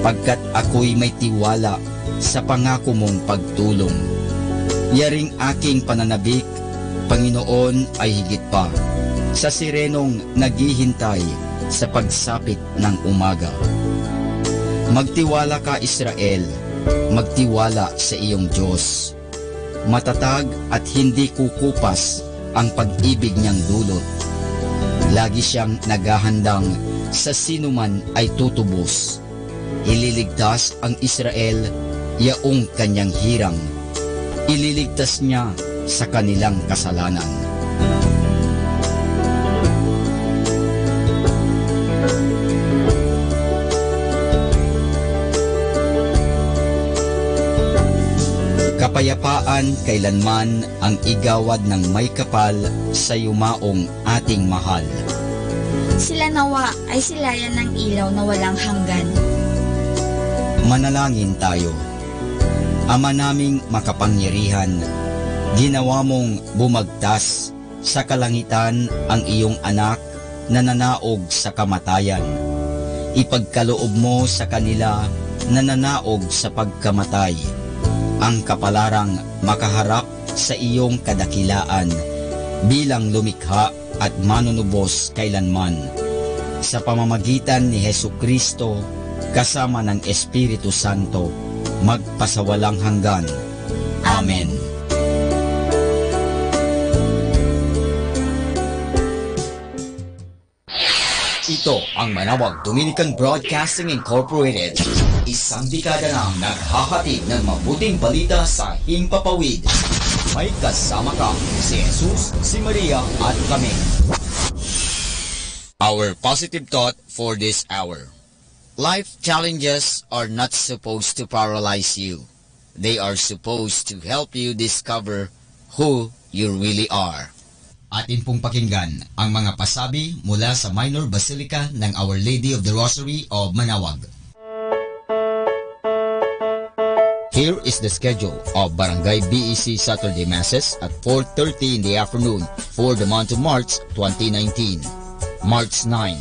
pagkat ako'y may tiwala sa pangako mong pagtulong. Yaring aking pananabik, Panginoon, ay higit pa sa sirenong naghihintay sa pagsapit ng umaga. Magtiwala ka, Israel, magtiwala sa iyong Dios. Matatag at hindi kukupas ang pag-ibig niyang dulot. Lagi siyang naghahandang sa sinoman ay tutubos. Ililigtas ang Israel, yaong kanyang hirang. Ililigtas niya sa kanilang kasalanan. Kapayapaan kailanman ang igawad ng may kapal sa yumaong ating mahal. Sila nawa ay silayan ng ilaw na walang hanggan. Manalangin tayo. Ama naming makapangyarihan, ginawa mong bumagtas sa kalangitan ang iyong Anak na nanaog sa kamatayan. Ipagkaloob mo sa kanila na nanaog sa pagkamatay ang kapalarang makaharap sa iyong kadakilaan bilang lumikha at manunubos kailanman. Sa pamamagitan ni Jesu-Cristo, kasama ng Espiritu Santo, magpasawalang hanggan. Amen. Ito ang Manawag Dominican Broadcasting Incorporated. Isang dekada nang naghahatid ng mabuting balita sa himpapawid. May kasama ka, si Jesus, si Maria, at kami. Our positive thought for this hour. Life challenges are not supposed to paralyze you. They are supposed to help you discover who you really are. Atin pong pakinggan ang mga pasabi mula sa Minor Basilica ng Our Lady of the Rosary of Manawag. Here is the schedule of Barangay B E C Saturday Masses at four thirty in the afternoon for the month of March twenty nineteen. March nine,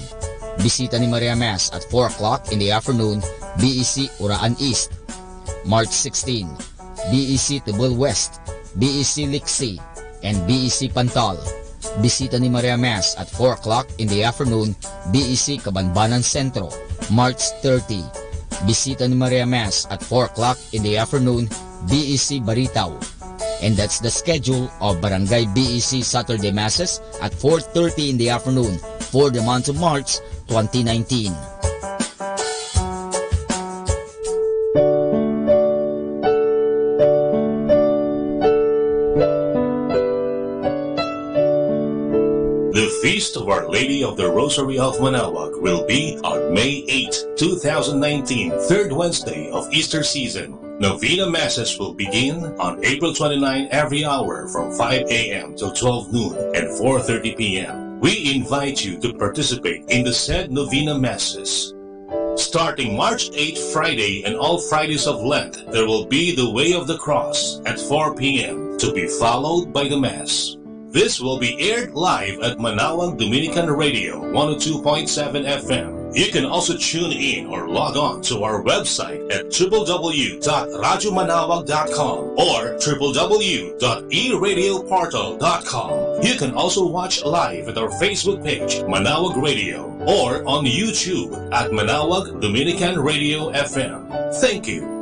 Bisita ni Maria Mass at four o'clock in the afternoon, B E C Uraan East. March sixteen, B E C Tubol West, B E C Liksi, and B E C Pantal. Bisita ni Maria Mass at four o'clock in the afternoon, B E C Cabanbanan Centro. March thirty, Bisita ni Maria Mass at four o'clock in the afternoon, B E C Baritao. And that's the schedule of Barangay B E C Saturday Masses at four thirty in the afternoon for the month of March twenty nineteen. The Feast of Our Lady of the Rosary of Manawag will be on May eighth, two thousand nineteen, third Wednesday of Easter season. Novena Masses will begin on April twenty-nine every hour from five a m till twelve noon and four thirty p m. We invite you to participate in the said Novena Masses. Starting March eighth, Friday, and all Fridays of Lent, there will be the Way of the Cross at four p m, to be followed by the Mass. This will be aired live at Manawag Dominican Radio, one oh two point seven F M. You can also tune in or log on to our website at w w w dot radyo manawag dot com or w w w dot e radio portal dot com. You can also watch live at our Facebook page, Manawag Radio, or on YouTube at Manawag Dominican Radio F M. Thank you.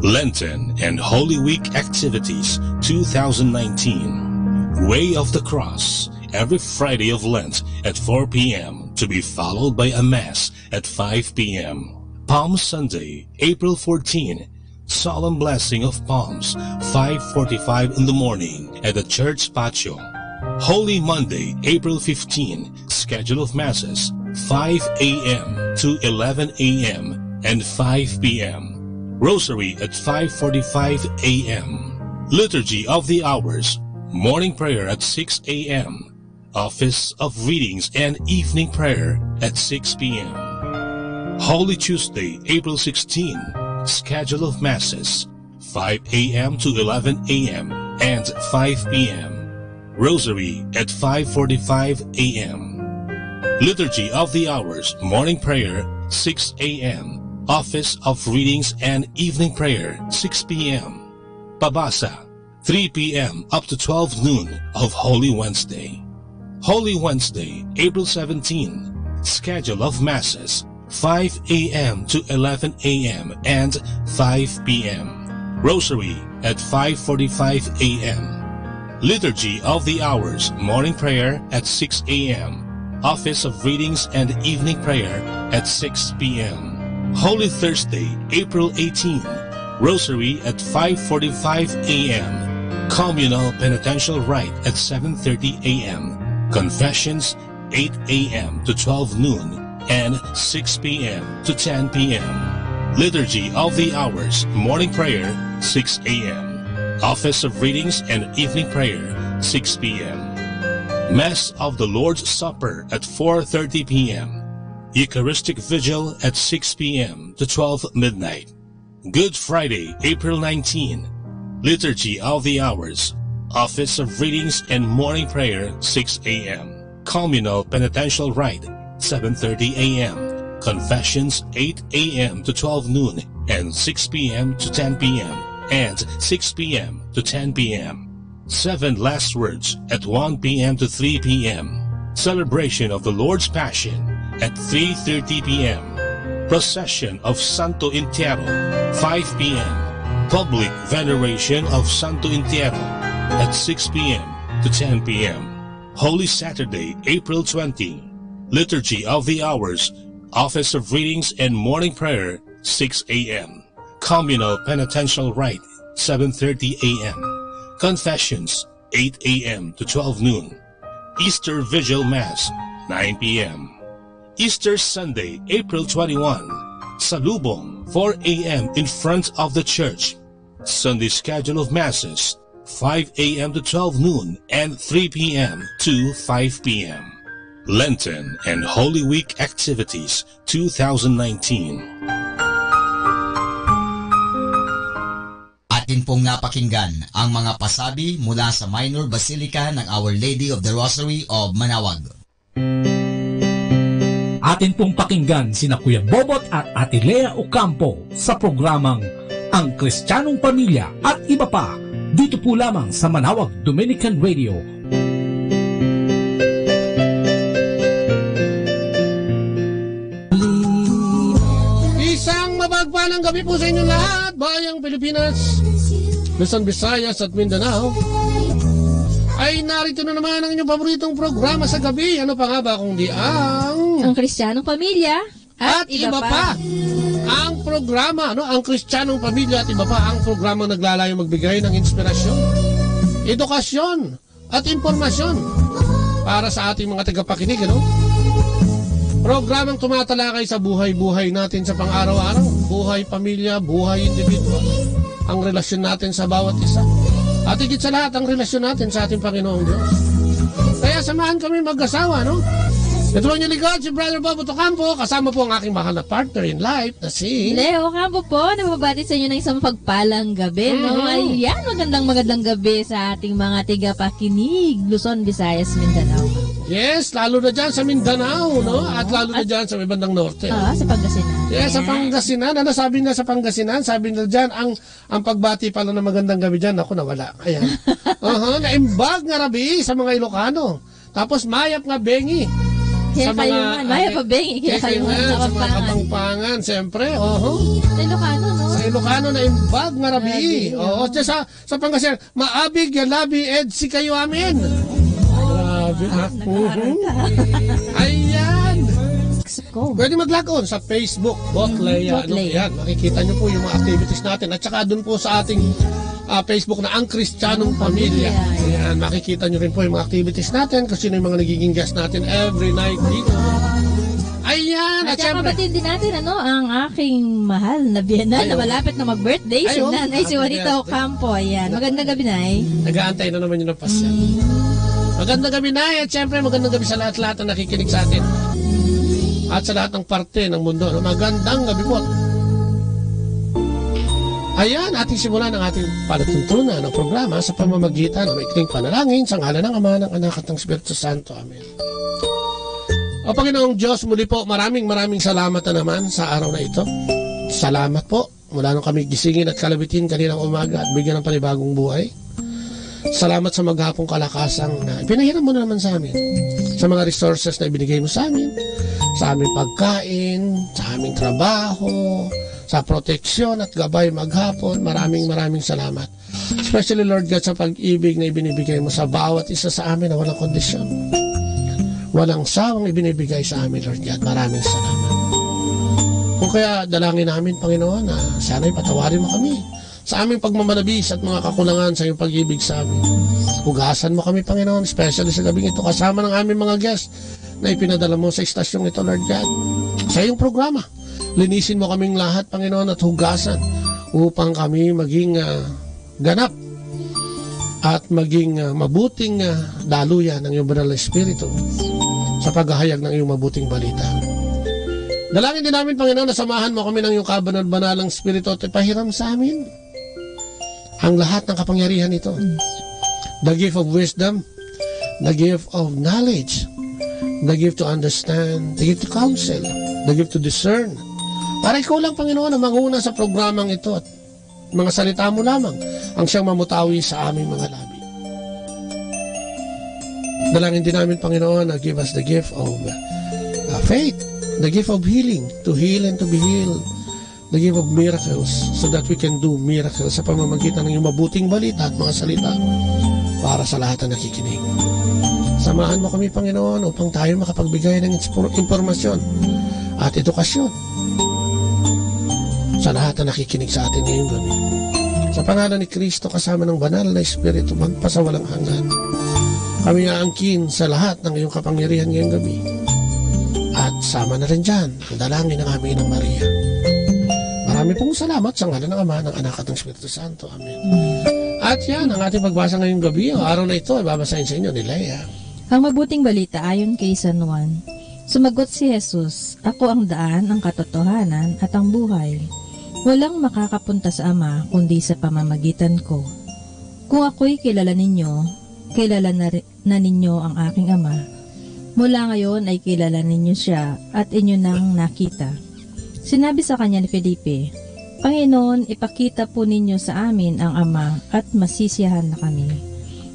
Lenten and Holy Week activities two thousand nineteen. Way of the Cross, every Friday of Lent at four p m, to be followed by a Mass at five p m. Palm Sunday, April fourteen, Solemn Blessing of Palms, five forty-five in the morning at the church patio. Holy Monday, April fifteen, schedule of Masses, five a m to eleven a m and five p m. Rosary at five forty-five a m. Liturgy of the Hours, morning prayer at six a m. Office of Readings and evening prayer at six p m. Holy Tuesday, April sixteen, schedule of Masses, five a m to eleven a m and five p m. Rosary at five forty-five a m. Liturgy of the Hours, morning prayer, six a m. Office of Readings and evening prayer, six p m. Pabasa, three p m up to twelve noon of Holy Wednesday. Holy Wednesday, April seventeen. Schedule of Masses, five a m to eleven a m and five p m. Rosary at five forty-five a m. Liturgy of the Hours, morning prayer at six a m. Office of Readings and evening prayer at six p m. Holy Thursday, April eighteen. Rosary at five forty-five a m. Communal penitential rite at seven thirty a m. Confessions, eight a m to twelve noon and six p m to ten p m. Liturgy of the Hours, morning prayer, six a m. Office of Readings and evening prayer, six p m. Mass of the Lord's Supper at four thirty p m. Eucharistic Vigil at six p m to twelve midnight. Good Friday, April nineteen. Liturgy of the Hours. Office of Readings and morning prayer, six a m. Communal penitential rite, seven thirty a m. Confessions, eight a m to twelve noon and six p m to ten p.m. and six p.m. to ten p.m. Seven Last Words at one p.m. to three p.m. Celebration of the Lord's Passion at three thirty p.m. Procession of Santo Entierro, five p.m. Public Veneration of Santo Entierro at six p.m. to ten p.m. Holy Saturday, April twenty. Liturgy of the Hours, Office of Readings and Morning Prayer, six a.m. Communal Penitential Rite, seven thirty a.m. Confessions, eight a.m. to twelve noon. Easter Vigil Mass, nine p.m. Easter Sunday, April twenty-one. Salubong, four a.m. in front of the church. Sunday schedule of Masses, five a.m. to twelve noon and three p.m. to five p.m. Lenten and Holy Week activities, two thousand nineteen. Atin pong napakinggan ang mga pasabi mula sa Minor Basilica ng Our Lady of the Rosary of Manaoag. Atin pong pakinggan sina Kuya Bobot at Ate Lea Ocampo sa programang Ang Kristiyanong Pamilya at Iba Pa, dito po lamang sa Manaoag Dominican Radio. Isang mapagpalang gabi po sa inyo lahat, bayang Pilipinas, Luzon, Visayas, at Mindanao. Ay narito na naman ang inyong paboritong programa sa gabi. Ano pa nga ba kung di ang Ang Kristiyanong Pamilya at Iba Pa. Ang programa, no, Ang Kristiyanong Pamilya at Iba Pa, ang programa naglalayong magbigay ng inspirasyon, edukasyon, at impormasyon para sa ating mga tagapakinig, ano? Programang tumatalakay sa buhay-buhay natin sa pang-araw-araw, buhay pamilya, buhay individual, ang relasyon natin sa bawat isa. At higit sa lahat, ang relasyon natin sa ating Panginoong Diyos. Kaya samahan kami mag-asawa, no? Ito ang inyong lingkod, si Brother Bob Ocampo, kasama po ang aking mahal na partner in life, na si Leo Ocampo po, nababati sa inyo ng isang pagpalang gabi, no? Mhm. Ayan, magandang, magandang gabi sa ating mga tigapakinig, Luzon, Visayas, Mindanao. Yes, lalo na dyan sa Mindanao, no? At lalo na dyan sa may bandang norte. Ah, sa Pangasinan. Yes, sa Pangasinan. Ano sabi na sa Pangasinan? Sabi na dyan, ang, ang pagbati pala ng magandang gabi dyan, ako, nawala. Ayan. Aha, naimbag nga rabii sa mga Ilocano. Tapos mayap nga bengi. Kaya sa mga, kayo man, mayap a bengi, kaya kayo man, sa mga Kapampangan. Kapampangan, siyempre, oho. Sa Ilocano, no? Sa Ilocano, naimbag nga rabii. Rabii, oo. Oo, sa, sa Pangasinan, maabig ya labi ed sikayo amin. Grabe, ha? Ah, nag-aaral ka. Mhm. Ayan. Ko. Pwede mag-log on sa Facebook, Bot Lea, ano, Bot Lea. Yan, makikita nyo po yung mga activities natin. At saka dun po sa ating, ah, Facebook na Ang Kristiyanong Pamilya. Pamilya. Ayan, makikita nyo rin po yung mga activities natin, kung sino yung mga nagiging guest natin every night dito. Ayan, at At saka syempre, pabatiin din natin, ano, ang aking mahal na biyanan na Ay, oo. malapit na mag-birthday, Ay, si oo. Nanay si Happy Juanita birthday. Ocampo. Ayan, magandang gabi, Nay. Nag-aantay na naman yun ng pasyal. Mm. Magandang gabi, Nay, at syempre, magandang gabi sa lahat-lahat na nakikinig sa atin. At sa lahat ng parte ng mundo, no? Magandang gabi po. Ayan, ating simulan ang ating palatuntunan o programa sa pamamagitan ng maikling panalangin sa ngalan ng Ama, ng Anak, at ng Espiritu Santo. Amen. O Panginoong Diyos, muli po, maraming, maraming salamat na naman sa araw na ito. Salamat po. Mula nung kami gisingin at kalabitin kaninang umaga at bigyan ng panibagong buhay. Salamat sa maghapong kalakasang na ipinahiram mo na naman sa amin. Sa mga resources na ibinigay mo sa amin, sa aming pagkain, sa aming trabaho, sa proteksyon at gabay maghapon. Maraming, maraming salamat. Especially, Lord God, sa pag-ibig na ibinibigay mo sa bawat isa sa amin na walang kondisyon. Walang sawang ibinibigay sa amin, Lord God. Maraming salamat. Kung kaya, dalangin namin, Panginoon, na sana'y patawarin mo kami sa aming pagmamalabis at mga kakulangan sa iyong pag-ibig sa amin. Hugasan mo kami, Panginoon, especially sa gabing ito, kasama ng aming mga guest na ipinadala mo sa istasyong ito, Lord God. Sa iyong programa, linisin mo kaming lahat, Panginoon, at hugasan upang kami maging, ah, ganap at maging, ah, mabuting, ah, daluyan ng iyong banal na Espiritu sa paghahayag ng iyong mabuting balita. Dalangin din namin, Panginoon, na samahan mo kami ng iyong kabanal-banalang Espiritu at ipahiram sa amin ang lahat ng kapangyarihan nito. Yes. The gift of wisdom, the gift of knowledge, the gift to understand, the gift to counsel, the gift to discern. Para ikaw lang, Panginoon, ang manguna sa programang ito at mga salita mo lamang ang siyang mamutawi sa aming mga labi. Dalangin din namin, Panginoon, na give us the gift of, uh, faith, the gift of healing, to heal and to be healed, the gift of miracles, so that we can do miracles sa pamamagitan ng iyong mabuting balita at mga salita para sa lahat na nakikinig. Samahan mo kami, Panginoon, upang tayo makapagbigay ng inspor-, impormasyon at edukasyon sa lahat na nakikinig sa atin ngayong gabi. Sa pangalan ni Kristo, kasama ng Banal na Espiritu, magpasawalang hanggan, kami aangkin sa lahat ng iyong kapangyarihan ngayong gabi. At sama na rin dyan, ang dalangin ng aming Inang Maria. Marami pong salamat sa ngalan ng Ama, ng Anak, at ng Espiritu Santo. Amen. At yan, ang ating pagbasa ngayong gabi, o araw na ito, ay babasahin sa inyo ni Lea. Ang mabuting balita ayon kay San Juan. Sumagot si Jesus, "Ako ang daan, ang katotohanan, at ang buhay. Walang makakapunta sa Ama, kundi sa pamamagitan ko. Kung ako'y kilala ninyo, kilala na ri-, na ninyo ang aking Ama. Mula ngayon ay kilala ninyo siya, at inyo nang nakita." Sinabi sa kanya ni Felipe, "Panginoon, ipakita po ninyo sa amin ang Ama, at masisiyahan na kami."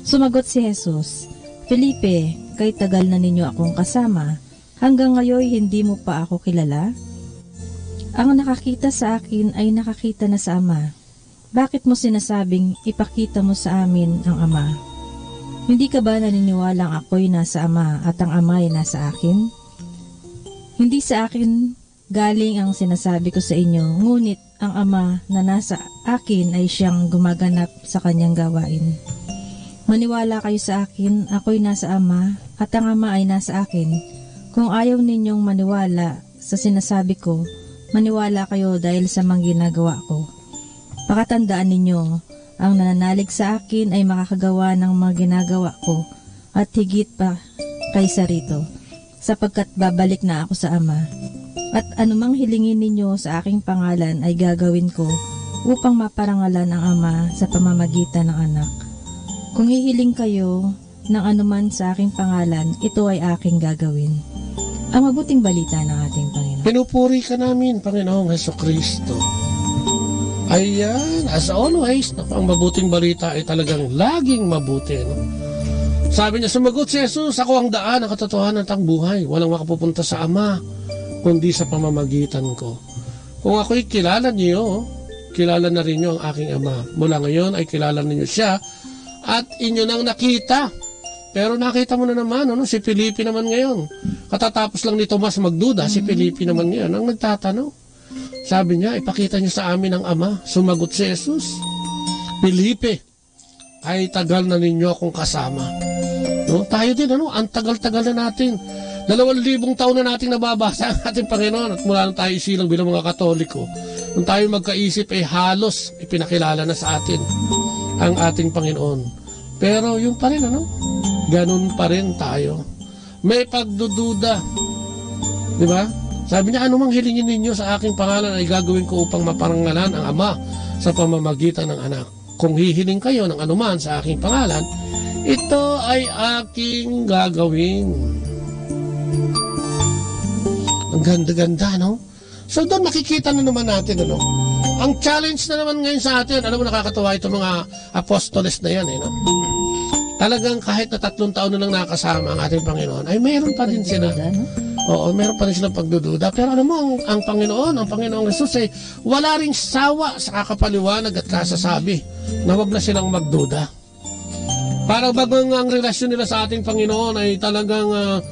Sumagot si Jesus, "Felipe, kay tagal na ninyo akong kasama, hanggang ngayoy hindi mo pa ako kilala? Ang nakakita sa akin ay nakakita na sa Ama. Bakit mo sinasabing, 'Ipakita mo sa amin ang Ama'? Hindi ka ba naniniwalang akoy nasa Ama at ang Ama ay nasa akin? Hindi sa akin galing ang sinasabi ko sa inyo, ngunit ang Ama na nasa akin ay siyang gumaganap sa kanyang gawain. Maniwala kayo sa akin, akoy nasa Ama, at ang Ama ay nasa akin. Kung ayaw ninyong maniwala sa sinasabi ko, maniwala kayo dahil sa mga ginagawa ko. Pakatandaan ninyo, ang nananalig sa akin ay makakagawa ng mga ginagawa ko, at higit pa kaysa rito, sapagkat babalik na ako sa Ama. At anumang hilingin ninyo sa aking pangalan ay gagawin ko, upang maparangalan ang Ama sa pamamagitan ng Anak. Kung hihiling kayo ng anuman sa aking pangalan, ito ay aking gagawin." Ang mabuting balita ng ating Panginoon. Pinupuri ka namin, Panginoong Jesucristo. Ayan, as always, naku, ang mabuting balita ay talagang laging mabuti, no? Sabi niya, sumagot si Jesus, "Ako ang daan, ang katotohanan, at ang buhay. Walang makapupunta sa Ama, kundi sa pamamagitan ko." Kung ako'y kilala niyo, kilala na rin niyo ang aking Ama. Mula ngayon ay kilala ninyo siya at inyo nang nakita. Pero nakita mo na naman, ano, si Felipe naman ngayon. Katatapos lang ni Tomas magduda, si Felipe naman ngayon ang nagtatanong. Sabi niya, "Ipakita niyo sa amin ang Ama." Sumagot si Jesus, "Felipe, ay tagal na ninyo akong kasama." No? Tayo din, ano, ang tagal-tagal na natin. Dalawang libong taon na nating nababasa ang ating Panginoon at mula nung tayo isilang bilang mga Katoliko. Nung tayo magkaisip, eh, halos ipinakilala na sa atin ang ating Panginoon. Pero yun pa rin, ano? Ganun pa rin tayo. May pagdududa. Di ba? Sabi niya, "Anumang hilingin ninyo sa aking pangalan ay gagawin ko upang maparangalan ang Ama sa pamamagitan ng Anak. Kung hihiling kayo ng anuman sa aking pangalan, ito ay aking gagawin." Ang ganda-ganda, no? So, doon makikita na naman natin, ano? Ang challenge na naman ngayon sa atin, alam mo, nakakatawa itong mga apostoles na yan, eh, no? Talagang kahit na tatlong taon na lang nakasama ang ating Panginoon, ay meron pa rin sila. Pagdududa, no? Oo, meron pa rin silang pagdududa. Pero alam mo, ang, ang Panginoon, ang Panginoong Jesus ay wala ring sawa sa kakapaliwanag at kasasabi na wag na silang magduda. Para bago nga ang relasyon nila sa ating Panginoon ay talagang, ah,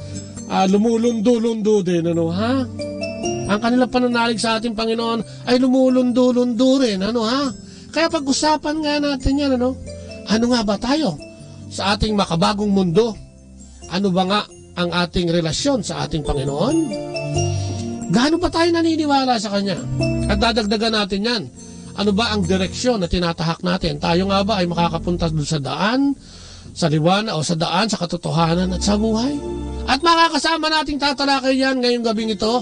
ah, lumulundo-lundo din, ano, ha? Ang kanilang pananalig sa ating Panginoon ay lumulundo-lundo rin, ano, ha? Kaya pag-usapan nga natin yan, ano? Ano nga ba tayo sa ating makabagong mundo? Ano ba nga ang ating relasyon sa ating Panginoon? Gaano ba tayo naniniwala sa Kanya? At dadagdagan natin yan. Ano ba ang direksyon na tinatahak natin? Tayo nga ba ay makakapunta doon sa daan, sa liwan, o sa daan, sa katotohanan at sa buhay? At makakasama nating tatalakay yan ngayong gabing ito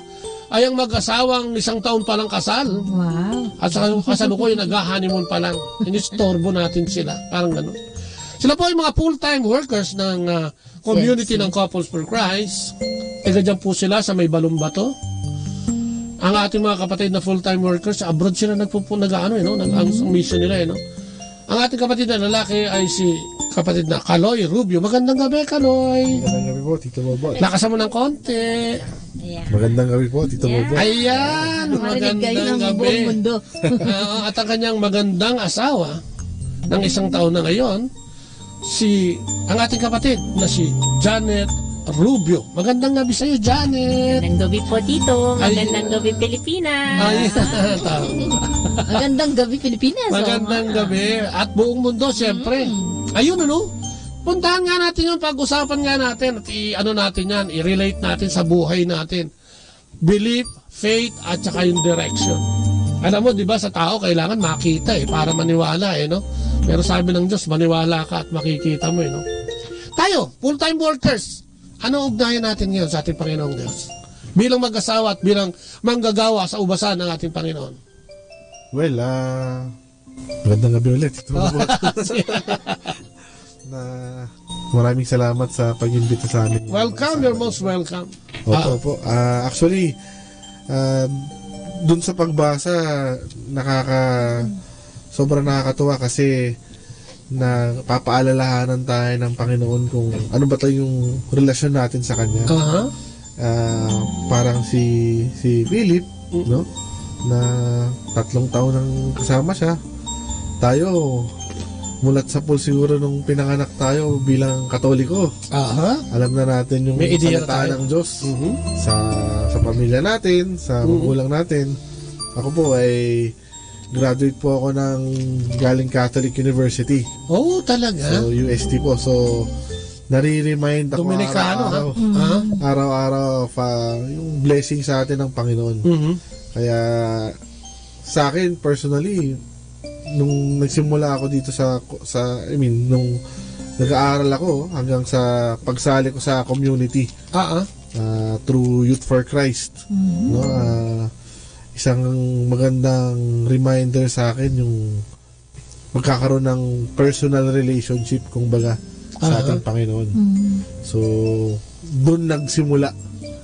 ay ang mag-asawang isang taon pa lang kasal. Wow. At sa kasalukuyan, nag-honeymoon pa lang. Inistorbo natin sila. Parang ganun. Sila po ay mga full-time workers ng, ah, community Yes. ng Couples for Christ. Taga dyan po sila sa may Balumbato. Ang ating mga kapatid na full-time workers, abroad sila nagpupu-, nag-aano, eh, no? Nag-, ang Mm. mission nila, eh, no? Ang ating kapatid na lalaki ay si kapatid na Kaloy Rubio. Magandang gabi, Kaloy. Magandang gabi po, Tito Bobo. Lakas mo ng konti. Ayan. Magandang gabi po, Tito Ayan. Bobo. Ayan, Marinig kayo magandang ng gabi. Buong mundo. Oo, at ang kanyang magandang asawa ng isang taon na ngayon, si, ang ating kapatid na si Janet Rubio. Magandang gabi sa'yo, Janet. Magandang gabi po, Tito. Ay. Magandang gabi, Pilipinas. Ay, tama. Magandang gabi, Pilipinas. Oh. Magandang gabi. At buong mundo, siyempre. Mm. Ayun, ano? Puntahan nga natin yun, pag-usapan nga natin, at i-, ano natin yan, i-relate natin sa buhay natin. Belief, faith, at saka yung direction. Alam mo, di ba, sa tao, kailangan makita, eh, para maniwala, eh, no? Pero sabi ng Diyos, maniwala ka at makikita mo, eh, no? Tayo, full-time workers, ano ugnayan natin ngayon sa ating Panginoong Diyos? Bilang mag-asawa at bilang manggagawa sa ubasan ng ating Panginoon. Well, ah, magandang gabi ulit, Tito Bobo. Na, maraming salamat sa pag-imbita sa amin. Welcome, you're most welcome. Opo, Ah. opo. Ah, actually, ah, dun sa pagbasa, nakaka-, sobrang nakakatuwa kasi napapaalalahanan tayo ng Panginoon kung ano ba to yung relasyon natin sa Kanya. Aha. Ah, parang si, si Philip, Mm. no? Na tatlong taon nang kasama siya. Tayo, mulat sa pool siguro nung pinanganak tayo bilang Katoliko. Aha. Alam na natin yung May ideya na salita tayo. ng Diyos Mhm. sa, sa pamilya natin, sa Mhm. magulang natin. Ako po ay graduate po ako ng galing Catholic University. Oh, talaga? So, U S T po. So, nare-remind ako Dominicano, ha? araw-araw. Mm. Ha? Araw-araw, pa, yung blessing sa atin ng Panginoon. Mhm. Kaya, sa akin, personally, nung nagsimula ako dito sa, sa, I mean, nung nag-aaral ako hanggang sa pagsali ko sa community, Ah, ah. ah, through Youth for Christ, Mhm. no? Ah, isang magandang reminder sa akin yung magkakaroon ng personal relationship, kumbaga, sa Aha. ating Panginoon. Mm. So, doon nagsimula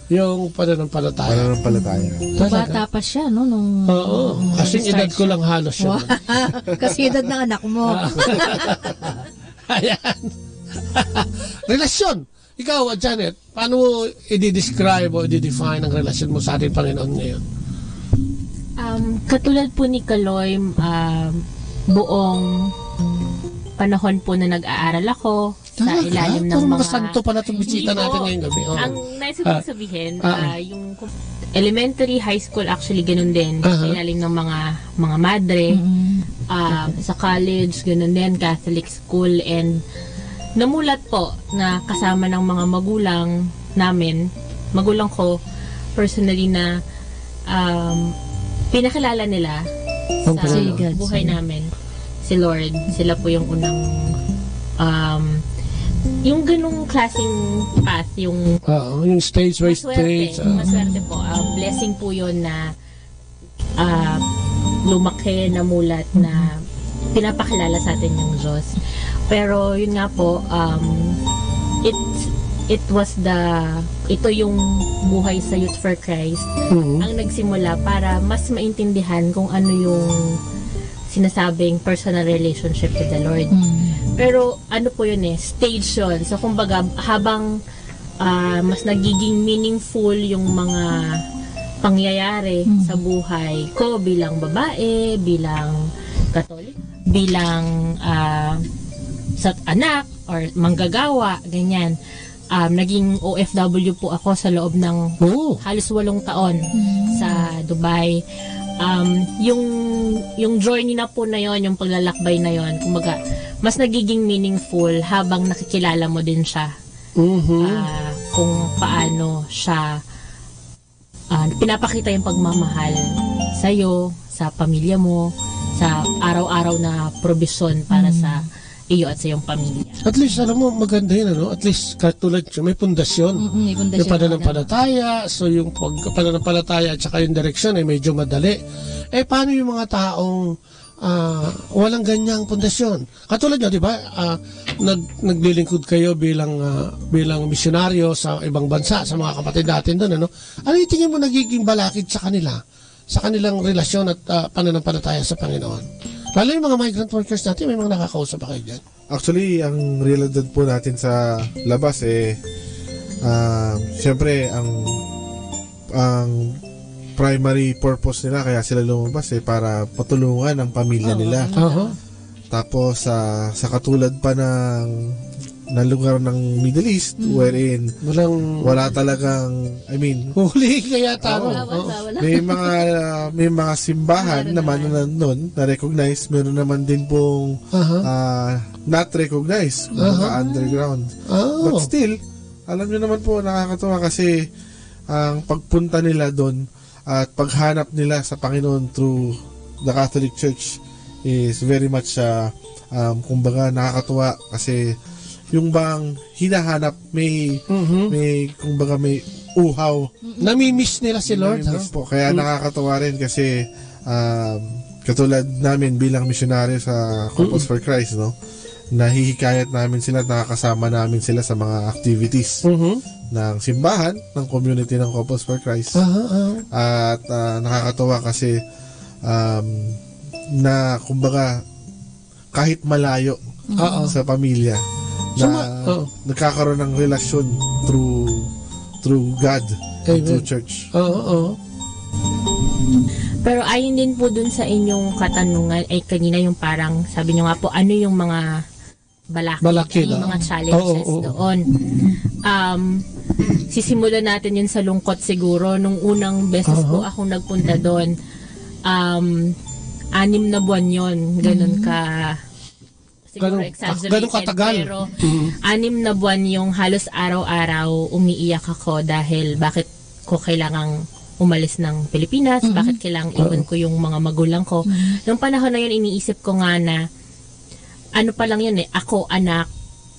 Yung pananampalataya. pananampalataya. Talaga? Bata pa siya, no, nung, Oo. nung Kasing nag-start edad ko siya. lang halos siya. Wow. Kasi edad ng anak mo. Ah. Ayan. Relasyon. Ikaw, ah, Janet, paano mo i-describe o i-define ang relasyon mo sa ating Panginoon ngayon? Um, katulad po ni Kaloy, um, buong panahon po na nag-aaral ako sa Talaga? ilalim ng Puro mga mga santo pala itong bisita Hindi natin po. ngayong gabi. Oh. Ang nais ko Ah. sabihin, Ah. ah, yung elementary, high school, actually, ganun din. Aha. Sa ilalim ng mga, mga madre. Mm. Ah, sa college, ganun din, Catholic school. And namulat po na kasama ng mga magulang namin, magulang ko, personally na, um, pinakilala nila Ang sa Panginoon. Si God. buhay namin si Lord. Sila po yung unang, um, Yung ganung klaseng path, yung Oo, yung stage by maswerte, stage, ah. maswerte po. Ah, blessing po yun na, ah, lumaki, namulat, na pinapakilala sa atin yung Diyos. Pero yun nga po, um, it, it was the, ito yung buhay sa Youth for Christ Mhm. ang nagsimula para mas maintindihan kung ano yung sinasabing personal relationship with the Lord. Mm. Pero ano po yun eh, stage yun. So kumbaga, habang, ah, mas nagiging meaningful yung mga pangyayari Mm. sa buhay ko bilang babae, bilang Katolik, bilang, ah, sa anak or manggagawa, ganyan. Um, naging O F W po ako sa loob ng Oo. halos walong taon Mm. sa Dubai. Um, yung, yung journey na po na yon, yung paglalakbay na yon, kumbaga, mas nagiging meaningful habang nakikilala mo din siya. Mhm. Ah, kung paano siya, ah, pinapakita yung pagmamahal sa'yo, sa pamilya mo, sa araw-araw na probisyon para Mm. sa iyo at sa iyong pamilya. At least, alam mo, maganda yun, ano? At least, katulad siya, may pundasyon. Mm, may pundasyon Yung pananampalataya, so yung pag-, pananampalataya at saka yung direksyon ay medyo madali. Eh, paano yung mga taong, ah, walang ganyang pundasyon? Katulad nyo, di ba? Ah, nag-, naglilingkod kayo bilang, ah, bilang misyonaryo sa ibang bansa, sa mga kapatid natin doon, ano? Ano yung tingin mo nagiging balakid sa kanila? Sa kanilang relasyon at, ah, pananampalataya sa Panginoon? Lalo yung mga migrant workers natin, may mga nakakausap ba kayo dyan? Actually, ang realidad po natin sa labas, eh, ah, siyempre, ang, ang primary purpose nila, kaya sila lumabas, eh, para patulungan ang pamilya Oo. nila. Aha. Tapos, ah, sa katulad pa ng, ng lugar ng Middle East, Mm. wherein Walang wala talagang, I mean, Huli ka yata, Oo. no? Bawal, Oo. bawal. May mga, may mga simbahan Meron naman naman. na nun na recognize, meron naman din pong, Aha. ah, not recognized, kumbaga Aha. underground. Ah. But still, alam nyo naman po, nakakatuwa kasi ang pagpunta nila doon at paghanap nila sa Panginoon through the Catholic Church is very much, ah, um, kumbaga, nakakatuwa kasi yung bang hinahanap, may, Mhm. may, kumbaga, may uhaw. Nami-miss nila si Lord, Nami-miss ha? po. Kaya Mm. nakakatuwa rin kasi, um, katulad namin bilang misyonaryo sa Couples Mm. for Christ, no? Nahihikayat namin sila at nakakasama namin sila sa mga activities Mhm. ng simbahan, ng community ng Couples for Christ. Aha, aha. At, ah, nakakatuwa kasi, um, na, kumbaga, kahit malayo Oo. sa pamilya, So, na ma-, oo. nagkakaroon ng relasyon through, through God and Amen. through church. Oo, oo. Pero ayon din po dun sa inyong katanungan, ay kanina yung parang, sabi nyo nga po, ano yung mga balakid, Balakid, ano yung ah. mga challenges Oo, oo. doon? Um, sisimulan natin yun sa lungkot siguro. Nung unang beses Aha. po akong nagpunta doon, um, anim na buwan yon, ganun Mm. ka, siguro Ganun, exaggerated, ganun katagal. pero Mm. anim na buwan yung halos araw-araw umiiyak ako dahil bakit ko kailangang umalis ng Pilipinas, Mm. bakit kailangang iwan Oo. ko yung mga magulang ko. Mm. Nung panahon na yun, iniisip ko nga na, ano pa lang yun eh, ako anak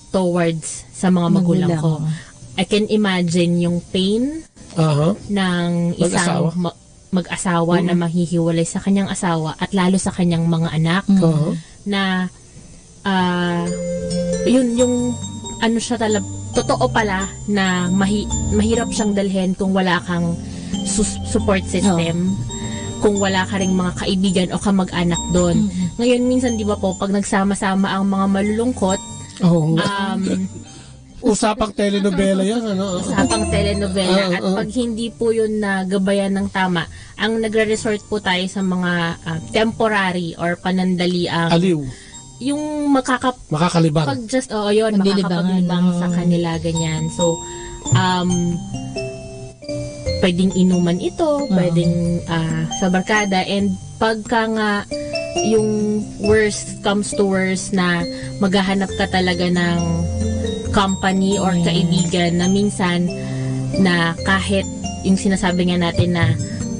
towards sa mga magulang Magulang. ko. I can imagine yung pain Aha. ng isang Mag-asawa. ma-, mag-asawa na Mm. mahihiwalay sa kanyang asawa at lalo sa kanyang mga anak Mm. Aha. na, ah, yun, yung ano siya tala-, totoo pala na mahi-, mahirap siyang dalhin kung wala kang sus-, support system, Oo. kung wala ka ring mga kaibigan o kamag-anak doon. Mm. Ngayon, minsan, di ba po, pag nagsama-sama ang mga malulungkot, Oo nga. um, Usapang telenovela yan, ano? Usapang telenovela. Ah, At ah. pag hindi po yun nagabayan ng tama, ang nagre-resort po tayo sa mga, ah, temporary or panandaliang Aliw. yung makaka-, Makakalibang. pag just, oo, yun, Panlilibangan, makakapaglibang sa oo. kanila, ganyan. So, um, pwedeng inuman ito, Oo. pwedeng, ah, sa barkada, and pagka nga yung worst comes to worst na maghahanap ka talaga ng company or Ayan. kaibigan na minsan na kahit yung sinasabi nga natin na,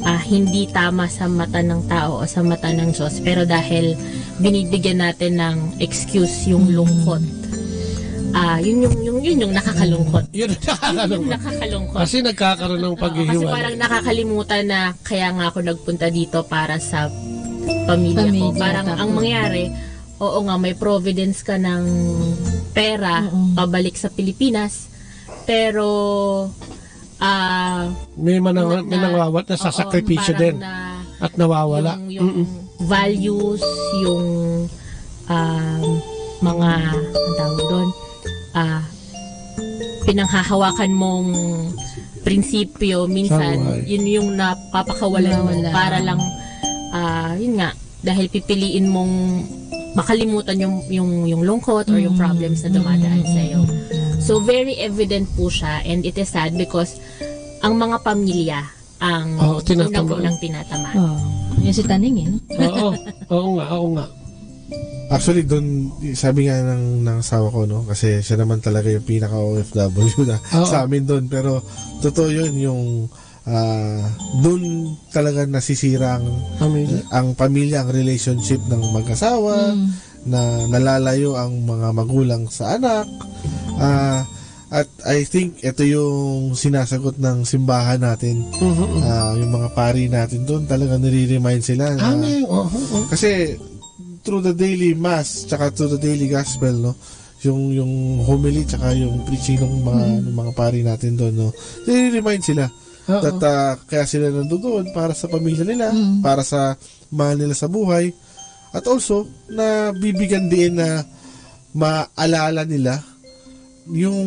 ah, hindi tama sa mata ng tao o sa mata ng Diyos, pero dahil binibigyan natin ng excuse yung Mm. lungkot. Ah, yun yung, yung, yun yung nakakalungkot. Yun ang nakakalungkot. Yun yung nakakalungkot. Kasi nagkakaroon ng Oo, kasi paghihiwalay. Parang nakakalimutan na kaya nga ako nagpunta dito para sa pamilya ko. Pamilya, Parang tapos ang mangyari, oo nga, may providence ka ng pera Oo. pabalik sa Pilipinas, pero, ah, May manang-, na, may na, nangwawat, oo, nasasakripisyo parang din. Na At nawawala. Yung, yung Mm-mm. values, yung, um, mga, ang tawag doon, ah, pinanghahawakan mong prinsipyo, minsan, Sa buhay. Yun yung napapakawalan mo Nawala. Para lang, ah, yun nga, dahil pipiliin mong makalimutan yung, yung, yung lungkot or yung Mm. problems na dumadaan Mm, sa'yo. Mm. So, very evident po siya, and it is sad because ang mga pamilya ang Oo, tinatamaan. Unang-unang tinatamaan. Oo. Yung si Taning, eh, no? Oo. Oo nga, oo nga. Actually, doon, sabi nga ng, ng asawa ko, no? Kasi siya naman talaga yung pinaka-O F W na Oo. Sa amin doon. Pero, totoo yun, yung, ah, doon talaga nasisira ang, Pamilya? Ang pamilya, ang relationship ng mag-asawa, Mm. na nalalayo ang mga magulang sa anak. Ah, at I think ito yung sinasagot ng simbahan natin. Mhm. Ah, yung mga pari natin doon, talaga nire-remind sila na Amen. Oo, oo. Kasi through the daily mass, tsaka through the daily gospel, no? Yung, yung homily, tsaka yung preaching ng mga, Mm. ng mga pari natin doon, no? Nire-remind sila Oo. That, ah, kaya sila nandoon para sa pamilya nila, Mm. para sa mahal nila sa buhay. At also, nabibigyan din na maalala nila yung,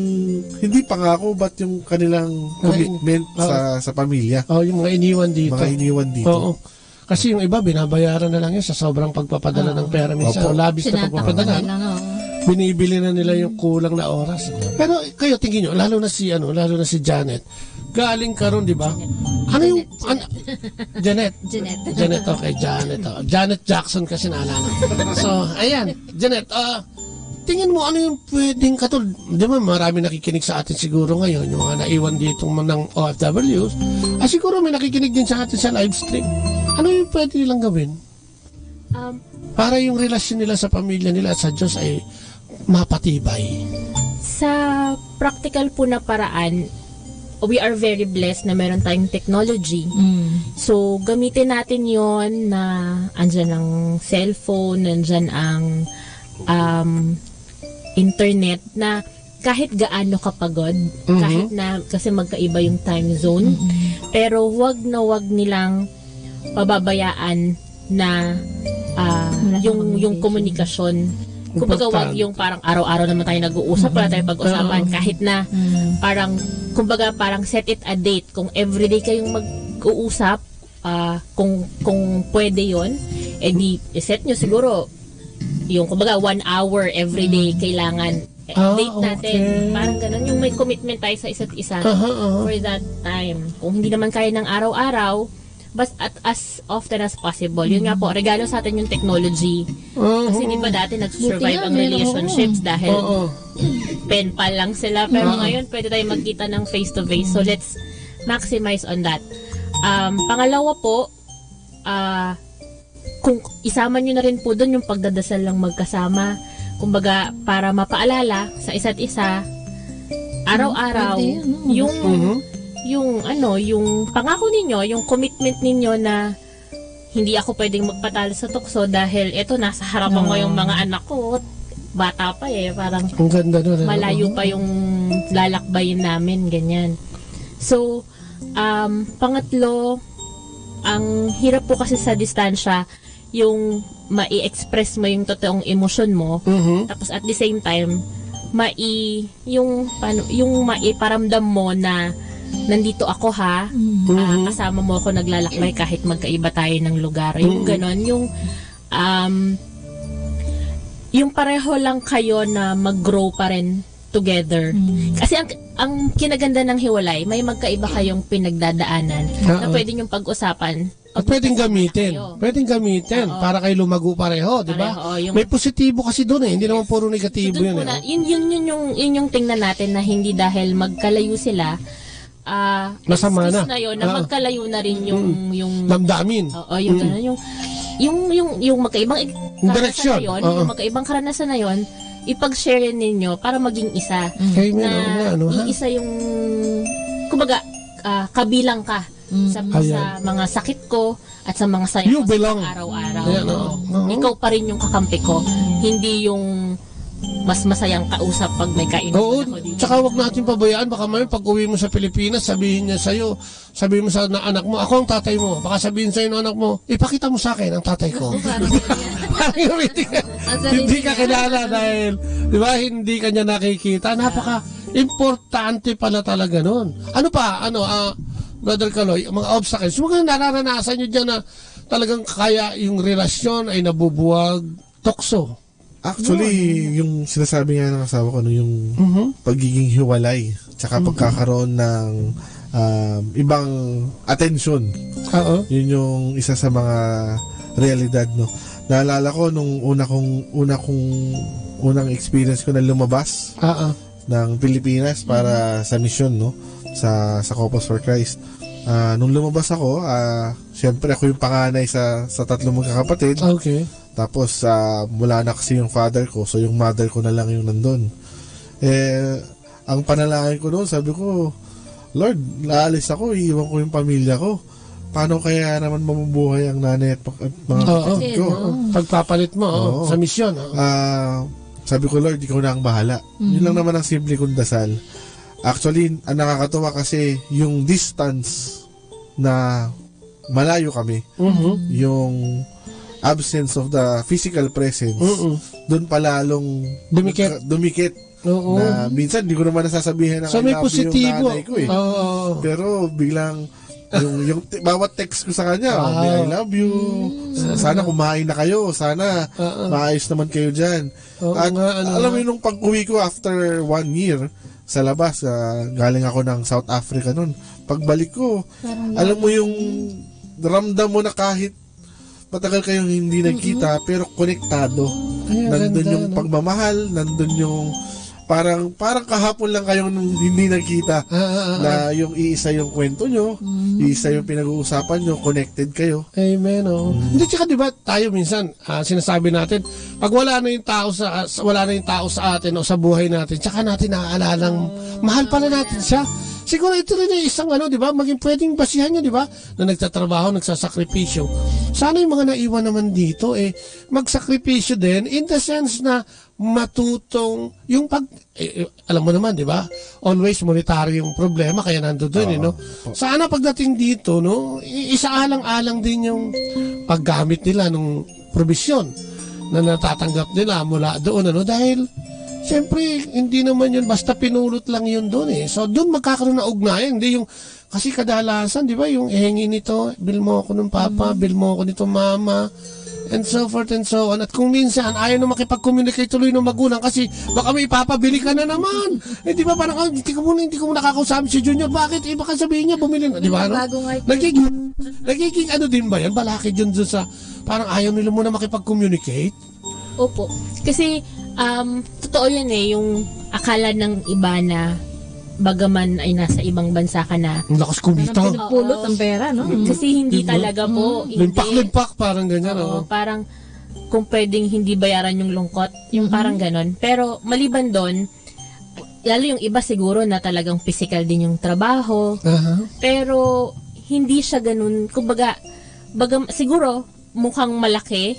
hindi pangako, but yung kanilang Ay, commitment oo. Sa, sa pamilya. Oh, yung mga iniwan dito. Mga iniwan dito. Oo. Kasi yung iba, binabayaran na lang yun sa sobrang pagpapadala Oo. ng pera minsan. Opo. O labis na Tinatakpan pagpapadala. na lang, oo. Binibili na nila yung kulang na oras. Pero kayo, tingin nyo, lalo na si, ano, lalo na si Janet. Galing ka ron, di ba? Ano yung, Janet, an-, Janet. Janet. Janet, okay, Janet. Oh. Janet Jackson kasi naalala ko. So, ayan, Janet, ah, tingin mo ano yung pwedeng katulad, di ba, marami nakikinig sa atin siguro ngayon, yung mga naiwan dito ng O F Ws, ah, siguro may nakikinig din sa atin sa live stream. Ano yung pwede nilang gawin? Um, Para yung relasyon nila sa pamilya nila at sa Diyos ay mapatibay. Sa practical po na paraan, we are very blessed na meron tayong technology. Mm. So, gamitin natin yon na andyan ang cellphone, andyan ang, um, internet na kahit gaano kapagod, Mhm. kahit na, kasi magkaiba yung time zone, Mm-mm. pero wag na wag nilang pababayaan na, ah, Wala yung, kang yung communication. Communication. Kumbaga, wag Importante. Yung parang araw-araw naman tayo nag-uusap, wala Mhm. tayong pag-usapan, Oo. kahit na Mm. parang, kumbaga, parang set it a date. Kung everyday kayong mag-uusap, ah, kung, kung pwede yon, edi set nyo siguro yung, kumbaga, one hour everyday Mm. kailangan. Eh, Ah, date natin. Okay. Parang ganun, yung may commitment tayo sa isa't isa Aha, aha. for that time. Kung hindi naman kaya ng araw-araw, bas-, at as often as possible. Yun nga po, Mm. regalo sa atin yung technology. Oo. Kasi di ba dati nagsusurvive Buti nga, ang meron. relationships dahil Oo. pen pal lang sila. Pero Oo. ngayon, pwede tayo magkita ng face to face. So, let's maximize on that. Um, pangalawa po, ah, kung isama nyo na rin po dun yung pagdadasal ng magkasama, kumbaga, para mapaalala sa isa't isa, araw-araw, Pwede, ano? yung, Mhm. yung, ano, yung pangako ninyo, yung commitment ninyo na hindi ako pwedeng magpatalo sa tukso dahil eto, nasa harapan ko Oo. yung mga anak ko, bata pa eh, parang Ang ganda nun, ano? malayo pa yung lalakbayin namin, ganyan. So, um, pangatlo, ang hirap po kasi sa distansya, yung mai-express mo yung totoong emosyon mo, Mhm. tapos at the same time, mai-, yung, paano, yung maiparamdam mo na, "Nandito ako, ha. Mhm. Ah, Mhm. kasama mo ako, naglalakbay kahit magkaiba tayo ng lugar." Yung Mhm. ganon, yung, um, yung pareho lang kayo na mag-grow pa rin together. Mm. Kasi ang, ang kinaganda ng hiwalay, may magkaiba kayong pinagdadaanan na Oo. pwede niyong pag-usapan. At pwedeng gamitin. Kayo. Pwedeng gamitin Oo. para kayo lumago pareho, di ba? Pareho, yung May positibo kasi doon eh, hindi naman puro negatibo So, dun yun po eh. na, yun, yun, yun yung, yun yung tingnan natin na hindi dahil magkalayo sila, ah, Masama excuse na. na yun na Oo. magkalayo na rin yung, Mm. yung Damdamin. Oo, yung Mm. gano'n, yung, yung, yung, yung magkaibang ek-, Yung direksyon. karanasan na yun, Oo. yung magkaibang karanasan na yun, ipag-share ninyo para maging isa. Mm. Amen, na oo nga, ano, ha? Iisa yung, kumbaga, ah, kabilang ka Mm. sa, Ayan. sa mga sakit ko at sa mga saya You ko sa belong. araw-araw. Ayan, oo. Oo. Ikaw pa rin yung kakampi ko, hindi yung mas masayang kausap pag may kainuman Oo, ako dito. Tsaka wag natin pabayaan, baka mamaya pag-uwi mo sa Pilipinas, sabihin niya sa'yo, sabihin mo sa na-, anak mo, "Ako ang tatay mo." Baka sabihin sa'yo ng anak mo, "Ipakita mo sa akin ang tatay ko." Parang hindi ka, Ang sarili hindi ka niya. kilala dahil, di ba, hindi ka niya nakikita. Napaka-importante pala talaga nun. Ano pa, ano, ah, Brother Kaloy, ang mga obstacles, yung mga nararanasan nyo dyan na talagang kaya yung relasyon ay nabubuwag, tukso. Actually, Yun. yung sinasabi nga ng asawa ko, no, yung Mhm. pagiging hiwalay, tsaka Mhm. pagkakaroon ng, um, ibang atensyon. Oo. Yun yung isa sa mga realidad, no. Naalala ko nung una kong, una kong, unang experience ko na lumabas Oo. ng Pilipinas para Mhm. sa misyon, no, sa, sa Couples for Christ. Ah, nung lumabas ako, ah, siyempre ako yung panganay sa, sa tatlong magkakapatid. Okay. Tapos, ah, wala na kasi yung father ko, so yung mother ko na lang yung nandun. Eh, ang panalangin ko noon, sabi ko, "Lord, naalis ako, iiwan ko yung pamilya ko. Paano kaya naman mabubuhay ang nanay at pa-, at mga Oo. kapatid Kasi, ko?" ano? Pagpapalit mo, oh, Oo. sa misyon, oh. Ah, sabi ko, "Lord, ikaw na ang bahala." Yun Mhm. lang naman ang simple kong dasal. Actually, ang nakakatuwa kasi yung distance na malayo kami, Mhm. yung absence of the physical presence, Mm-mm. doon pa lalong Dumikit. nagka-, dumikit. Oo. Na minsan, di ko naman nasasabihan ng So, "I may love you" yung positibo. nanay ko eh. Oo. Pero biglang, yung, yung t-, bawat text ko sa kanya, "Oh, may I Ah. love you. Mm. Sa-, sana kumain na kayo. Sana Oo. maayos naman kayo dyan." Oo At nga, ano alam mo nga. yun, nung pag-uwi ko after one year sa labas, ah, galing ako ng South Africa nun. Pagbalik ko, Parang alam mo yun. yung ramdam mo na kahit matagal kayong hindi Mm-mm. nagkita, pero konektado. Ay, ang Nandun ganda, yung no? pagmamahal, nandun yung parang, parang kahapon lang kayong hindi nagkita Ah, ah, ah, na ah. yung iisa yung kwento nyo, Mm. iisa yung pinag-uusapan nyo, connected kayo. Amen, oh. Mm. Hindi, tsaka di ba, tayo minsan, ah, sinasabi natin, pag wala na yung tao sa, sa, wala na yung tao sa atin o sa buhay natin, tsaka natin naaalalang Ah. mahal pala natin siya. Siguro ito rin ay isang ano, di ba? Maging pwedeng basihan nyo, di ba? Na nagtatrabaho, nagsasakripisyo. Sana yung mga naiwan naman dito, eh, magsakripisyo din in the sense na matutong yung pag, eh, eh, alam mo naman, di ba? Always monetary yung problema, kaya nando doon, eh, no? Opo. Sana pagdating dito, no, i-, isaalang-alang din yung paggamit nila nung probisyon na natatanggap nila mula doon, ano, dahil, siyempre, hindi naman yun basta pinulot lang yun doon, eh. So, doon magkakaroon ng ugnayan, hindi yung, kasi kadalasan, di ba, yung, "Eh, hingi nito, bill mo ako nung papa, Mm. bill mo ako nito, mama," and so forth and so on. At kung minsan, ayaw na makipag-communicate tuloy ng magulang kasi baka may ipapabili ka na naman. Eh, di ba, parang, "Ah, hindi ko muna, hindi ko muna kakausapin si Junior. Bakit? Eh, baka sabihin niya, bumili na," di ba, no? Bago nga ito. Nagiging, nagiging ano din ba yan? Balakid yun dun sa, parang ayaw nila muna makipag-communicate? Opo. Kasi, um, totoo yun eh, yung akala ng iba na bagaman ay nasa ibang bansa ka na. Ang lakas kumita. Parang pinupulot Oo. ang pera, no? Mm. Kasi hindi Diba? talaga po, Mm. hindi. Limpak-limpak, parang ganyan, Oo, oo. parang kung pwedeng hindi bayaran yung lungkot, yung Mm-hmm. parang ganon. Pero maliban doon, lalo yung iba siguro na talagang physical din yung trabaho. Aha. Pero hindi siya ganun, kumbaga, bagam-, siguro mukhang malaki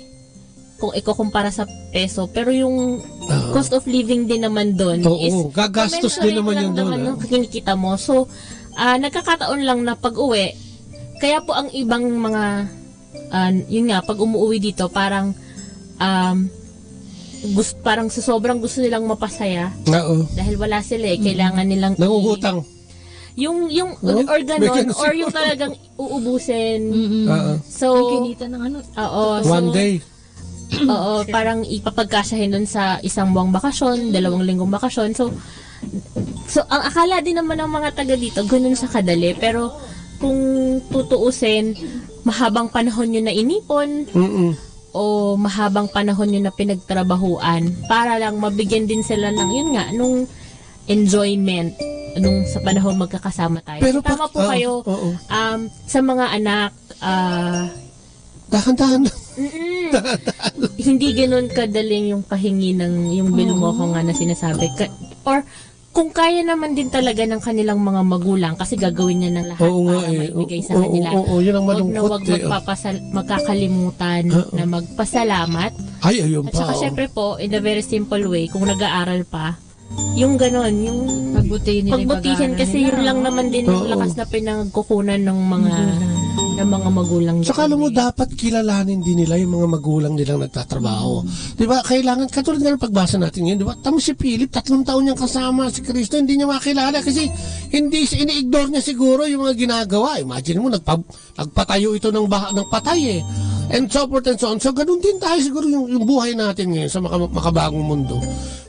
kung ikukumpara sa peso, pero yung Ah. cost of living din naman dun Oo, is gagastos din commensurate naman lang yun dun, naman ah. yung kinikita mo. So, ah, nagkakataon lang na pag-uwi, kaya po ang ibang mga, ah, yun nga, pag umuwi dito, parang, um, gust-, parang sa sobrang gusto nilang mapasaya, Oo. dahil wala sila eh, Mm. kailangan nilang i- Nangungutang. Yung, yung, Oh, or may ganon, ganun or yung siguro. talagang uubusin. Mm-mm. Oo. So, May kinita ng ano, Oo, totoo. One so, day. oo, Sure. parang ipapagkasyahin dun sa isang buwang bakasyon, dalawang linggong bakasyon. So, so, ang akala din naman ng mga taga dito, ganun siya kadali. Pero, kung tutuusin, mahabang panahon yun na inipon, Mm-mm. o mahabang panahon yun na pinagtrabahuan, para lang mabigyan din sila ng, yun nga, nung enjoyment, nung sa panahon magkakasama tayo. Pero So, tama pag-, po ah, kayo, oo. um, sa mga anak, ah, Dahan-dahan lang. Mm-mm. Hindi ganun kadaling yung pahingi ng, yung bilmoho nga na sinasabi. Ka-, or, kung kaya naman din talaga ng kanilang mga magulang, kasi gagawin niya ng lahat Oo nga para eh. maibigay sa Oo, kanila. oo, oo, yun ang Huwag na malungkot huwag eh. magpapasal-, magkakalimutan Oo. na magpasalamat. Ay, ayun At pa, saka oh. syempre po, in a very simple way, kung nag-aaral pa, yung ganon, yung Pagbutihin nila yung pagbutihin pag-aaral kasi nila, yun lang oh. naman din yung Oo. lakas na pinagkukunan ng mga, Magulang. ng mga magulang Tsaka alam mo, nila. dapat kilalanin din nila yung mga magulang nilang nagtatrabaho. Mm. Di ba? Kailangan, katulad nga ng pagbasa natin ngayon, di ba? Tamo si Philip, tatlong taon niyang kasama si Kristo, hindi niya makilala kasi hindi, ini-ignore niya siguro yung mga ginagawa. Imagine mo, nagpa-, nagpatayo ito ng, baha, ng patay eh. And so forth and so on. So, ganun din tayo siguro yung, yung buhay natin ngayon sa maka-, makabagong mundo.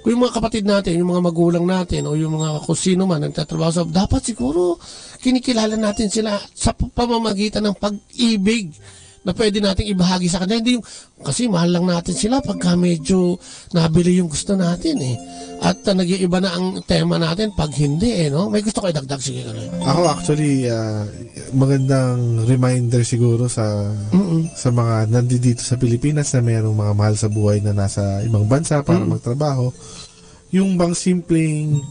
Kung yung mga kapatid natin, yung mga magulang natin, o yung mga kung sino man nagtatrabaho sa, dapat siguro kinikilala natin sila sa p-, pamamagitan ng pag-ibig na pwede nating ibahagi sa kanila. Hindi yung, kasi mahal lang natin sila pagka medyo nabili yung gusto natin eh. At, ah, nag-iiba na ang tema natin pag hindi eh, no? May gusto ko idagdag, sige, Kaloy. Ako, actually, ah, magandang reminder siguro sa Mm-mm. sa mga nandidito sa Pilipinas na mayroong mga mahal sa buhay na nasa ibang bansa para Mm-mm. magtrabaho. Yung bang simpleng,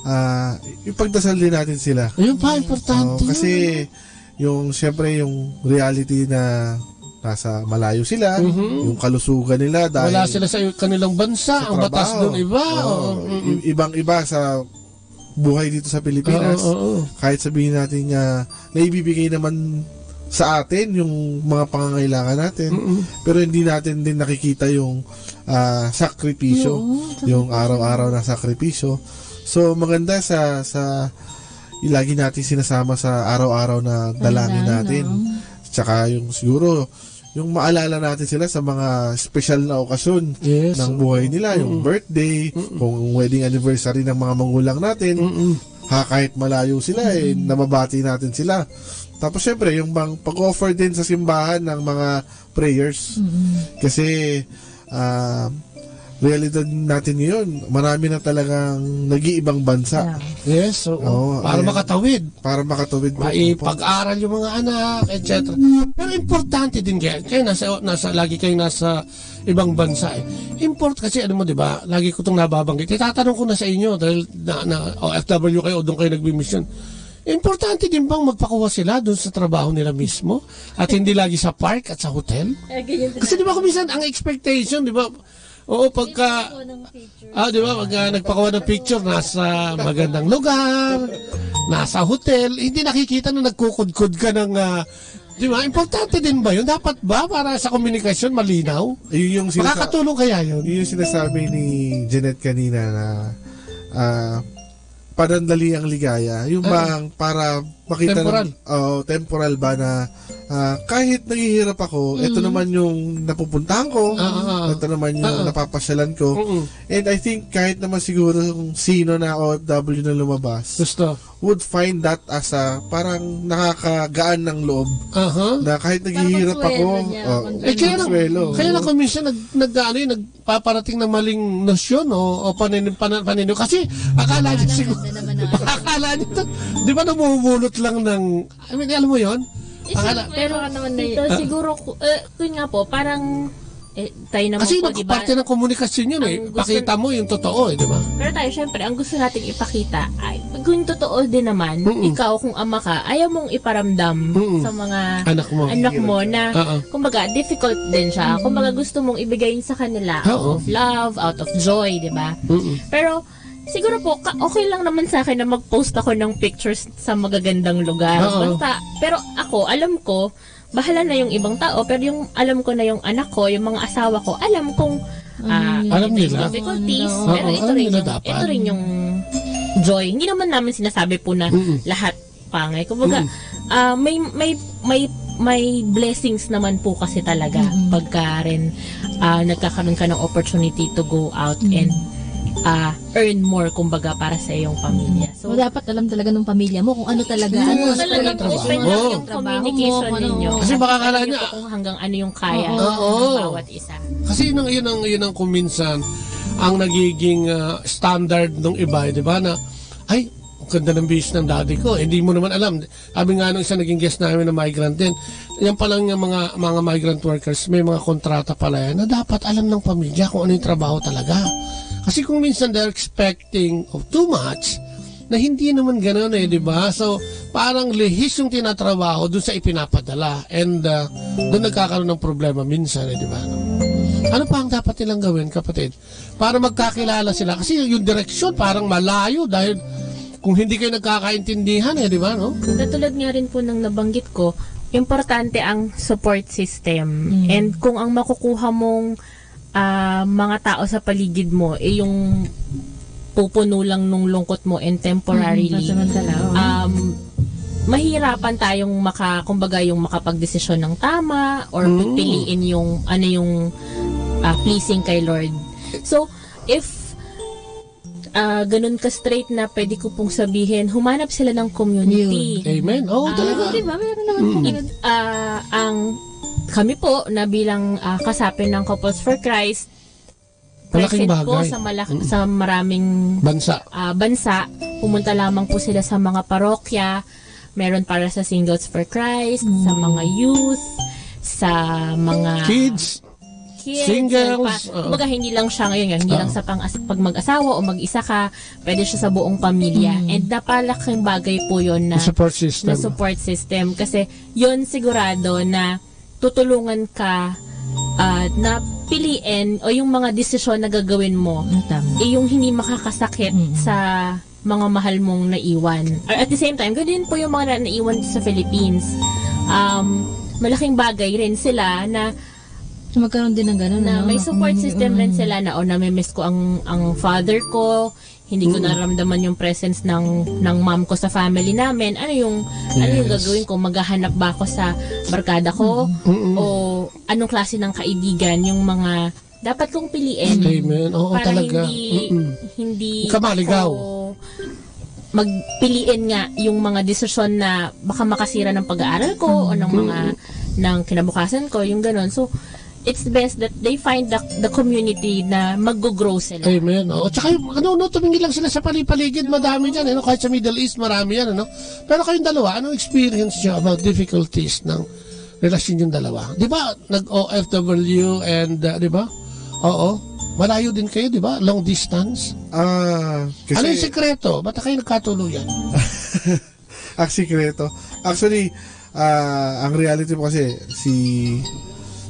ah, ipagdasal din natin sila. Ayun pa, importante Oo, yun, kasi ano? yung, siyempre, yung reality na nasa malayo sila, Mhm. yung kalusugan nila dahil Wala sila sa kanilang bansa, sa ang batas trabaho. doon iba. Oo, Oo, mm-mm. i-, ibang-iba sa buhay dito sa Pilipinas. Oo, oo. Kahit sabihin natin nga naibibigay naman sa atin yung mga pangangailangan natin, Mm-mm. pero hindi natin din nakikita yung, ah, sakripisyo, Oo, yung sakripisyo. araw-araw na sakripisyo. So, maganda sa, sa lagi natin sinasama sa araw-araw na dalangin Panalangin, natin. oo. Tsaka yung siguro, yung maalala natin sila sa mga espesyal na okasyon Yes, ng oo. buhay nila, yung Mm-mm. birthday, Mm-mm. kung wedding anniversary ng mga magulang natin, Mm-mm. ha, kahit malayo sila, eh, Mm-mm. nababati natin sila. Tapos, syempre, yung bang pag-offer din sa simbahan ng mga prayers. Mm-mm. Kasi, ah, realidad natin ngayon, marami na talagang nag-iibang bansa. Yeah. Yes, oo. Oo, Para ayan. makatawid. Para makatawid po. Maipag-aral yung mga anak, et cetera. Pero importante din kaya, kaya nasa, nasa, lagi kayo nasa ibang bansa eh. Import kasi, ano mo, di ba? Lagi ko itong nababanggit. Itatanong ko na sa inyo dahil na, na O F W kayo o doon kayo nagmimisyon. Importante din bang magpakuha sila doon sa trabaho nila mismo at hindi lagi sa park at sa hotel? Eh, ganyan din. Kasi di ba kung minsan ang expectation, di ba? Oo, pagka Yung kuha ng picture. Ah, di ba? Pag, ah, nagpakuha ng picture, nasa magandang lugar, nasa hotel, hindi nakikita na nagkukudkod ka ng, ah, di ba? Importante din ba yun? Dapat ba para sa komunikasyon, malinaw? Yun yung sinasa- Makakatulong kaya yun? Yun yung sinasabi ni Jeanette kanina na, ah, panandaliang ligaya. Yung Ah. bang para makita ng Temporal. Oo, temporal ba na, ah, kahit naghihirap ako, ito Mm. naman yung napupuntahan ko, Ah, ah, ah. ito naman yung Ah, ah. napapasyalan ko. Mm-mm. And I think kahit naman siguro kung sino na O F W na lumabas, Gusto. would find that as a parang nakakagaan ng loob. Aha. Na kahit Parang naghihirap ako, pagsuweldo niya, oo, pag- Eh, kaya lang, pagsuwelo. kaya lang kung minsan nag-, nag-, ano yun, nagpaparating ng maling nosyon o, o panin-, pana-, paniniw. Kasi akala niya Parang siguro, ganda naman ng akala niya to, di ba namumulot lang ng, I mean, alam mo yun? Isa, Akala- pero Pero naman na Tito, Ah. siguro, ku-, eh, yun nga po, parang, eh, tayo naman Kasi po, nag-, di ba? parte ng komunikasyon yun eh. Ang gusto Pakita mo yung totoo eh, di ba? Pero tayo, syempre, ang gusto nating ipakita ay, kung totoo din naman, Mm-mm. ikaw, kung ama ka, ayaw mong iparamdam Mm-mm. sa mga Anak mo. anak mo na, Oo. kumbaga, difficult din siya. Mm-mm. Kumbaga, gusto mong ibigay sa kanila out Oo. of love, out of joy, di ba? Mm-mm. Pero, siguro po, ka-, okay lang naman sa akin na mag-post ako ng pictures sa magagandang lugar. Oo. Basta, pero ako, alam ko, bahala na yung ibang tao, pero yung alam ko na yung anak ko, yung mga asawa ko, alam kong, Ano ah, yun? Alam ito yung nila. difficulties, Oo, pero ito alam rin nila yung, dapat. ito rin yung joy. Hindi naman namin sinasabi po na Mm-mm. lahat pangay. Kumbaga, Mm. ah, may, may, may, may blessings naman po kasi talaga Mm-mm. pagka rin, ah, nagkakaroon ka ng opportunity to go out Mm. and, ah, earn more, kumbaga, para sa iyong pamilya. So, So, dapat alam talaga ng pamilya mo kung ano talaga, Yes. ano Ano ang talaga, trabaho open lang mo. yung Trabaho mo, communication kung ano. ninyo. Kasi At makakala alam niyo niya po kung hanggang ano yung kaya Oo. ng Oo. bawat isa. Kasi yun ang, yun ang, yun ang kung minsan ang nagiging, ah, standard nung iba, eh, di ba, na, "Ay, Ganda ng bihis ng daddy ko. Hindi mo naman alam. Sabi nga nung isa naging guest namin na migrant din, yan palang yung mga, mga migrant workers, may mga kontrata pala yan na dapat alam ng pamilya kung ano yung trabaho talaga. Kasi kung minsan they're expecting of too much, na hindi naman ganun eh, di ba? So, parang lihis yung tinatrabaho dun sa ipinapadala. And uh, dun nagkakaroon ng problema minsan eh, di ba? No? Ano pa ang dapat nilang gawin, kapatid? Para magkakilala sila. Kasi yung direksyon parang malayo dahil kung hindi kayo nagkakaintindihan eh, di ba, no? Katulad nga rin po ng nabanggit ko, importante ang support system. And kung ang makukuha mong ah, mga tao sa paligid mo, eh, yung pupuno lang nung lungkot mo and temporarily, Pansamantala, oo. um, mahirapan tayong maka, kumbaga, yung makapagdesisyon ng tama or piliin yung ano yung ah, pleasing kay Lord. So, if ah, ganun ka straight na pwede ko pong sabihin, humanap sila ng community. Amen. Oo, Ah, talaga. Di ba? Meron naman po It, ah, ang kami po na bilang ah, kasapi ng Couples for Christ, Malaking present po bagay. Sa, malak- sa maraming Bansa. ah, bansa, pumunta lamang po sila sa mga parokya, meron para sa Singles for Christ, sa mga youth, sa mga Kids. kids, Singles, and pa, oo. Kumbaga, hindi lang siya ngayon, hindi lang Oo. sa pang pag mag-asawa o mag-isa ka, pwede siya sa buong pamilya. And napalaking bagay po yon na, Support system. na support system. Kasi yon sigurado na tutulungan ka ah, na piliin o yung mga desisyon na gagawin mo Ah, tama. eh, yung hindi makakasakit sa mga mahal mong naiwan. Or at the same time, ganun po yung mga na- naiwan sa Philippines. Um, malaking bagay rin sila na So, magkaroon din ng gano'n, na ano? may Na support community, system rin mm. Sila na, o, namimiss ko ang ang father ko, hindi ko naramdaman yung presence ng ng mom ko sa family namin. Ano yung ano yung Yes. Gagawin ko? Maghahanap ba ako sa barkada ko? O anong klase ng kaibigan yung mga dapat kong piliin? Amen. Oo, Para talaga. hindi Mm-mm. hindi Kamaligaw. ko magpiliin nga yung mga desisyon na baka makasira ng pag-aaral ko o ng mga ng kinabukasan ko, yung ganon. So, it's best that they find the, the community na mag-grow sila. Amen. Oo. Tsaka yung, ano, no, tumingin lang sila sa palipaligid, madami dyan, eh, no? Kahit sa Middle East, marami yan, ano? Pero kayong dalawa, anong experience nyo about difficulties ng relasyon yung dalawa? Di ba, nag-O F W and, uh, di ba? Oo. Malayo din kayo, di ba? Long distance. Ah, kasi... Ano yung sikreto? Ba't kayo nagkatuluyan? Ang sikreto. Actually, ah, ang reality po kasi si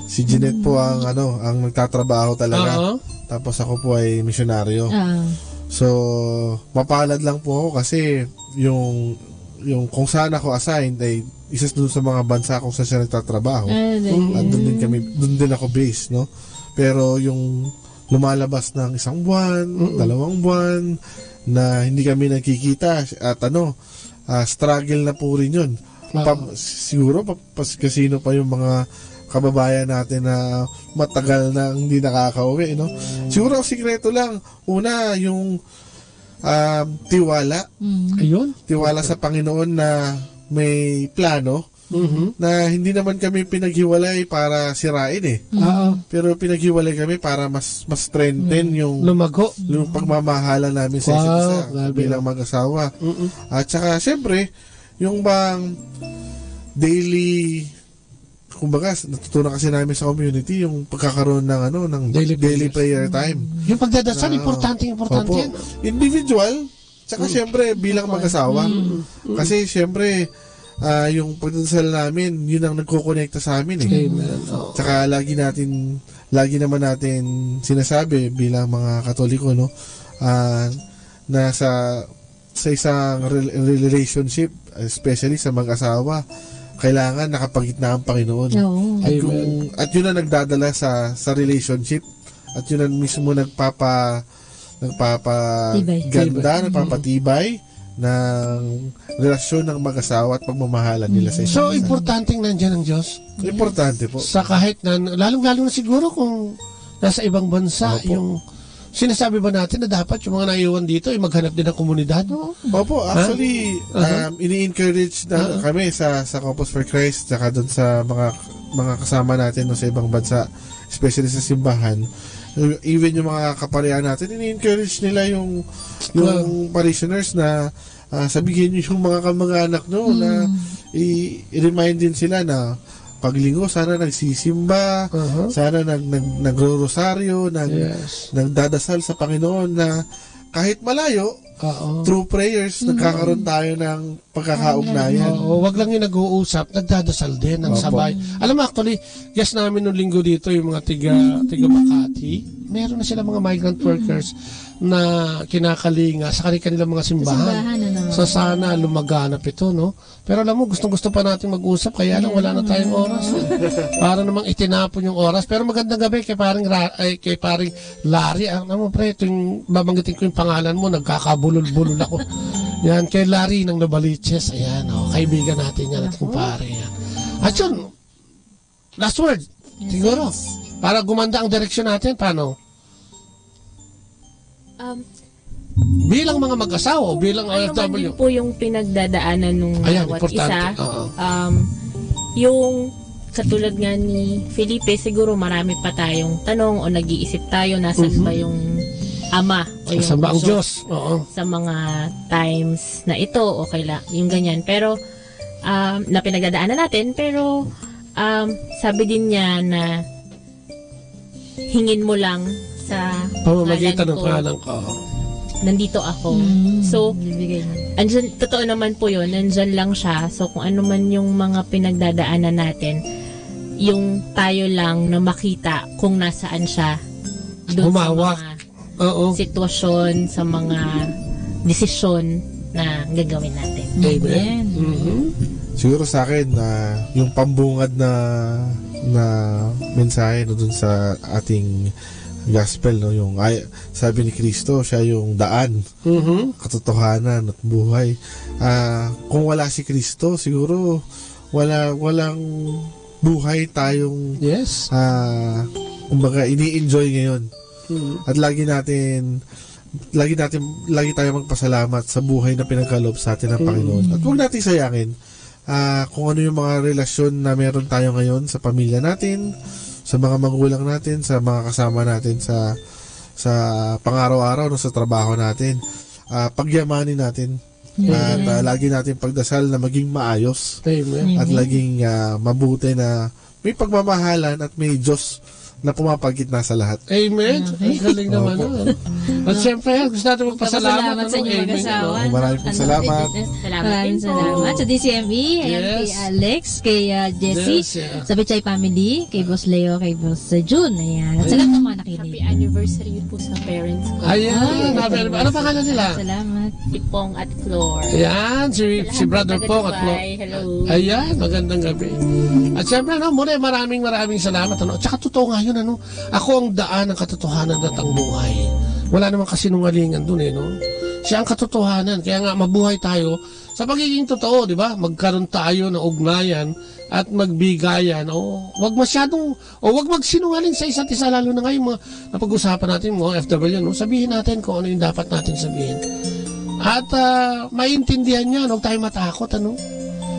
si Jeanette po ang ano, ang nagtatrabaho talaga. Oo. Tapos ako po ay misyonaryo. Ah. So, mapalad lang po ako kasi yung yung kung saan ako assigned ay isa dun sa mga bansa kung saan siya nagtatrabaho. Ah, At doon din kami, doon din ako based, no? Pero yung lumalabas ng isang buwan, dalawang buwan na hindi kami nagkikita at ano, ah, struggle na po rin yun. Oo. Pa- siguro pa, pas, kasino pa yung mga kababayan natin na matagal na hindi nakakauwi, no? Siguro ang sikreto lang, una, yung um, tiwala. Mm. Ayun. Tiwala sa Panginoon na may plano Mhm. na hindi naman kami pinaghiwalay para sirain eh. Oo. Pero pinaghiwalay kami para mas mas strengthen yung Lumago. yung pagmamahalan namin sa isa't Wow, isa grabe, bilang no? mag-asawa. Mm-mm. At saka syempre, yung bang daily kumbaga, natutunan kasi namin sa community yung pagkakaroon ng ano ng Daily daily, prayers. Prayer time. Yung pagdadasal, Ah, importante, importante opo. yan. Individual, tsaka siyempre bilang mag-asawa. Kasi siyempre, ah, yung pagdadasal namin, yun ang nagkokonekta sa amin eh. Amen. Oo. Tsaka lagi natin, lagi naman natin sinasabi bilang mga Katoliko, no, ah, na sa sa isang rel- relationship, especially sa mag-asawa, kailangan nakapagitna ang Panginoon. Oo. At, kung, at yun ang nagdadala sa sa relationship. At yun ang mismo nagpapa nagpapa Tibay. ganda, nagpapatibay ng relasyon ng mag-asawa at pagmamahalan nila sa isa't So, isa. importanteng nandiyan ang Diyos. Importante po. Sa kahit na, lalong-lalo na siguro kung nasa ibang bansa, Opo. Yung sinasabi ba natin na dapat yung mga naiwan dito ay maghanap din ng komunidad? Oo. Opo, actually, Aha. um, ini-encourage na Aha. kami sa sa Couples for Christ, tsaka doon sa mga mga kasama natin, no, sa ibang bansa, especially sa simbahan. Even yung mga kaparehan natin, ini-encourage nila yung yung parishioners na ah, sabihin niyo yung mga kamag-anak niyo na Mm. i-, i-remind din sila na pag Linggo, sana nagsisimba, Aha. sana nag-, nag-, nagro-rosaryo, nag-, Yes. nagdadasal sa Panginoon na kahit malayo, Oo. through prayers, Mm. nagkakaroon tayo ng pagkakaugnayan. Oo, wag lang yung nag-uusap, nagdadasal din ng Opo. sabay. Alam mo, actually, guest namin nung linggo dito, yung mga tiga, tiga Makati, meron na sila mga migrant Mm. workers na kinakalinga sa kanilang mga simbahan. Sa simbahan, ano? Sa sana lumaganap ito, no? Pero alam mo, gustong-gusto pa natin mag-usap, kaya lang wala na tayong oras, eh. Para namang itinapon yung oras. Pero magandang gabi kay paring Ra-, ay, kay paring Larry. Alam mo, pre, ito yung babanggitin ko yung pangalan mo, nagkakabulol-bulol ako. Yan, kay Larry ng Novaliches. Ayan, oh, kaibigan natin yan at Naku. kumpare yan. At yun, last word, Yes, siguro. yes. Para gumanda ang direksyon natin, paano? Um, Bilang mga mag-asawa o bilang Ano man O F W. din po yung pinagdadaanan nung Ayan, bawat importante. isa. Oo. Um, yung katulad nga ni Felipe, siguro marami pa tayong tanong o nag-iisip tayo, nasan Mhm. ba yung ama o yung Saan ba ang puso Diyos? Oo. sa mga times na ito, okay lang, yung ganyan. Pero, um, na pinagdadaanan natin, pero, um, sabi din niya na hingin mo lang sa Pamamagitan pangalan ng ko. pangalan ko. Nandito ako. Mm, So, bibigay niya. andyan, totoo naman po yun, nandyan lang siya. So, kung ano man yung mga pinagdadaanan natin, yung tayo lang na makita kung nasaan siya dun sa Humawak. mga Oo. sitwasyon, sa mga desisyon na gagawin natin. Amen. Amen. Mhm. Siguro sa akin, ah, yung pambungad na, na mensahe, no, dun sa ating gospel, no, yung ay, sabi ni Cristo, siya yung daan, Mhm. katotohanan, at buhay. Ah, kung wala si Cristo, siguro wala, walang buhay tayong, Yes. ah, kumbaga, ini-enjoy ngayon. Mhm. At lagi natin, lagi natin, lagi tayo magpasalamat sa buhay na pinagkaloob sa atin ng Mm. Panginoon. At huwag natin sayangin, ah, kung ano yung mga relasyon na meron tayo ngayon sa pamilya natin, sa mga magulang natin, sa mga kasama natin sa, sa pangaraw-araw, no, sa trabaho natin. Ah, pagyamanin natin. At, Amen. ah, lagi natin pagdasal na maging maayos Amen. at Amen. laging, ah, mabuti na may pagmamahalan at may Diyos na pumapagitna sa lahat. Amen. Okay. Ang galing naman, Opo. ah. At siyempre, gusto natin magpasalamat, Magpasalamat sa ano, inyong amen, mag-asawa, ano? no? Maraming Ano, salamat. Salamat Maraming din po. salamat. Sa D C M E, ayan, kay Yes. Alex, kay, ah, Jessie, Yes, yeah. sa Pechay family, kay Boss Leo, kay Boss, uh, Jun. Ayan. At sa lahat ng mga nakinig. Happy anniversary po sa parents ko. Ayan, Ay, happy anniversary. Ano pangalan nila? Salamat. Ipong at Flor. Ayan, si, Sa lahat si ng Brother taga Pong at Dubai, Flor. hello. Ayan, magandang gabi. At syempre, ano, muli, maraming, maraming salamat, ano. At saka totoo nga yun, ano. Ako ang daan ng katotohanan at ang buhay. Wala namang kasinungalingan dun, eh, no? Siya ang katotohanan. Kaya nga, mabuhay tayo sa pagiging totoo, di ba? Magkaroon tayo ng ugnayan at magbigayan. O, wag masyadong, o wag magsinungaling sa isa't isa, lalo na ngayon, mga napag-usapan natin, mga O F W, no? Sabihin natin kung ano yung dapat natin sabihin. At, ah, maintindihan niya, huwag tayo matakot, ano?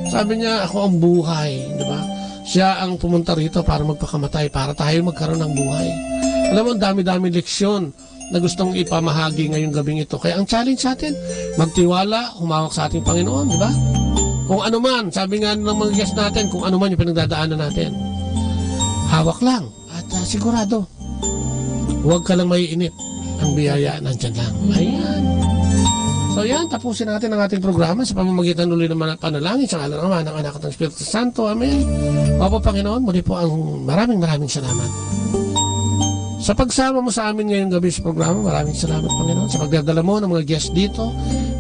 Sabi niya, "Ako ang buhay," di ba? Siya ang pumunta rito para magpakamatay, para tayo magkaroon ng buhay. Alam mo, ang dami-dami leksyon na gustong ipamahagi ngayong gabing ito. Kaya ang challenge sa atin, magtiwala, humawak sa ating Panginoon, di ba? Kung ano man, sabi nga ng mga guest natin, kung ano man yung pinagdadaanan natin, hawak lang. At, ah, sigurado, huwag ka lang maiinip. Ang biyaya, nandyan lang. Amen. Ayan. So, yan, tapusin natin ang ating programa sa pamamagitan uli ng mana-, panalangin sa ngalan ng Ama, ng Anak, at ng Espiritu Santo. Amen. Opo, Panginoon, muli po ang maraming, maraming salamat sa pagsama mo sa amin ngayong gabi sa programa. Maraming salamat, Panginoon, sa pagdadala mo ng mga guest dito,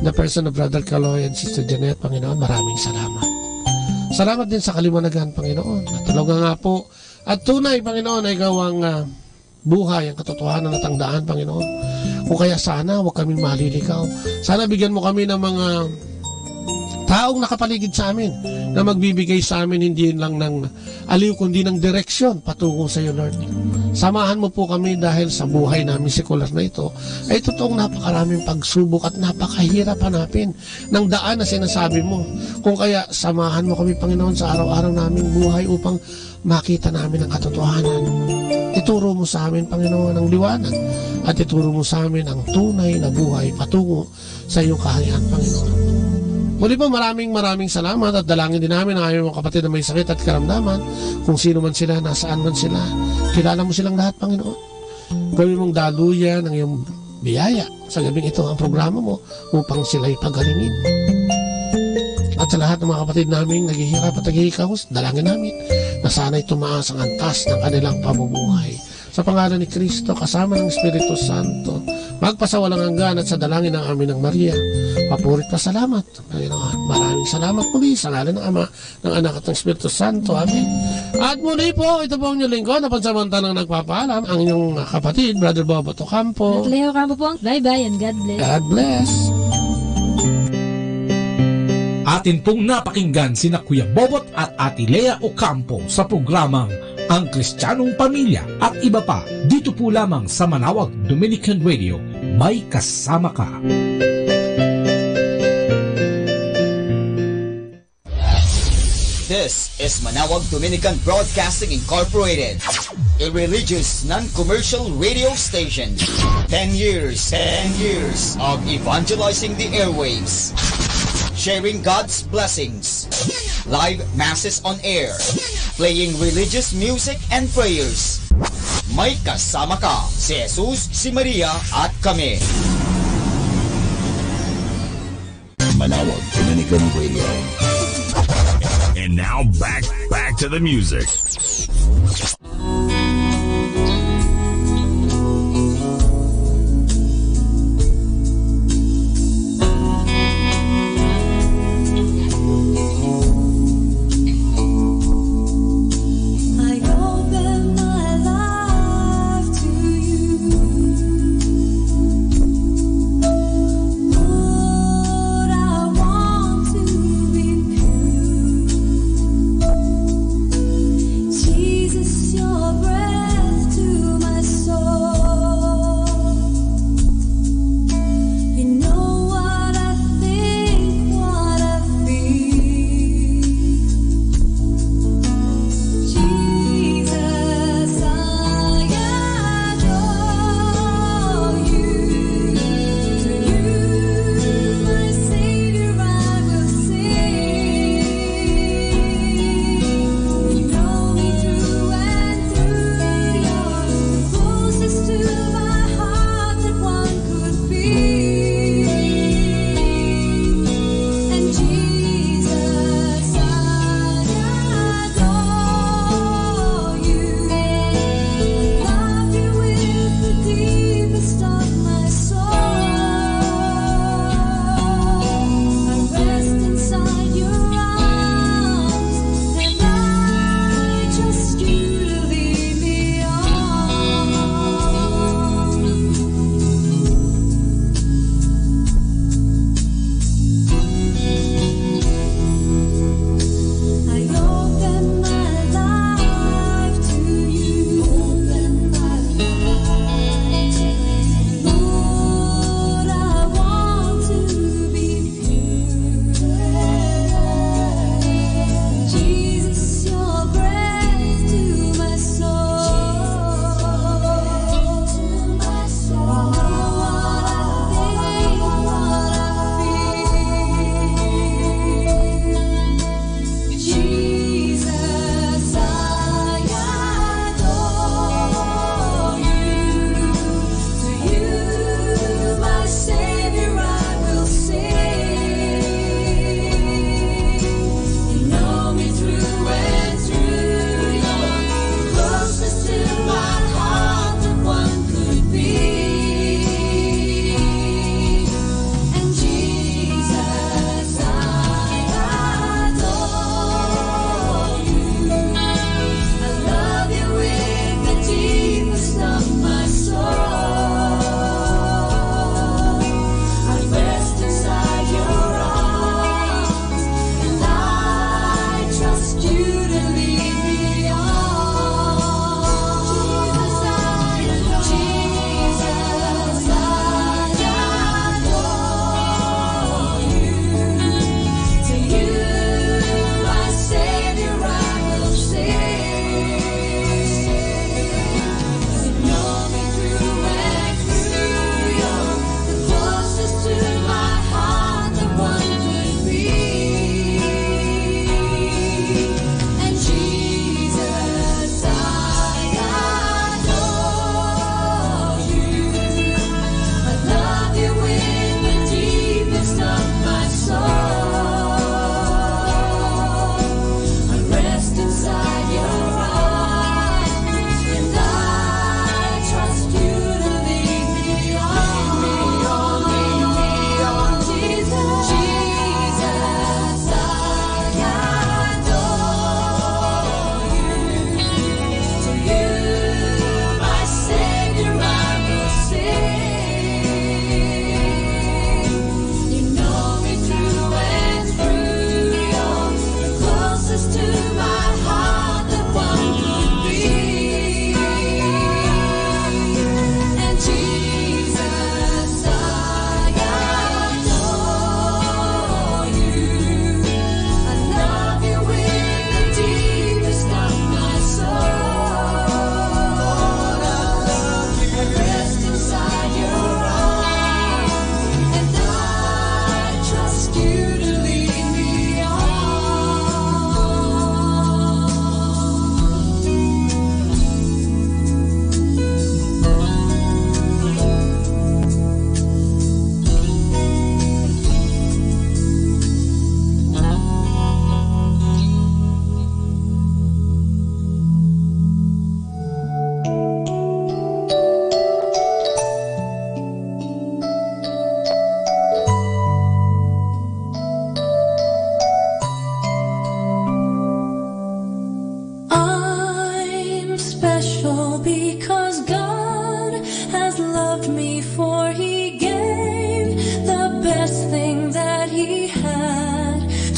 the person of Brother Kaloy and Sister Janet, Panginoon. Maraming salamat. Salamat din sa kaliwanagan, Panginoon. At talaga nga po, at tunay, Panginoon, na ikaw ang, ah, buhay, ang katotohanan at ang daan, Panginoon. Kung kaya sana, huwag kaming malilikaw. Sana bigyan mo kami ng mga taong nakapaligid sa amin na magbibigay sa amin hindi lang ng aliw, kundi ng direksyon patungo sa iyo, Lord. Samahan mo po kami dahil sa buhay namin sekular na ito ay totoong napakaraming pagsubok at napakahirap hanapin ng daan na sinasabi mo. Kung kaya, samahan mo kami, Panginoon, sa araw-araw naming buhay upang makita namin ang katotohanan. Ituro mo sa amin, Panginoon, ang liwanag at ituro mo sa amin ang tunay na buhay patungo sa iyong kaharian, Panginoon. Muli po, maraming, maraming salamat at dalangin din namin ang aming mga kapatid na may sakit at karamdaman, kung sino man sila, nasaan man sila. Kilala mo silang lahat, Panginoon. Gawin mong daluyan ang iyong biyaya sa gabing ito ang programa mo upang sila'y pagalingin. At sa lahat ng mga kapatid naming naghihirap at naghihikahus, dalangin namin na sana'y tumaas ang antas ng kanilang pamumuhay. Sa pangalan ni Kristo, kasama ng Espiritu Santo, magpasawalang hanggan at sa dalangin ng Amin ng Maria, papuri't pasalamat, Panginoon. Maraming salamat muli sa ngalan ng Ama, ng Anak at ng Espiritu Santo. Amen. At muli po, ito po ang inyong lingkod na pansamantalang nagpapaalam, ang inyong kapatid, Brother Bobo Tocampo. At Leo Campo po ang bye-bye and God bless. God bless. Atin pong napakinggan sina Kuya Bobot at Ate Lea Ocampo sa programang Ang Kristiyanong Pamilya at iba pa, dito po lamang sa Manawag Dominican Radio, may kasama ka. This is Manawag Dominican Broadcasting Incorporated, a religious non-commercial radio station. Ten years, ten years of evangelizing the airwaves, sharing God's blessings, live masses on air, playing religious music and prayers. May kasama ka, si Jesus, si Maria, at kami. Manawag Dominican Radio. And now back, back to the music. I open my life to you. Lord, I want to be pure. Jesus,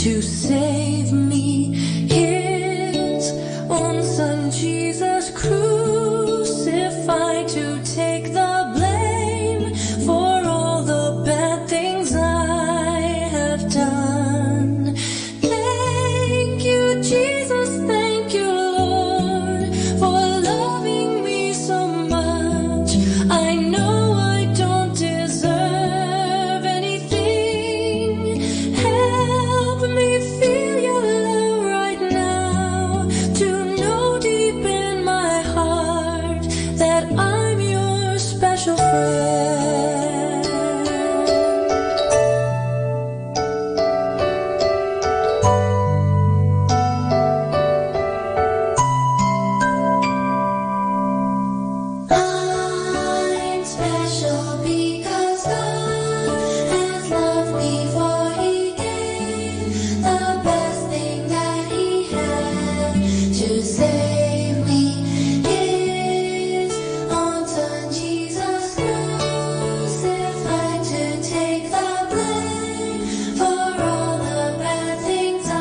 to save me. His own son Jesus crucified to take the blame for all the bad things I have done. Thank you, Jesus, thank you, Lord, for loving me so much. I know I don't deserve anything. Help me feel your love right now, to know deep in my heart that I'm your special friend. I'm special because God has loved me, for He gave the best thing that He had to save me. His own Son Jesus crucified to take the blame for all the bad things I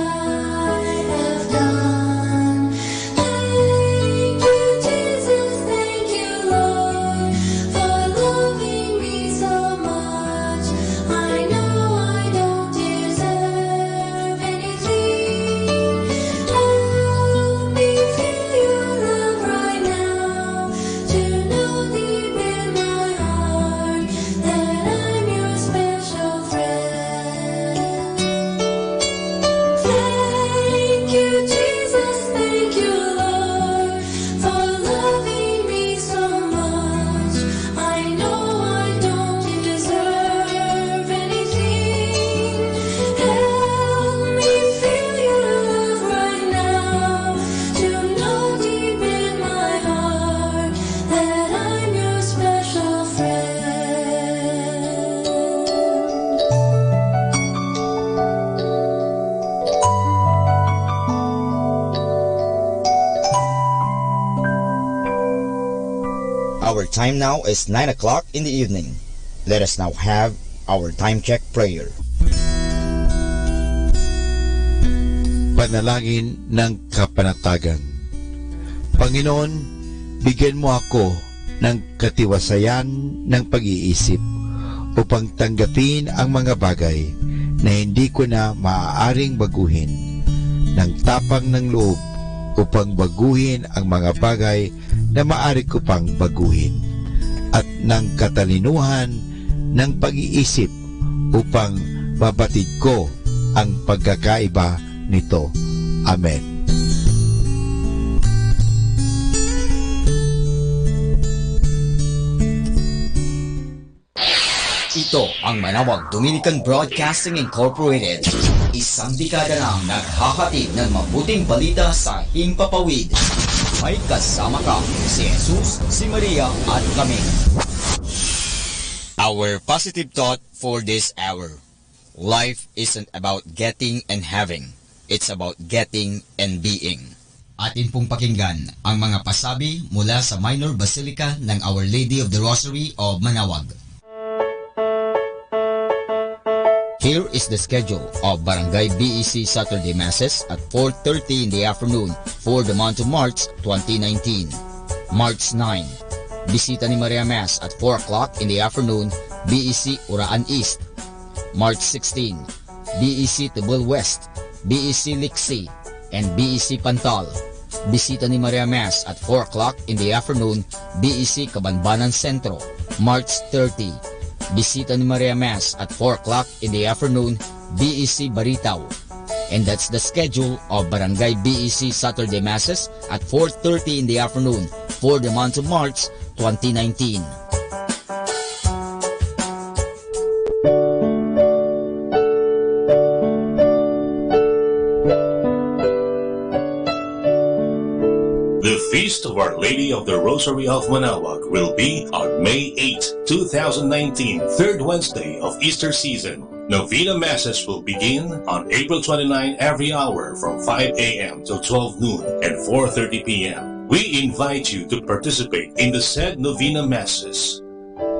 have done. Thank you, Jesus, thank you, Lord, for loving me so much. I know I don't deserve anything. Help me feel your love right now, to know deep in my heart that I'm your special friend. Thank you, Jesus, thank you, Lord, for loving me so much. I know I don't deserve anything. Help me feel your love right now, to know deep in my heart that I'm your special friend. Our time now is nine o'clock in the evening. Let us now have our time check prayer. Panalangin ng kapanatagan. Panginoon, bigyan mo ako ng katiwasayan ng pag-iisip upang tanggapin ang mga bagay na hindi ko na maaaring baguhin, ng tapang ng loob upang baguhin ang mga bagay na maari ko pang baguhin, at ng katalinuhan ng pag-iisip upang mabatid ko ang pagkakaiba nito. Amen. Ito ang Manawag Dominican Broadcasting Incorporated. Isang dekada nang naghahatid ng mabuting balita sa himpapawid. May kasama ka, si Jesus, si Maria, at kami. Our positive thought for this hour. Life isn't about getting and having. It's about getting and being. Atin pong pakinggan ang mga pasabi mula sa Minor Basilica ng Our Lady of the Rosary of Manawag. Here is the schedule of Barangay B E C Saturday Masses at four thirty in the afternoon for the month of March twenty nineteen. March nine, Bisita ni Maria Mass at four o'clock in the afternoon, B E C Uraan East. March sixteen, B E C Tubal West, B E C Liksi, and B E C Pantal. Bisita ni Maria Mass at four o'clock in the afternoon, B E C Kabanbanan Centro. March thirty, Bisita ni Maria Mass at four o'clock in the afternoon, B E C Baritao. And that's the schedule of Barangay B E C Saturday Masses at four thirty in the afternoon for the month of March twenty nineteen. The Feast of Our Lady of the Rosary of Manawag will be on May eighth, two thousand nineteen, third Wednesday of Easter season. Novena Masses will begin on April twenty-nine every hour from five a m till twelve noon and four thirty p m. We invite you to participate in the said Novena Masses.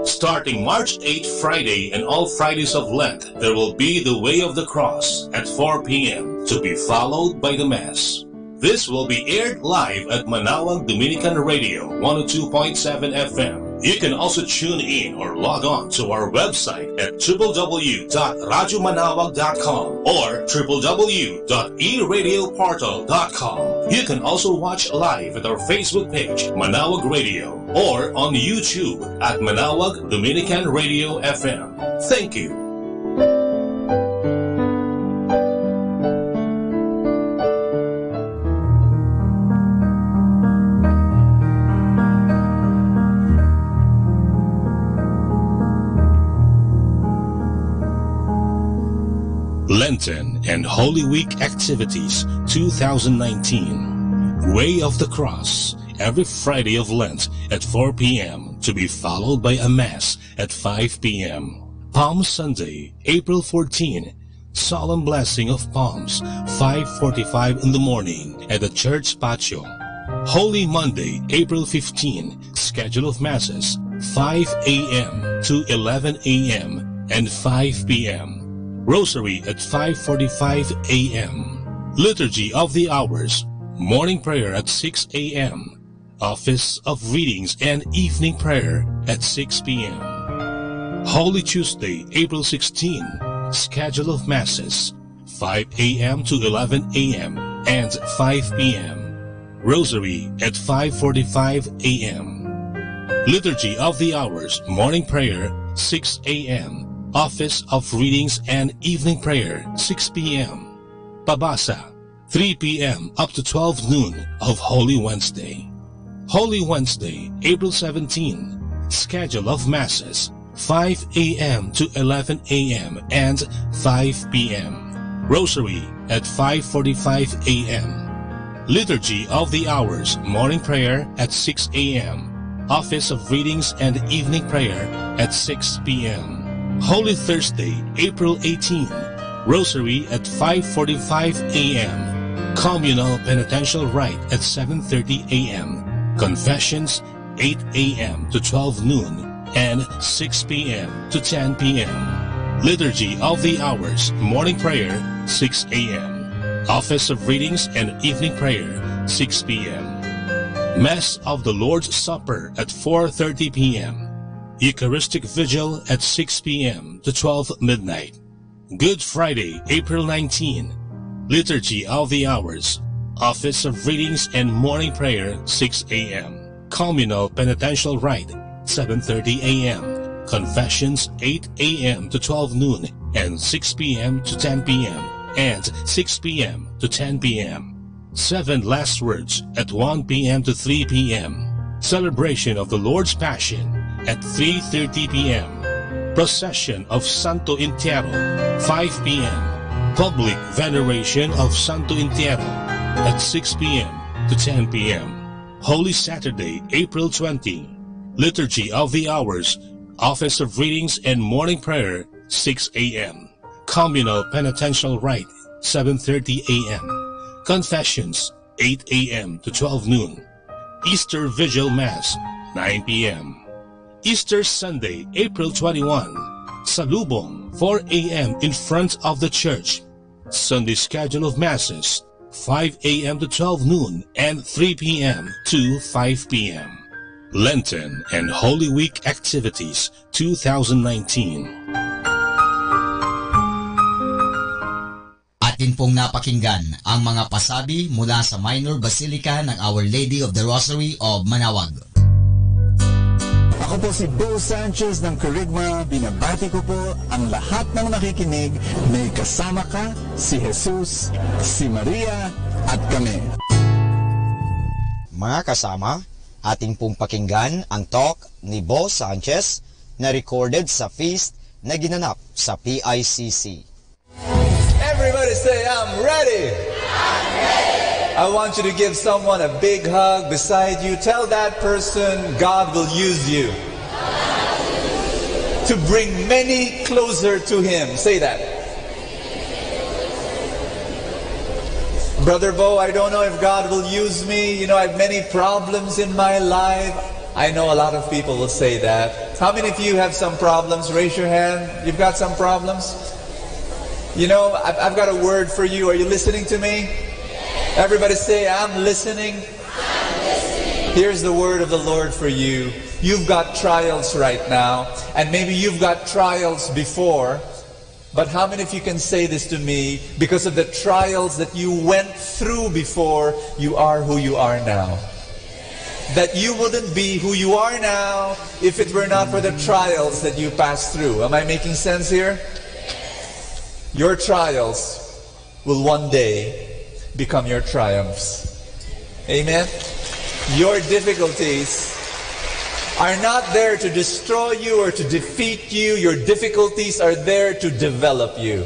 Starting March eighth, Friday, and all Fridays of Lent, there will be the Way of the Cross at four p m, to be followed by the Mass. This will be aired live at Manawag Dominican Radio, one oh two point seven F M. You can also tune in or log on to our website at w w w dot radyo manawag dot com or w w w dot e radio portal dot com. You can also watch live at our Facebook page, Manawag Radio, or on YouTube at Manawag Dominican Radio F M. Thank you. Lenten and Holy Week activities two thousand nineteen. Way of the Cross, every Friday of Lent at four p m, to be followed by a Mass at five p m. Palm Sunday, April fourteen, Solemn Blessing of Palms, five forty-five in the morning at the church patio. Holy Monday, April fifteen, schedule of Masses, five a m to eleven a m and five p m. Rosary at five forty-five a m. Liturgy of the Hours, morning prayer at six a m, Office of Readings and evening prayer at six p m. Holy Tuesday, April sixteen, schedule of Masses, five a m to eleven a m and five p m. Rosary at five forty-five a m. Liturgy of the Hours, morning prayer, six a m. Office of Readings and evening prayer, six p m. Pabasa, three p m up to twelve noon of Holy Wednesday. Holy Wednesday, April seventeen, schedule of Masses, five a m to eleven a m and five p m. Rosary at five forty-five a m. Liturgy of the Hours, morning prayer at six a m. Office of Readings and evening prayer at six p m. Holy Thursday, April eighteen, Rosary at five forty-five a m. Communal Penitential Rite at seven thirty a m. Confessions, eight a m to twelve noon and six p m to ten p m. Liturgy of the Hours, morning prayer, six a m. Office of Readings and evening prayer, six p m. Mass of the Lord's Supper at four thirty p m. Eucharistic Vigil at six p m to twelve midnight. Good Friday, April nineteen, Liturgy of the Hours, Office of Readings and Morning Prayer, six a m. Communal Penitential Rite, seven thirty a m. Confessions, eight a m to twelve noon and six p m to ten p m and six p m to ten p m. Seven Last Words at one p m to three p m. Celebration of the Lord's Passion at three thirty p m. Procession of Santo Entierro, five p m. Public Veneration of Santo Entierro at six p m to ten p m. Holy Saturday, April twenty. Liturgy of the Hours, Office of Readings and Morning Prayer, six a m. Communal Penitential Rite, seven thirty a m. Confessions, eight a m to twelve noon. Easter Vigil Mass, nine p m. Easter Sunday, April twenty-one. Salubong, four a m in front of the church. Sunday schedule of Masses, five a m to twelve noon and three p m to five p m. Lenten and Holy Week activities, two thousand nineteen. Atin pong napakinggan ang mga pasabi mula sa Minor Basilica ng Our Lady of the Rosary of Manawag. Ako po si Bo Sanchez ng Kerygma. Binabati ko po ang lahat ng nakikinig. May kasama ka, si Jesus, si Maria, at kami. Mga kasama, atin pong pakinggan ang talk ni Bo Sanchez na recorded sa feast na ginanap sa P I C C. Everybody say, "I'm ready." I want you to give someone a big hug beside you. Tell that person, "God will use you to bring many closer to Him." Say that. "Brother Bo, I don't know if God will use me. You know, I have many problems in my life." I know a lot of people will say that. How many of you have some problems? Raise your hand. You've got some problems? You know, I've, I've got a word for you. Are you listening to me? Everybody say, "I'm listening." Here's the word of the Lord for you. You've got trials right now, and maybe you've got trials before. But how many of you can say this to me? Because of the trials that you went through before, you are who you are now. That you wouldn't be who you are now if it were not for the trials that you passed through. Am I making sense here? Your trials will one day become your triumphs. Amen? Your difficulties are not there to destroy you or to defeat you. Your difficulties are there to develop you.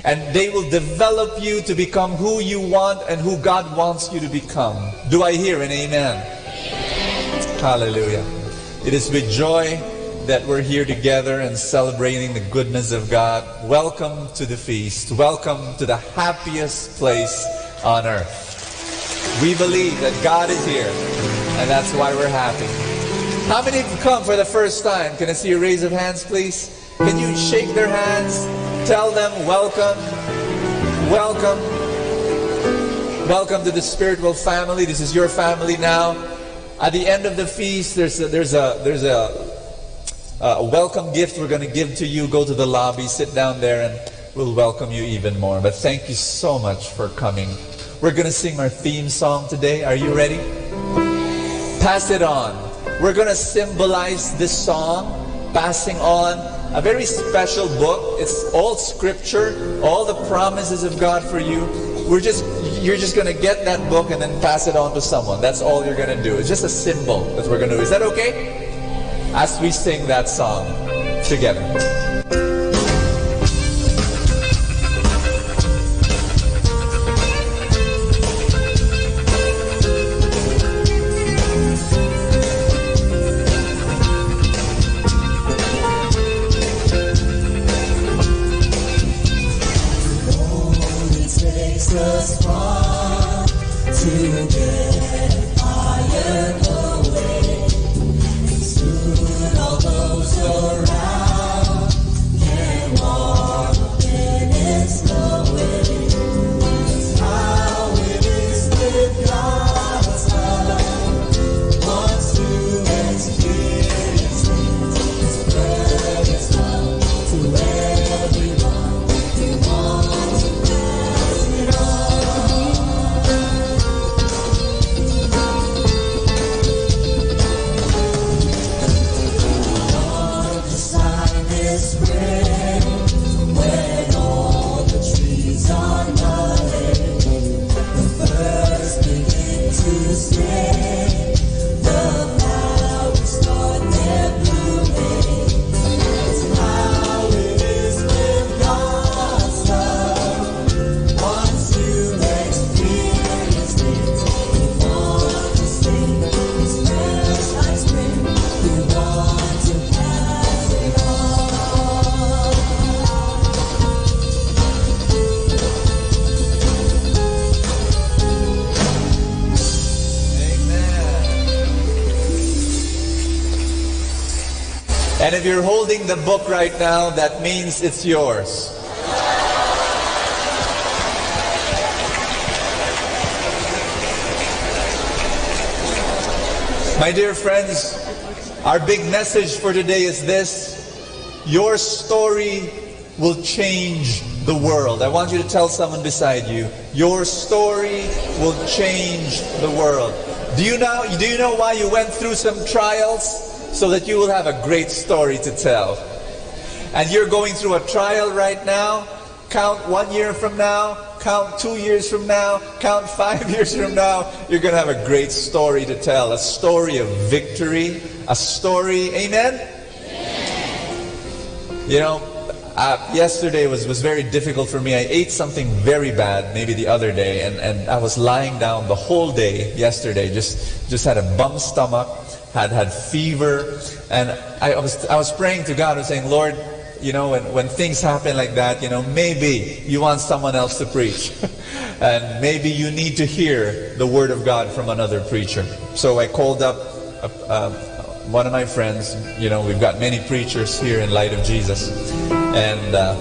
And they will develop you to become who you want and who God wants you to become. Do I hear an amen? Hallelujah. It is with joy that we're here together and celebrating the goodness of God. Welcome to the feast. Welcome to the happiest place on earth. We believe that God is here, and that's why we're happy. How many have come for the first time? Can I see a raise of hands, please? Can you shake their hands? Tell them, "Welcome. Welcome. Welcome to the spiritual family. This is your family now." At the end of the feast, there's a, there's a, there's a, a welcome gift we're gonna give to you. Go to the lobby, sit down there, and we'll welcome you even more. But thank you so much for coming. We're gonna sing our theme song today. Are you ready? Pass it on. We're gonna symbolize this song, passing on a very special book. It's all scripture, all the promises of God for you. We're just, you're just gonna get that book and then pass it on to someone. That's all you're gonna do. It's just a symbol that we're gonna do. Is that okay? As we sing that song together. Only takes a spark to get a fire going. Soon all those around can warm up in its glowing. That's how it is with God's love. Once you experience it, spread its love to everyone. And if you're holding the book right now, that means it's yours. My dear friends, our big message for today is this: your story will change the world. I want you to tell someone beside you, "Your story will change the world." Do you know, do you know why you went through some trials? So that you will have a great story to tell. And you're going through a trial right now. Count one year from now, count two years from now, count five years from now. You're gonna have a great story to tell, a story of victory, a story, amen? You know, uh, yesterday was, was very difficult for me. I ate something very bad, maybe the other day, and, and I was lying down the whole day yesterday, just, just had a bum stomach, had, had fever, and I was, I was praying to God, I was saying, "Lord, you know, when, when things happen like that, you know, maybe you want someone else to preach." And maybe you need to hear the word of God from another preacher. So I called up a, a, One of my friends, you know, we've got many preachers here in Light of Jesus, and uh,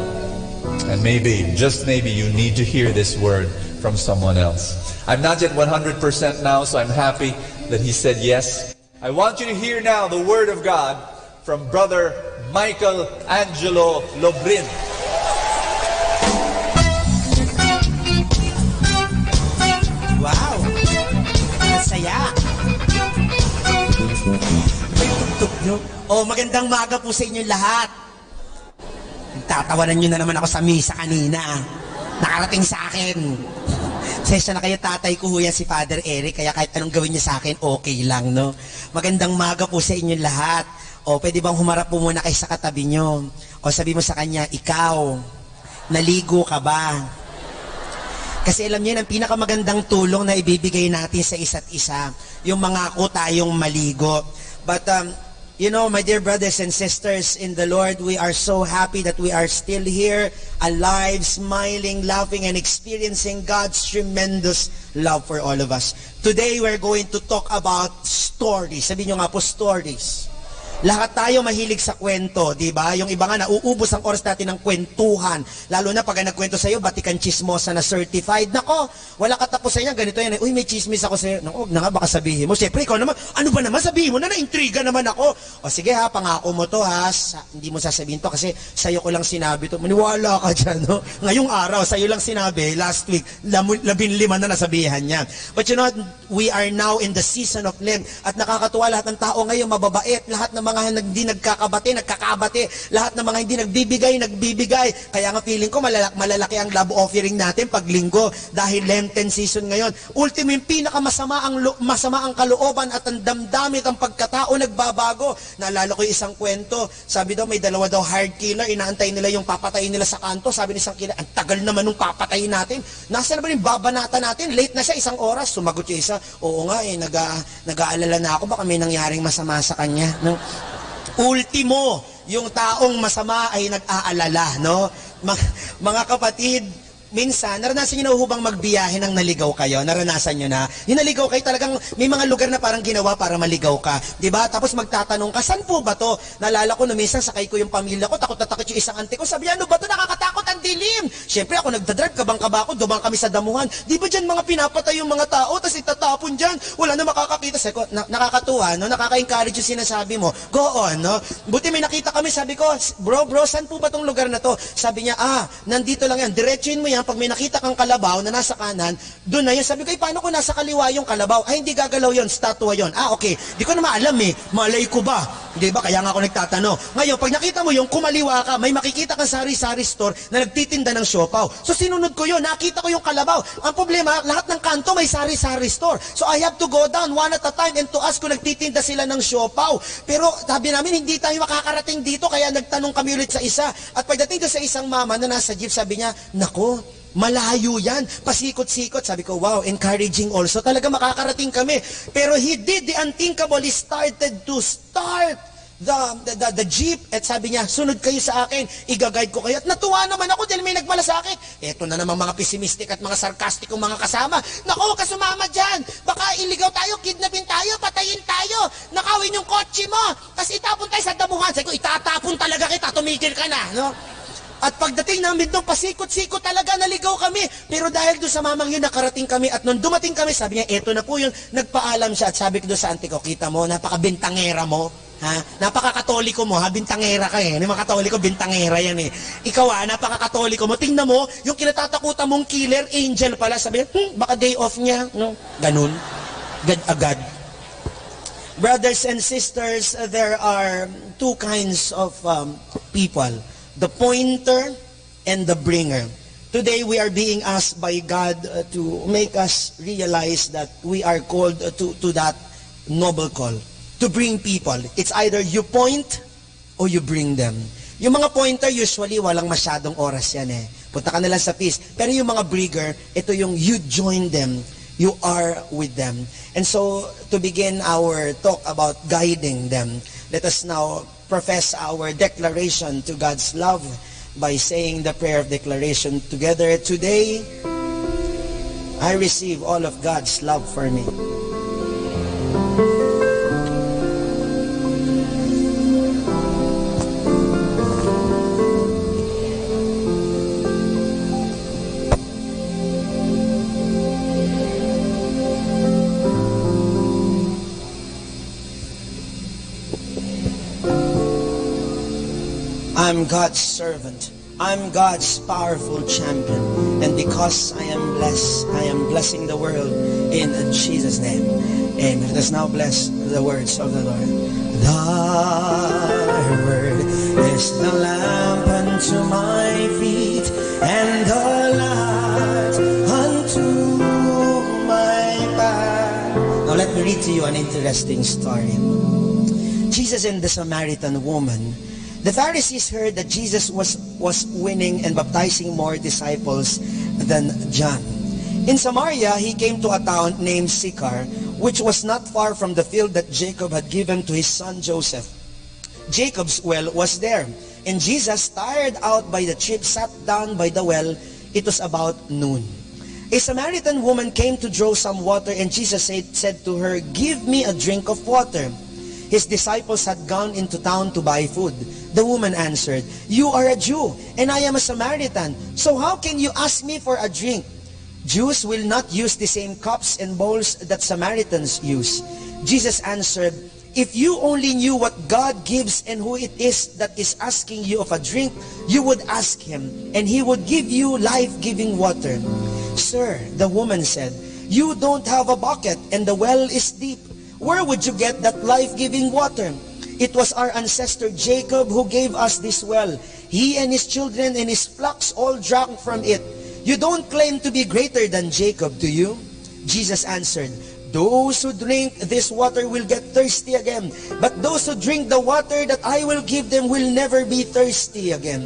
and maybe, just maybe, you need to hear this word from someone else. I'm not yet one hundred percent now, so I'm happy that he said yes. I want you to hear now the word of God from Brother Michael Angelo Lobrin. Wow! Ang saya! May tugtog nyo? Oh, magandang maga po sa inyong lahat. Tatawanan nyo na naman ako sa misa kanina. Nakarating sa akin. Sensya na kayo, tatay ko ho yan si Father Eric, kaya kahit anong gawin niya sa akin, okay lang, no? Magandang maga po sa inyong lahat. O, pwede bang humarap po muna kayo sa katabi nyo? O, sabi mo sa kanya, "Ikaw, naligo ka ba?" Kasi alam niyo, ang pinakamagandang tulong na ibibigay natin sa isa't isa, yung mangako tayong maligo. But, um, you know, my dear brothers and sisters in the Lord, we are so happy that we are still here, alive, smiling, laughing, and experiencing God's tremendous love for all of us. Today, we're going to talk about stories. Sabi nyo nga po, stories. Lahat tayo mahilig sa kwento, di ba? Yung iba nga, nauubos ang oras natin ng kwentuhan. Lalo na pag ang nagkwento sa'yo, batikan chismosa na certified. Nako, wala katapusan yan, ganito yan. Uy, may chismis ako sa'yo. Nako, wag na nga, baka sabihin mo. Siyempre, ikaw naman, ano ba naman, sabihin mo na, naintriga naman ako. O sige ha, pangako mo to ha, sa, hindi mo sasabihin to kasi sa'yo ko lang sinabi to. Maniwala ka dyan, no? Ngayong araw, sa'yo lang sinabi, last week, lamu- labinlima na nasabihan niya. But you know what? We are now in the season of Lent. At nakakatuwa, lahat ng tao ngayon mababait. Lahat ng mga hindi nagkakabati, nagkakabati. Lahat ng mga hindi nagbibigay, nagbibigay. Kaya nga feeling ko malala- malalaki ang love offering natin pag linggo dahil Lenten season ngayon. Ultimo, yung pinakamasama ang lo- masama ang kalooban at ang damdamit ang pagkatao nagbabago. Naalala ko yung isang kwento. Sabi daw, may dalawa daw hired killer, inaantay nila yung papatayin nila sa kanto. Sabi ng isang killer, "Ang tagal naman nung papatayin natin. Nasaan na ba yung babanatan natin? Late na siya, isang oras." Sumagot yung isa, "Oo nga eh, nag-a- nag-aalala na ako, baka may nangyaring masama sa kanya." No? Ultimo, yung taong masama ay nag-aalala, no? Mga, mga kapatid, minsan, naranasan nyo na ho bang magbiyahe nang naligaw kayo? Naranasan nyo na? Yung naligaw kayo, talagang may mga lugar na parang ginawa para maligaw ka. Di ba? Tapos magtatanong ka, "Saan po ba to?" Naalala ko, no, minsan sakay ko yung pamilya ko, takot na takot yung isang auntie ko. Sabi niya, "Ano ba to? Nakakatakot, ang dilim." Siyempre, ako nagdadrive, kabang-kaba ako, dumaan kami sa damuhan. Di ba dyan mga pinapatay yung mga tao, tas itatapon dyan? Wala na makakakita. Sabi ko, "Na- nakakatuwa, no? Nakaka-encourage yung sinasabi mo. Go on, no?" Buti may nakita kami, sabi ko, "Bro, bro, saan po ba tong lugar na to?" Sabi niya, "Ah, nandito lang yan. Diretsuhin mo yan. Pag may nakita kang kalabaw na nasa kanan, doon na yun." Sabi ko, "Eh, paano kung nasa kaliwa yung kalabaw?" "Ay, hindi gagalaw yun. Statwa yun." "Ah, okay. Di ko na maalam eh. Malay ko ba?" Di ba? Kaya nga ako nagtatanong. Ngayon, pag nakita mo yung kumaliwa ka, may makikita kang sari-sari store na nagtitinda ng siopaw. So, sinunod ko yun. Nakita ko yung kalabaw. Ang problema, lahat ng kanto may sari-sari store. So, I have to go down one at a time and to ask kung nagtitinda sila ng siopaw. Pero sabi namin, "Hindi tayo makakarating dito." Kaya nagtanong kami ulit sa isa. At pagdating doon sa isang mama na nasa jeep, sabi niya, "Nako, malayo yan. Pasikot-sikot." Sabi ko, "Wow, encouraging also. Talaga makakarating kami." Pero he did the unthinkable. He started to start the, the, the, the jeep. At sabi niya, "Sunod kayo sa akin. Iga-guide ko kayo." At natuwa naman ako dahil may nagmala sa akin. Eto na naman mga pesimistik at mga sarkastikong mga kasama. "Nako, huwag ka sumama dyan. Baka iligaw tayo, kidnapin tayo, patayin tayo. Nakawin yung kotse mo. Tas itapon tayo sa damuhan." Sabi ko, "Itatapon talaga kita. Tumigil ka na." No? At pagdating namin doon, pasikot-sikot talaga, naligaw kami. Pero dahil doon sa mamang yun, nakarating kami. At nung dumating kami, sabi niya, "Eto na po yun." Nagpaalam siya at sabi ko doon sa auntie ko, "Kita mo, napakabintangera mo. Ha? Napakakatoliko mo, ha? Bintangera ka eh." Yung mga Katoliko, bintangera yan eh. Ikaw ah, napakakatoliko mo. Tingnan mo, yung kinatatakutan mong killer, angel pala. Sabi niya, "Hmm, baka day off niya." No? Ganun. Agad-agad. Brothers and sisters, there are two kinds of um, people. The pointer and the bringer. Today, we are being asked by God uh, to make us realize that we are called uh, to, to that noble call, to bring people. It's either you point or you bring them. Yung mga pointer, usually, walang masyadong oras yan eh. Punta ka na lang sa feast. Pero yung mga bringer, ito yung you join them, you are with them. And so, to begin our talk about guiding them, let us now profess our declaration to God's love by saying the prayer of declaration together. Today, I receive all of God's love for me. I'm God's servant. I'm God's powerful champion. And because I am blessed, I am blessing the world in Jesus' name. Amen. Let us now bless the words of the Lord. Thy word is the lamp unto my feet and the light unto my path. Now let me read to you an interesting story. Jesus and the Samaritan woman. The Pharisees heard that Jesus was, was winning and baptizing more disciples than John. In Samaria, he came to a town named Sychar, which was not far from the field that Jacob had given to his son Joseph. Jacob's well was there, and Jesus, tired out by the trip, sat down by the well. It was about noon. A Samaritan woman came to draw some water, and Jesus said, said to her, "Give me a drink of water." His disciples had gone into town to buy food. The woman answered, "You are a Jew, and I am a Samaritan. So how can you ask me for a drink?" Jews will not use the same cups and bowls that Samaritans use. Jesus answered, "If you only knew what God gives and who it is that is asking you of a drink, you would ask him, and he would give you life-giving water." "Sir," the woman said, "you don't have a bucket, and the well is deep. Where would you get that life-giving water? It was our ancestor Jacob who gave us this well. He and his children and his flocks all drank from it. You don't claim to be greater than Jacob, do you?" Jesus answered, "Those who drink this water will get thirsty again, but those who drink the water that I will give them will never be thirsty again.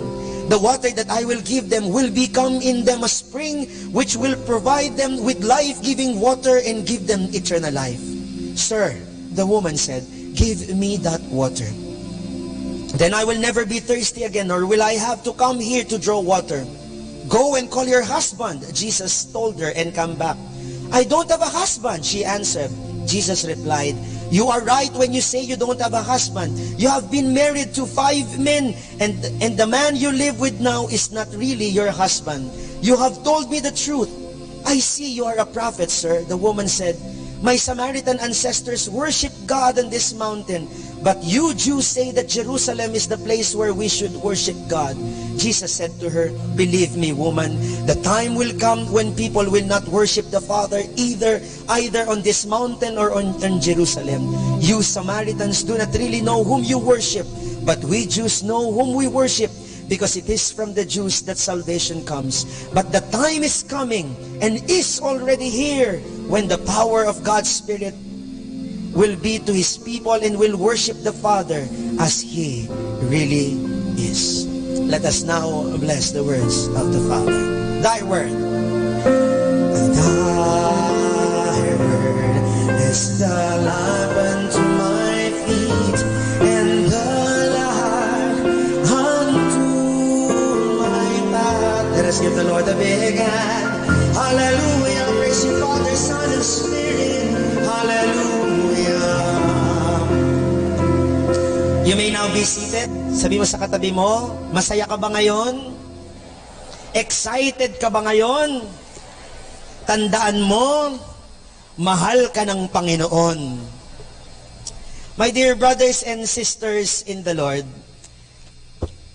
The water that I will give them will become in them a spring which will provide them with life-giving water and give them eternal life." "Sir," the woman said, "give me that water. Then I will never be thirsty again, nor will I have to come here to draw water." "Go and call your husband," Jesus told her, "and come back." "I don't have a husband," she answered. Jesus replied, "You are right when you say you don't have a husband. You have been married to five men, and, and the man you live with now is not really your husband. You have told me the truth." "I see you are a prophet, sir," the woman said. "My Samaritan ancestors worship God on this mountain, but you Jews say that Jerusalem is the place where we should worship God." Jesus said to her, "Believe me, woman, the time will come when people will not worship the Father either, either on this mountain or on, on Jerusalem. You Samaritans do not really know whom you worship, but we Jews know whom we worship, because it is from the Jews that salvation comes. But the time is coming and is already here when the power of God's Spirit will be to his people and will worship the Father as he really is." Let us now bless the words of the Father. Thy word. Thy word is the lamp unto my feet and the light unto my path. Let us give the Lord a big hand. Hallelujah. Praise you, Father, Son, and Spirit. Hallelujah. You may now be seated. Sabi mo sa katabi mo, "Masaya ka ba ngayon? Excited ka ba ngayon? Tandaan mo, mahal ka ng Panginoon." My dear brothers and sisters in the Lord,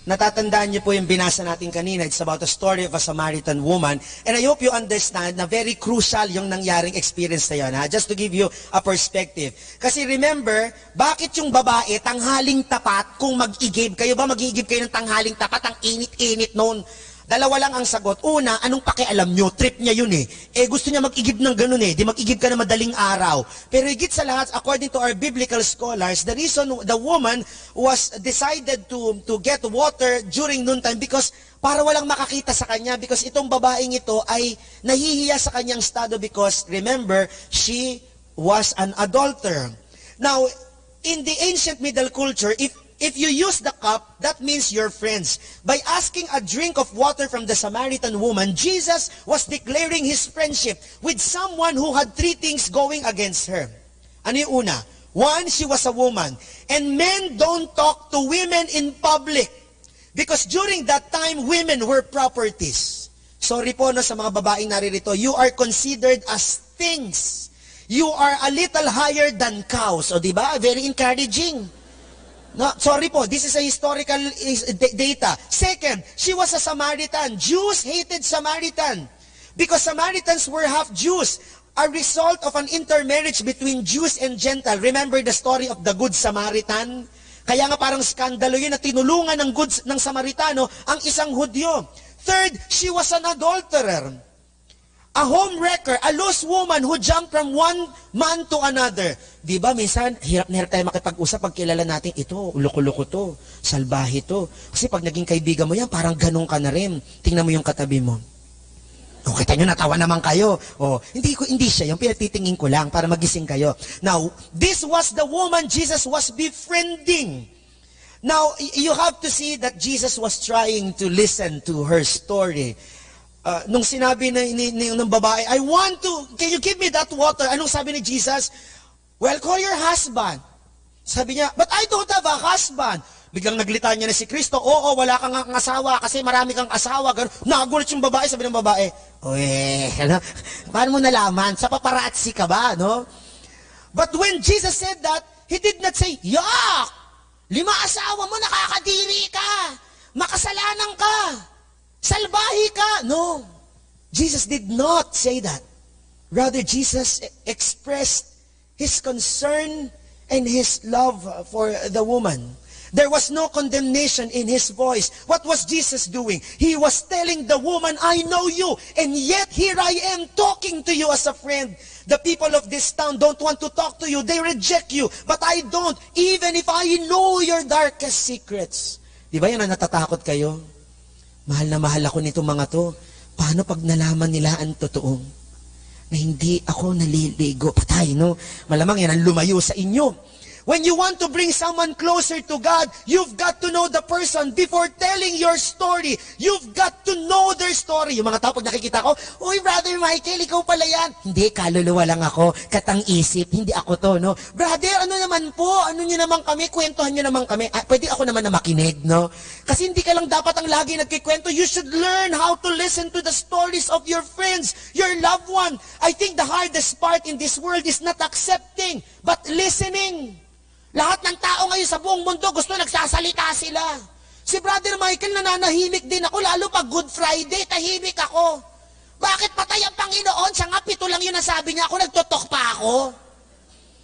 natatandaan niyo po yung binasa natin kanina. It's about the story of a Samaritan woman. And I hope you understand na very crucial yung nangyaring experience na yun, ha? Just to give you a perspective. Kasi remember, bakit yung babae, tanghaling tapat, kung mag-igib? Kayo ba mag-iigib kayo ng tanghaling tapat? Ang init-init noon. Dalawa lang ang sagot. Una, anong pakialam nyo? Trip niya yun eh. Eh, gusto niya mag-igib ng ganun eh. Di mag-igib ka na madaling araw. Pero higit sa lahat, according to our biblical scholars, the reason the woman was decided to, to get water during noontime because para walang makakita sa kanya, because itong babaeng ito ay nahihiya sa kanyang estado because, remember, she was an adulterer. Now, in the ancient middle culture, if, if you use the cup, that means you're friends. By asking a drink of water from the Samaritan woman, Jesus was declaring his friendship with someone who had three things going against her. Ano yung una? One, she was a woman. And men don't talk to women in public. Because during that time, women were properties. Sorry po, no, sa mga babaeng naririto. You are considered as things. You are a little higher than cows. O, di ba? Very encouraging. No, sorry po, this is a historical is, da- data. Second, she was a Samaritan. Jews hated Samaritan because Samaritans were half Jews, a result of an intermarriage between Jews and Gentile. Remember the story of the Good Samaritan? Kaya nga parang skandalo yun na tinulungan ng Good, ng Samaritano ang isang Hudyo. Third, she was an adulterer. A home wrecker, a loose woman who jumped from one man to another. Di ba, minsan, hirap na hirap tayo makipag-usap pag kilala natin, "Ito, loko-loko to, salbahe to." Kasi pag naging kaibigan mo yan, parang ganun ka na rin. Tingnan mo yung katabi mo. O, kita nyo, natawa naman kayo. O, hindi ko, hindi siya yung pinagtitingin ko lang para magising kayo. Now, this was the woman Jesus was befriending. Now, y- you have to see that Jesus was trying to listen to her story. Uh, nung sinabi ni, ni, ni, ng babae, "I want to, can you give me that water?" Anong sabi ni Jesus? "Well, call your husband." Sabi niya, "But I don't have a husband." Biglang naglitanya na si Kristo, "Oo, wala kang asawa kasi marami kang asawa." Ganun. Nagulat yung babae, sabi ng babae, "Uy, ano? Paano mo nalaman? Sa paparazzi ka ba, no?" But when Jesus said that, he did not say, "Yak! Lima asawa mo, nakakadiri ka! Makasalanan ka! Salbahe ka!" No. Jesus did not say that. Rather, Jesus e- expressed his concern and his love for the woman. There was no condemnation in his voice. What was Jesus doing? He was telling the woman, "I know you, and yet here I am talking to you as a friend. The people of this town don't want to talk to you. They reject you, but I don't, even if I know your darkest secrets." Di ba yan ang natatakot kayo? "Mahal na mahal ako nitong mga to. Paano pag nalaman nila ang totoo? Na hindi ako naliligo." Patay, no? Malamang yan ang lumayo sa inyo. When you want to bring someone closer to God, you've got to know the person before telling your story. You've got to know their story. Yung mga tao, pag nakikita ko, "Uy, Brother Michael, ikaw pala yan." "Hindi, kaluluwa lang ako, katang isip, hindi ako to, no?" "Brother, ano naman po? Ano nyo naman kami? Kwentuhan nyo naman kami." Ah, pwede ako naman na makinig, no? Kasi hindi ka lang dapat ang lagi nagkikwento. You should learn how to listen to the stories of your friends, your loved one. I think the hardest part in this world is not accepting, but listening. Lahat ng tao ngayon sa buong mundo gusto nagsasalita sila. Si Brother Michael, nananahimik din ako, lalo pag Good Friday, tahimik ako. Bakit patay ang Panginoon? Siya nga, pito lang yun ang sabi niya, ako nagtotok pa ako.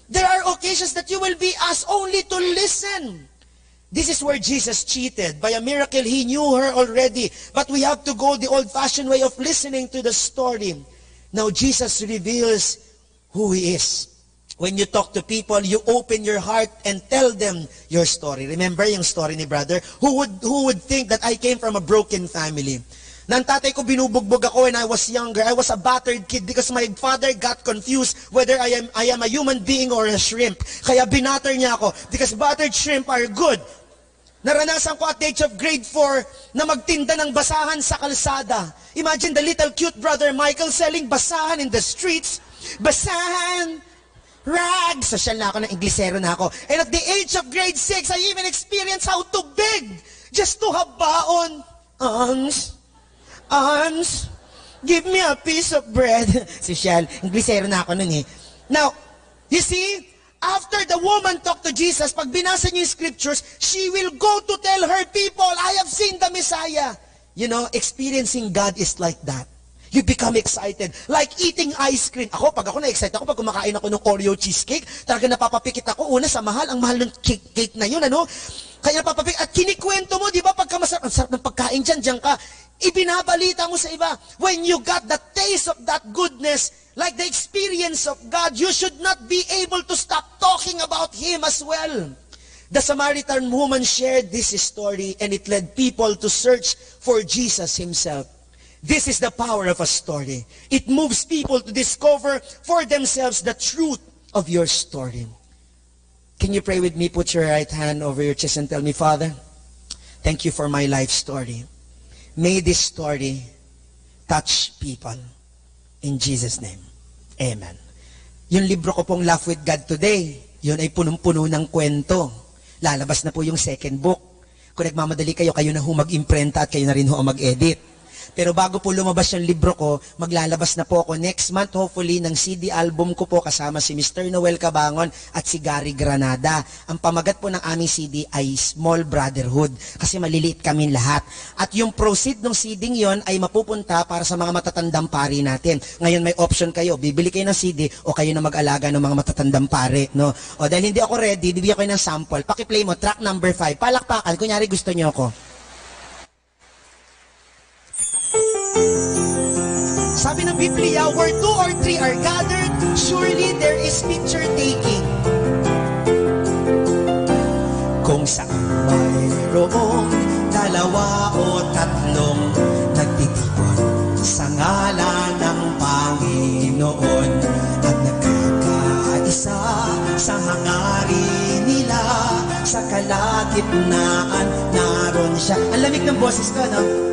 There are occasions that you will be asked only to listen. This is where Jesus cheated. By a miracle, he knew her already. But we have to go the old-fashioned way of listening to the story. Now, Jesus reveals who he is. When you talk to people, you open your heart and tell them your story. Remember yung story ni brother? Who would, who would think that I came from a broken family? Ng tatay ko, binubugbog ako when I was younger. I was a battered kid because my father got confused whether I am, I am a human being or a shrimp. Kaya binatter niya ako because battered shrimp are good. Naranasan ko at the age of grade four na magtinda ng basahan sa kalsada. Imagine the little cute brother Michael selling basahan in the streets. Basahan! Rag! Sosyal na ako, ng Inglesero na ako. And at the age of grade six, I even experienced how to beg just to have baon. Ans? Ans? Give me a piece of bread. Sosyal, Inglesero na ako nun eh. Now, you see, after the woman talked to Jesus, pag binasa niyo yung scriptures, she will go to tell her people, "I have seen the Messiah." You know, experiencing God is like that. You become excited. Like eating ice cream. Ako, pag ako na-excite ako, pag kumakain ako ng Oreo cheesecake, talaga napapapikit ako. Una, sa mahal, ang mahal ng cake, cake na yun, ano? Kaya napapapikit. At kinikwento mo, di ba, pagka masarap, "Ang sarap ng pagkain dyan, dyan ka." Ibinabalita mo sa iba. When you got the taste of that goodness, like the experience of God, you should not be able to stop talking about Him as well. The Samaritan woman shared this story and it led people to search for Jesus Himself. This is the power of a story. It moves people to discover for themselves the truth of your story. Can you pray with me? Put your right hand over your chest and tell me, "Father, thank you for my life story. May this story touch people." In Jesus' name, amen. Yung libro ko pong Laugh with God Today, yun ay punong-puno ng kwento. Lalabas na po yung second book. Kung nagmamadali kayo, kayo na ho mag-imprenta at kayo na rin ho ang mag-edit. Pero bago po lumabas yung libro ko, maglalabas na po ako next month, hopefully, ng C D album ko po kasama si Mister Noel Cabangon at si Gary Granada. Ang pamagat po ng aming C D ay Small Brotherhood kasi maliliit kaming lahat. At yung proceed ng C D yon ay mapupunta para sa mga matatandang pari natin. Ngayon may option kayo, bibili kayo ng C D o kayo na mag-alaga ng mga matatandang pari, no? O dahil hindi ako ready, bibigyan ko kayo ng sample. Paki-play mo, track number five. Palakpakan, kunyari gusto niyo ako. Sabi ng Biblia, "Where two or three are gathered, surely there is picture taking." Kung saan mayroong dalawa o tatlong nagtitipon sa ngalan ng Panginoon at nagkakaisa sa hangarin nila, sa kalagitnaan naroon siya. Ang lamig ng boses ko, no?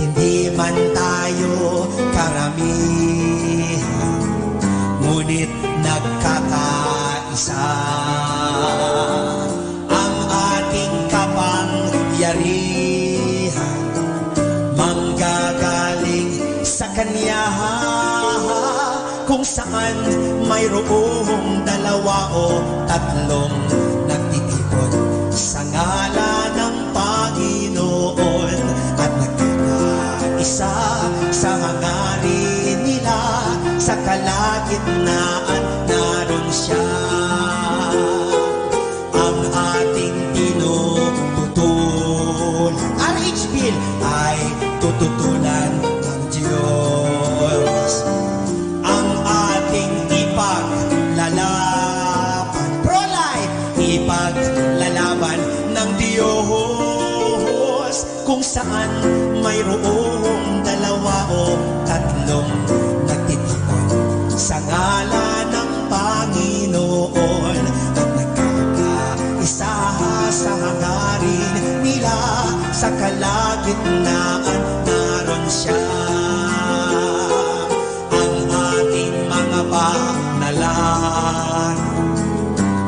Hindi man tayo karamihan, ngunit nagkakaisa ang ating kapangyarihan, manggagaling sa Kanya. Kung saan mayroong dalawa o tatlong nagtitipon sa ngalan ng Panginoon at nagkakaisa sa hangarin nila, sa kalagitnaan naroon siya. Ang ating tinututulan, R H Bill, ay tututulan ng Diyos. Ang ating ipaglalaban, pro-life, ipaglalaban ng Diyos. Kung saan mayroong dalawa o tatlong nagtitipon sa ngalan ng Panginoon at nagkakaisa sa hangarin nila, sa kalagitnaan naroon siya. Ang ating mga panalangin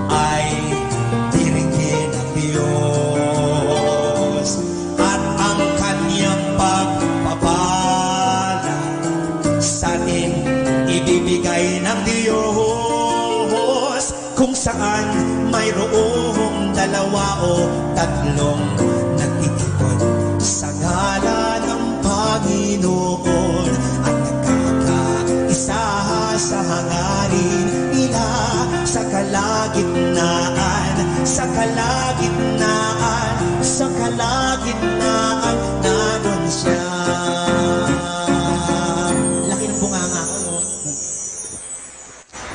ay diringin ng Diyos, at ang kanyang pagpapala sa atin ibibigay ng Diyos. Kung saan mayroong dalawa o tatlong nagtitipon sa ngalan ng Panginoon at nagkakaisa sa hangarin nila, sa kalagitnaan, sa kalagitnaan, sa kalagitnaan naroon siya. Laki ng bunganga ko, no?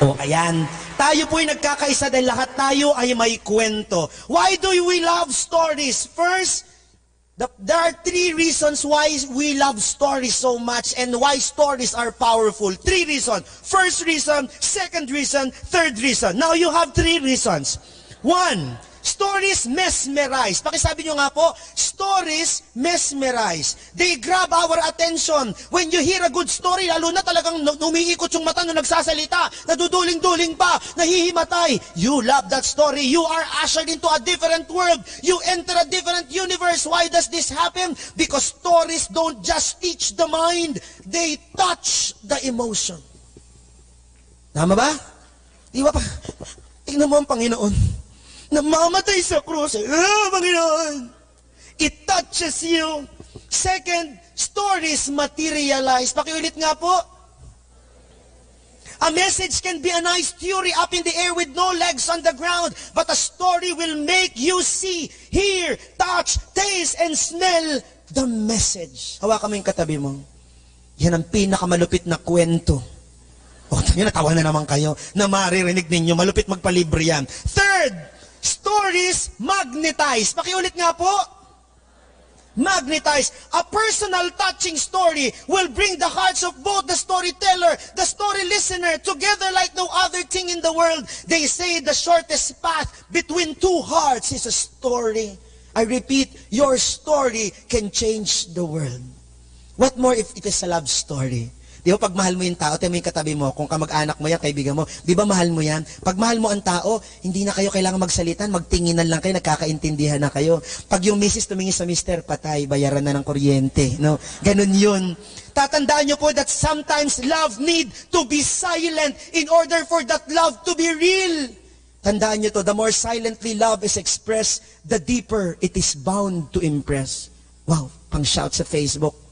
O, ayan. Tayo po'y nagkakaisa dahil lahat tayo ay may kwento. Why do we love stories? First, the, there are three reasons why we love stories so much and why stories are powerful. Three reasons. First reason, second reason, third reason. Now you have three reasons. One, stories mesmerize. Pakisabi nyo nga po, stories mesmerize. They grab our attention. When you hear a good story, lalo na talagang nu-, umiikot yung mata nung nagsasalita, naduduling-duling pa, nahihimatay. You love that story. You are ushered into a different world. You enter a different universe. Why does this happen? Because stories don't just teach the mind. They touch the emotion. Tama ba? Di ba pa? Tingnan mo ang Panginoon. Namamatay sa krus. Ah, Panginoon! It touches you. Second, stories materialize. Pakiulit nga po. A message can be a nice theory up in the air with no legs on the ground, but a story will make you see, hear, touch, taste, and smell the message. Hawakan mo yung katabi mo. Yan ang pinakamalupit na kwento. O, tingnan, natawa na naman kayo na maririnig ninyo. Malupit magpalibre yan. Third, stories magnetize. Pakiulit nga po. Magnetize. A personal touching story will bring the hearts of both the storyteller, the story listener together like no other thing in the world. They say the shortest path between two hearts is a story. I repeat, your story can change the world. What more if it is a love story? Di ba, pag mahal mo yung tao, tingnan mo yung katabi mo, kung kamag-anak mo yan, kaibigan mo, di ba mahal mo yan? Pag mahal mo ang tao, hindi na kayo kailangan magsalitan, magtinginan lang kayo, nagkakaintindihan na kayo. Pag yung misis tumingin sa mister, patay, bayaran na ng kuryente, no? Ganun yun. Tatandaan nyo po that sometimes love need to be silent in order for that love to be real. Tandaan nyo to, the more silently love is expressed, the deeper it is bound to impress. Wow, pang shout sa Facebook.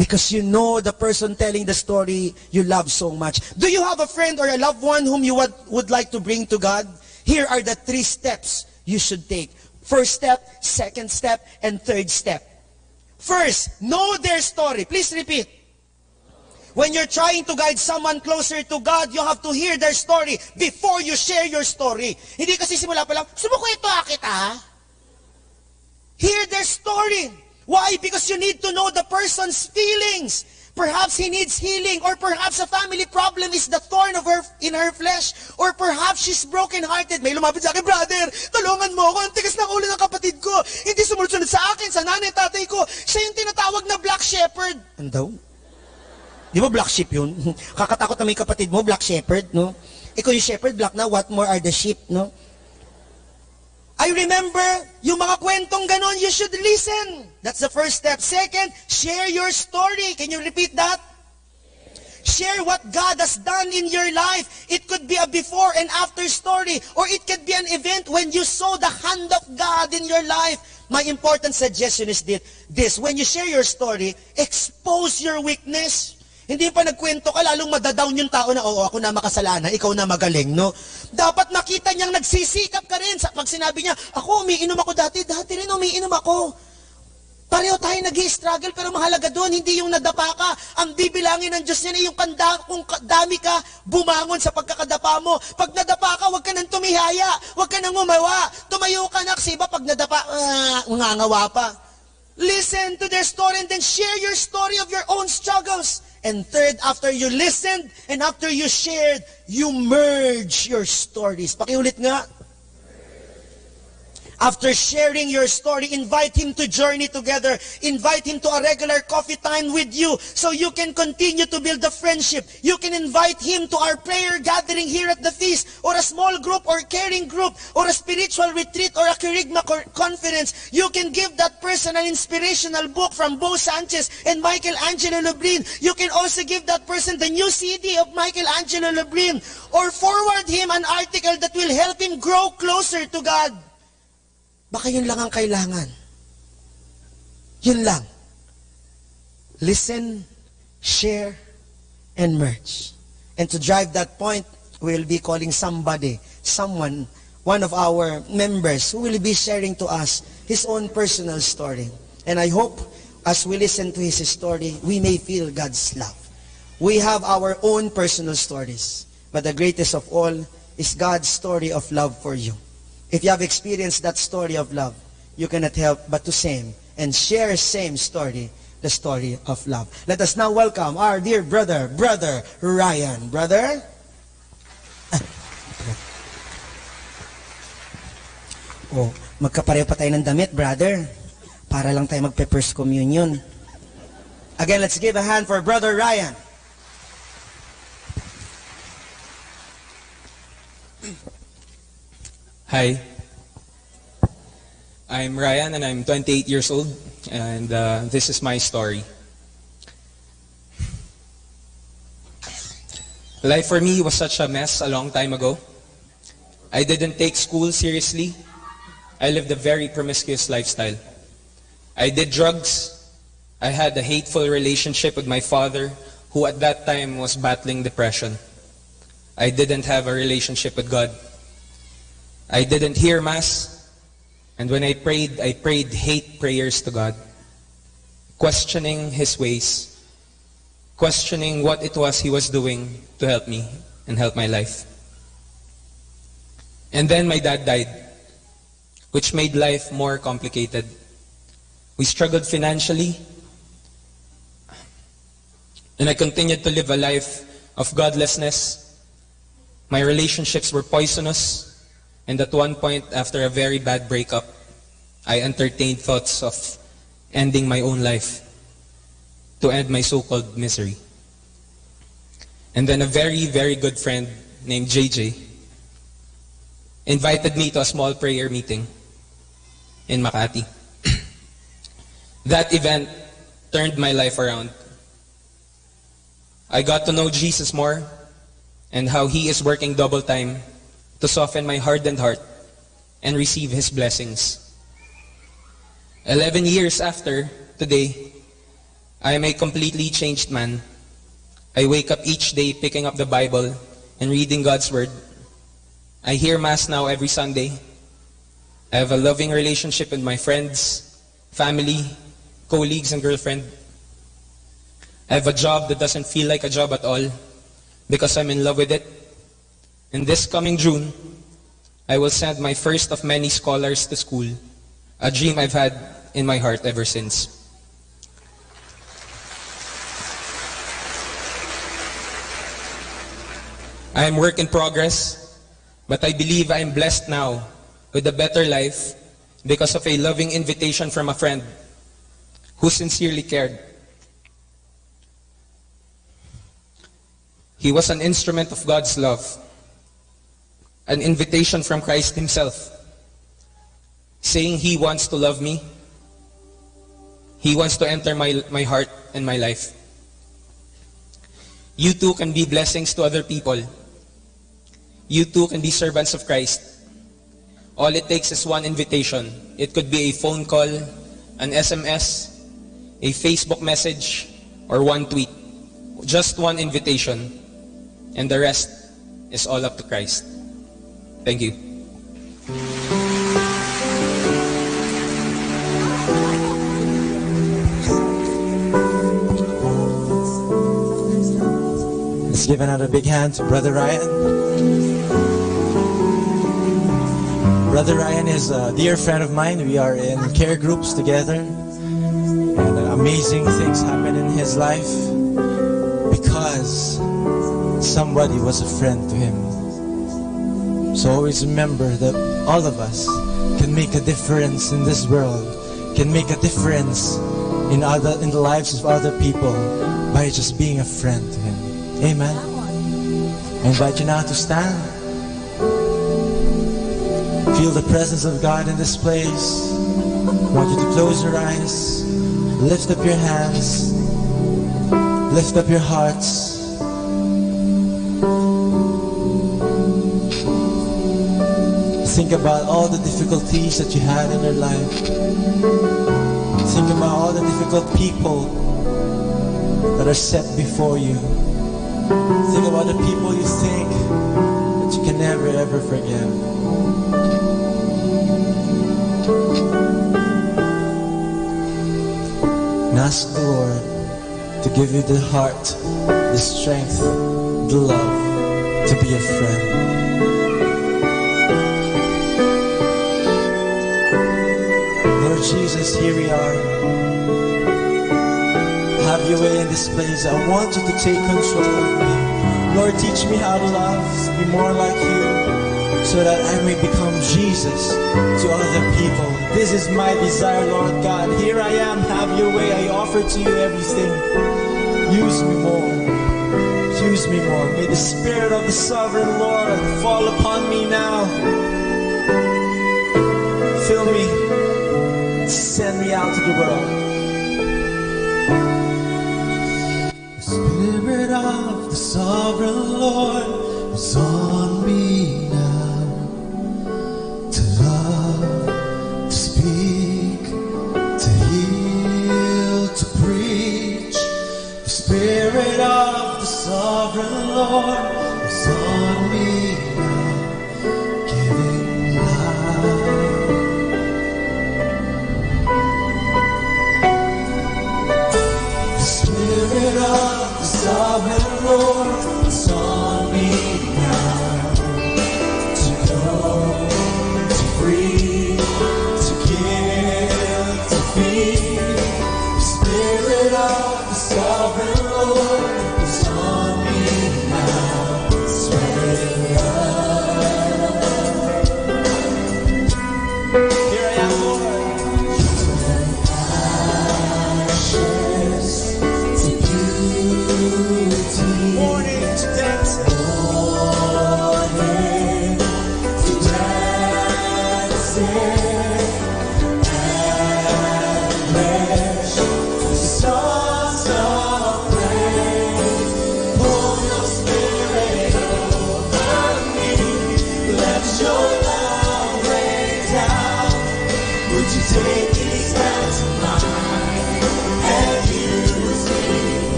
Because you know the person telling the story you love so much. Do you have a friend or a loved one whom you would, would like to bring to God? Here are the three steps you should take. First step, second step, and third step. First, know their story. Please repeat. When you're trying to guide someone closer to God, you have to hear their story before you share your story. Hindi kasi simula pa lang, "Sumuko ito, akit, ah." Hear their story. Why? Because you need to know the person's feelings. Perhaps he needs healing, or perhaps a family problem is the thorn of her in her flesh, or perhaps she's brokenhearted. May lumapit sa akin, "Brother, tulungan mo ako. Ang tigas ng ulo ng kapatid ko. Hindi sumusunod sa akin, sa nanay, tatay ko. Siya yung tinatawag na black shepherd." Ano daw? Di ba black sheep yun? Kakatakot na may kapatid mo, black shepherd, no? Ikaw yung shepherd, black na, what more are the sheep, no? I remember, yung mga kwentong ganon, you should listen. That's the first step. Second, share your story. Can you repeat that? Share what God has done in your life. It could be a before and after story, or it could be an event when you saw the hand of God in your life. My important suggestion is thi-, this. When you share your story, expose your weakness. Hindi pa nagkwento ka, lalong madadown yung tao na, "Oo, ako na makasalanan, ikaw na magaling," no? Dapat makita niyang nagsisikap ka rin. Sa, pag sinabi niya, "Ako, umiinom ako dati, dati rin umiinom ako." Pareho tayo nag-i-struggle, pero mahalaga doon, hindi yung nadapa ka. Ang bibilangin ng Diyos niyan ay yung kanda-, kung ka-, dami ka bumangon sa pagkakadapa mo. Pag nadapa ka, huwag ka nang tumihaya, huwag ka nang umawa. Tumayo ka na, kasi iba pag nadapa, ah, ngangawa pa. Listen to their story and then share your story of your own struggles. And third, after you listened and after you shared, you merge your stories. Pakiulit nga. After sharing your story, invite him to journey together. Invite him to a regular coffee time with you so you can continue to build the friendship. You can invite him to our prayer gathering here at the feast, or a small group or caring group, or a spiritual retreat, or a kerygma cor-, conference. You can give that person an inspirational book from Bo Sanchez and Michael Angelo Lubrin. You can also give that person the new C D of Michael Angelo Lubrin, or forward him an article that will help him grow closer to God. Baka yun lang ang kailangan. Yun lang. Listen, share, and merge. And to drive that point, we'll be calling somebody, someone, one of our members who will be sharing to us his own personal story. And I hope, as we listen to his story, we may feel God's love. We have our own personal stories, but the greatest of all is God's story of love for you. If you have experienced that story of love, you cannot help but to same and share same story, the story of love. Let us now welcome our dear brother, Brother Ryan. Brother? Oh, magkapareho pa tayo ng damit, brother. Para lang tayo magpe-first communion. Again, let's give a hand for Brother Ryan. Hi. I'm Ryan and I'm twenty-eight years old, and, uh, this is my story. Life for me was such a mess a long time ago. I didn't take school seriously. I lived a very promiscuous lifestyle. I did drugs. I had a hateful relationship with my father, who at that time was battling depression. I didn't have a relationship with God. I didn't hear Mass. And when I prayed, I prayed hate prayers to God, questioning His ways, questioning what it was He was doing to help me and help my life. And then my dad died, which made life more complicated. We struggled financially, and I continued to live a life of godlessness. My relationships were poisonous, and at one point, after a very bad breakup, I entertained thoughts of ending my own life. to end my so-called misery. And then a very, very good friend named J J invited me to a small prayer meeting in Makati. That event turned my life around. I got to know Jesus more and how he is working double time to soften my hardened heart and receive his blessings. Eleven years after today, I am a completely changed man. I wake up each day picking up the Bible and reading God's Word. I hear Mass now every Sunday. I have a loving relationship with my friends, family, colleagues, and girlfriend. I have a job that doesn't feel like a job at all because I'm in love with it. And this coming June, I will send my first of many scholars to school, a dream I've had in my heart ever since. I am work in progress, but I believe I am blessed now with a better life because of a loving invitation from a friend who sincerely cared. He was an instrument of God's love, an invitation from Christ Himself, saying He wants to love me, He wants to enter my, my heart and my life. You too can be blessings to other people. You too can be servants of Christ. All it takes is one invitation. It could be a phone call, an S M S, a Facebook message, or one tweet. Just one invitation, and the rest is all up to Christ. Thank you. Let's give another big hand to Brother Ryan. Brother Ryan is a dear friend of mine. We are in care groups together. And, uh, amazing things happen in his life because somebody was a friend to him. So always remember that all of us can make a difference in this world, can make a difference in other, in the lives of other people by just being a friend to him. Amen. I invite you now to stand. Feel the presence of God in this place. I want you to close your eyes, lift up your hands, lift up your hearts. Think about all the difficulties that you had in your life. Think about all the difficult people that are set before you. Think about the people you think that you can never ever forgive. And ask the Lord to give you the heart, the strength, the love to be a friend. Lord Jesus, here we are. Have your way in this place. I want you to take control of me. Lord, teach me how to love, be more like you, so that I may become Jesus to other people. This is my desire, Lord God. Here I am. Have your way. I offer to you everything. Use me more. Use me more. May the Spirit of the Sovereign Lord fall upon me now. Fill me. Send me out to the world. The Spirit of the Sovereign Lord is on me now. To love, to speak, to heal, to preach. The Spirit of the Sovereign Lord is on me now, giving life. The Spirit of the Sovereign Lord is on me now. To go, to free, to give, to feed. The Spirit of the Sovereign Lord is on me now. Spreading love. Here I am, Lord. Turn ashes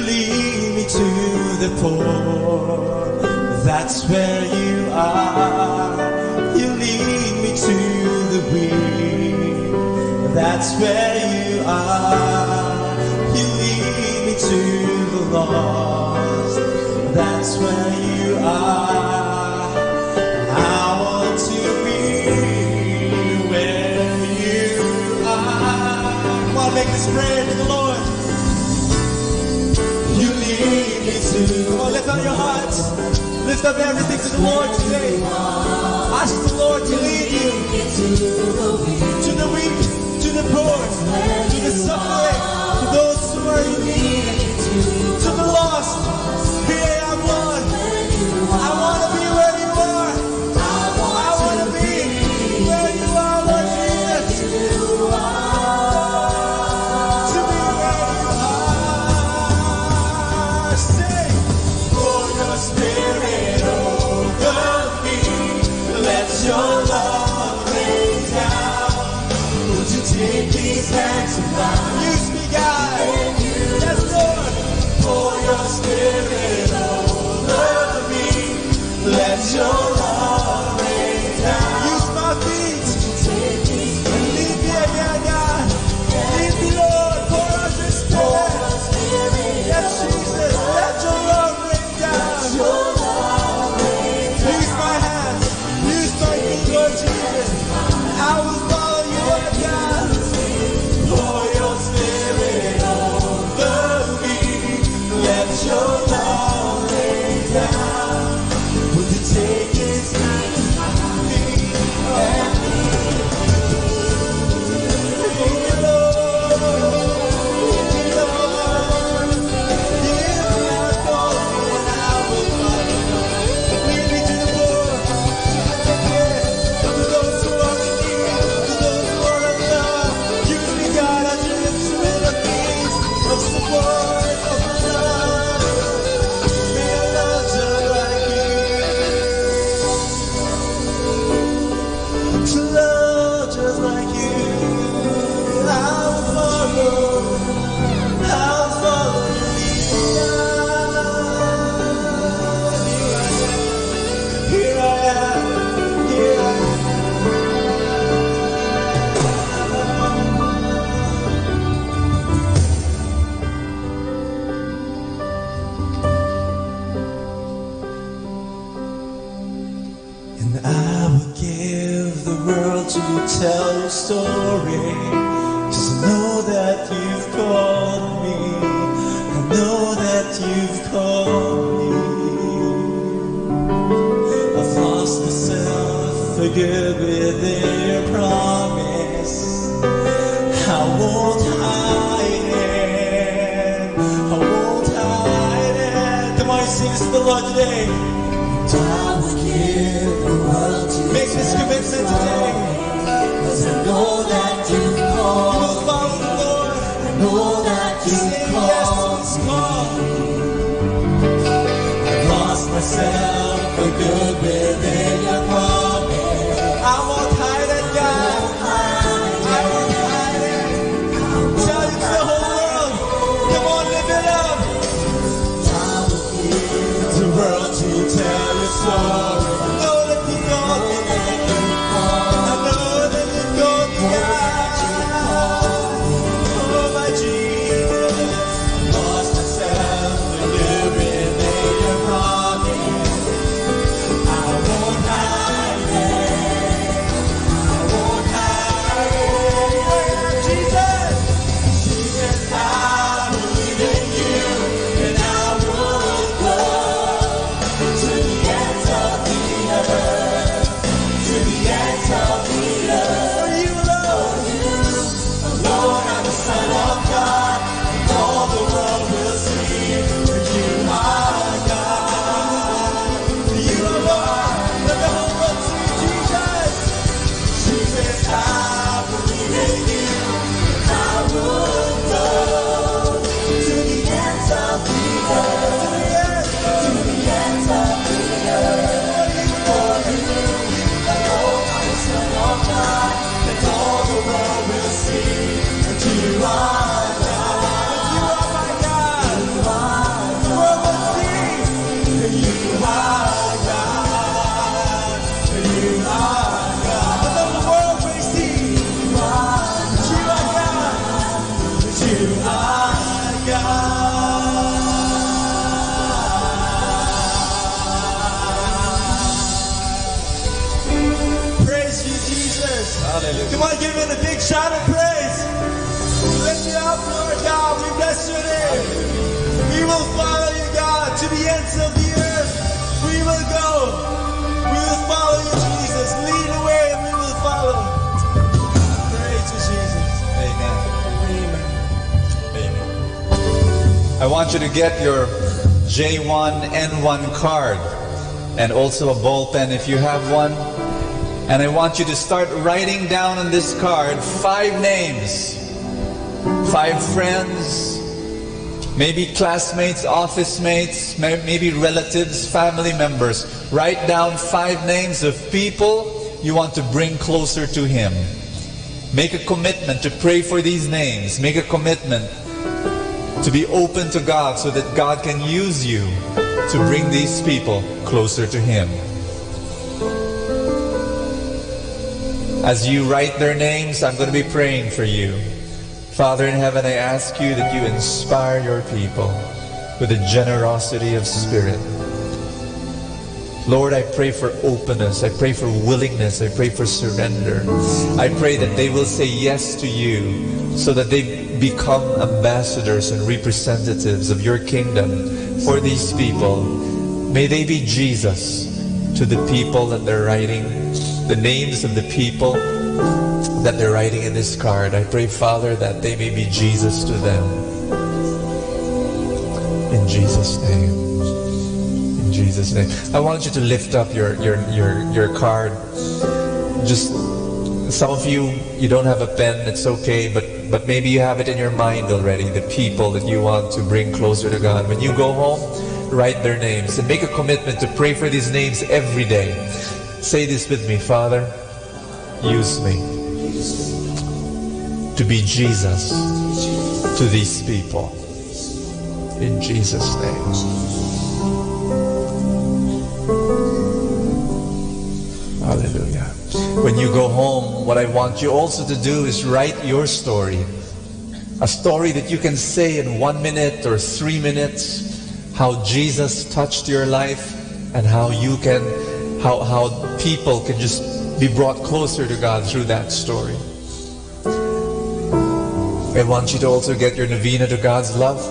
Lead me to the poor. That's where you are. You lead me to the weak. That's where you are. You lead me to the lost. That's where you are. I want to be where you are. Come on, make this prayer to the Lord. You lead me to. Come on, lift up your hearts. Lift up everything to the Lord today. Ask the Lord to lead you to the weak, to the poor, to the suffering, to those who are in need, to the lost. Here I am, Lord. I want to be where you are. I want to be where you are, Lord Jesus. To be where you are. Sing. Pour your spirit over me. Let your love rain down. Would you take these hands of mine? Use me, God. Yes, Lord. Pour your spirit over me. Let your love rain down. Use my feet. Lead me again, God. Lead me, Lord. Pour out your spirit. Yes, Jesus. Let your love rain down. Use my hands. Use my feet, Lord Jesus. I will follow you, Lord God. Pour your spirit over me. Let your love rain down. Would you take it? To love just like you, I'll follow, I'll follow you. Here I am, here I am. And I would give the world to tell your story. 'Cause I know that you've called me. I know that you've called me. I've lost myself for good within your promise. I won't hide it. I won't hide it. Come on, sing this to the Lord today. I would give the world to make this commitment today. 'Cause I know that you call. You will follow the Lord. I know that you call. Say yes to this call. I've lost myself for good within your promise. I won't hide it, God. I won't hide it. Tell it to the whole world. Come on, live it up. The world to tell your story. I know that you called me. I know that you called me out. Oh, my Jesus. Lost myself in your promise. I won't hide. Come on, give him a big shout of praise. We lift you up, Lord God. We bless your name. We will follow you, God, to the ends of the earth. We will go. We will follow you, Jesus. Lead the way, and we will follow. Praise you, Jesus. Amen. Amen. Amen. I want you to get your J one N one card and also a ball pen if you have one. And I want you to start writing down on this card five names, five friends, maybe classmates, office mates, may-, maybe relatives, family members. Write down five names of people you want to bring closer to Him. Make a commitment to pray for these names. Make a commitment to be open to God so that God can use you to bring these people closer to Him. As you write their names, I'm gonna be praying for you. Father in heaven, I ask you that you inspire your people with a generosity of spirit. Lord, I pray for openness. I pray for willingness. I pray for surrender. I pray that they will say yes to you so that they become ambassadors and representatives of your kingdom for these people. May they be Jesus to the people that they're writing, the names of the people that they're writing in this card. I pray, Father, that they may be Jesus to them. In Jesus' name. In Jesus' name. I want you to lift up your, your, your, your card. Just, some of you, you don't have a pen, it's okay, but, but maybe you have it in your mind already, the people that you want to bring closer to God. When you go home, write their names and make a commitment to pray for these names every day. Say this with me: Father, use me to be Jesus to these people. In Jesus' name. Hallelujah. When you go home, what I want you also to do is write your story. A story that you can say in one minute or three minutes, how Jesus touched your life and how you can, how, how people can just be brought closer to God through that story. I want you to also get your novena to God's love,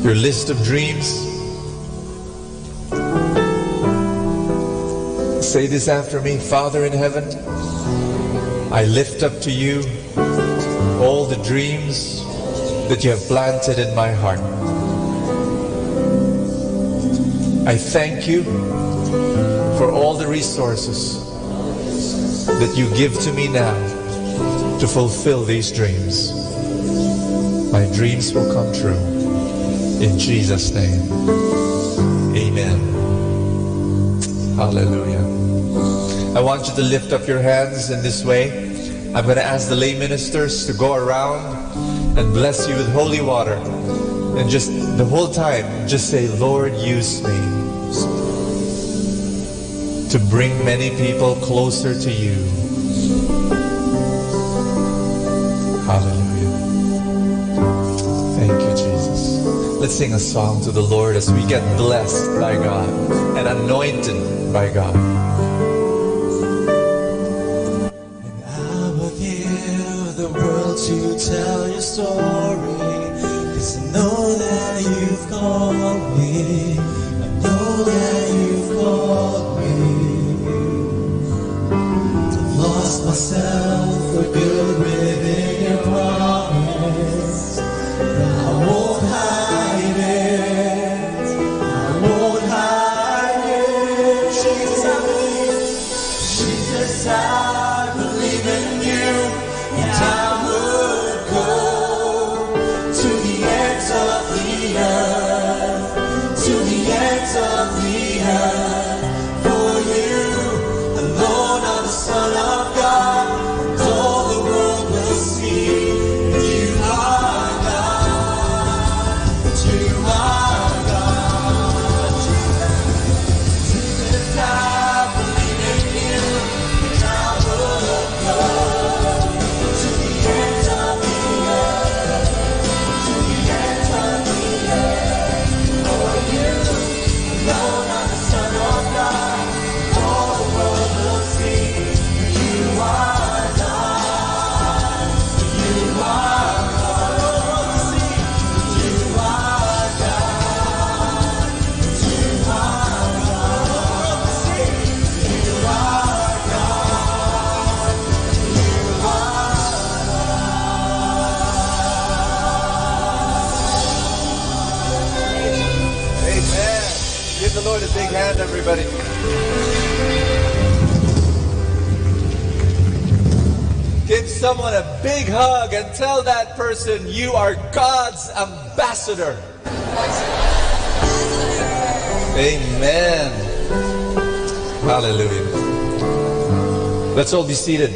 your list of dreams. Say this after me: Father in heaven, I lift up to you all the dreams that you have planted in my heart. I thank you for all the resources that you give to me now to fulfill these dreams. My dreams will come true. In Jesus' name, amen. Hallelujah. I want you to lift up your hands in this way. I'm gonna ask the lay ministers to go around and bless you with holy water. And just the whole time, just say, "Lord, use me to bring many people closer to you." Hallelujah. Thank you, Jesus. Let's sing a song to the Lord as we get blessed by God and anointed by God. And I will give the world to tell your story, 'cause I know that you've called me. I know that you've called me. I've lost myself for good within your promise. I won't hide it. I won't hide it. Jesus, I believe. Jesus, I believe in you. And I would go to the ends of the earth, to the A big hand, everybody. Give someone a big hug and tell that person, "You are God's ambassador." Amen. Hallelujah. Let's all be seated.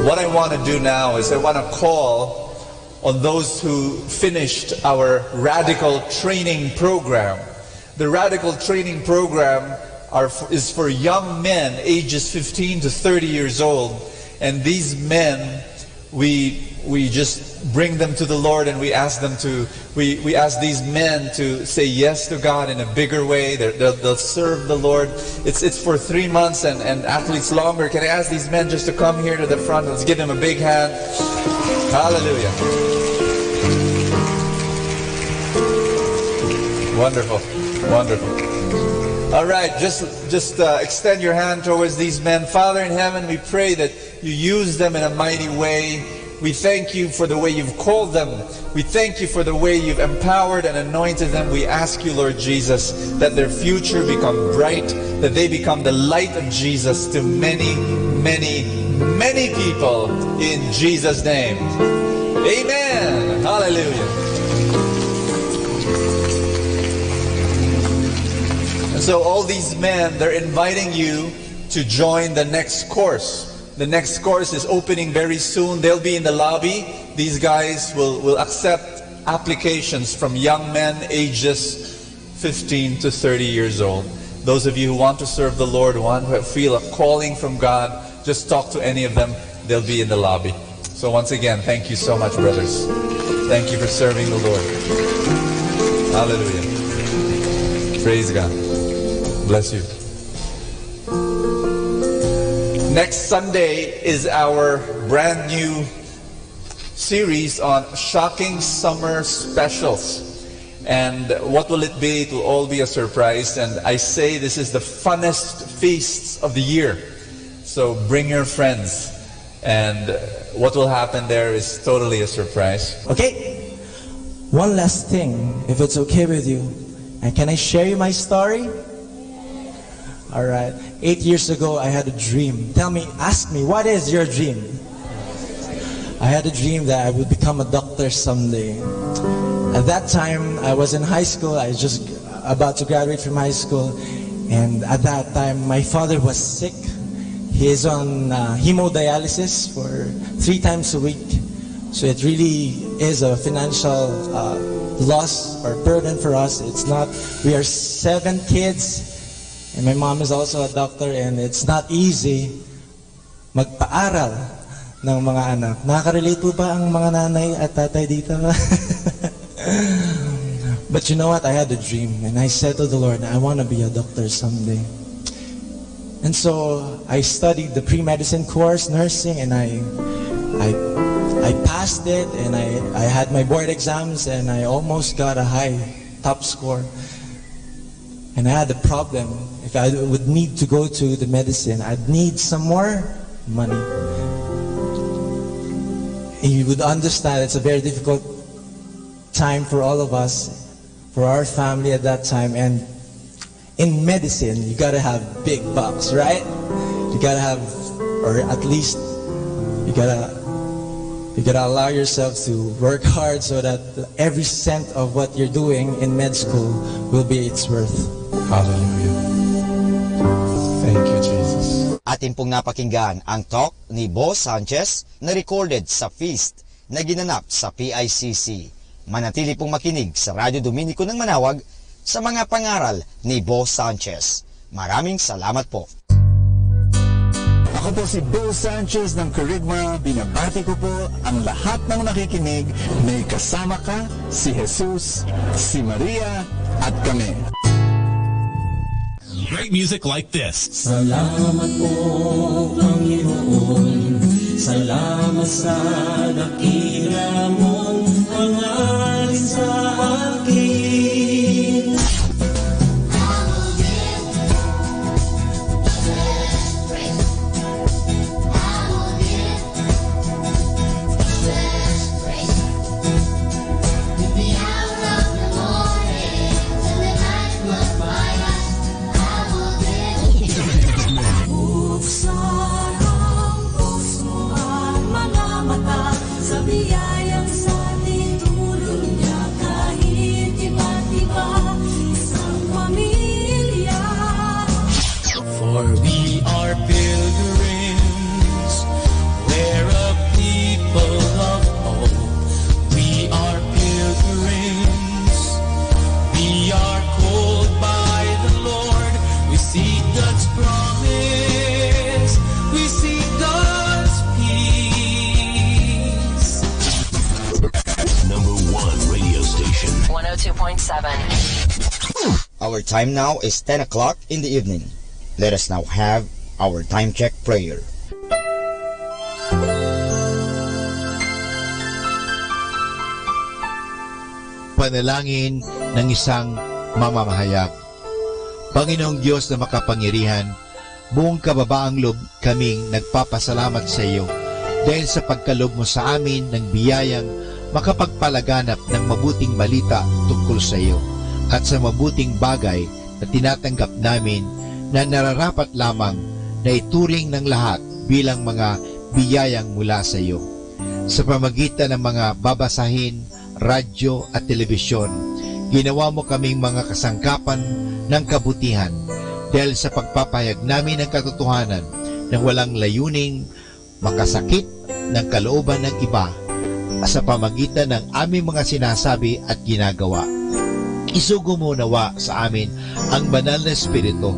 What I want to do now is I want to call on those who finished our radical training program. The radical training program are, is for young men ages fifteen to thirty years old. And these men, we, we just bring them to the Lord, and we ask them to, we, we ask these men to say yes to God in a bigger way. They're, they'll, they'll serve the Lord. It's, it's for three months and, and actually it's longer. Can I ask these men just to come here to the front? Let's give them a big hand. Hallelujah. Wonderful. Wonderful. All right, just, just, uh, extend your hand towards these men. Father in heaven, we pray that you use them in a mighty way. We thank you for the way you've called them. We thank you for the way you've empowered and anointed them. We ask you, Lord Jesus, that their future become bright, that they become the light of Jesus to many, many, many people in Jesus' name. Amen. Hallelujah. And so all these men, they're inviting you to join the next course. The next course is opening very soon. They'll be in the lobby. These guys will, will accept applications from young men ages fifteen to thirty years old. Those of you who want to serve the Lord, who want, who feel a calling from God, just talk to any of them. They'll be in the lobby. So once again, thank you so much, brothers. Thank you for serving the Lord. Hallelujah. Praise God. Bless you. Next Sunday is our brand new series on shocking summer specials. And what will it be? It will all be a surprise. And I say this is the funnest feasts of the year. So bring your friends. And what will happen there is totally a surprise. Okay. One last thing, if it's okay with you. And can I share you my story? All right. Eight years ago, I had a dream. Tell me, ask me, what is your dream? I had a dream that I would become a doctor someday. At that time, I was in high school. I just about to graduate from high school. And at that time, my father was sick. He is on, uh, hemodialysis for three times a week. So it really is a financial, uh, loss or burden for us. It's not, we are seven kids, and my mom is also a doctor, and it's not easy magpaaral ng mga anak. Nakaka-relate po ba ang mga nanay at tatay dito? But you know what? I had a dream, and I said to the Lord, "I want to be a doctor someday." And so I studied the pre-medicine course, nursing, and I, I, I passed it, and I, I had my board exams, and I almost got a high top score. And I had a problem. If I would need to go to the medicine, I'd need some more money. And you would understand it's a very difficult time for all of us, for our family at that time. And in medicine, you gotta have big bucks, right? You gotta have, or at least, you gotta, you gotta allow yourself to work hard so that every cent of what you're doing in med school will be its worth. Hallelujah. Thank you, Jesus. Atin pong napakinggan ang talk ni Boss Sanchez na recorded sa feast na ginanap sa P I C C. Manatili pong makinig sa Radyo Dominico ng Manawag sa mga pangaral ni Boss Sanchez. Maraming salamat po. Ako po si Bo Sanchez ng Kerygma. Binabati ko po ang lahat ng nakikinig. May kasama ka, si Jesus, si Maria, at kami. Great music like this. Salamat po, Panginoon. Salamat sa dakila mong pangalan sa akin. Sa biyayang sa tinulong niya kahit iba't iba, isang pamilya. For we are pilgrims, we're a people of hope. We are pilgrims, we are called by the Lord. We seek God's promise, we seek God's peace. Number one radio station. One oh two point seven. Our time now is ten o'clock in the evening. Let us now have our time check prayer. Panalangin ng isang mamamahayag. Panginoong Diyos na makapangyarihan, buong kababaang loob kaming nagpapasalamat sa iyo dahil sa pagkaloob mo sa amin ng biyayang makapagpalaganap ng mabuting balita tungkol sa iyo at sa mabuting bagay na tinatanggap namin na nararapat lamang na ituring ng lahat bilang mga biyayang mula sa iyo. Sa pamagitan ng mga babasahin, radyo, at telebisyon, ginawa mo kaming mga kasangkapan ng kabutihan dahil sa pagpapahayag namin ng katotohanan na walang layuning makasakit ng kalooban ng iba sa pamagitan ng aming mga sinasabi at ginagawa. Isugo mo nawa sa amin ang Banal na Espiritu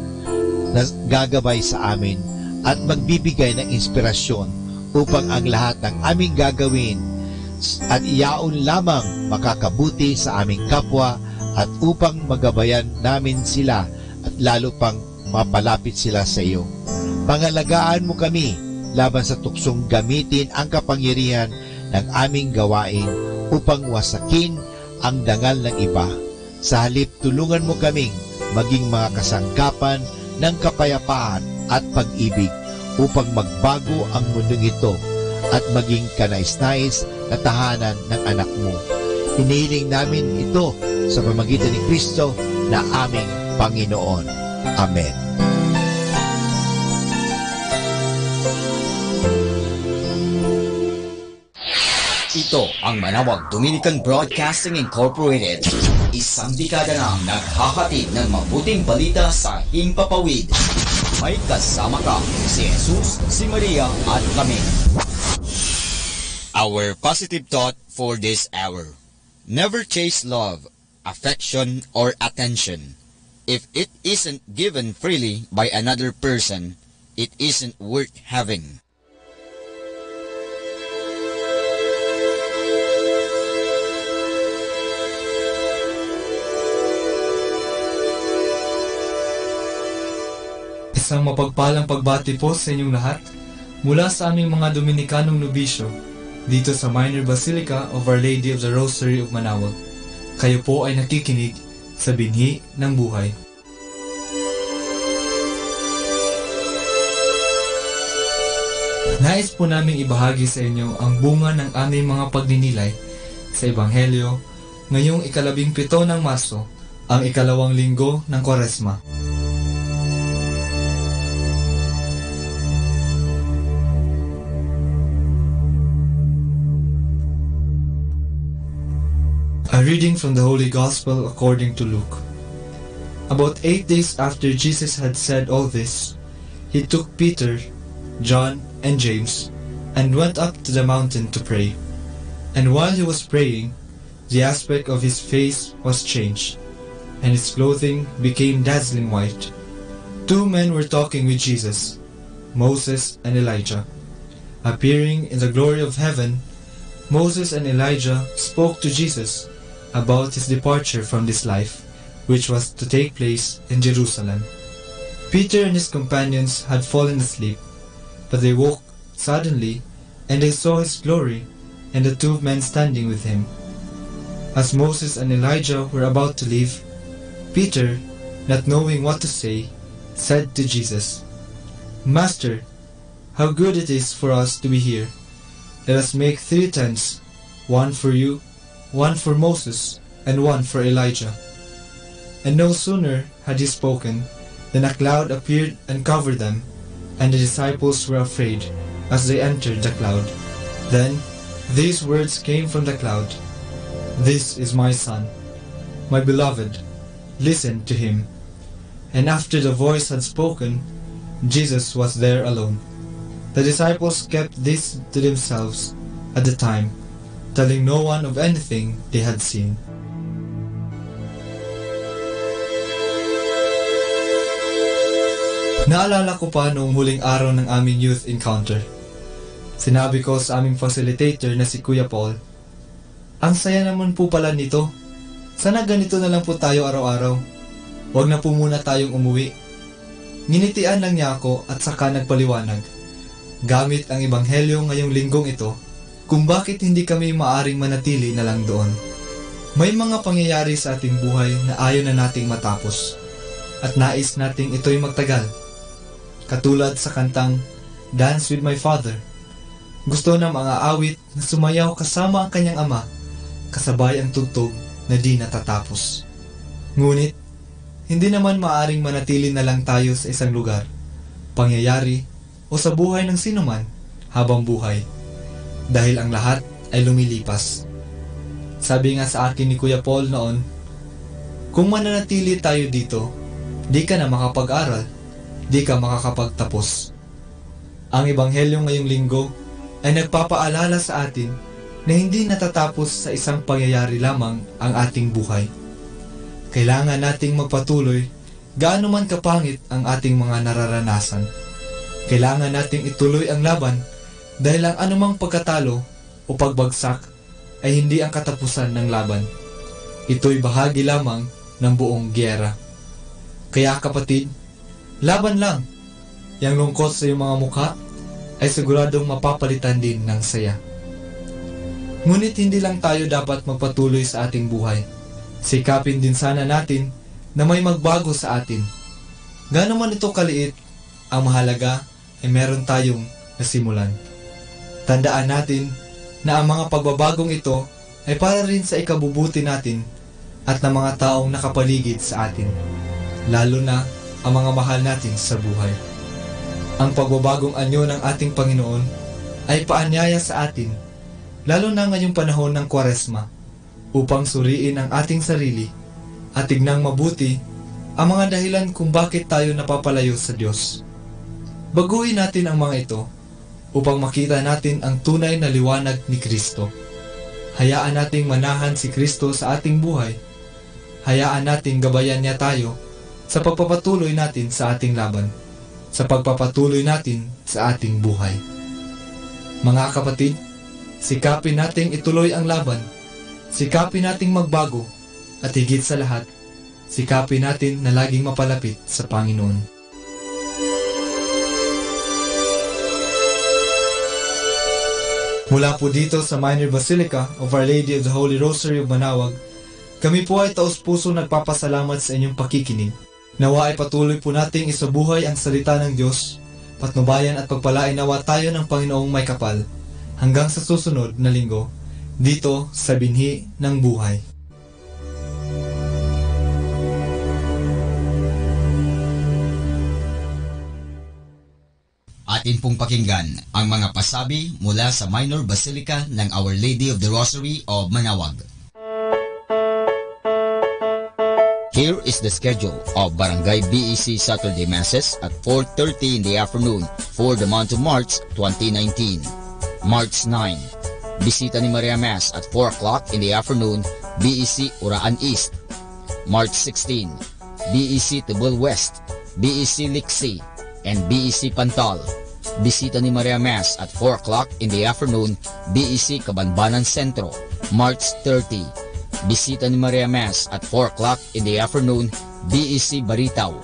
na gagabay sa amin at magbibigay ng inspirasyon upang ang lahat ng aming gagawin at iyaon lamang makakabuti sa aming kapwa at upang magabayan namin sila at lalo pang mapalapit sila sa iyo. Pangalagaan mo kami laban sa tuksong gamitin ang kapangyarihan ng aming gawain upang wasakin ang dangal ng iba. Sa halip, tulungan mo kaming maging mga kasangkapan ng kapayapaan at pag-ibig upang magbago ang mundong ito at maging kanais-nais na tahanan ng Anak mo. Hinihiling namin ito sa pamamagitan ni Cristo na aming Panginoon. Amen. Ito ang Manawag Dominican Broadcasting Incorporated. Isang dekada nang naghahatid ng mabuting balita sa himpapawid. May kasama ka, si Jesus, si Maria, at kami. Our positive thought for this hour. Never chase love, affection, or attention. If it isn't given freely by another person, it isn't worth having. Isang mapagpalang pagbati po sa inyong lahat mula sa aming mga Dominikanong nobisyo dito sa Minor Basilica of Our Lady of the Rosary of Manaoag. Kayo po ay nakikinig sa Binhi ng Buhay. Nais po naming ibahagi sa inyo ang bunga ng aming mga pagninilay sa Ebanghelyo ngayong ikalabimpito ng Marso, ang ikalawang linggo ng Kuaresma. A reading from the Holy Gospel according to Luke. About eight days after Jesus had said all this, he took Peter, John, and James and went up to the mountain to pray. And while he was praying, the aspect of his face was changed, and his clothing became dazzling white. Two men were talking with Jesus, Moses and Elijah. Appearing in the glory of heaven, Moses and Elijah spoke to Jesus about his departure from this life, which was to take place in Jerusalem. Peter and his companions had fallen asleep, but they woke suddenly, and they saw his glory and the two men standing with him. As Moses and Elijah were about to leave, Peter, not knowing what to say, said to Jesus, "Master, how good it is for us to be here. Let us make three tents, one for you, one for Moses, and one for Elijah." And no sooner had he spoken than a cloud appeared and covered them, and the disciples were afraid as they entered the cloud. Then These words came from the cloud: "This is my Son, my beloved. Listen to him." And after the voice had spoken, Jesus was there alone. The disciples kept this to themselves at the time, telling no one of anything they had seen. Naalala ko pa noong huling araw ng aming youth encounter. Sinabi ko sa aming facilitator na si Kuya Paul, "Ang saya naman po pala nito. Sana ganito na lang po tayo araw-araw. Huwag na po muna tayong umuwi." Nginitian lang niya ako at saka nagpaliwanag, gamit ang Ebanghelyo ngayong linggong ito, kung bakit hindi kami maaring manatili na lang doon. May mga pangyayari sa ating buhay na ayaw na nating matapos, at nais nating ito'y magtagal. Katulad sa kantang Dance with My Father, gusto ng mga awit na sumayaw kasama ang kanyang ama, kasabay ang tugtog na di natatapos. Ngunit, hindi naman maaring manatili na lang tayo sa isang lugar, pangyayari, o sa buhay ng sinuman habang buhay, dahil ang lahat ay lumilipas. Sabi nga sa akin ni Kuya Paul noon, "Kung mananatili tayo dito, di ka na makapag-aral, di ka makakapagtapos." Ang Ebanghelyo ngayong linggo ay nagpapaalala sa atin na hindi natatapos sa isang pangyayari lamang ang ating buhay. Kailangan nating magpatuloy gaano man kapangit ang ating mga nararanasan. Kailangan nating ituloy ang laban dahil ang anumang pagkatalo o pagbagsak ay hindi ang katapusan ng laban. Ito'y bahagi lamang ng buong giyera. Kaya, kapatid, laban lang! Yang lungkot sa iyong mga mukha ay siguradong mapapalitan din ng saya. Ngunit hindi lang tayo dapat magpatuloy sa ating buhay. Sikapin din sana natin na may magbago sa atin. Gaano man ito kaliit, ang mahalaga ay meron tayong nasimulan. Tandaan natin na ang mga pagbabagong ito ay para rin sa ikabubuti natin at ng mga taong nakapaligid sa atin, lalo na ang mga mahal natin sa buhay. Ang pagbabagong anyo ng ating Panginoon ay paanyaya sa atin, lalo na ngayong panahon ng Kuaresma, upang suriin ang ating sarili at tignang mabuti ang mga dahilan kung bakit tayo napapalayo sa Dios. Baguhin natin ang mga ito upang makita natin ang tunay na liwanag ni Cristo. Hayaan nating manahan si Cristo sa ating buhay. Hayaan nating gabayan niya tayo sa pagpapatuloy natin sa ating laban, sa pagpapatuloy natin sa ating buhay. Mga kapatid, sikapin nating ituloy ang laban. Sikapin nating magbago. At higit sa lahat, sikapin natin na laging mapalapit sa Panginoon. Mula po dito sa Minor Basilica of Our Lady of the Holy Rosary of Manaoag, kami po ay taos-pusong nagpapasalamat sa inyong pakikinig. Nawa ay patuloy po nating isabuhay ang salita ng Diyos, patnubayan at pagpalain nawa tayo ng Panginoong may kapal. Hanggang sa susunod na linggo, dito sa Binhi ng Buhay. Atin pong pakinggan ang mga pasabi mula sa Minor Basilica ng Our Lady of the Rosary of Manaoag. Here is the schedule of Barangay B E C Saturday Masses at four thirty in the afternoon for the month of March twenty nineteen. March nine, Bisita ni Maria Mass at four o'clock in the afternoon, B E C Uraan East. March sixteen, B E C Tibol West, B E C Liksi, and B E C Pantal. Bisita ni Maria Mass at four o'clock in the afternoon, B E C Cabanbanan Centro. March thirty, Bisita ni Maria Mass at four o'clock in the afternoon, B E C Baritao.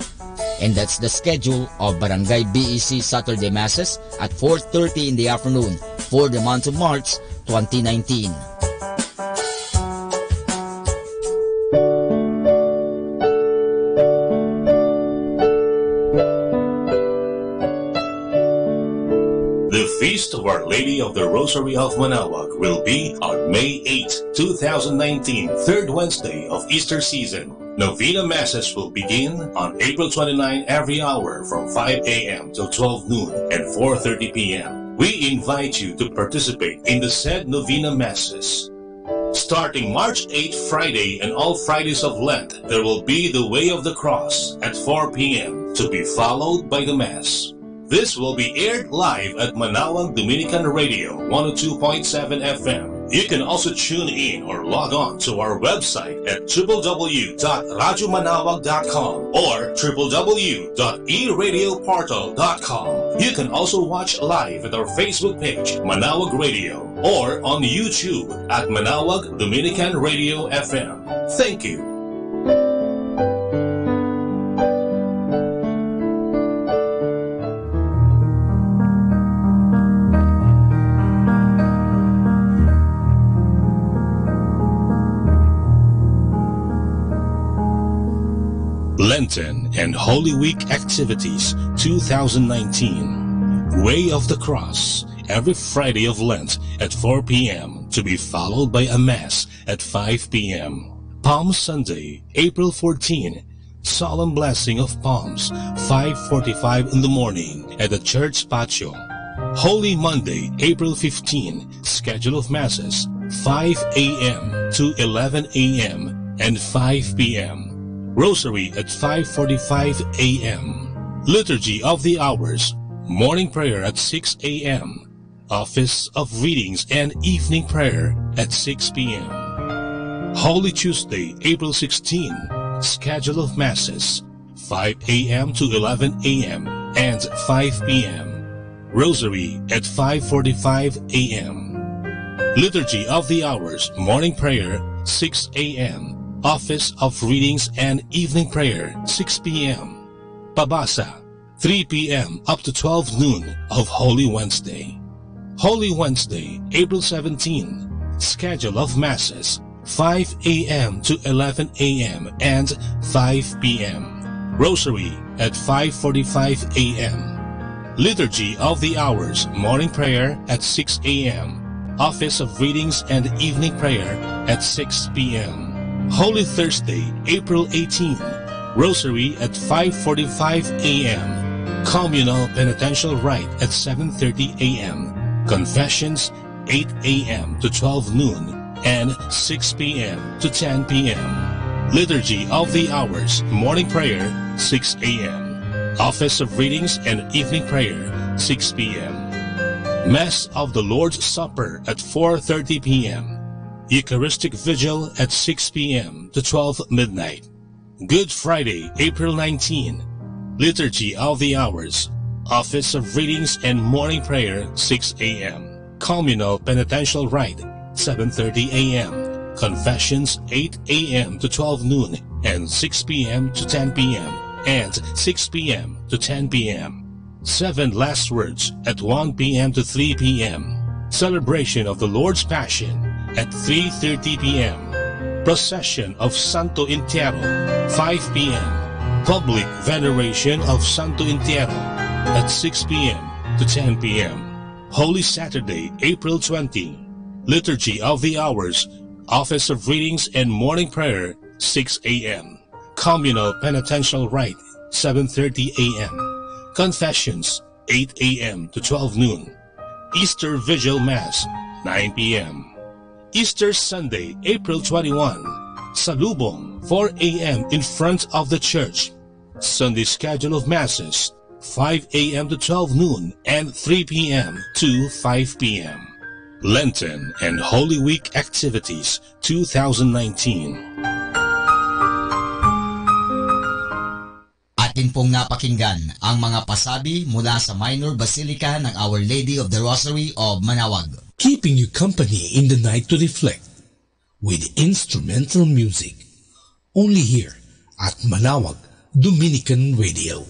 And that's the schedule of Barangay B E C Saturday Masses at four thirty in the afternoon for the month of March twenty nineteen. The Feast of Our Lady of the Rosary of Manaoag will be on May eighth, two thousand nineteen, third Wednesday of Easter season. Novena Masses will begin on April twenty-nine every hour from five a m till twelve noon and four thirty p m. We invite you to participate in the said novena masses. Starting March eighth, Friday, and all Fridays of Lent, there will be the Way of the Cross at four p.m., to be followed by the Mass. This will be aired live at Manaoag Dominican Radio, one oh two point seven F M. You can also tune in or log on to our website at w w w dot radyo manaoag dot com or w w w dot e radio portal dot com. You can also watch live at our Facebook page, Manaoag Radio, or on YouTube at Manaoag Dominican Radio F M. Thank you. Lenten and Holy Week activities two thousand nineteen. Way of the Cross, every Friday of Lent at four p.m., to be followed by a Mass at five p.m. Palm Sunday, April fourteen, Solemn Blessing of Palms, five forty-five in the morning at the church patio. Holy Monday, April fifteen, schedule of Masses, five a.m. to eleven a.m. and five p.m. Rosary at five forty-five a.m. Liturgy of the Hours, morning prayer at six a.m., Office of Readings and Evening Prayer at six p.m. Holy Tuesday, April sixteen, schedule of Masses, five a.m. to eleven a.m. and five p.m. Rosary at five forty-five a.m. Liturgy of the Hours, morning prayer, six a.m., Office of Readings and Evening Prayer, six p.m. Pabasa, three p.m. up to twelve noon of Holy Wednesday. Holy Wednesday, April seventeen, schedule of Masses, five a.m. to eleven a.m. and five p.m. Rosary at five forty-five a.m. Liturgy of the Hours, morning prayer at six a.m., Office of Readings and Evening Prayer at six p.m. Holy Thursday, April eighteen, Rosary at five forty-five a.m., Communal Penitential Rite at seven thirty a.m., Confessions eight a.m. to twelve noon, and six p.m. to ten p.m. Liturgy of the Hours, morning prayer, six a.m., Office of Readings and Evening Prayer, six p.m. Mass of the Lord's Supper at four thirty p.m., Eucharistic Vigil at six p.m. to twelve midnight. Good Friday, April nineteen, Liturgy of the Hours, Office of Readings and Morning Prayer, six a.m., Communal Penitential Rite, seven thirty a.m., Confessions, eight a.m. to twelve noon, and six p.m. to ten p.m., and six p.m. to ten p.m. Seven Last Words at one p.m. to three p.m. Celebration of the Lord's Passion at three thirty p.m. Procession of Santo Entierro, five p.m. Public Veneration of Santo Entierro at six p.m. to ten p.m. Holy Saturday, April twenty, Liturgy of the Hours, Office of Readings and Morning Prayer, six a.m. Communal Penitential Rite, seven thirty a.m. Confessions, eight a.m. to twelve noon. Easter Vigil Mass, nine p.m. Easter Sunday, April twenty-one, Salubong, four a.m. in front of the church. Sunday schedule of Masses, five a.m. to twelve noon and three p.m. to five p.m. Lenten and Holy Week activities, two thousand nineteen. Atin pong napakinggan ang mga pasabi mula sa Minor Basilica ng Our Lady of the Rosary of Manaoag. Keeping you company in the night to reflect with instrumental music. Only here at Manaoag Dominican Radio.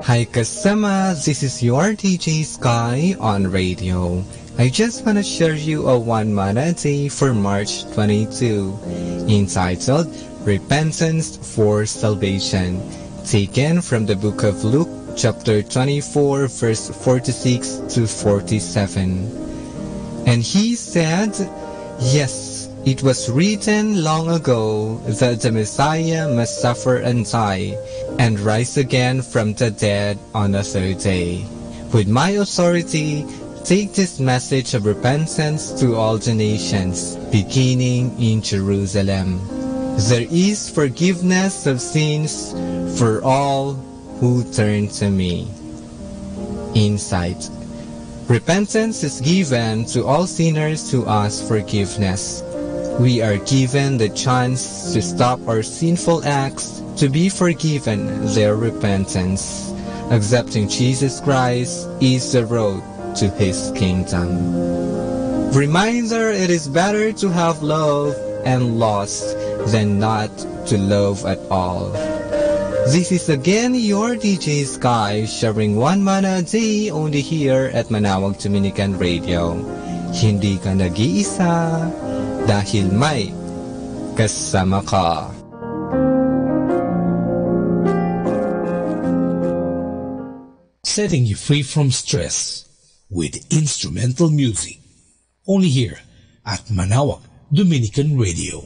Hi kasama, this is your D J Sky on radio. I just want to share you a one manna a day for March twenty-two, entitled Repentance for Salvation, taken from the book of Luke, chapter twenty-four, verse forty-six to forty-seven. And he said, "Yes, it was written long ago that the Messiah must suffer and die, and rise again from the dead on the third day. With my authority, take this message of repentance to all the nations, beginning in Jerusalem. There is forgiveness of sins for all who turn to me." Insight. Repentance is given to all sinners who ask forgiveness. We are given the chance to stop our sinful acts, to be forgiven their repentance. Accepting Jesus Christ is the road to his kingdom. Reminder, it is better to have love and loss than not to love at all. This is again your D J Sky, sharing one manna a day only here at Manaoag Dominican Radio. Hindi ka nag-iisa dahil may kasama ka. Setting you free from stress with instrumental music. Only here at Manaoag Dominican Radio.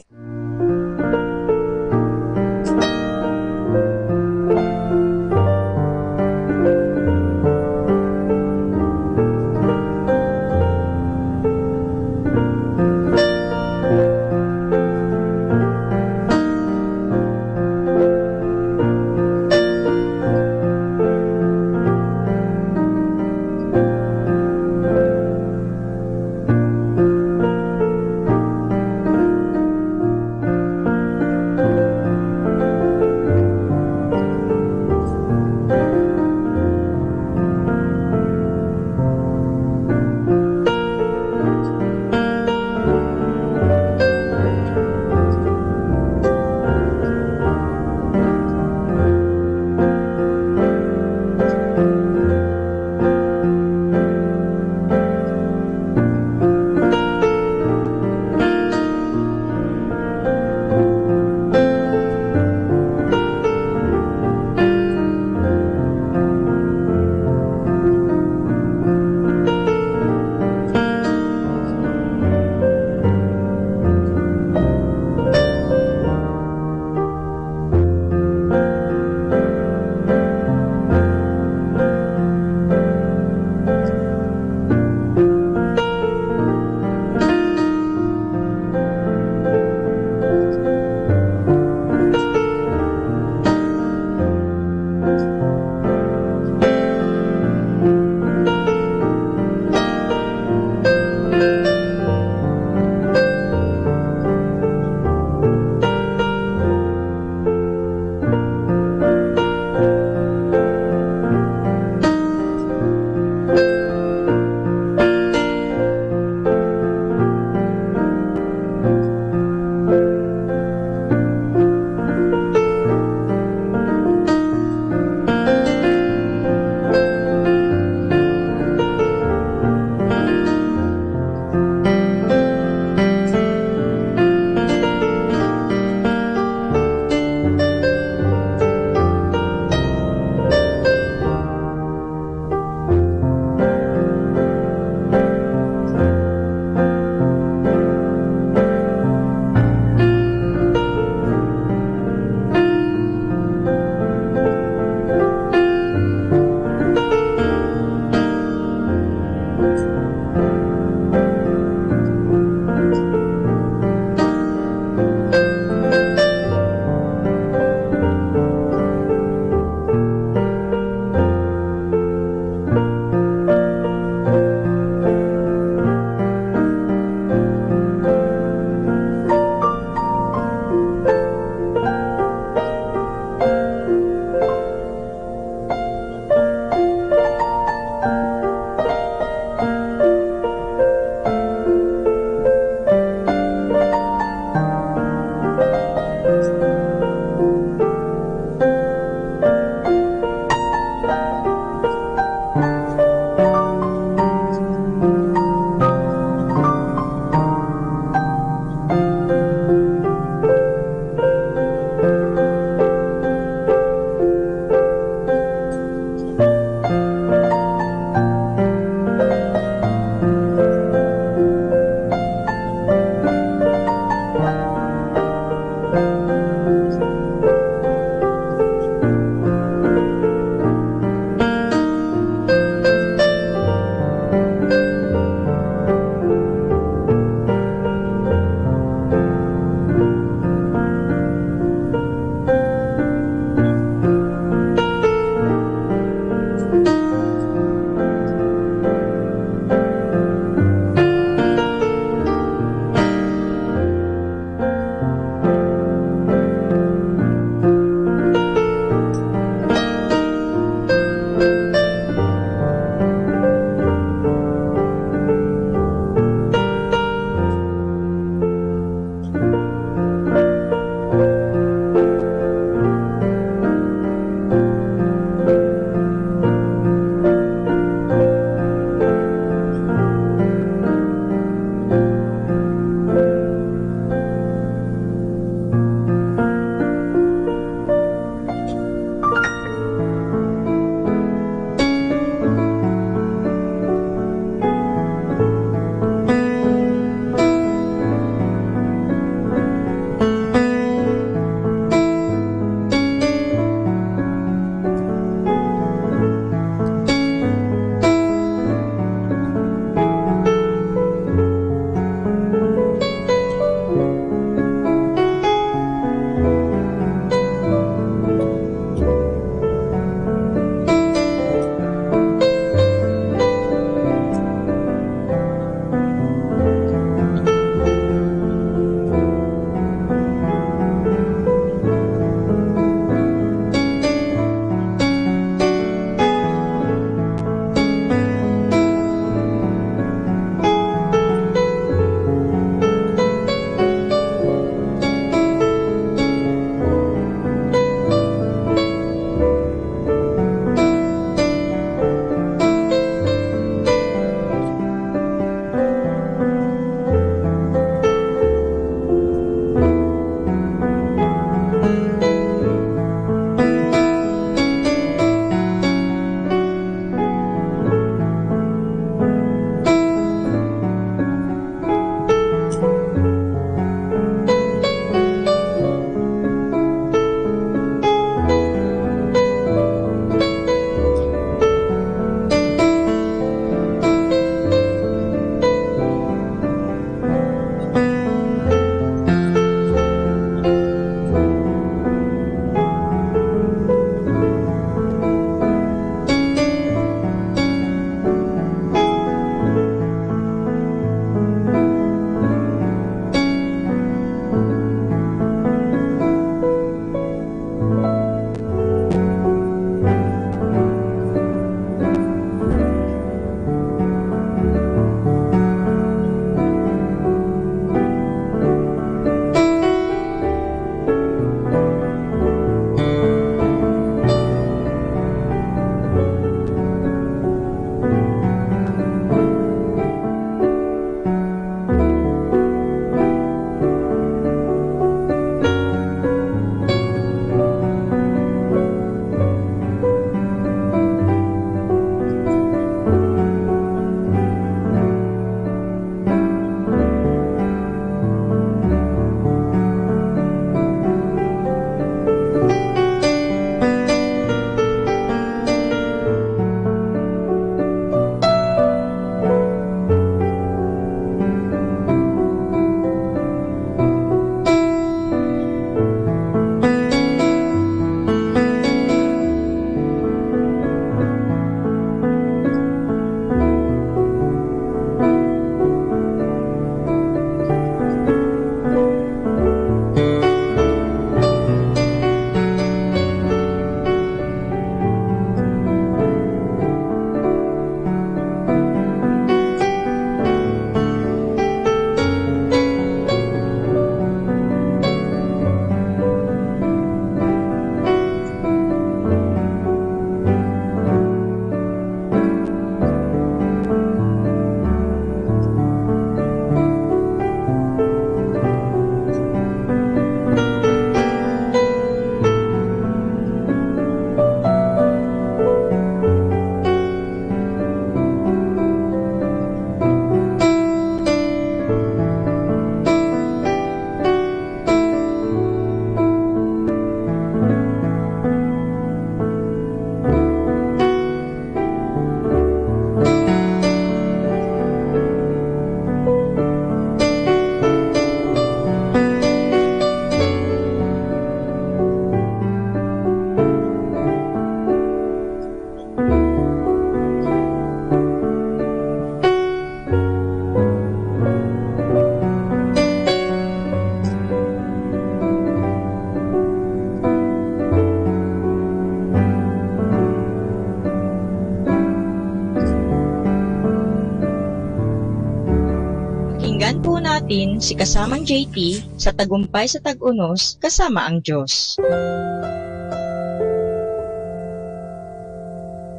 Tin si kasamang J T sa Tagumpay sa Tag-Unos kasama ang Diyos.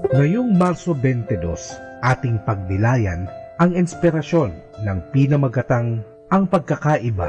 Ngayong Marso twenty-dos, ating pagnilayan ang inspirasyon ng pinamagatang ang pagkakaiba.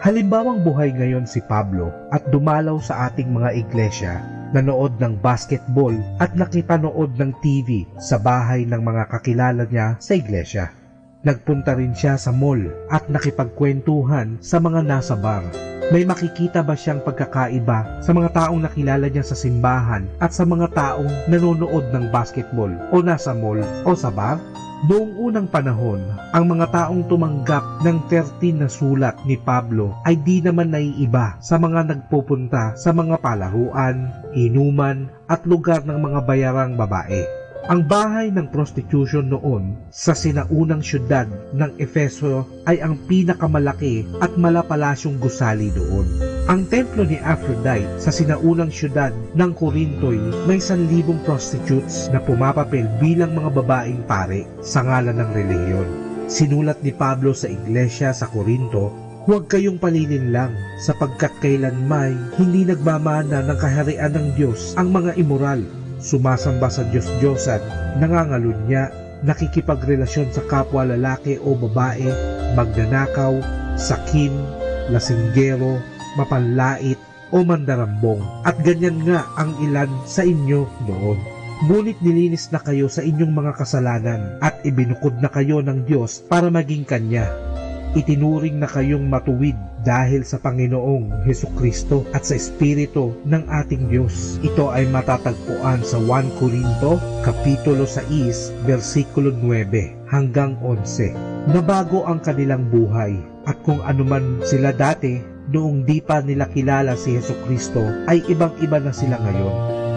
Halimbawang buhay ngayon si Pablo at dumalaw sa ating mga iglesia, nanood ng basketball at nakipanood ng T V sa bahay ng mga kakilala niya sa iglesia. Nagpunta rin siya sa mall at nakipagkwentuhan sa mga nasa bar. May makikita ba siyang pagkakaiba sa mga taong nakilala niya sa simbahan at sa mga taong nanonood ng basketball o nasa mall o sa bar? Noong unang panahon, ang mga taong tumanggap ng thirteen na sulat ni Pablo ay di naman naiiba sa mga nagpupunta sa mga palaruan, inuman, at lugar ng mga bayarang babae. Ang bahay ng prostitution noon sa sinaunang siyudad ng Efeso ay ang pinakamalaki at malapalasyong gusali doon. Ang templo ni Aphrodite sa sinaunang siyudad ng Corintoy may sanlibong prostitutes na pumapapil bilang mga babaeng pari sa ngalan ng relihiyon. Sinulat ni Pablo sa iglesia sa Corinto, "Huwag kayong palilinlang, sapagkat kailanmay hindi nagmamana ng Kaharian ng Dios ang mga imoral, sumasamba sa dios-diosan, nangangalunya, nakikipagrelasyon sa kapwa lalaki o babae, magnanakaw, sakim, lasinggero, mapanlait, o mandarambong, at ganyan nga ang ilan sa inyo noon. Ngunit nilinis na kayo sa inyong mga kasalanan at ibinukod na kayo ng Dios para maging Kanya. Itinuring na kayong matuwid dahil sa Panginoong Jesu-Cristo at sa Espiritu ng ating Dios." Ito ay matatagpuan sa one Corinto, Kapitulo sais, bersikulo nuebe hanggang onse. Nabago ang kanilang buhay. At kung ano man sila dati, noong di pa nila kilala si Jesu-Cristo, ay ibang-iba na sila ngayon.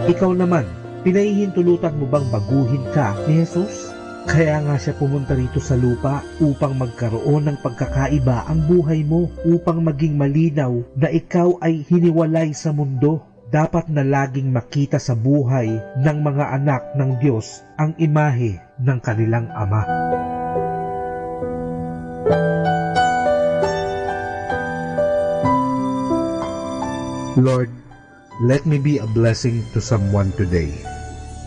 Ikaw naman, pinahihintulutan mo bang baguhin ka ni Jesus? Kaya nga siya pumunta rito sa lupa upang magkaroon ng pagkakaiba ang buhay mo, upang maging malinaw na ikaw ay hiniwalay sa mundo. Dapat na laging makita sa buhay ng mga anak ng Dios ang imahe ng kanilang Ama. Lord, let me be a blessing to someone today.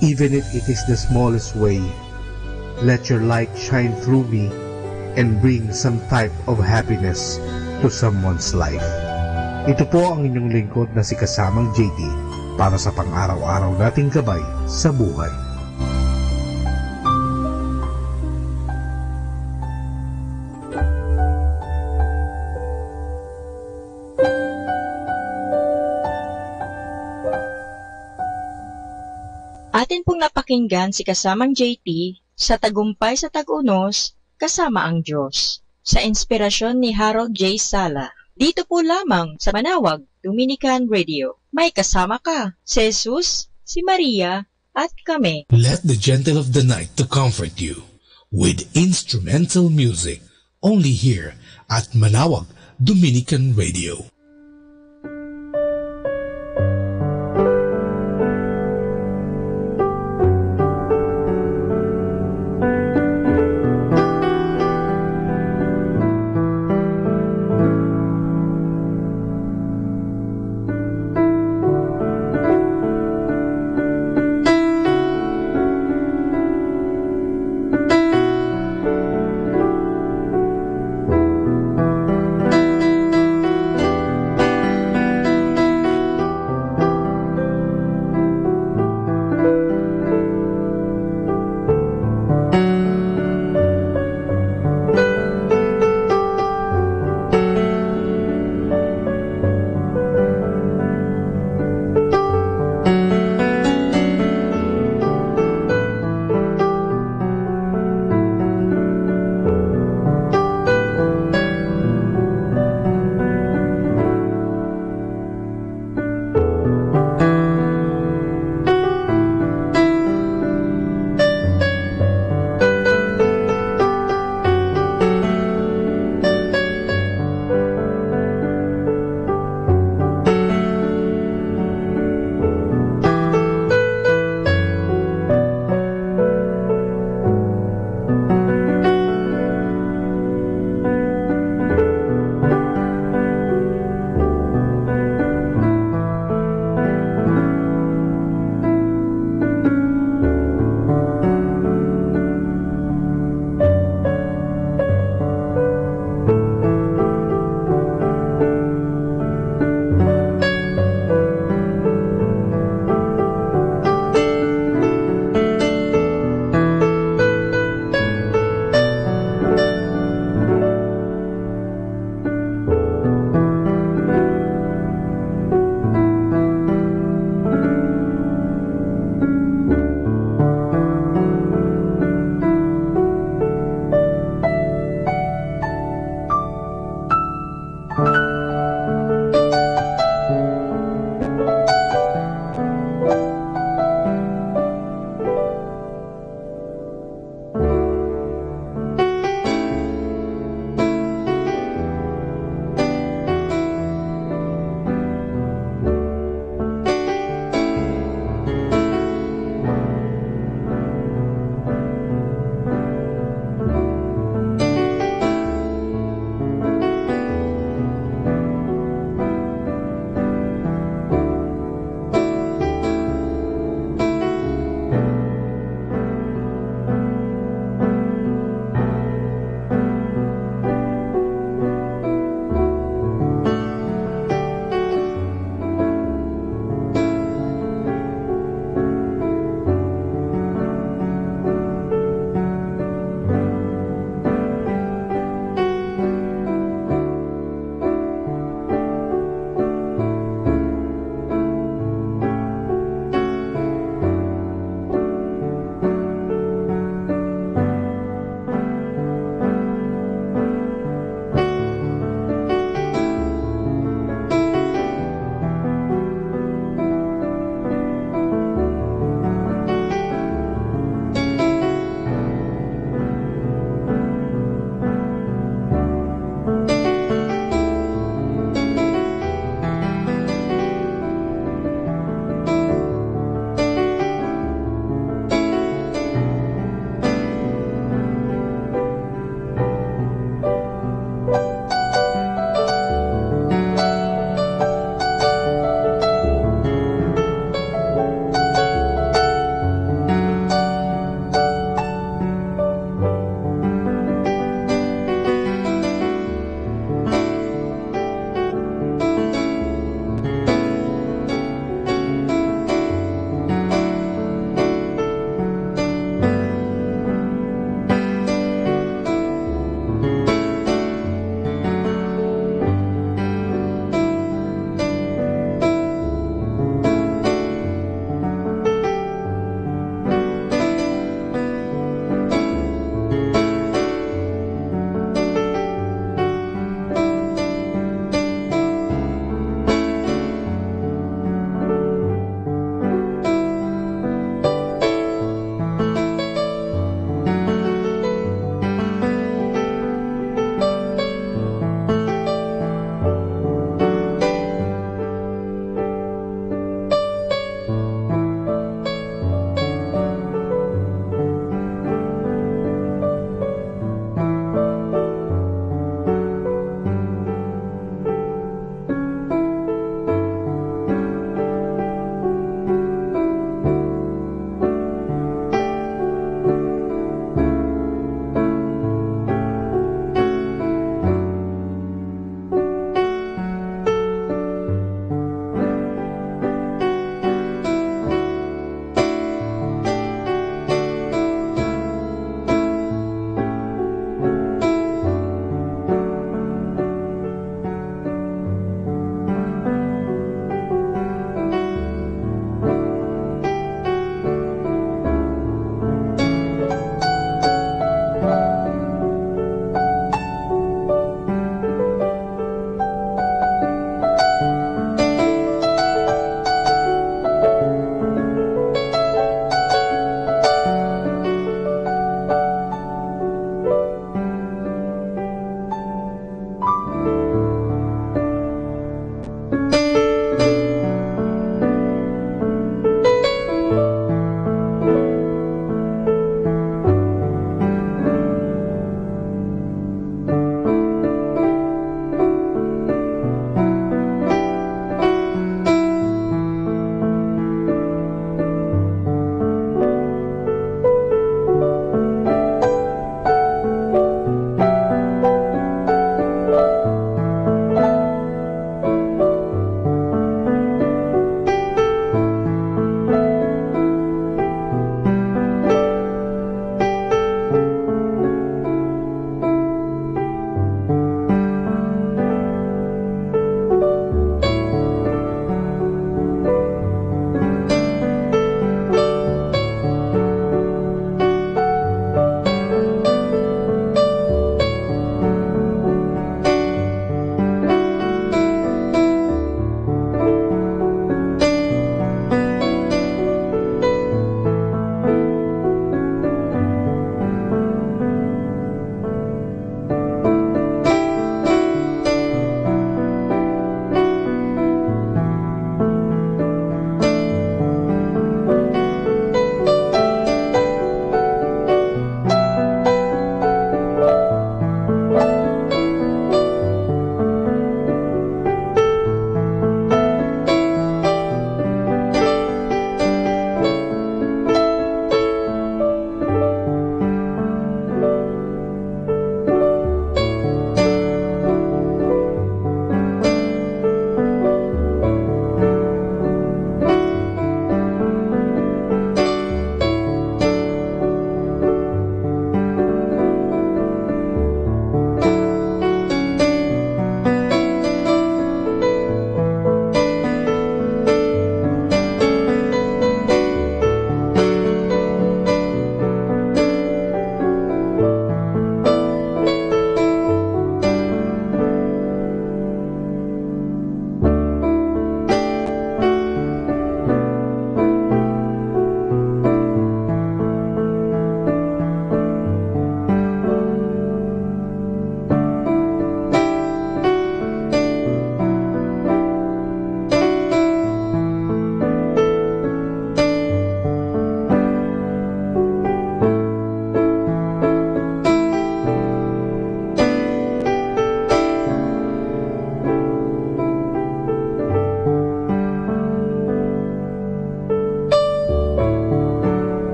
Even if it is the smallest way, let your light shine through me and bring some type of happiness to someone's life. Ito po ang inyong lingkod na si Kasamang J T para sa pang-araw-araw nating gabay sa buhay. Atin pong napakinggan si Kasamang J T sa Tagumpay sa Tag-Unos, Kasama ang Diyos, sa inspirasyon ni Harold J. Sala. Dito po lamang sa Manawag Dominican Radio. May kasama ka, si Jesus, si Maria, at kami. Let the gentle of the night to comfort you with instrumental music, only here at Manawag Dominican Radio.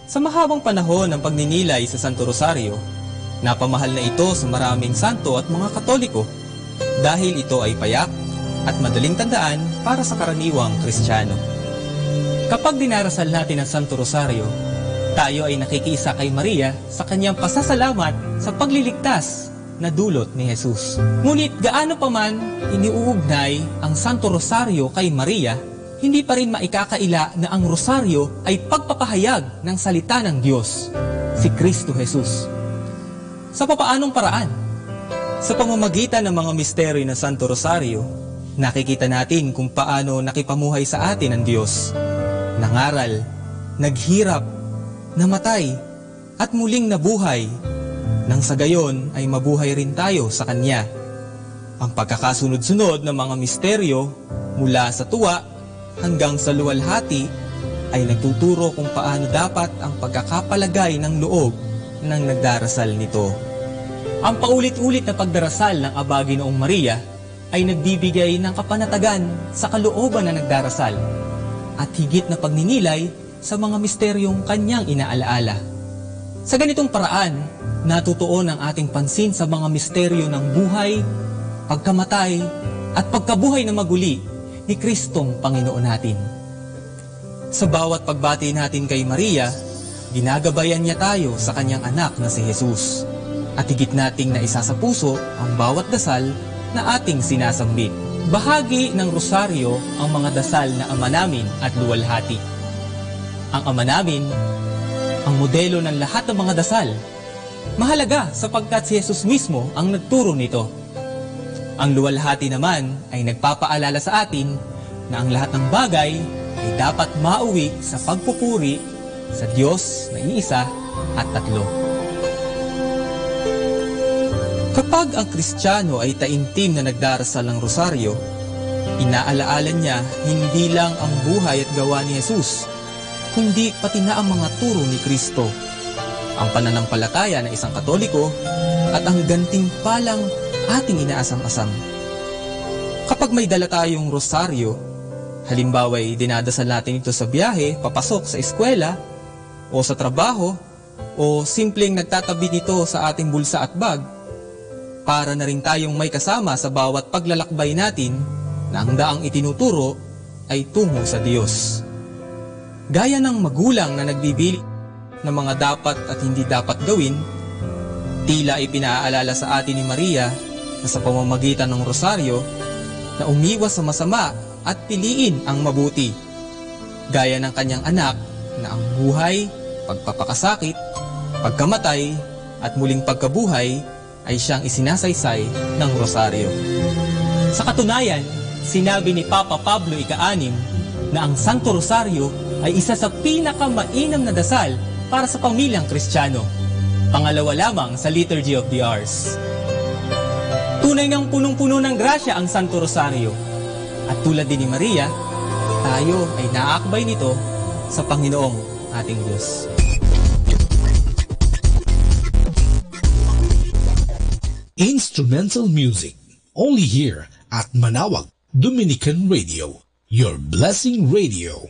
Sa mahabang panahon ng pagninilay sa Santo Rosario, napamahal na ito sa maraming santo at mga Katoliko dahil ito ay payak at madaling tandaan para sa karaniwang Kristiyano. Kapag dinarasal natin ang Santo Rosario, tayo ay nakikiisa kay Maria sa kanyang pasasalamat sa pagliligtas na dulot ni Jesus. Ngunit gaano pa man iniuugnay ang Santo Rosario kay Maria, hindi pa rin maikakaila na ang Rosario ay pagpapahayag ng salita ng Diyos, si Kristo Jesus. Sa papaanong paraan? Sa pamamagitan ng mga misteryo ng Santo Rosario, nakikita natin kung paano nakipamuhay sa atin ang Diyos. Nangaral, naghirap, namatay, at muling nabuhay, nang sa gayon ay mabuhay rin tayo sa Kanya. Ang pagkakasunod-sunod ng mga misteryo, mula sa tuwa hanggang sa luwalhati, ay nagtuturo kung paano dapat ang pagkakapalagay ng loob ng nagdarasal nito. Ang paulit-ulit na pagdarasal ng Aba Ginoong Maria ay nagbibigay ng kapanatagan sa kalooban na nagdarasal at higit na pagninilay sa mga misteryong kanyang inaalaala. Sa ganitong paraan, natutuon ang ating pansin sa mga misteryo ng buhay, pagkamatay, at pagkabuhay na maguli ni Kristong Panginoon natin. Sa bawat pagbati natin kay Maria, ginagabayan niya tayo sa kanyang anak na si Jesus. At higit nating naisasapuso ang bawat dasal na ating sinasambit. Bahagi ng Rosaryo ang mga dasal na Ama Namin at Luwalhati. Ang Ama Namin, ang modelo ng lahat ng mga dasal, mahalaga sapagkat si Jesus mismo ang nagturo nito. Ang Luwalhati naman ay nagpapaalala sa atin na ang lahat ng bagay ay dapat mauwi sa pagpupuri sa Diyos na iisa at tatlo. Kapag ang Kristiyano ay taimtim na nagdarasal ng Rosaryo, inaalaala niya hindi lang ang buhay at gawa ni Jesus, kundi pati na ang mga turo ni Cristo, ang pananampalataya na isang Katoliko, at ang gantimpalang ating inaasam-asam. Kapag may dala tayong rosaryo, halimbawa'y dinadasal natin ito sa biyahe papasok sa eskwela o sa trabaho, o simpleng nagtatabi nito sa ating bulsa at bag, para na rin tayong may kasama sa bawat paglalakbay natin, na ang daang itinuturo ay tungo sa Dios. Gaya ng magulang na nagbibili ng mga dapat at hindi dapat gawin, tila ipinaalala sa atin ni Maria na sa pamamagitan ng rosaryo na umiwas sa masama at piliin ang mabuti, gaya ng kanyang anak na ang buhay, pagpapakasakit, pagkamatay, at muling pagkabuhay ay siyang isinasaysay ng rosaryo. Sa katunayan, sinabi ni Papa Pablo Ika-anim na ang Santo Rosario ay isa sa pinakamainam na dasal para sa pamilyang Kristiyano, pangalawa lamang sa Liturgy of the Hours. Tunay ngang punong-puno ng grasya ang Santo Rosario. At tulad din ni Maria, tayo ay naakbay nito sa Panginoong ating Diyos. Instrumental music, only here at Manawag Dominican Radio, your blessing radio.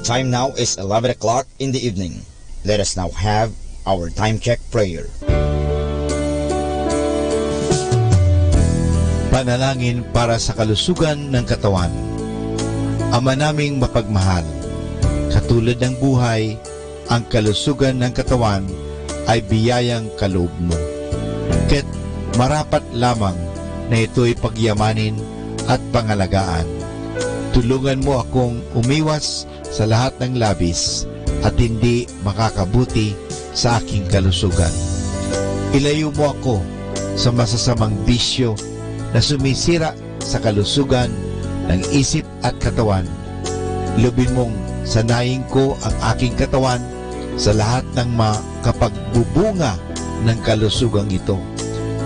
Time now is eleven o'clock in the evening. Let us now have our time check prayer. Panalangin para sa kalusugan ng katawan. Ama naming mapagmahal, katulad ng buhay, ang kalusugan ng katawan ay biyayang kaloob mo. Kaya't marapat lamang na ito'y pagyamanin at pangalagaan. Tulungan mo akong umiwas sa lahat ng labis at hindi makakabuti sa aking kalusugan. Ilayo mo ako sa masasamang bisyo na sumisira sa kalusugan ng isip at katawan. Lobin mong sanayin ko ang aking katawan sa lahat ng makapagbubunga ng kalusugang ito.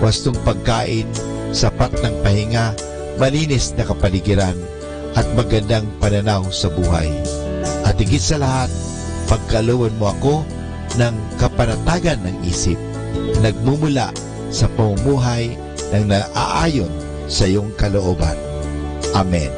Wastong pagkain, sapat ng pahinga, malinis na kapaligiran, at magandang pananaw sa buhay. At higit sa lahat, pagkalooban mo ako ng kapanatagan ng isip, nagmumula sa pamumuhay ng naaayon sa iyong kalooban. Amen.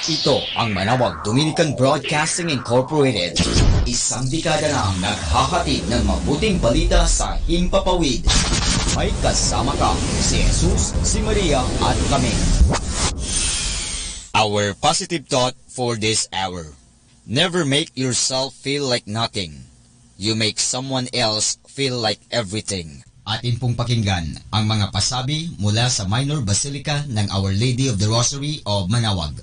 Ito ang Manawag Dominican Broadcasting Incorporated. Isang dekada nang naghahatid ng mabuting balita sa himpapawid. May kasama ka, si Jesus, si Maria, at kami. Our positive thought for this hour. Never make yourself feel like nothing. You make someone else feel like everything. Atin pong pakinggan ang mga pasabi mula sa Minor Basilica ng Our Lady of the Rosary of Manawag.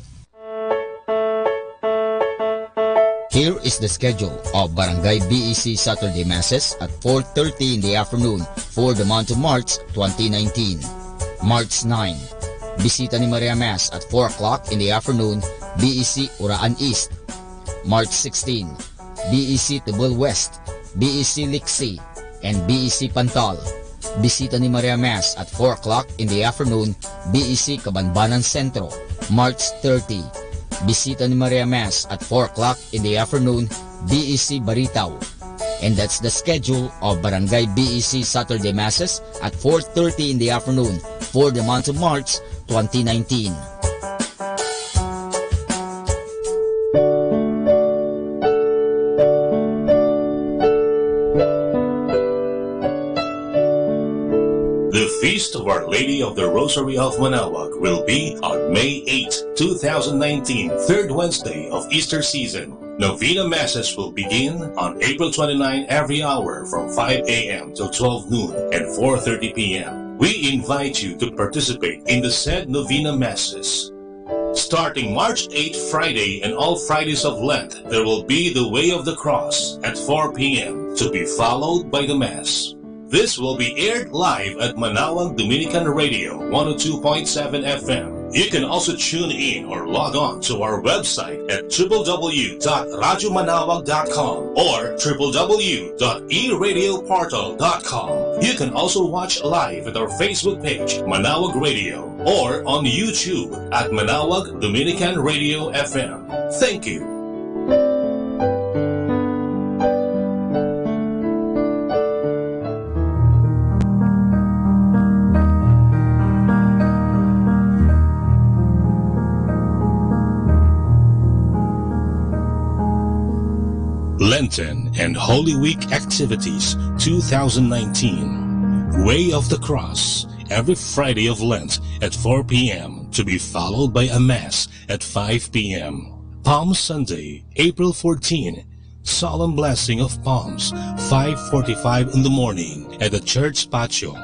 Here is the schedule of Barangay B E C Saturday Masses at four thirty in the afternoon for the month of March twenty nineteen. March nine, Bisita ni Maria Mass at four o'clock in the afternoon, B E C Uraan East. March sixteen, B E C Tubol West, B E C Liksi, and B E C Pantal. Bisita ni Maria Mass at four o'clock in the afternoon, B E C Kabanbanan Centro. March thirty, Bisita ni Maria Mass at four o'clock in the afternoon, B E C Baritaw. And that's the schedule of Barangay B E C Saturday Masses at four thirty in the afternoon for the month of March twenty nineteen. The Feast of Our Lady of the Rosary of Manawag will be on May eighth, two thousand nineteen, third Wednesday of Easter season. Novena Masses will begin on April twenty-nine every hour from five a m till twelve noon and four thirty p m. We invite you to participate in the said Novena Masses. Starting March eighth, Friday, and all Fridays of Lent, there will be the Way of the Cross at four p m, to be followed by the Mass. This will be aired live at Manawag Dominican Radio, one oh two point seven F M. You can also tune in or log on to our website at www.radiomanawag.com or www.eradioportal.com. You can also watch live at our Facebook page, Manawag Radio, or on YouTube at Manawag Dominican Radio F M. Thank you. Lenten and Holy Week activities two thousand nineteen. Way of the Cross, every Friday of Lent at four p m, to be followed by a Mass at five p m. Palm Sunday, April fourteen, Solemn Blessing of Palms, five forty-five in the morning at the church patio.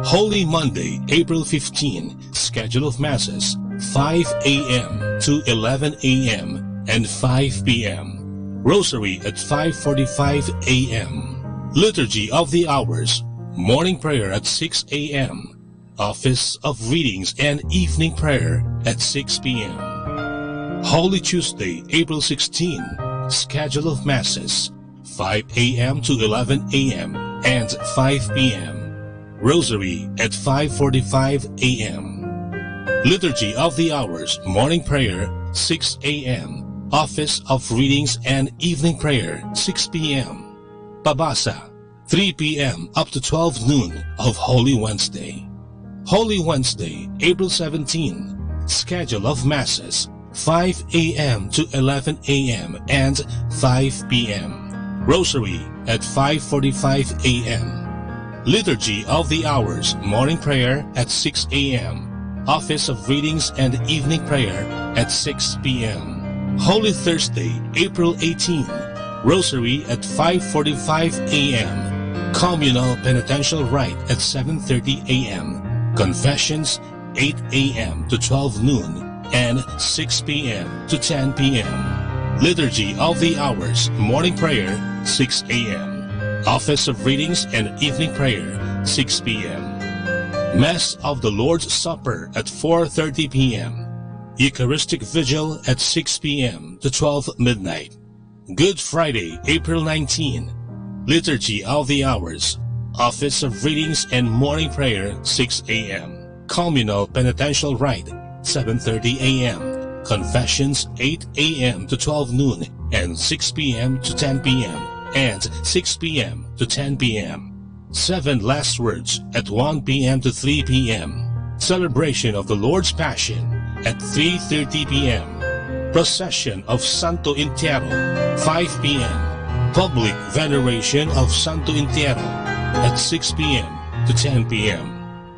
Holy Monday, April fifteen, schedule of Masses, five a m to eleven a m and five p m. Rosary at five forty-five a m. Liturgy of the Hours, morning prayer at six a m, Office of Readings and evening prayer at six p m. Holy Tuesday, April sixteen, schedule of Masses, five a m to eleven a m and five p m. Rosary at five forty-five a m. Liturgy of the Hours, morning prayer, six a m. Office of Readings and evening prayer, six p m. Pabasa, three p m up to twelve noon of Holy Wednesday. Holy Wednesday, April seventeen. Schedule of Masses, five a m to eleven a m and five p m. Rosary at five forty-five a m. Liturgy of the Hours, morning prayer at six a m. Office of Readings and evening prayer at six p m. Holy Thursday, April eighteen. Rosary at five forty-five a m. Communal penitential rite at seven thirty a m. Confessions, eight a m to twelve noon and six p m to ten p m. Liturgy of the Hours, morning prayer, six a m. Office of Readings and evening prayer, six p m. Mass of the Lord's Supper at four thirty p m. Eucharistic Vigil at six p m to twelve midnight. Good Friday, April nineteen. Liturgy of the Hours. Office of Readings and morning prayer, six a m. Communal penitential rite, seven thirty a m. Confessions, eight a m to twelve noon and six p m to ten p m and six p m to ten p m. Seven Last Words at one p m to three p m. Celebration of the Lord's Passion at three thirty p m. Procession of Santo Entierro, five p m. Public veneration of Santo Entierro at six p m to ten p m.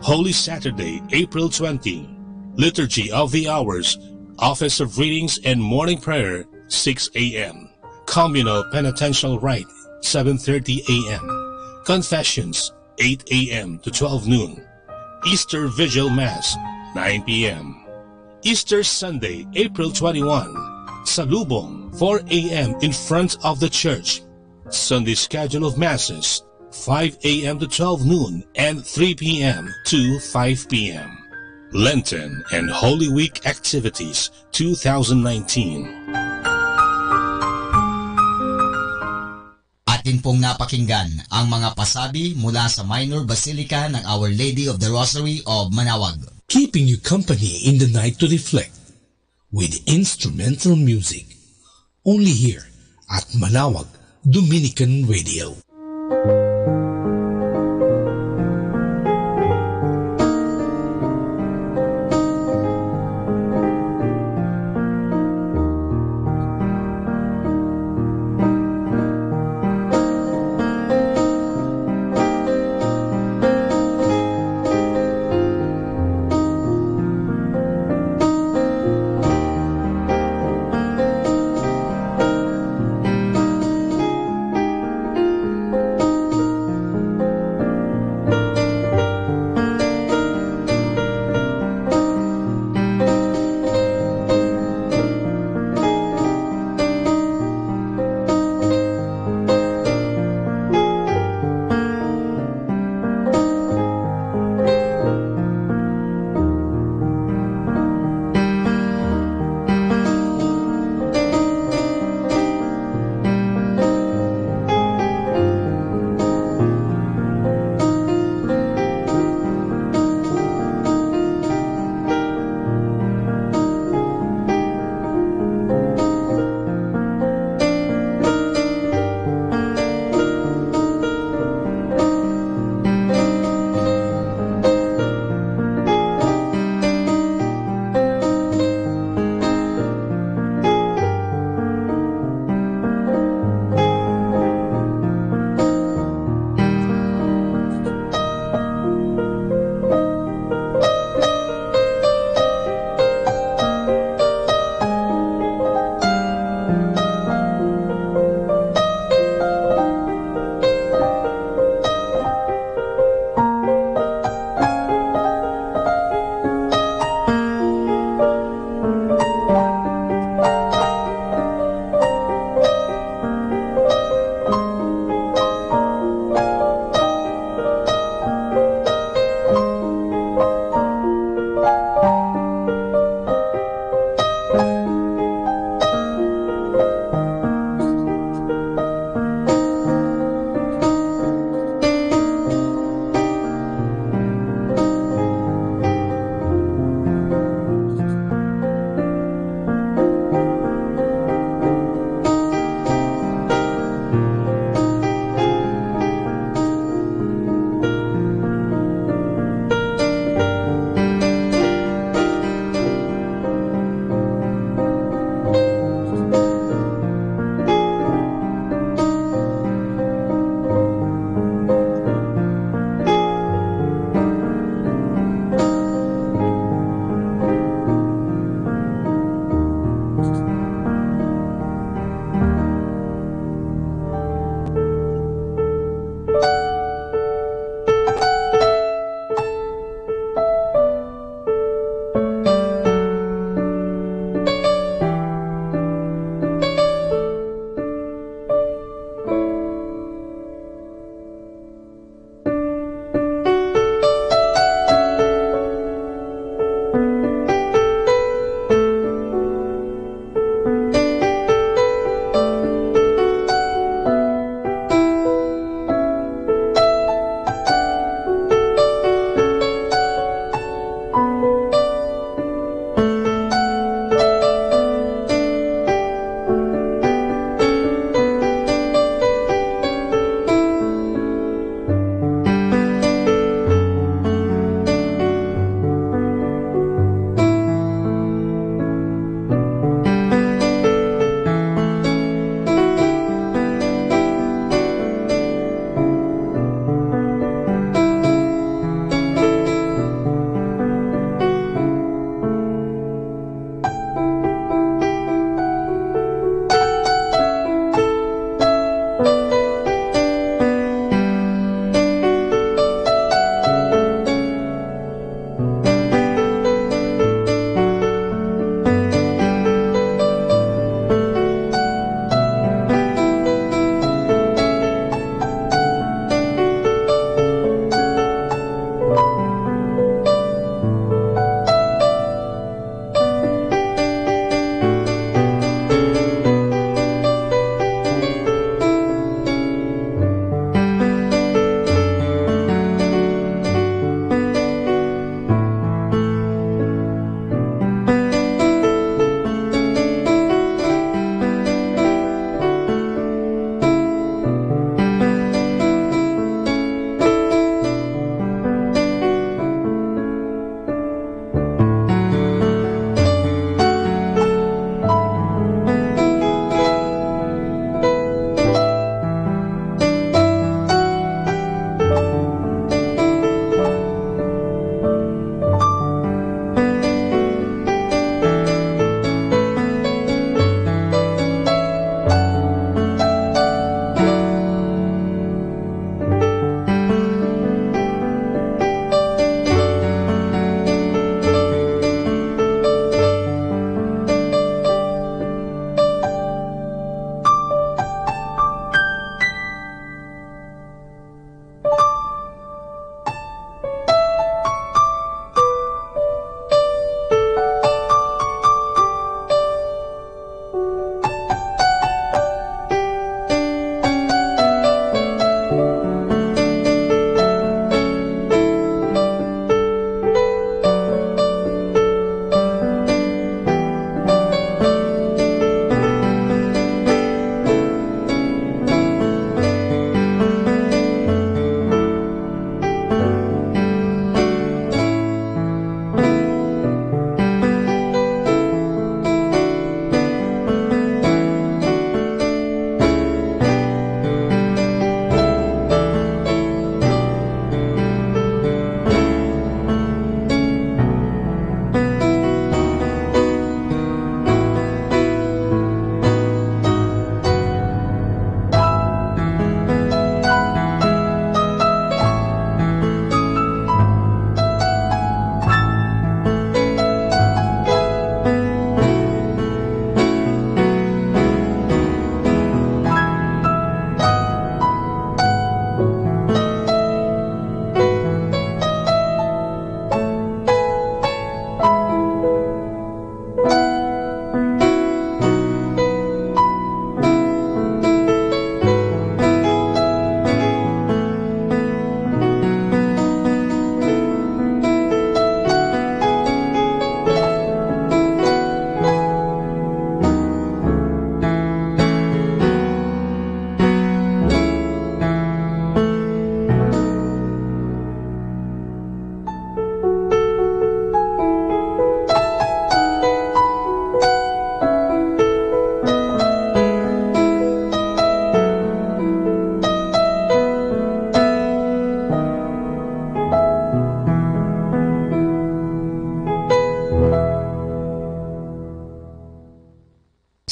Holy Saturday, April twenty. Liturgy of the Hours, Office of Readings and Morning Prayer, six a m. Communal Penitential Rite, seven thirty a m. Confessions, eight a m to twelve noon. Easter Vigil Mass, nine p m. Easter Sunday, April twenty-one. Salubong, four a m in front of the church. Sunday schedule of Masses, five a m to twelve noon and three p m to five p m. Lenten and Holy Week activities, two thousand nineteen. Atin pong napakinggan ang mga pasabi mula sa Minor Basilica ng Our Lady of the Rosary of Manaoag. Keeping you company in the night to reflect with instrumental music. Only here at Manaoag Dominican Radio.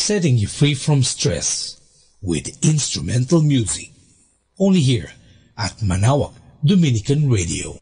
setting you free from stress with instrumental music. Only here at Manawag Dominican Radio.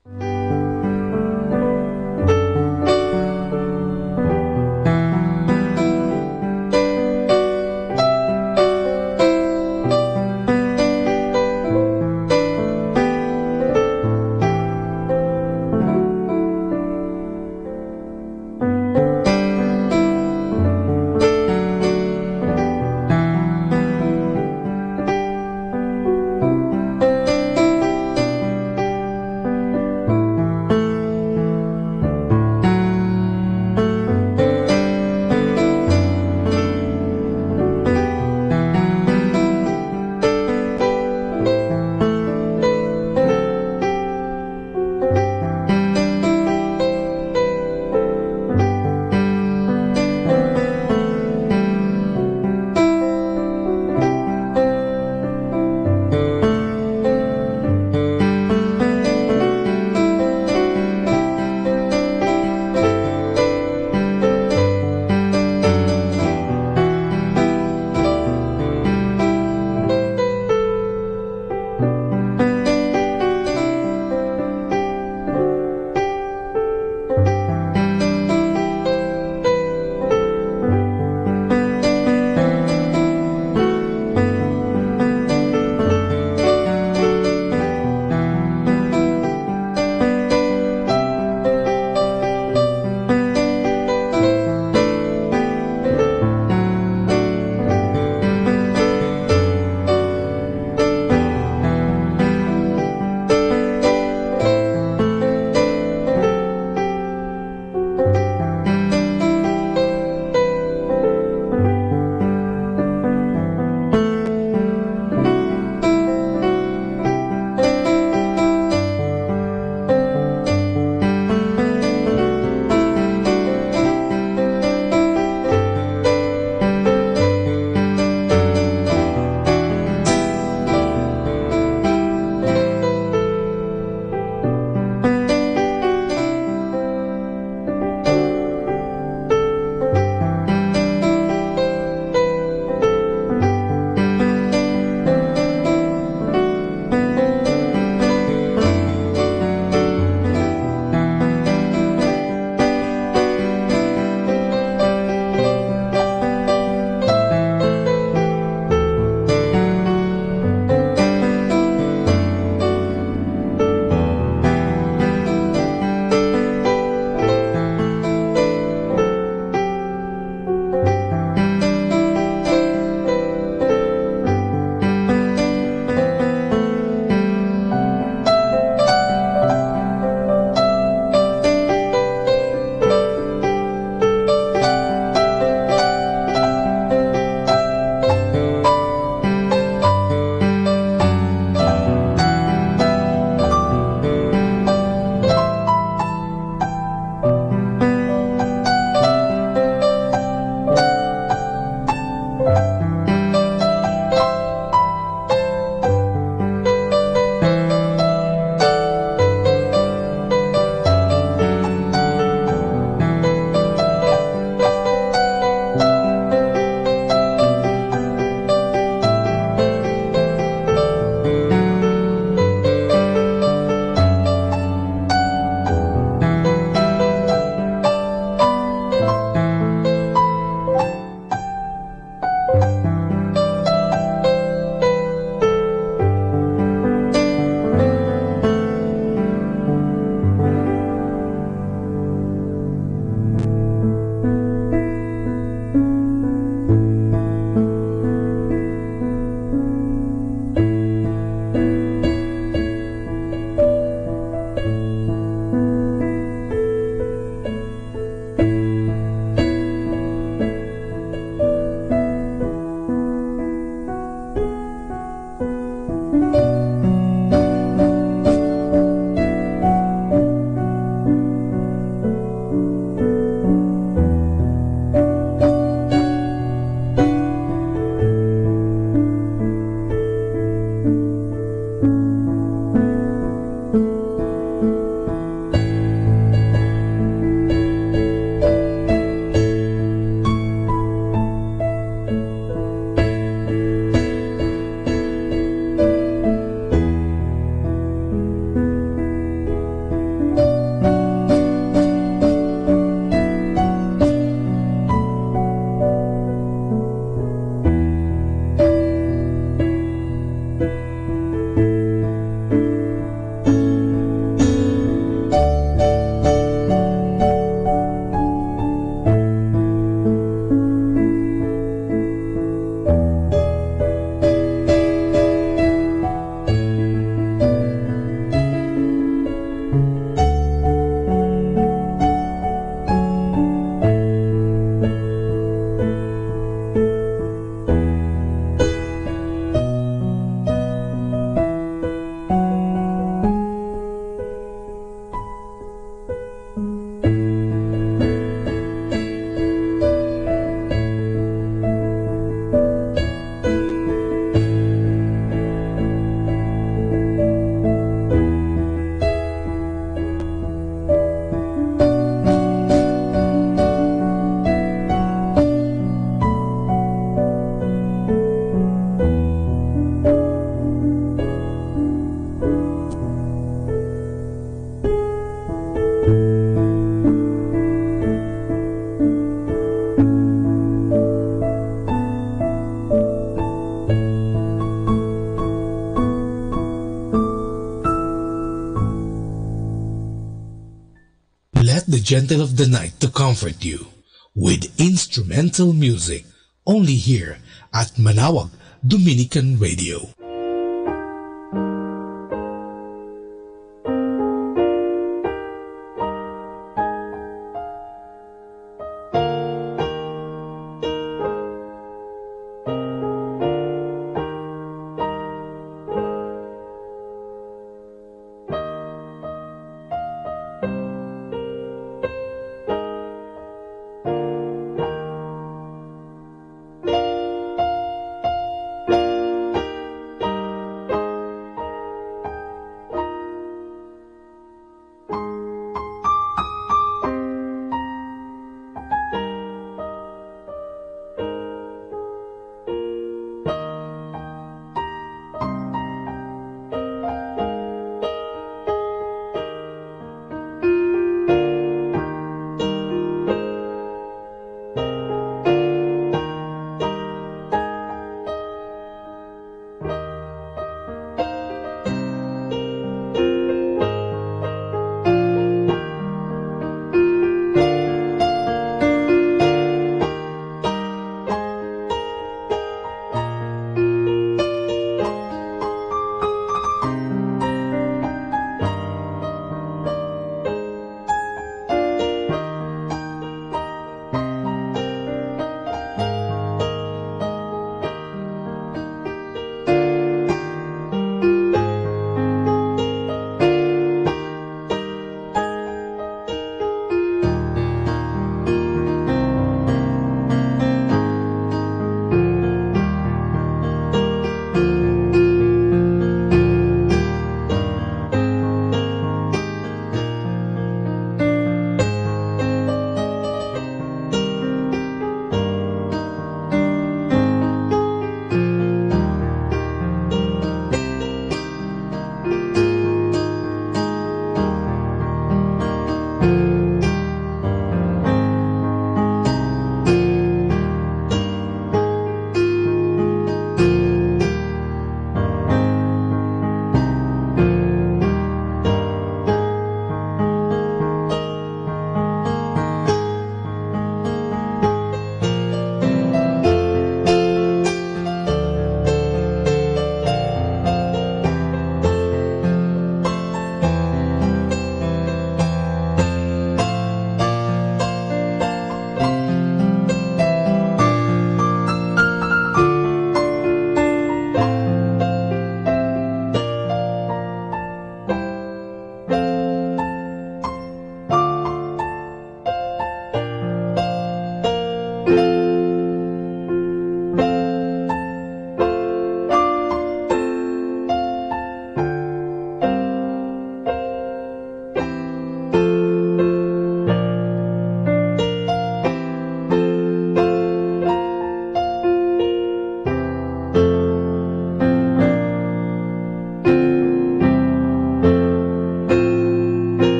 gentle of the night to comfort you with instrumental music, only here at Manaoag Dominican Radio.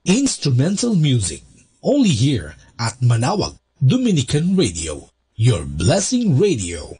Instrumental music, only here at Manawag Dominican Radio, your blessing radio.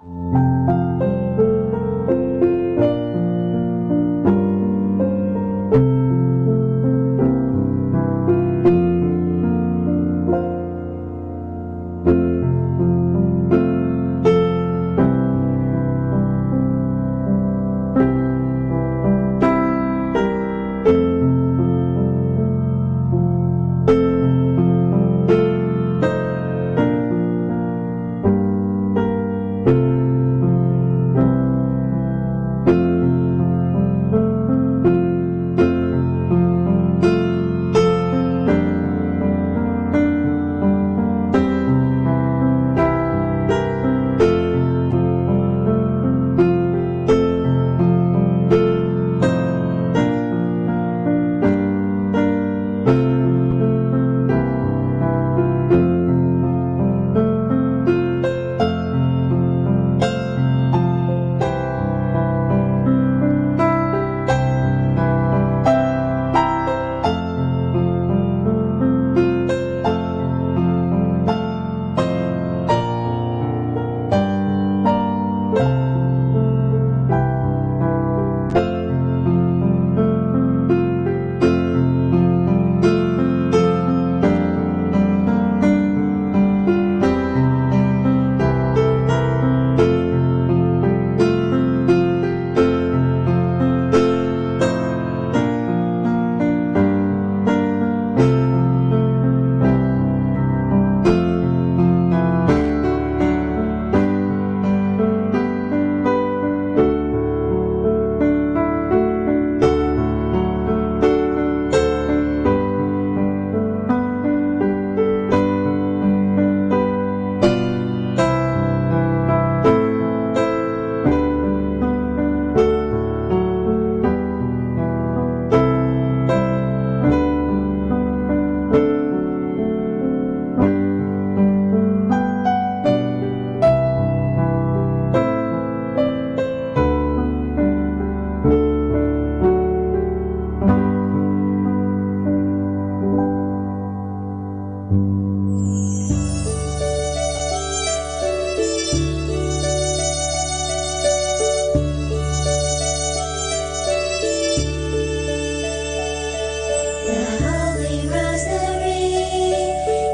The Holy Rosary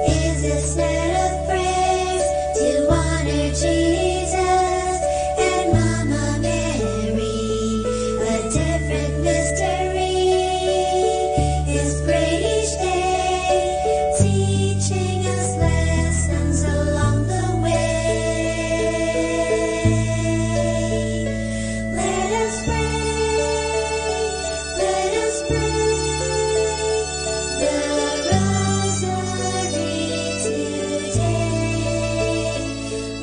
is a set of prayers to honor Jesus and Mama Mary. A different mystery is prayed each day, teaching us lessons along the way. Let us pray, let us pray the Rosary today.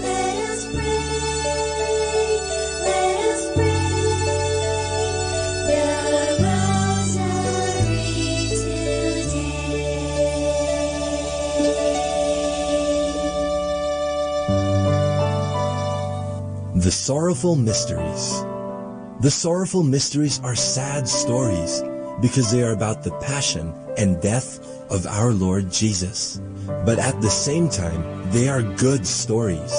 Let us pray, let us pray the Rosary today. The Sorrowful Mysteries. The sorrowful mysteries are sad stories because they are about the passion and death of our Lord Jesus. But at the same time, they are good stories.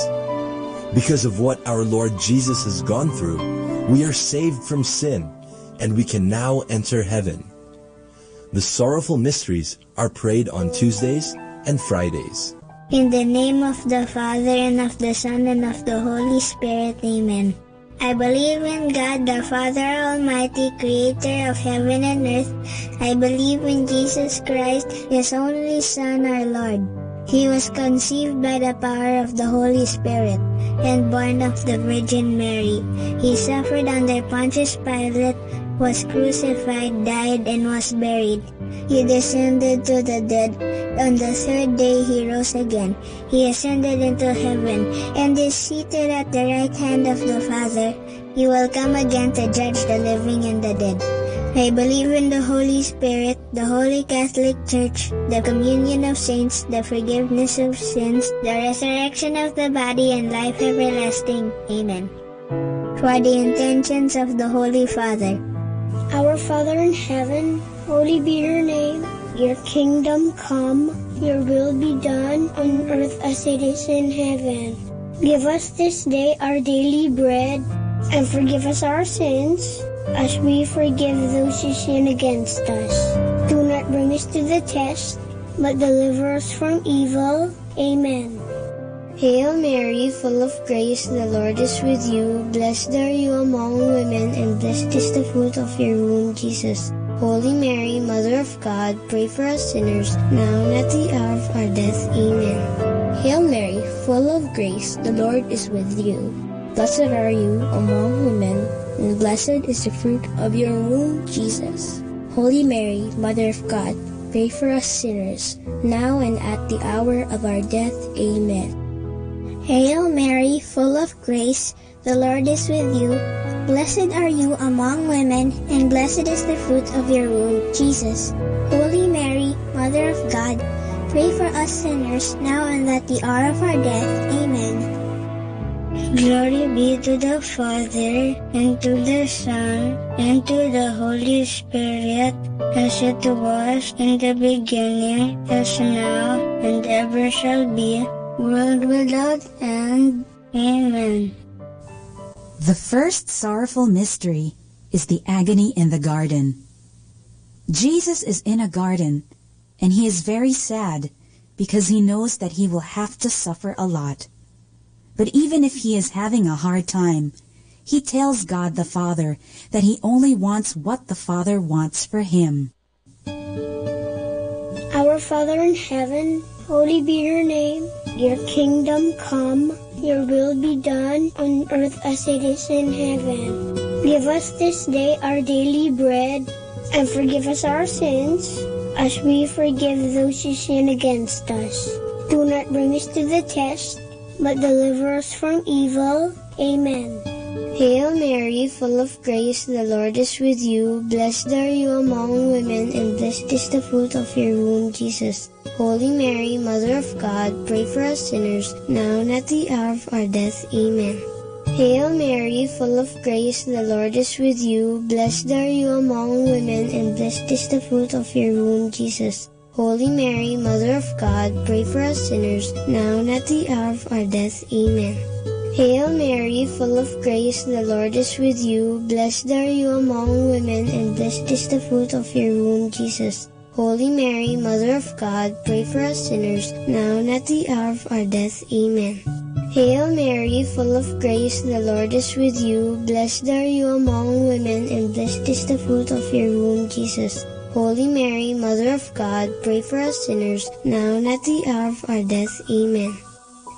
Because of what our Lord Jesus has gone through, we are saved from sin and we can now enter heaven. The sorrowful mysteries are prayed on Tuesdays and Fridays. In the name of the Father, and of the Son, and of the Holy Spirit, amen. I believe in God, the Father Almighty, creator of heaven and earth. I believe in Jesus Christ, his only Son, our Lord. He was conceived by the power of the Holy Spirit and born of the Virgin Mary. He suffered under Pontius Pilate, was crucified, died, and was buried. He descended to the dead. On the third day he rose again. He ascended into heaven and is seated at the right hand of the Father. He will come again to judge the living and the dead. I believe in the Holy Spirit, the Holy Catholic Church, the communion of saints, the forgiveness of sins, the resurrection of the body, and life everlasting. Amen. For the intentions of the Holy Father. Our Father in heaven, holy be your name. Your kingdom come, your will be done on earth as it is in heaven. Give us this day our daily bread, and forgive us our sins, as we forgive those who sin against us. Do not bring us to the test, but deliver us from evil. Amen. Hail Mary, full of grace, the Lord is with you. Blessed are you among women, and blessed is the fruit of your womb, Jesus. Holy Mary, Mother of God, pray for us sinners, now and at the hour of our death. Amen. Hail Mary, full of grace, the Lord is with you. Blessed are you among women, and blessed is the fruit of your womb, Jesus. Holy Mary, Mother of God, pray for us sinners, now and at the hour of our death. Amen. Hail Mary, full of grace, the Lord is with you. Blessed are you among women, and blessed is the fruit of your womb, Jesus. Holy Mary, Mother of God, pray for us sinners, now and at the hour of our death. Amen. Glory be to the Father, and to the Son, and to the Holy Spirit, as it was in the beginning, as now, and ever shall be, world without end. Amen. The first sorrowful mystery is the agony in the garden. Jesus is in a garden, and he is very sad because he knows that he will have to suffer a lot. But even if he is having a hard time, he tells God the Father that he only wants what the Father wants for him. Our Father in heaven, holy be your name. Your kingdom come, your will be done on earth as it is in heaven. Give us this day our daily bread, and forgive us our sins, as we forgive those who sin against us. Do not bring us to the test, but deliver us from evil. Amen. Hail Mary, full of grace, the Lord is with you. Blessed are you among women, and blessed is the fruit of your womb, Jesus. Holy Mary, Mother of God, pray for us sinners, now and at the hour of our death. Amen. Hail Mary, full of grace, the Lord is with you. Blessed are you among women, and blessed is the fruit of your womb, Jesus. Holy Mary, Mother of God, pray for us sinners, now and at the hour of our death. Amen. Hail Mary, full of grace, the Lord is with you. Blessed are you among women, and blessed is the fruit of your womb, Jesus. Holy Mary, Mother of God, pray for us sinners, now and at the hour of our death. Amen. Hail Mary, full of grace, the Lord is with you. Blessed are you among women, and blessed is the fruit of your womb, Jesus. Holy Mary, Mother of God, pray for us sinners, now and at the hour of our death. Amen.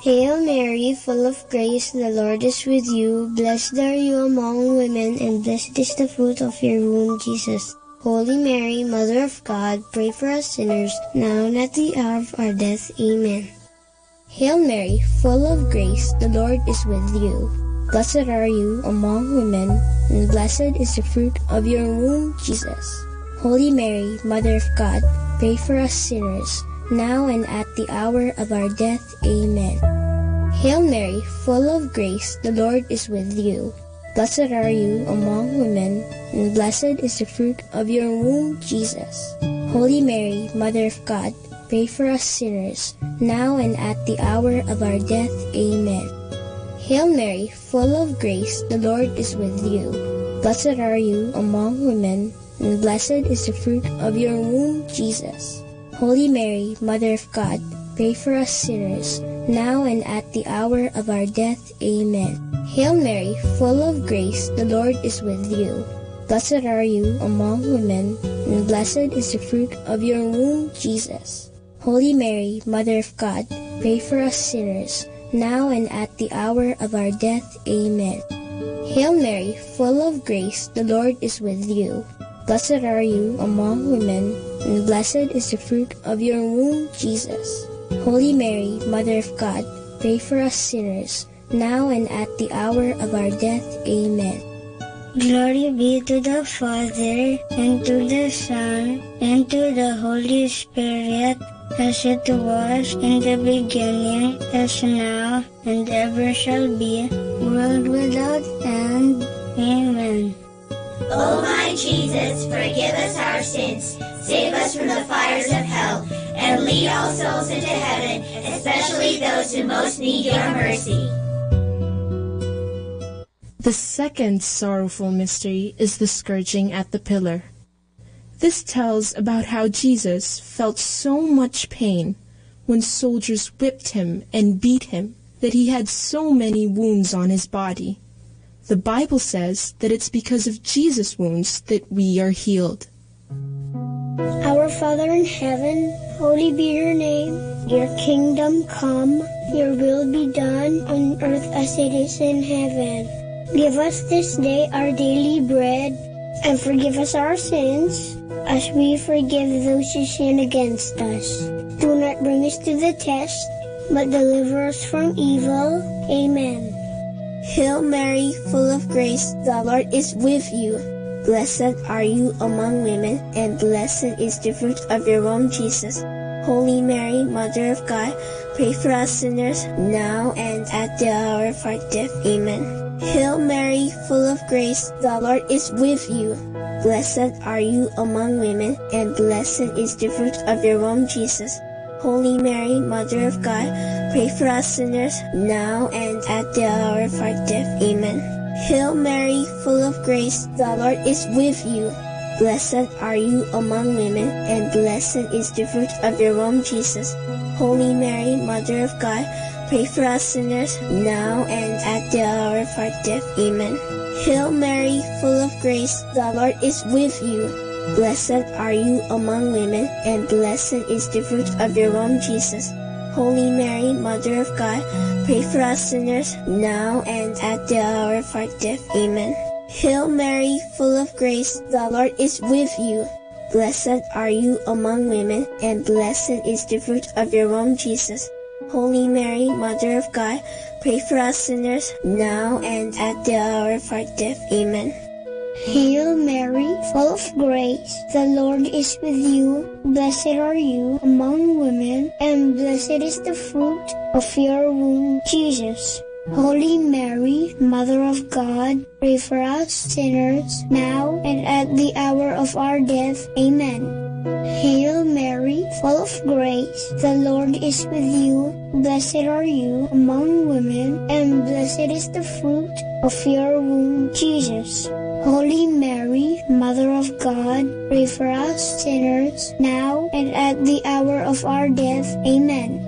Hail Mary, full of grace, the Lord is with you. Blessed are you among women, and blessed is the fruit of your womb, Jesus. Holy Mary, Mother of God, pray for us sinners, now and at the hour of our death. Amen. Hail Mary, full of grace, the Lord is with you. Blessed are you among women, and blessed is the fruit of your womb, Jesus. Holy Mary, Mother of God, pray for us sinners, now and at the hour of our death. Amen. Hail Mary, full of grace, the Lord is with you. Blessed are you among women, and blessed is the fruit of your womb, Jesus. Holy Mary, Mother of God, pray for us sinners, now and at the hour of our death. Amen. Hail Mary, full of grace, the Lord is with you. Blessed are you among women, and blessed is the fruit of your womb, Jesus. Holy Mary, Mother of God, pray for us sinners, now and at the hour of our death. Amen. Hail Mary, full of grace, the Lord is with you. Blessed are you among women, and blessed is the fruit of your womb, Jesus. Holy Mary, Mother of God, pray for us sinners, now and at the hour of our death. Amen. Hail Mary, full of grace, the Lord is with you. Blessed are you among women, and blessed is the fruit of your womb, Jesus. Holy Mary, Mother of God, pray for us sinners, now and at the hour of our death. Amen. Glory be to the Father, and to the Son, and to the Holy Spirit, as it was in the beginning, is now, and ever shall be, world without end. Amen. O my Jesus, forgive us our sins, Save us from the fires of hell, and lead all souls into heaven, especially those who most need your mercy. The second sorrowful mystery is the scourging at the pillar. This tells about how Jesus felt so much pain when soldiers whipped him and beat him that he had so many wounds on his body. The Bible says that it's because of Jesus' wounds that we are healed. Our Father in heaven, holy be your name. Your kingdom come, your will be done on earth as it is in heaven. Give us this day our daily bread, and forgive us our sins, as we forgive those who sin against us. Do not bring us to the test, but deliver us from evil. Amen. Hail Mary, full of grace, the Lord is with you. Blessed are you among women, and blessed is the fruit of your womb, Jesus. Holy Mary, Mother of God, pray for us sinners, now and at the hour of our death. Amen. Hail Mary, full of grace, the Lord is with you. Blessed are you among women, and blessed is the fruit of your womb, Jesus. Holy Mary, Mother of God, pray for us sinners, now and at the hour of our death. Amen. Hail Mary, full of grace, the Lord is with you. Blessed are you among women, and blessed is the fruit of your womb, Jesus. Holy Mary, Mother of God, pray for us sinners, now and at the hour of our death. Amen. Hail Mary, full of grace, the Lord is with you. Blessed are you among women, and blessed is the fruit of your womb, Jesus. Holy Mary, Mother of God, pray for us sinners, now and at the hour of our death. Amen. Hail Mary, full of grace, the Lord is with you. Blessed are you among women, and blessed is the fruit of your womb, Jesus. Holy Mary, Mother of God, pray for us sinners, now and at the hour of our death. Amen. Hail Mary, full of grace, the Lord is with you. Blessed are you among women, and blessed is the fruit of your womb, Jesus. Holy Mary, Mother of God, pray for us sinners, now and at the hour of our death. Amen. Hail Mary, full of grace, the Lord is with you. Blessed are you among women, and blessed is the fruit of your womb, Jesus. Holy Mary, Mother of God, pray for us sinners, now and at the hour of our death. Amen.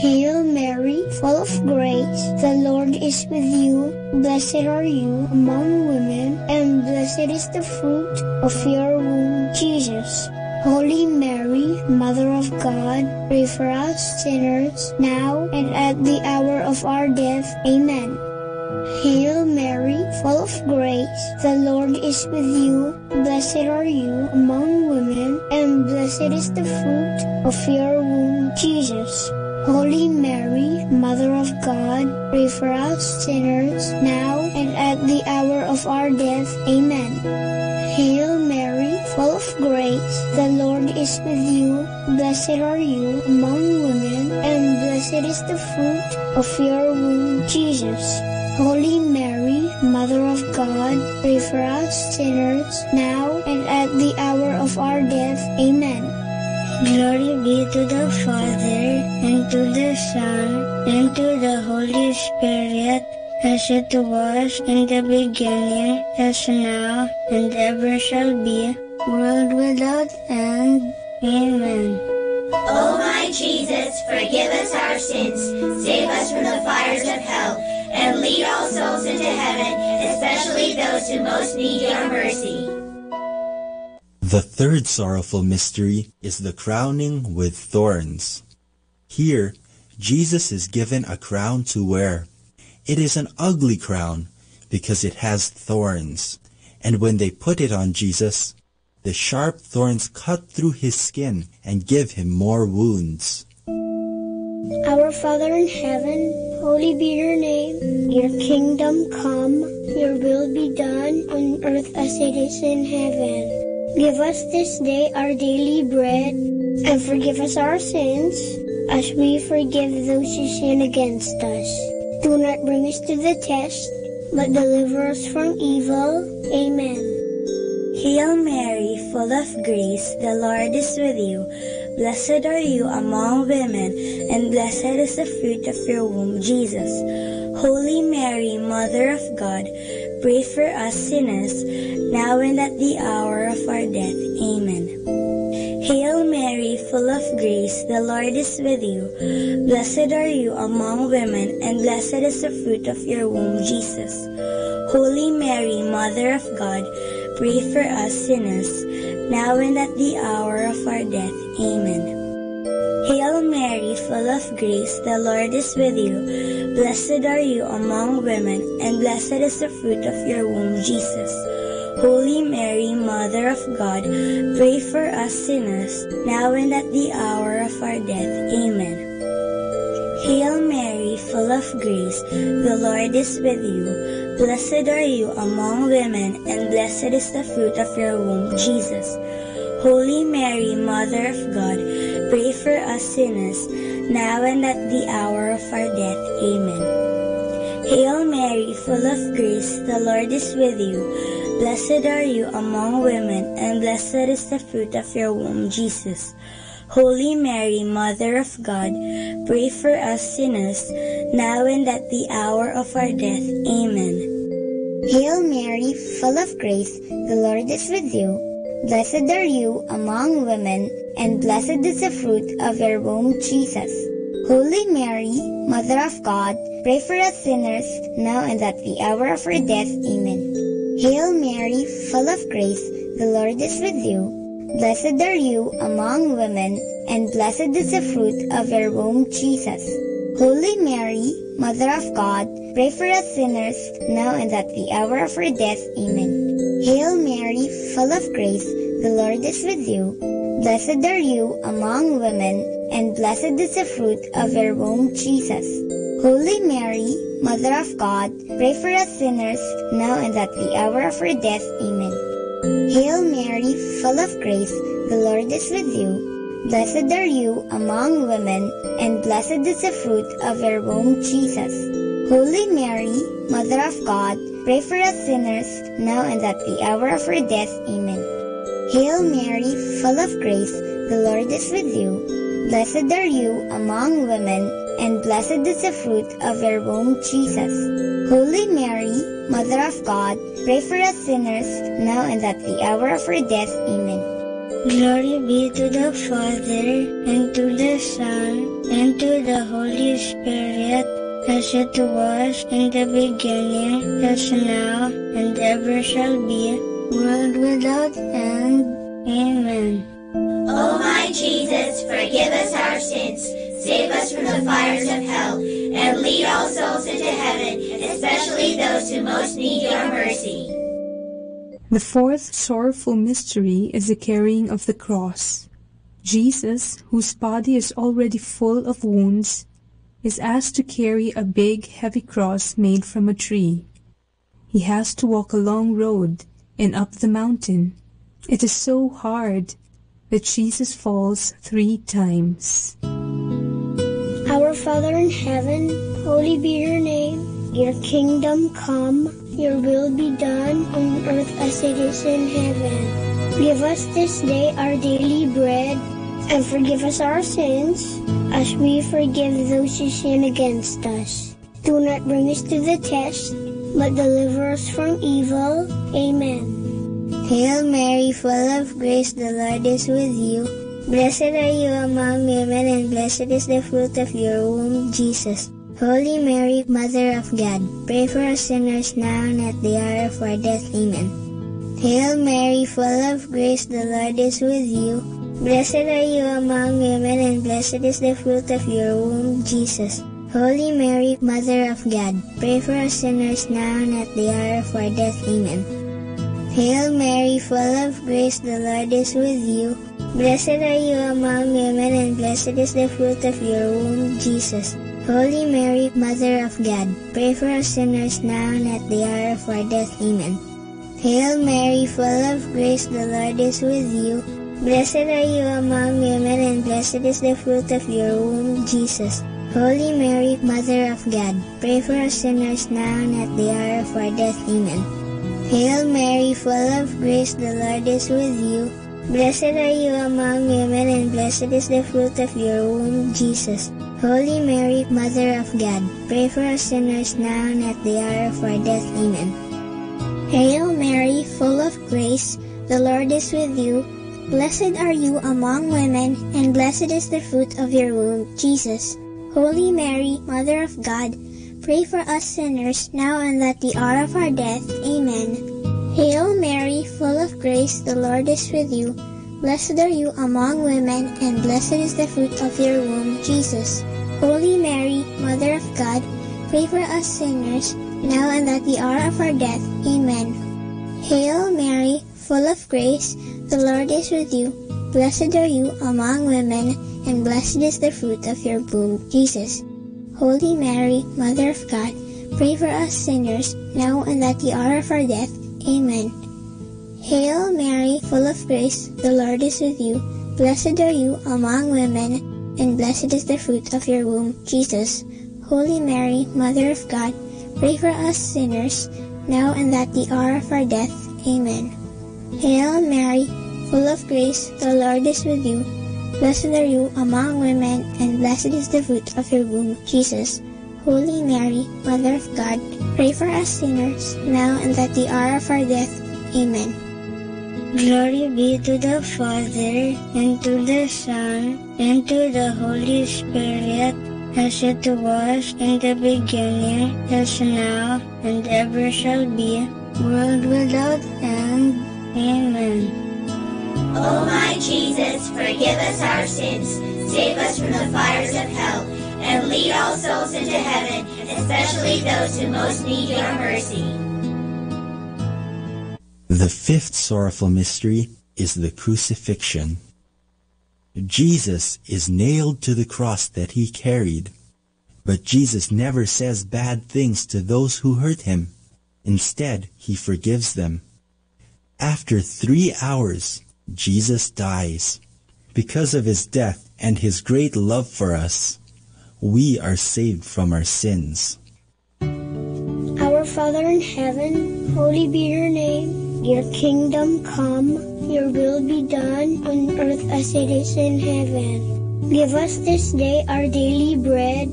Hail Mary, full of grace, the Lord is with you. Blessed are you among women, and blessed is the fruit of your womb, Jesus. Holy Mary, Mother of God, pray for us sinners, now and at the hour of our death. Amen. Hail Mary, full of grace, the Lord is with you. Blessed are you among women, and blessed is the fruit of your womb, Jesus. Holy Mary, Mother of God, pray for us sinners, now and at the hour of our death. Amen. Hail Mary, full of grace, the Lord is with you. Blessed are you among women, and blessed is the fruit of your womb, Jesus. Holy Mary, Mother of God, pray for us sinners, now and at the hour of our death. Amen. Glory be to the Father, and to the Son, and to the Holy Spirit, as it was in the beginning, is now, and ever shall be, world without end. Amen. O my Jesus, forgive us our sins, save us from the fires of hell, and lead all souls into heaven, especially those who most need your mercy. The third sorrowful mystery is the crowning with thorns. Here, Jesus is given a crown to wear. It is an ugly crown because it has thorns. And when they put it on Jesus, the sharp thorns cut through his skin and give him more wounds. Our Father in heaven, holy be your name. Your kingdom come, your will be done on earth as it is in heaven. Give us this day our daily bread, and forgive us our sins, as we forgive those who sin against us. Do not bring us to the test, but deliver us from evil. Amen. Hail Mary, full of grace, the Lord is with you. Blessed are you among women, and blessed is the fruit of your womb, Jesus. Holy Mary, Mother of God, pray for us sinners, now and at the hour of our death. Amen. Hail Mary, full of grace, the Lord is with you. Blessed are you among women, and blessed is the fruit of your womb, Jesus. Holy Mary, Mother of God, pray for us sinners, now and at the hour of our death. Amen. Hail Mary, full of grace, the Lord is with you. Blessed are you among women, and blessed is the fruit of your womb, Jesus. Holy Mary, Mother of God, pray for us sinners, now and at the hour of our death. Amen. Hail Mary, full of grace, the Lord is with you. Blessed are you among women, and blessed is the fruit of your womb, Jesus. Holy Mary, Mother of God, pray for us sinners, now and at the hour of our death. Amen. Hail Mary, full of grace, the Lord is with you. Blessed are you among women, and blessed is the fruit of your womb, Jesus. Holy Mary, Mother of God, pray for us sinners, now and at the hour of our death. Amen. Hail Mary, full of grace, the Lord is with you. Blessed are you among women, and blessed is the fruit of your womb, Jesus. Holy Mary, Mother of God, pray for us sinners, now and at the hour of our death. Amen. Hail Mary, full of grace, the Lord is with you. Blessed are you among women, and blessed is the fruit of your womb, Jesus. Holy Mary, Mother of God, pray for us sinners, now and at the hour of our death. Amen. Hail Mary, full of grace, the Lord is with you. Blessed are you among women, and blessed is the fruit of your womb, Jesus. Holy Mary, Mother of God, pray for us sinners, now and at the hour of our death. Amen. Hail Mary, full of grace, the Lord is with you. Blessed are you among women, and blessed is the fruit of your womb, Jesus. Holy Mary, Mother of God, pray for us sinners, now and at the hour of our death. Amen. Hail Mary, full of grace, the Lord is with you. Blessed are you among women, and blessed is the fruit of your womb, Jesus. Holy Mary, Mother of God, pray for us sinners, now and at the hour of our death. Amen. Glory be to the Father, and to the Son, and to the Holy Spirit, as it was in the beginning, is now, and ever shall be, world without end. Amen. O my Jesus, forgive us our sins, save us from the fires of hell, and lead all souls into heaven, especially those who most need your mercy. The fourth sorrowful mystery is the carrying of the cross. Jesus, whose body is already full of wounds, is asked to carry a big, heavy cross made from a tree. He has to walk a long road and up the mountain. It is so hard that Jesus falls three times. Our Father in heaven, holy be your name. Your kingdom come, your will be done on earth as it is in heaven. Give us this day our daily bread, and forgive us our sins, as we forgive those who sin against us. Do not bring us to the test, but deliver us from evil. Amen. Hail Mary, full of grace, the Lord is with you. Blessed are you among women, and blessed is the fruit of your womb, Jesus. Holy Mary, Mother of God, pray for us sinners now and at the hour of our death. Amen. Hail Mary, full of grace, the Lord is with you. Blessed are you among women, and blessed is the fruit of your womb, Jesus. Holy Mary, Mother of God, pray for us sinners now and at the hour of our death. Amen. Hail Mary, full of grace, the Lord is with you. Blessed are you among women, and blessed is the fruit of your womb, Jesus. Holy Mary, Mother of God, pray for us sinners now and at the hour of our death. Amen. Hail Mary, full of grace, the Lord is with you. Blessed are you among women, and blessed is the fruit of your womb, Jesus. Holy Mary, Mother of God, pray for us sinners now and at the hour of our death. Amen. Hail Mary, full of grace, the Lord is with you. Blessed are you among women, and blessed is the fruit of your womb, Jesus. Holy Mary, Mother of God, pray for us sinners now and at the hour of our death. Amen. Hail Mary, full of grace, the Lord is with you. Blessed are you among women, and blessed is the fruit of your womb, Jesus. Holy Mary, Mother of God, pray for us sinners now and at the hour of our death. Amen. Hail Mary, full of grace, the Lord is with you. Blessed are you among women, and blessed is the fruit of your womb, Jesus. Holy Mary, Mother of God, pray for us sinners now and at the hour of our death. Amen. Hail Mary, full of grace, the Lord is with you. Blessed are you among women, and blessed is the fruit of your womb, Jesus. Holy Mary, Mother of God, pray for us sinners, now and at the hour of our death. Amen. Hail Mary, full of grace, the Lord is with you. Blessed are you among women, and blessed is the fruit of your womb, Jesus. Holy Mary, Mother of God, pray for us sinners, now and at the hour of our death. Amen. Hail Mary, full of grace, the Lord is with you. Blessed are you among women, and blessed is the fruit of your womb, Jesus. Holy Mary, Mother of God, pray for us sinners, now and at the hour of our death. Amen. Glory be to the Father, and to the Son, and to the Holy Spirit, as it was in the beginning, is now, and ever shall be, world without end. Amen. O my Jesus, forgive us our sins, save us from the fires of hell, and lead all souls into heaven, especially those who most need your mercy. The fifth sorrowful mystery is the crucifixion. Jesus is nailed to the cross that he carried, but Jesus never says bad things to those who hurt him. Instead, he forgives them. After three hours, Jesus dies. Because of his death and his great love for us, we are saved from our sins. Our Father in heaven, holy be your name. Your kingdom come, your will be done on earth as it is in heaven. Give us this day our daily bread,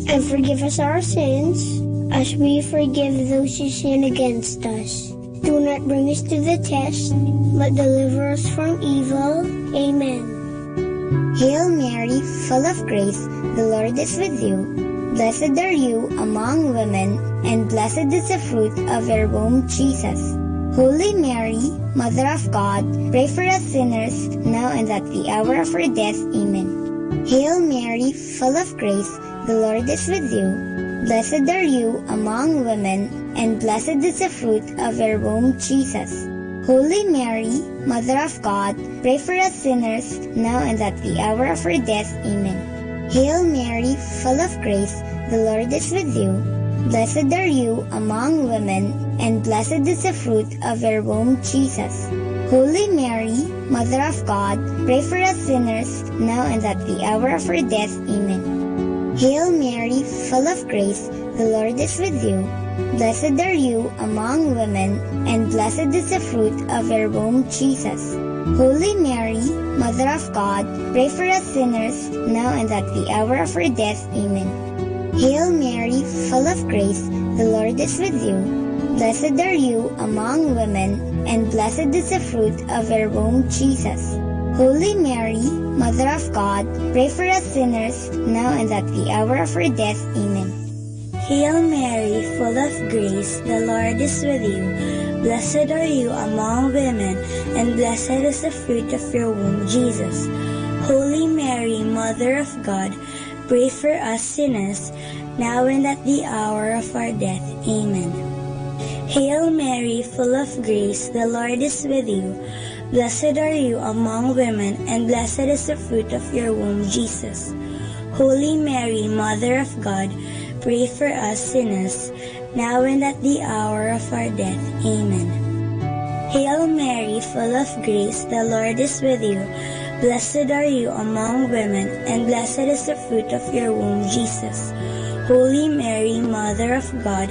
and forgive us our sins, as we forgive those who sin against us. Do not bring us to the test, but deliver us from evil. Amen. Hail Mary, full of grace, the Lord is with you. Blessed are you among women, and blessed is the fruit of your womb, Jesus. Holy Mary, Mother of God, pray for us sinners, now and at the hour of our death. Amen. Hail Mary, full of grace, the Lord is with you. Blessed are you among women, and blessed is the fruit of your womb, Jesus. Holy Mary, Mother of God, pray for us sinners, now and at the hour of our death. Amen. Hail Mary, full of grace, the Lord is with you. Blessed are you among women, and blessed is the fruit of your womb, Jesus. Holy Mary, Mother of God, pray for us sinners, now and at the hour of our death. Amen. Hail Mary, full of grace, the Lord is with you. Blessed are you among women, and blessed is the fruit of your womb, Jesus. Holy Mary, Mother of God, pray for us sinners, now and at the hour of our death. Amen. Hail Mary, full of grace, the Lord is with you. Blessed are you among women, and blessed is the fruit of your womb, Jesus. Holy Mary, Mother of God, pray for us sinners, now and at the hour of our death. Amen. Hail Mary, full of grace, the Lord is with you. Blessed are you among women, and blessed is the fruit of your womb, Jesus. Holy Mary, Mother of God, pray for us sinners, now and at the hour of our death. Amen. Hail Mary, full of grace, the Lord is with you. Blessed are you among women, and blessed is the fruit of your womb, Jesus. Holy Mary, Mother of God, pray for us sinners, now and at the hour of our death. Amen. Hail Mary, full of grace, the Lord is with you. Blessed are you among women, and blessed is the fruit of your womb, Jesus. Holy Mary, Mother of God,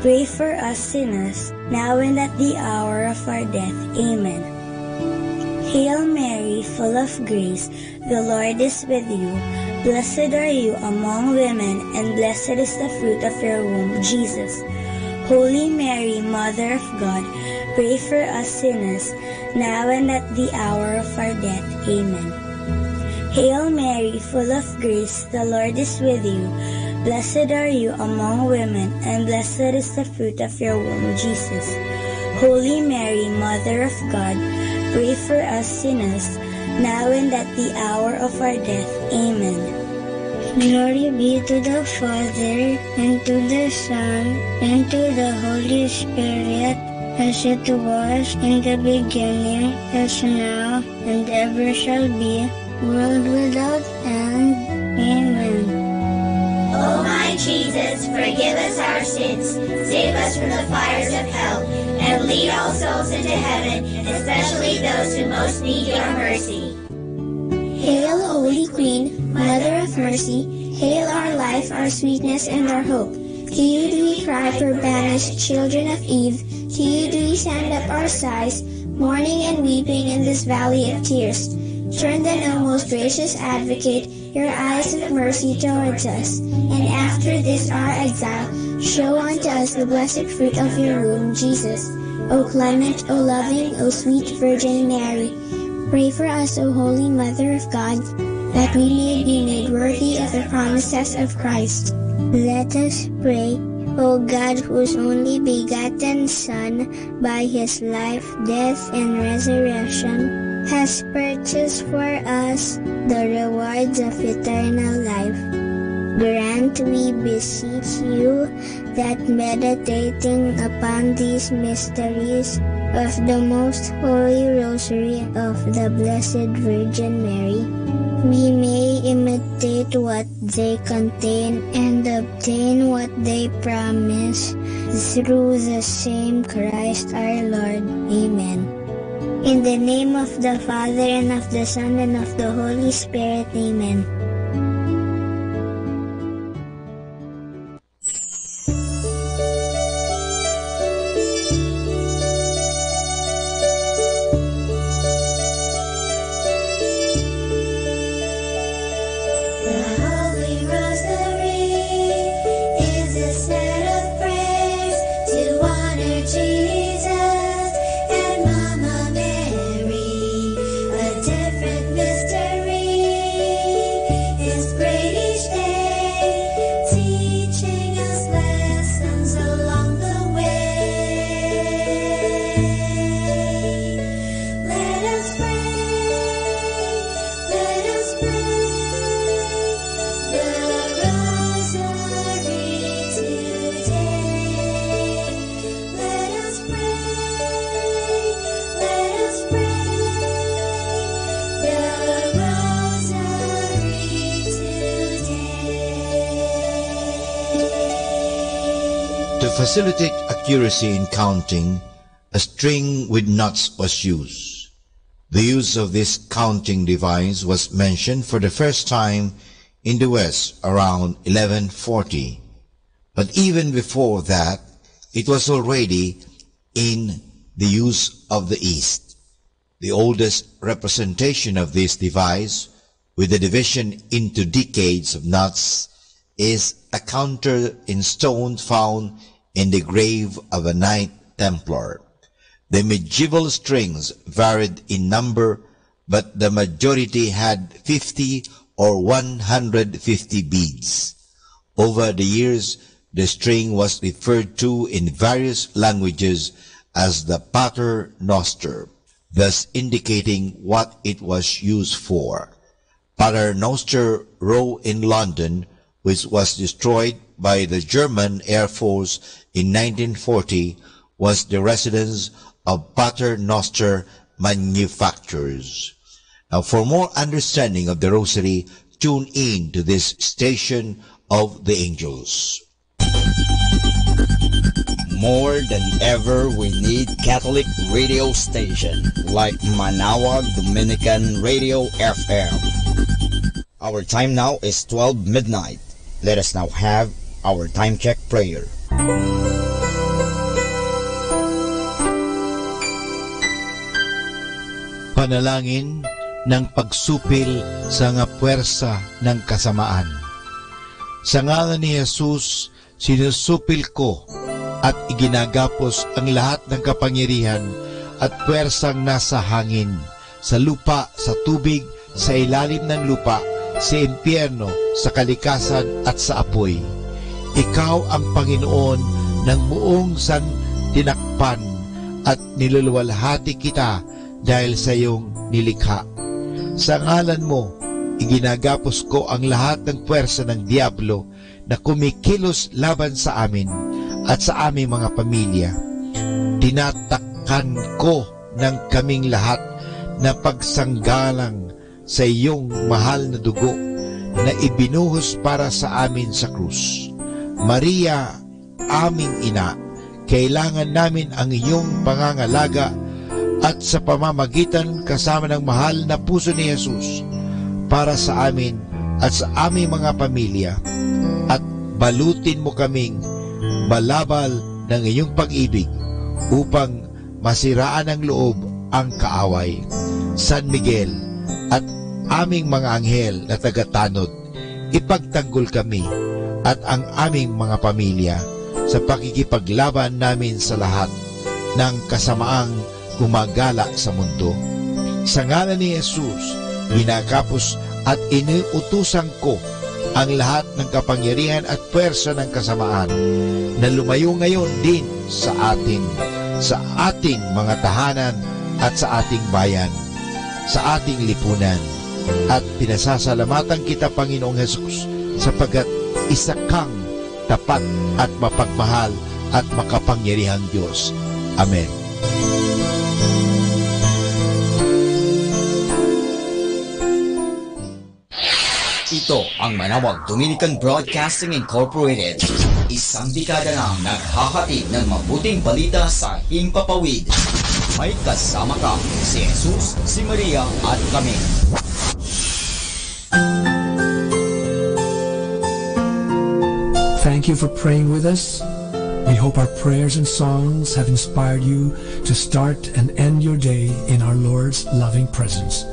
Pray for us sinners, now and at the hour of our death. Amen. Hail Mary, full of grace, the Lord is with you. Blessed are you among women, and blessed is the fruit of your womb, Jesus. Holy Mary, Mother of God, pray for us sinners, now and at the hour of our death. Amen. Hail Mary, full of grace, the Lord is with you. Blessed are you among women, and blessed is the fruit of your womb, Jesus. Holy Mary, Mother of God, pray for us sinners, now and at the hour of our death. Amen. Glory be to the Father, and to the Son, and to the Holy Spirit, as it was in the beginning, is now, and ever shall be, world without end. Amen. O my Jesus, forgive us our sins, save us from the fires of hell, and lead all souls into heaven, especially those who most need your mercy. Hail, Holy Queen, Mother of Mercy, hail our life, our sweetness, and our hope. To you do we cry, poor banished children of Eve, to you do we send up our sighs, mourning and weeping in this valley of tears. Turn then, O most gracious Advocate, your eyes of mercy towards us, and after this our exile, show unto us the blessed fruit of your womb, Jesus. O clement, O loving, O sweet Virgin Mary, pray for us, O Holy Mother of God, that we may be made worthy of the promises of Christ. Let us pray. O God, whose only begotten Son, by his life, death, and resurrection, has purchased for us the rewards of eternal life, grant, we beseech you, that meditating upon these mysteries of the most holy rosary of the Blessed Virgin Mary, we may imitate what they contain and obtain what they promise, through the same Christ our Lord. Amen. In the name of the Father, and of the Son, and of the Holy Spirit. Amen. To facilitate accuracy in counting, a string with knots was used. The use of this counting device was mentioned for the first time in the West around eleven forty, but even before that, it was already in the use of the East. The oldest representation of this device, with the division into decades of knots, is a counter in stone found in the grave of a Knight Templar. The medieval strings varied in number, but the majority had fifty or one hundred fifty beads. Over the years, the string was referred to in various languages as the pater noster, thus indicating what it was used for. Pater Noster Row in London, which was destroyed by the German Air Force in nineteen forty, was the residence of Pater Noster manufacturers. Now, for more understanding of the Rosary, tune in to this station of the angels. More than ever, we need Catholic radio station like Manaoag Dominican Radio F M. Our time now is twelve midnight. Let us now have our time check prayer. Panalangin ng pagsupil sa mga puwersa ng kasamaan. Sa ngalan ni Jesus, sinusupil ko at iginagapos ang lahat ng kapangyarihan at puwersang nasa hangin, sa lupa, sa tubig, sa ilalim ng lupa, sa impyerno, sa kalikasan, at sa apoy. Ikaw ang Panginoon ng buong santinakpan at niluluwalhati kita dahil sa iyong nilikha. Sa ngalan mo, iginagapos ko ang lahat ng puwersa ng Diablo na kumikilos laban sa amin at sa aming mga pamilya. Tinatakan ko ng kaming lahat na pagsanggalang sa iyong mahal na dugo na ibinuhos para sa amin sa krus. Maria, aming ina, kailangan namin ang iyong pangangalaga at sa pamamagitan kasama ng mahal na puso ni Jesus para sa amin at sa aming mga pamilya, at balutin mo kaming balabal ng iyong pag-ibig upang masiraan ng loob ang kaaway. San Miguel at aming mga anghel na tagatanod, ipagtanggol kami at ang aming mga pamilya sa pakikipaglaban namin sa lahat ng kasamaang gumagala sa mundo. Sa ngalan ni Jesus, ginagapos at inuutusan ko ang lahat ng kapangyarihan at puwersa ng kasamaan na lumayo ngayon din sa atin, sa ating mga tahanan at sa ating bayan, sa ating lipunan. At pinasasalamatan kita, Panginoong Jesus, sapagkat isa kang tapat at mapagmahal at makapangyarihang Dios. Amen. Ito ang Manawag Dominican Broadcasting Incorporated. Isang dekada nang naghahatid ng mabuting balita sa himpapawid. May kasama ka, si Jesus, si Maria, at kami. Thank you for praying with us. We hope our prayers and songs have inspired you to start and end your day in our Lord's loving presence.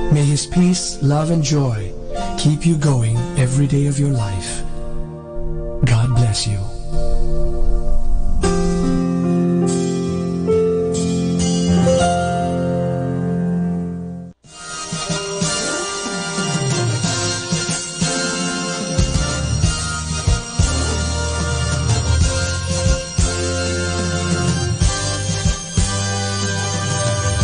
May His peace, love, and joy keep you going every day of your life. God bless you.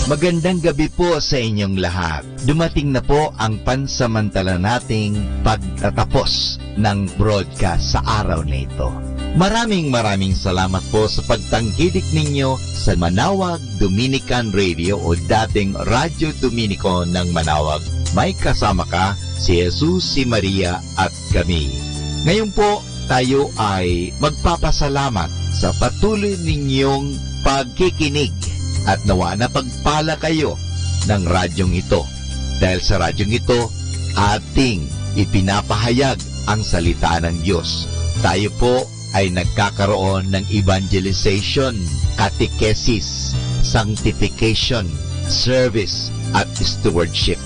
Magandang gabi po sa inyong lahat. Dumating na po ang pansamantala nating pagtatapos ng broadcast sa araw na ito. Maraming, maraming salamat po sa pagtangkilik ninyo sa Manawag Dominican Radio o dating Radyo Dominico ng Manawag. May kasama ka, si Jesus, si Maria, at kami. Ngayon po, tayo ay magpapasalamat sa patuloy ninyong pagkikinig at nawa napagpala kayo ng radyong ito. Dahil sa radyong ito, ating ipinapahayag ang salita ng Diyos. Tayo po ay nagkakaroon ng evangelization, catechesis, sanctification, service, at stewardship.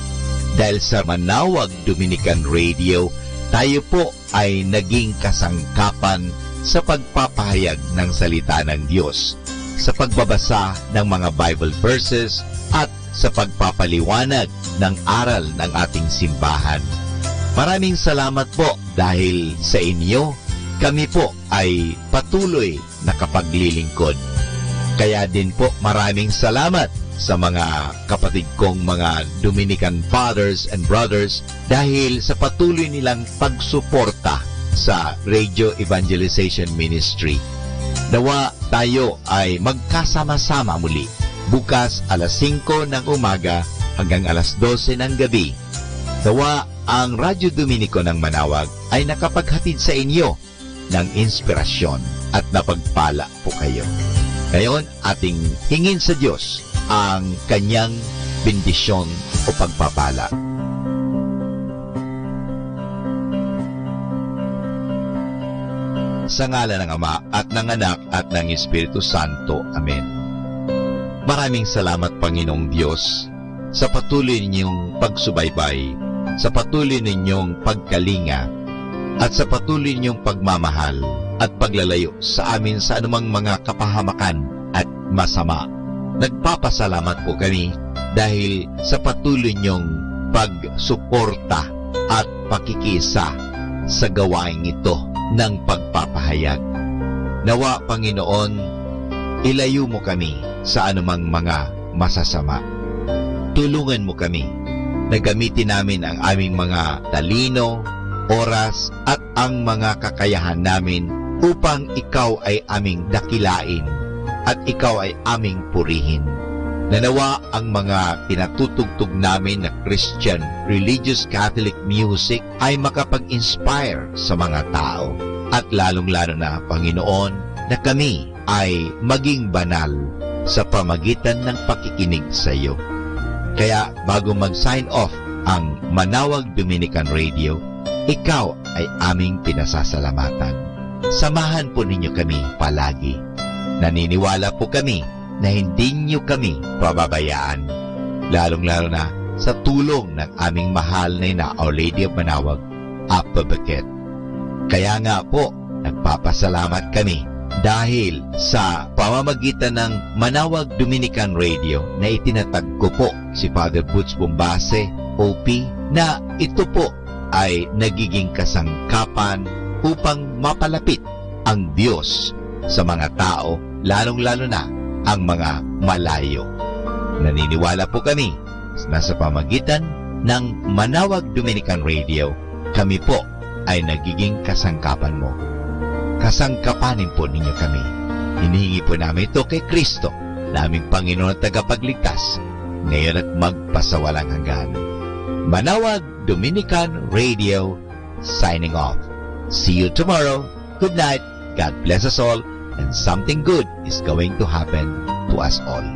Dahil sa Manawag Dominican Radio, tayo po ay naging kasangkapan sa pagpapahayag ng salita ng Diyos, sa pagbabasa ng mga Bible verses, at sa pagpapaliwanag ng aral ng ating simbahan. Maraming salamat po dahil sa inyo, kami po ay patuloy nakapaglilingkod. Kaya din po, maraming salamat sa mga kapatid kong mga Dominican fathers and brothers dahil sa patuloy nilang pagsuporta sa Radio Evangelization Ministry. Nawa tayo ay magkasama-sama muli bukas alas singko ng umaga hanggang alas dose ng gabi. Nawa ang Radyo Dominico ng Manawag ay nakapaghatid sa inyo ng inspirasyon at napagpala po kayo. Ngayon, ating hingin sa Diyos ang kanyang bendisyon o pagpapala. Sa ngalan ng Ama, at ng Anak, at ng Espiritu Santo. Amen. Maraming salamat, Panginoong Diyos, sa patuloy ninyong pagsubaybay, sa patuloy ninyong pagkalinga, at sa patuloy ninyong pagmamahal at paglalayo sa amin sa anumang mga kapahamakan at masama. Nagpapasalamat po kami dahil sa patuloy ninyong pagsuporta at pakikiisa sa gawaing ito ng pagpapahayag. Nawa, Panginoon, ilayo mo kami sa anumang mga masasama. Tulungan mo kami na gamitin namin ang aming mga talino, oras, at ang mga kakayahan namin upang ikaw ay aming dakilain at ikaw ay aming purihin. Nanawa ang mga pinatutugtog namin na Christian religious Catholic music ay makapag-inspire sa mga tao, at lalong-lalo na, Panginoon, na kami ay maging banal sa pamagitan ng pakikinig sa iyo. Kaya bago mag-sign off ang Manawag Dominican Radio, ikaw ay aming pinasasalamatan. Samahan po ninyo kami palagi. Naniniwala po kami na hindi niyo kami pababayaan, lalong-lalo na sa tulong ng aming mahal na ina, Our Lady of Manawag, Apabeket. Kaya nga po, nagpapasalamat kami dahil sa pamamagitan ng Manawag Dominican Radio na itinatag ko po si Father Butch Bombase, O P, na ito po ay nagiging kasangkapan upang mapalapit ang Diyos sa mga tao, lalong-lalo na ang mga malayo. Naniniwala po kami na sa pamagitan ng Manawag Dominican Radio, kami po ay nagiging kasangkapan mo. Kasangkapanin po ninyo kami. Hinihingi po namin ito kay Kristo, naming Panginoon at Tagapagligtas, ngayon at magpasawalang hanggan. Manawag Dominican Radio, signing off. See you tomorrow. Good night. God bless us all, and something good is going to happen to us all.